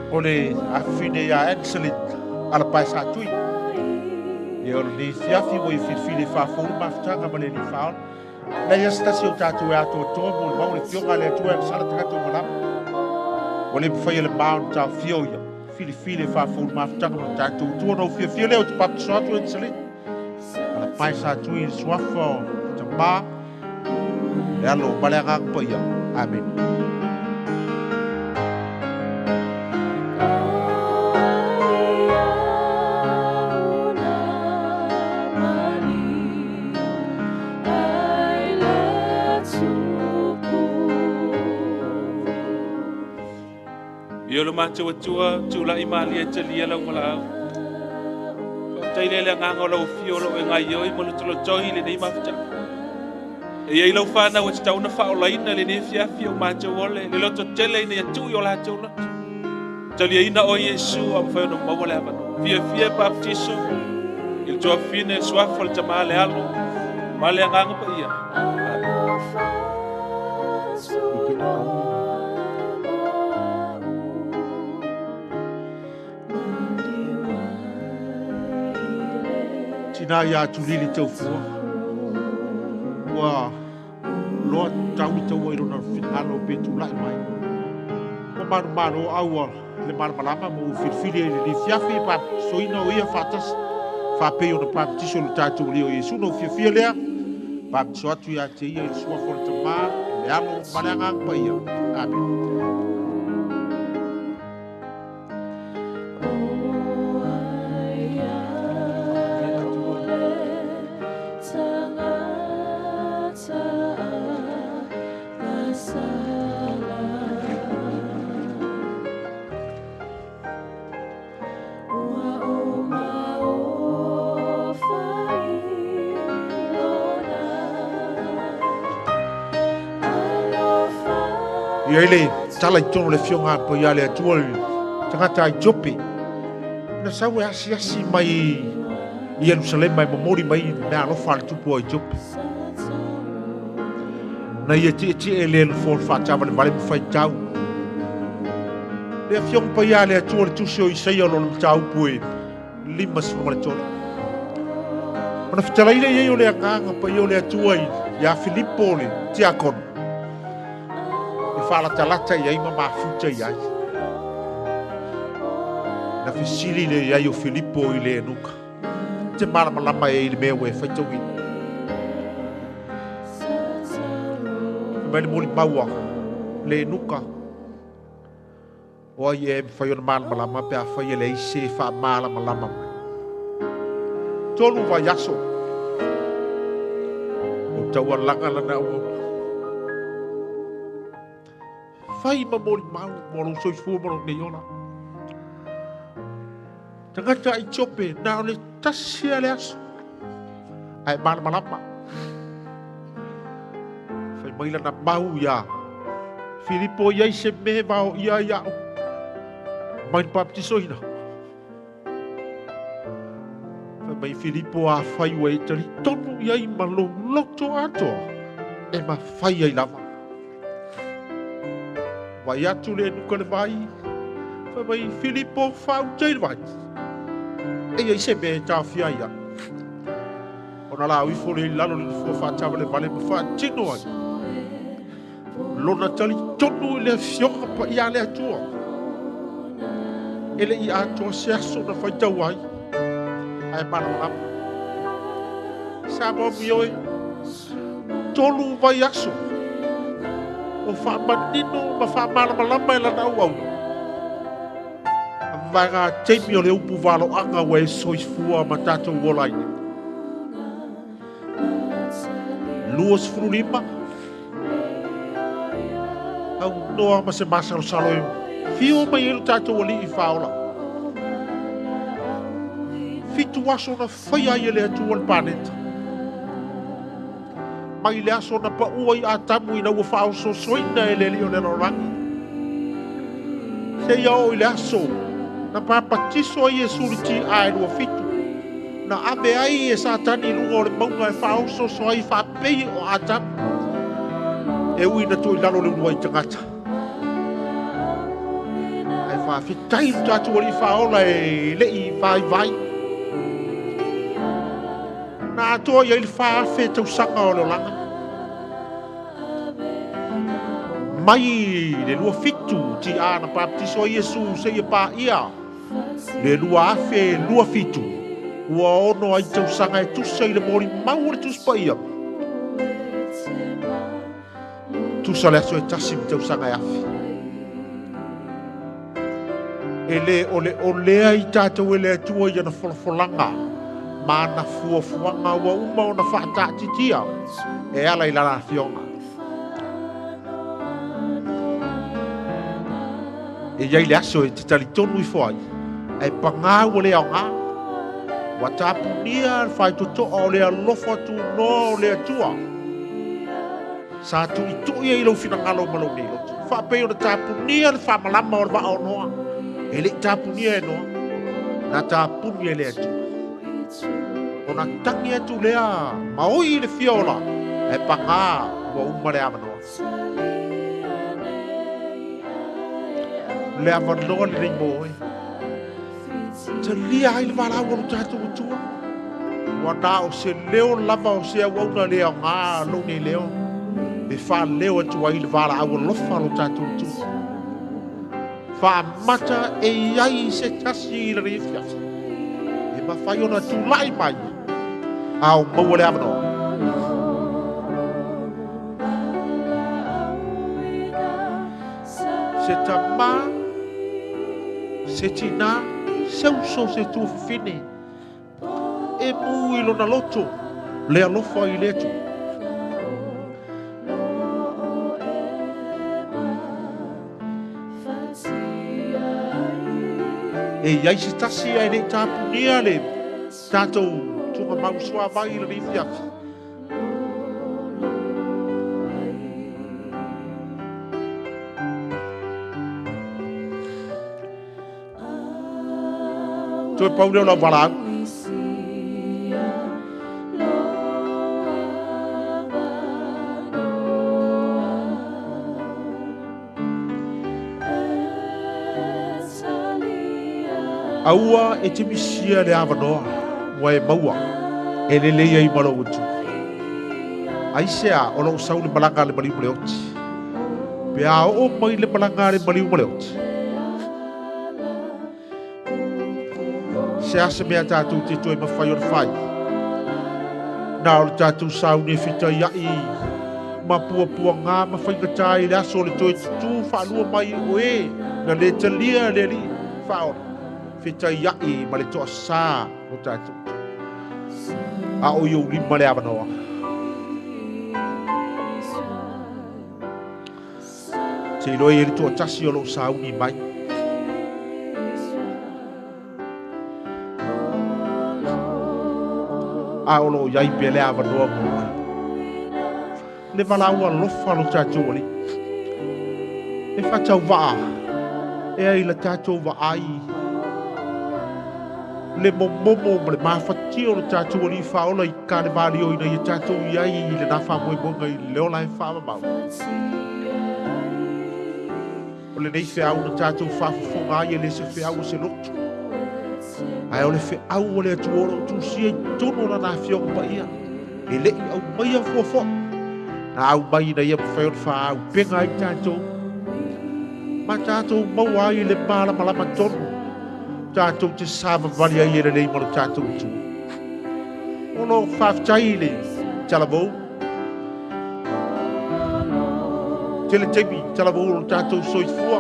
O le afafine ia Anselin Alapae Satui. Ia o lenei fiafi ua i filifili e faafou le mafutaga ma le Alii Faaola. Leai lava se tasi o tatou e atoatoa mo le mau le Afioga a le Atua e agasala tagata uma lava. Ua le mafai e le ma ona taofia o ia filifili e faafou le mafutaga ma le tatou Atua. Ona ou fiafia lea ou te baptiso atu Anselin Alapae Satui i le suafa o Tamā, le Alo ma le Agaga Paia. Amene. Ia lo matou Atua, tulai malie e talia lau valaau. Faafetai lea i le agaga o lau afio o lo o e gaoioi ma lotolotoi i lenei mafutaga. E i ai lau fanau e tatau ona faaolaina i lenei afiafi o matou ole, le loto tele ina ia tuu i o latou loto. Taliaina oe Iesu a mafai ona maua le avanoa. Fiafia e baptiso i le tuafafine, le suafa, le Tamā, le Alo ma le Agaga Paia. Amen. tinā iā Tulili Taufua, ua loa tau le taua i lona finagalo pe tulai mai. Ua manumalo au a le malamalama ma ua filifili ai i lenei fiafi e baptisoina o ia faatasi faapei ona baptiso lo tatou Alii o Iesu. Na ou fiafia lea, baptiso atu ia te ia i le suafa o le Tamā, le Alo ma le Agaga Paia. Amene. Ia i le tala i totonu o le afioga a Paia le Atua le tagata a Etiope. Na sau e asiasi mai i Ierusalema e momoli mai mea alofa a le tupu o Etiope. Na ia tietie le nofoa o le faatavalevale ma faitau. Le afioga paia a le Atua le tusi o Isaia o lona mataupu e 53. Ona fetalai lea i ai o le agaga paia o le Atua ia Filipo le tiakono e faalatalata i ai ma mafuta i ai. Na fesili le i ai o Filipo i le enuka. Te malamalama e i le mea ua e faitauina. Fai mai le molimau a le enuka. O ai ea e mafai ona malamalama pe afai e leai se e faamalamalama mai. 3 vaiaso o taualaga lana auauna. Fai ma molimau mo lou soifua ma lou nei ola. Tagata Etiope, na o le tasi lava le aso, ae malamalama. Fai mai lana mau iā Filipo, i ai se mea e vaoia ai au mai le baptisoina. Fai mai Filipo, afai ua e talitonu i ai ma lou loto atoa, e mafai ai lava. Vai atu le nuka le vai, fai mai Filipo, faauta i le vai. E i ai se mea e taofia ai au. Ona la ifo le i lalo le nofoa faatavalevale ma faatino ai lona talitonu i le afioga paia a le Atua. E le i atoa se aso na faitau ai, ae malamalama. Samoa mioe, 3 vaiaso o faamanino ma faamalamalama e lana auauna. Vaega taimi o le upu valoaga ua e soifua ma tatou ola ai nei. 25 au noa ma se masalosalo e fio mai ai lo tatou alii faaola. 7 aso na faia ai e le Atua le paneta. Mai le aso na paua i Atamu ina ua faaososoina e le alii o le lalolagi. Seia oo i le aso na papatiso ai Iesu i le tia e 27. Na ave ai e Satani i luga o le mauga e faaososo ai faapei o Atamu. E ui na tuu i lalo le uluai tagata. Ae faafetai lo tatou alii faaola e lei vaivai. Na atoa i ai le 4,000 tausaga o le olaga. Mai le 27 tia na baptiso ai Iesu seia paia le 2027 ua ono ai tausaga e tusa i le molimau o le Tusi Paia. Tusa le aso e tasi ma tausaga e afi. E le o le olea i tatou e le Atua i ana folafolaga ma ana fuafuaga ua uma ona faataatitia e ala i lana afioga. E i ai le aso e te talitonu ifo ai, ae pagā ua le aoga. Ua tapunia le faitotoa o le alofa tunoa o le Atua. Sa tuitui ai lou finagalo ma lou nei loto. Faapei ona tapunia le faamalama o le vaa o Noa. E lei tapunia e Noa, na tapuni e le Atua. Ona tangi atu lea ma oi i le fia ola, ae pagā ua uma le avanoa. Le avanoa lenei mo oe. Talia ai le valaau a lo tatou Atua. Ua na o se leo lava o se auauna le aoga lou nei leo e faaleo atu ai le valaau alofa lo tatou Atua. Faamata e i ai se tasi i lenei afiafi e mafai ona tulai mai a o maua le avanoa. Se tamā, se tinā, se uso se tuafafine e mū i lona loto le alofa i le Atua. E i ai se tasi ae le i tapunia le tatou tuugamau suavai i lenei afiafi. Toe pau lea o lau valaau. Aua e te misia le avanoa ua e maua e lelei ai ma lou Atua. Aisea o lou sau le malaga a le maliu ma le oti? Pe a oo mai le malaga a le maliu ma le oti, se a se mea tatou te toe mafai ona fai? Na o le tatou sauni e fetaiaʻi ma puapuaga ma faigata i le aso o le toe tutū faalua mai o e na lē talia le Alii Faaola, fetaiaʻi ma le toasā o tatou. A o i ou lima le avanoa. Se iloa i ai le toatasi o lo o sauni mai. A o lo o i ai pea le avanoa mo oe. Le valaau alofa lo tatou Alii. E faatauvaa ea i la tatou vaai le momomo ma le mafatia o lo tatou Alii Faaola i Kalevalioina ia tatou i ai i lena faamoemoega i le ola e faamamau. O lenei feau na tatou faafofoga ai e le se feau o se lotu, ae o le feau o le Atua o lo o tusia i totonu o Lana Afioga Paia, e le i aumaia fuafoʻi, na aumai ina ia mafai ona faaauupega ai tatou, ma tatou maua ai le malamalama tonu tatou te savavali ai e lelei ma lo tatou Atua. O lo faafetai i le talavou. Tele taimi talavou o lo tatou soifua.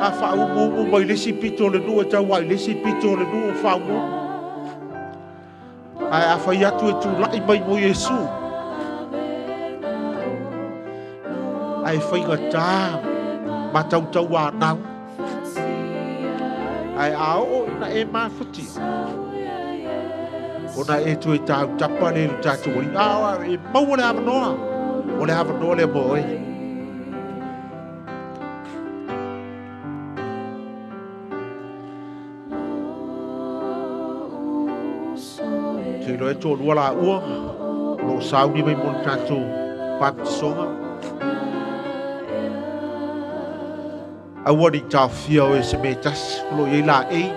A faaumuumu mai le isi pito o le nuu e tau ai le isi pito o le nuu o faaumuumu. Ae a fai atu e tulai mai mo Iesu, ae faigata ma tautauanau. Ae a oo ina e mafatia, ona e toe tautapa lea i lo tatou Alii. A e maua le avanoa, o le avanoa lea mo oe. Te iloa e toalua laua o lo o sauni mai mo le tatou baptisoga. Aua ne i taofia oe e se mea e tasi, o lo o i ai laei,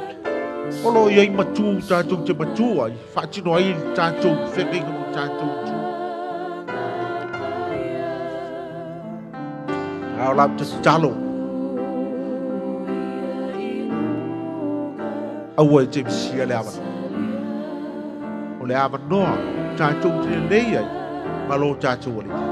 o lo o i ai matū tatou te matū ai, faatino ai le tatou feagaiga ma le tatou Atua. A o lau tatalo, aua e te misia le avanoa. O le avanoa tatou te lelei ai ma lo tatou Alii.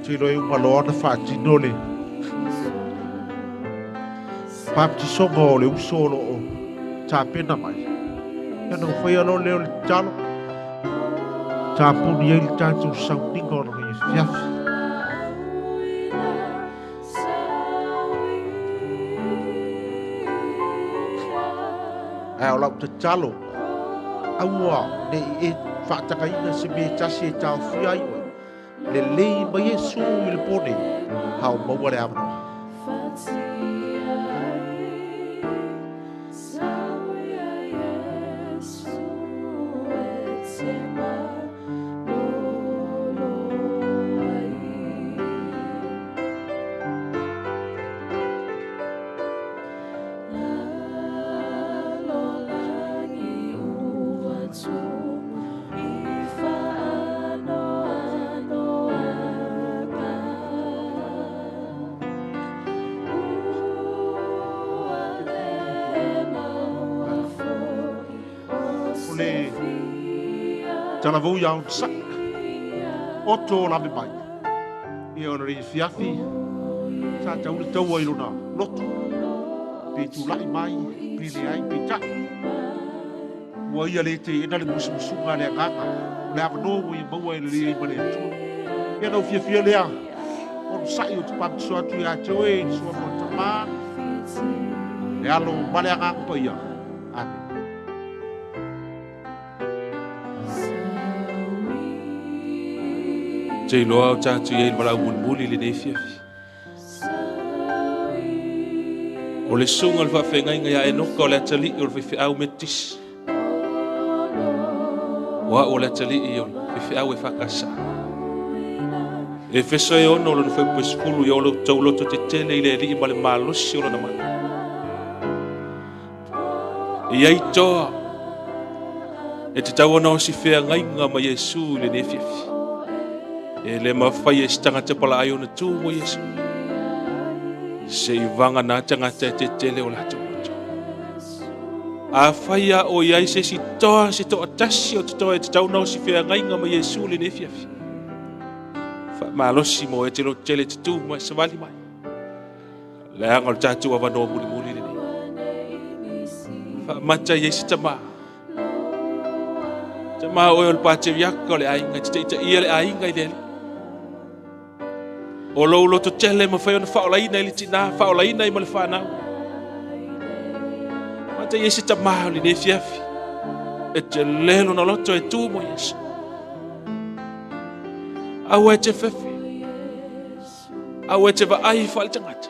Tilo e uma loa ona faatino le baptisoga o le uso o lo o tapena mai. Ia na faia loa lea o le tatalo, tapuni ai le tatou sauniga o lenei afiafi. Ae o lau tatalo, aua ne i e faatagaina se mea e tasi e taofia ai oe. Lelei mai Iesu i le pō nei, a o maua le avanoa. Talavou ia onosai. Oto o lave mai. Ia ona le fiafi. Sa tau le taua i lona loto. Pe tulai mai, pe leai, pe tai. Ua ia le teena le musumusuga a le Agaga. O le avanoa ua ia maua e lelei ai ma le Atua. Ia na ou fiafia lea, onosai ou te papatiso atu ia te oe i le suafa o le Tama, le Alo ma le Agaga Paia. Amene. Ou te iloa o tatou i ai i le valaau mulimuli i lenei afiafi. O le susuga o le faafeagaiga ia Enoka o le atalii o le faifeau Metotisi. O au o le atalii o le faifeau EFKS. Efeso e 6 lona fuaiupu e 10, ia o outou loto tetele i le Alii ma le malosi o lona mana. E i ai toa e tatau ona osi feagaiga ma Iesu i lenei afiafi. E le mafai e se tagata palaai ona tu mo Iesu. Se i vagana tagata e tetele o latou loto. Afai a o i ai se isi toa, se toatasi o totoe e tatau ona osi feagaiga ma Iesu i lenei afiafi. Faamalosi mo e te loto tele te tu ma e savali mai. Leaga o le tatou avanoa mulimuli lenei. Faamata i ai se tama. Tama oe o le pateriaka o le aiga, te taitaia le aiga i le Alii. O lou loto tele mafai ona faaolaina i le tinā, faaolaina ai ma le fanau. Mata i ai se tama o lenei afiafi. E tele lona loto e tu mo Iesu. Aua e te fefe. Aua e te vaai faaletagata.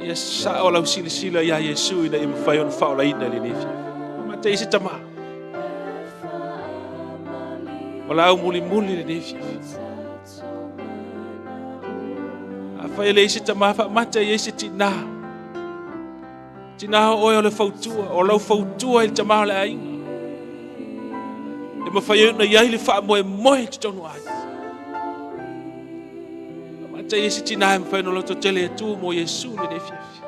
Ia sao lau silasila iā Iesu ina ia mafai ona faaolaina i lenei afiafi. Mata i se tama. Valaau mulimuli lenei afiafi. Afai e leai se tama, faamata i ai se tinā. Tinā o oe o le fautua, o lau fautua i le tama o le aiga. E mafai ai ona i ai le faamoemoe i totonu o aiga. Faamata i ai se tinā e mafai ona loto tele e tu mo Iesu lenei afiafi.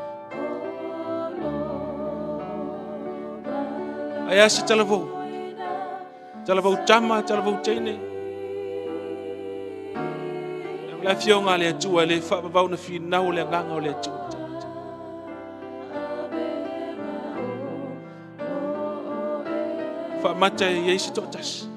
Ae a se talavou? Talavou tama, talavou teine. O le afioga a le Atua e le faavavau na finau o le agaga o le Atua. Faamata e i ai se toatasi.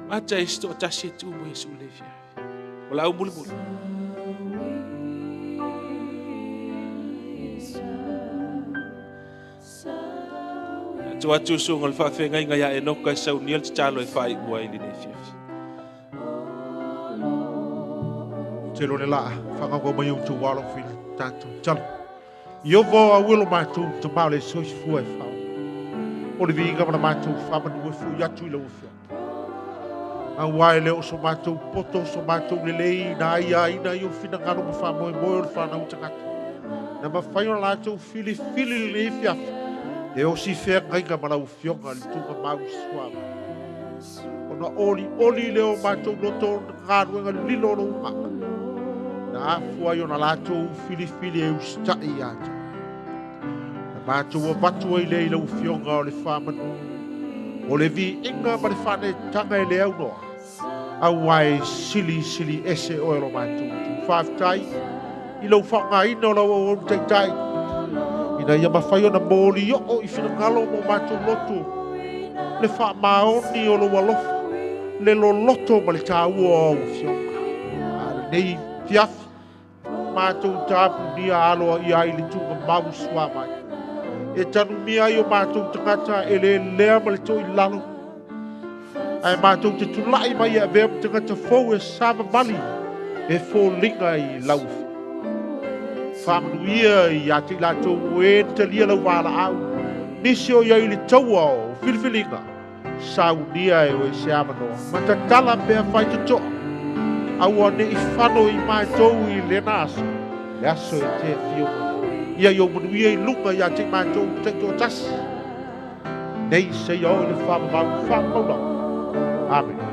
Mata e se toatasi e tu mo Iesu le fiafi. O la au mulimuli. Atu atu susuga o le faafeagaiga ia Enoka e saunia le tatalo e faaiu ai lenei afiafi. Te lo le laa, whakangau mai au tau alo whili tātou talo. Iofa o auelo matou tama o le soifua e fao. O le viiga ma le matou faamanu e fo'i atu i lau Afioga. Auā e le o so matou poto, so matou lelei na aiaina ai ou finagalo ma faamoemoe o le fanau tagata. Na mafai ona latou filifili lenei afiafi e osi feagaiga ma lau Afioga i le Tuugamau Suafa. Ona olioli lea o matou loto o galuega lilo o lou agaga, na afua ai ona latou filifili e usitai ia te oe. Na matou avatu ai lea i lau Afioga o le faamanu, o le viiga ma le faaneetaga e le aunoa, auā e silisili ese oe o lo matou Itu. Faafetai i lou faaaogaina o lau auauna taitai, ina ia mafai ona molioo i finagalo ma o matou loto le faamaoni o lou alofa, le loloto ma le taua o au afioga. A lenei afiafi, matou tapunia aloaia ai le tuugamau suavai, e tanumia ai o matou tagata e lelea ma le toilalo, ae matou te tulai mai e avea ma tagata fou e savavali e foliga i lau afioga. Faamanuia ia te i latou o e na talia lau valaau, nisi o i ai i le taua o filifiliga, saunia e oe se avanoa ma tatala pea faitotoa, aua ne i fano i matou i lena aso, le aso e te afio mai ai. Ia i ou manuia i luga ia te i matou taitoatasi, nei seia oo i le faavavau faamau lava. Amene.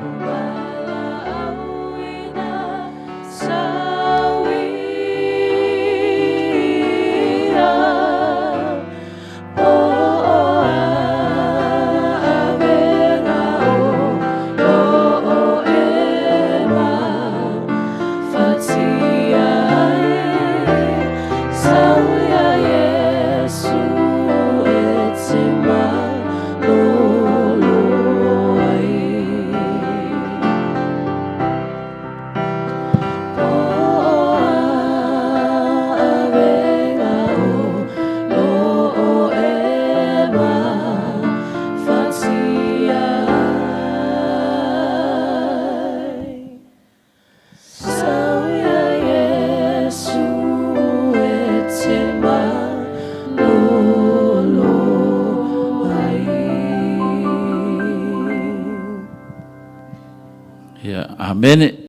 Amene.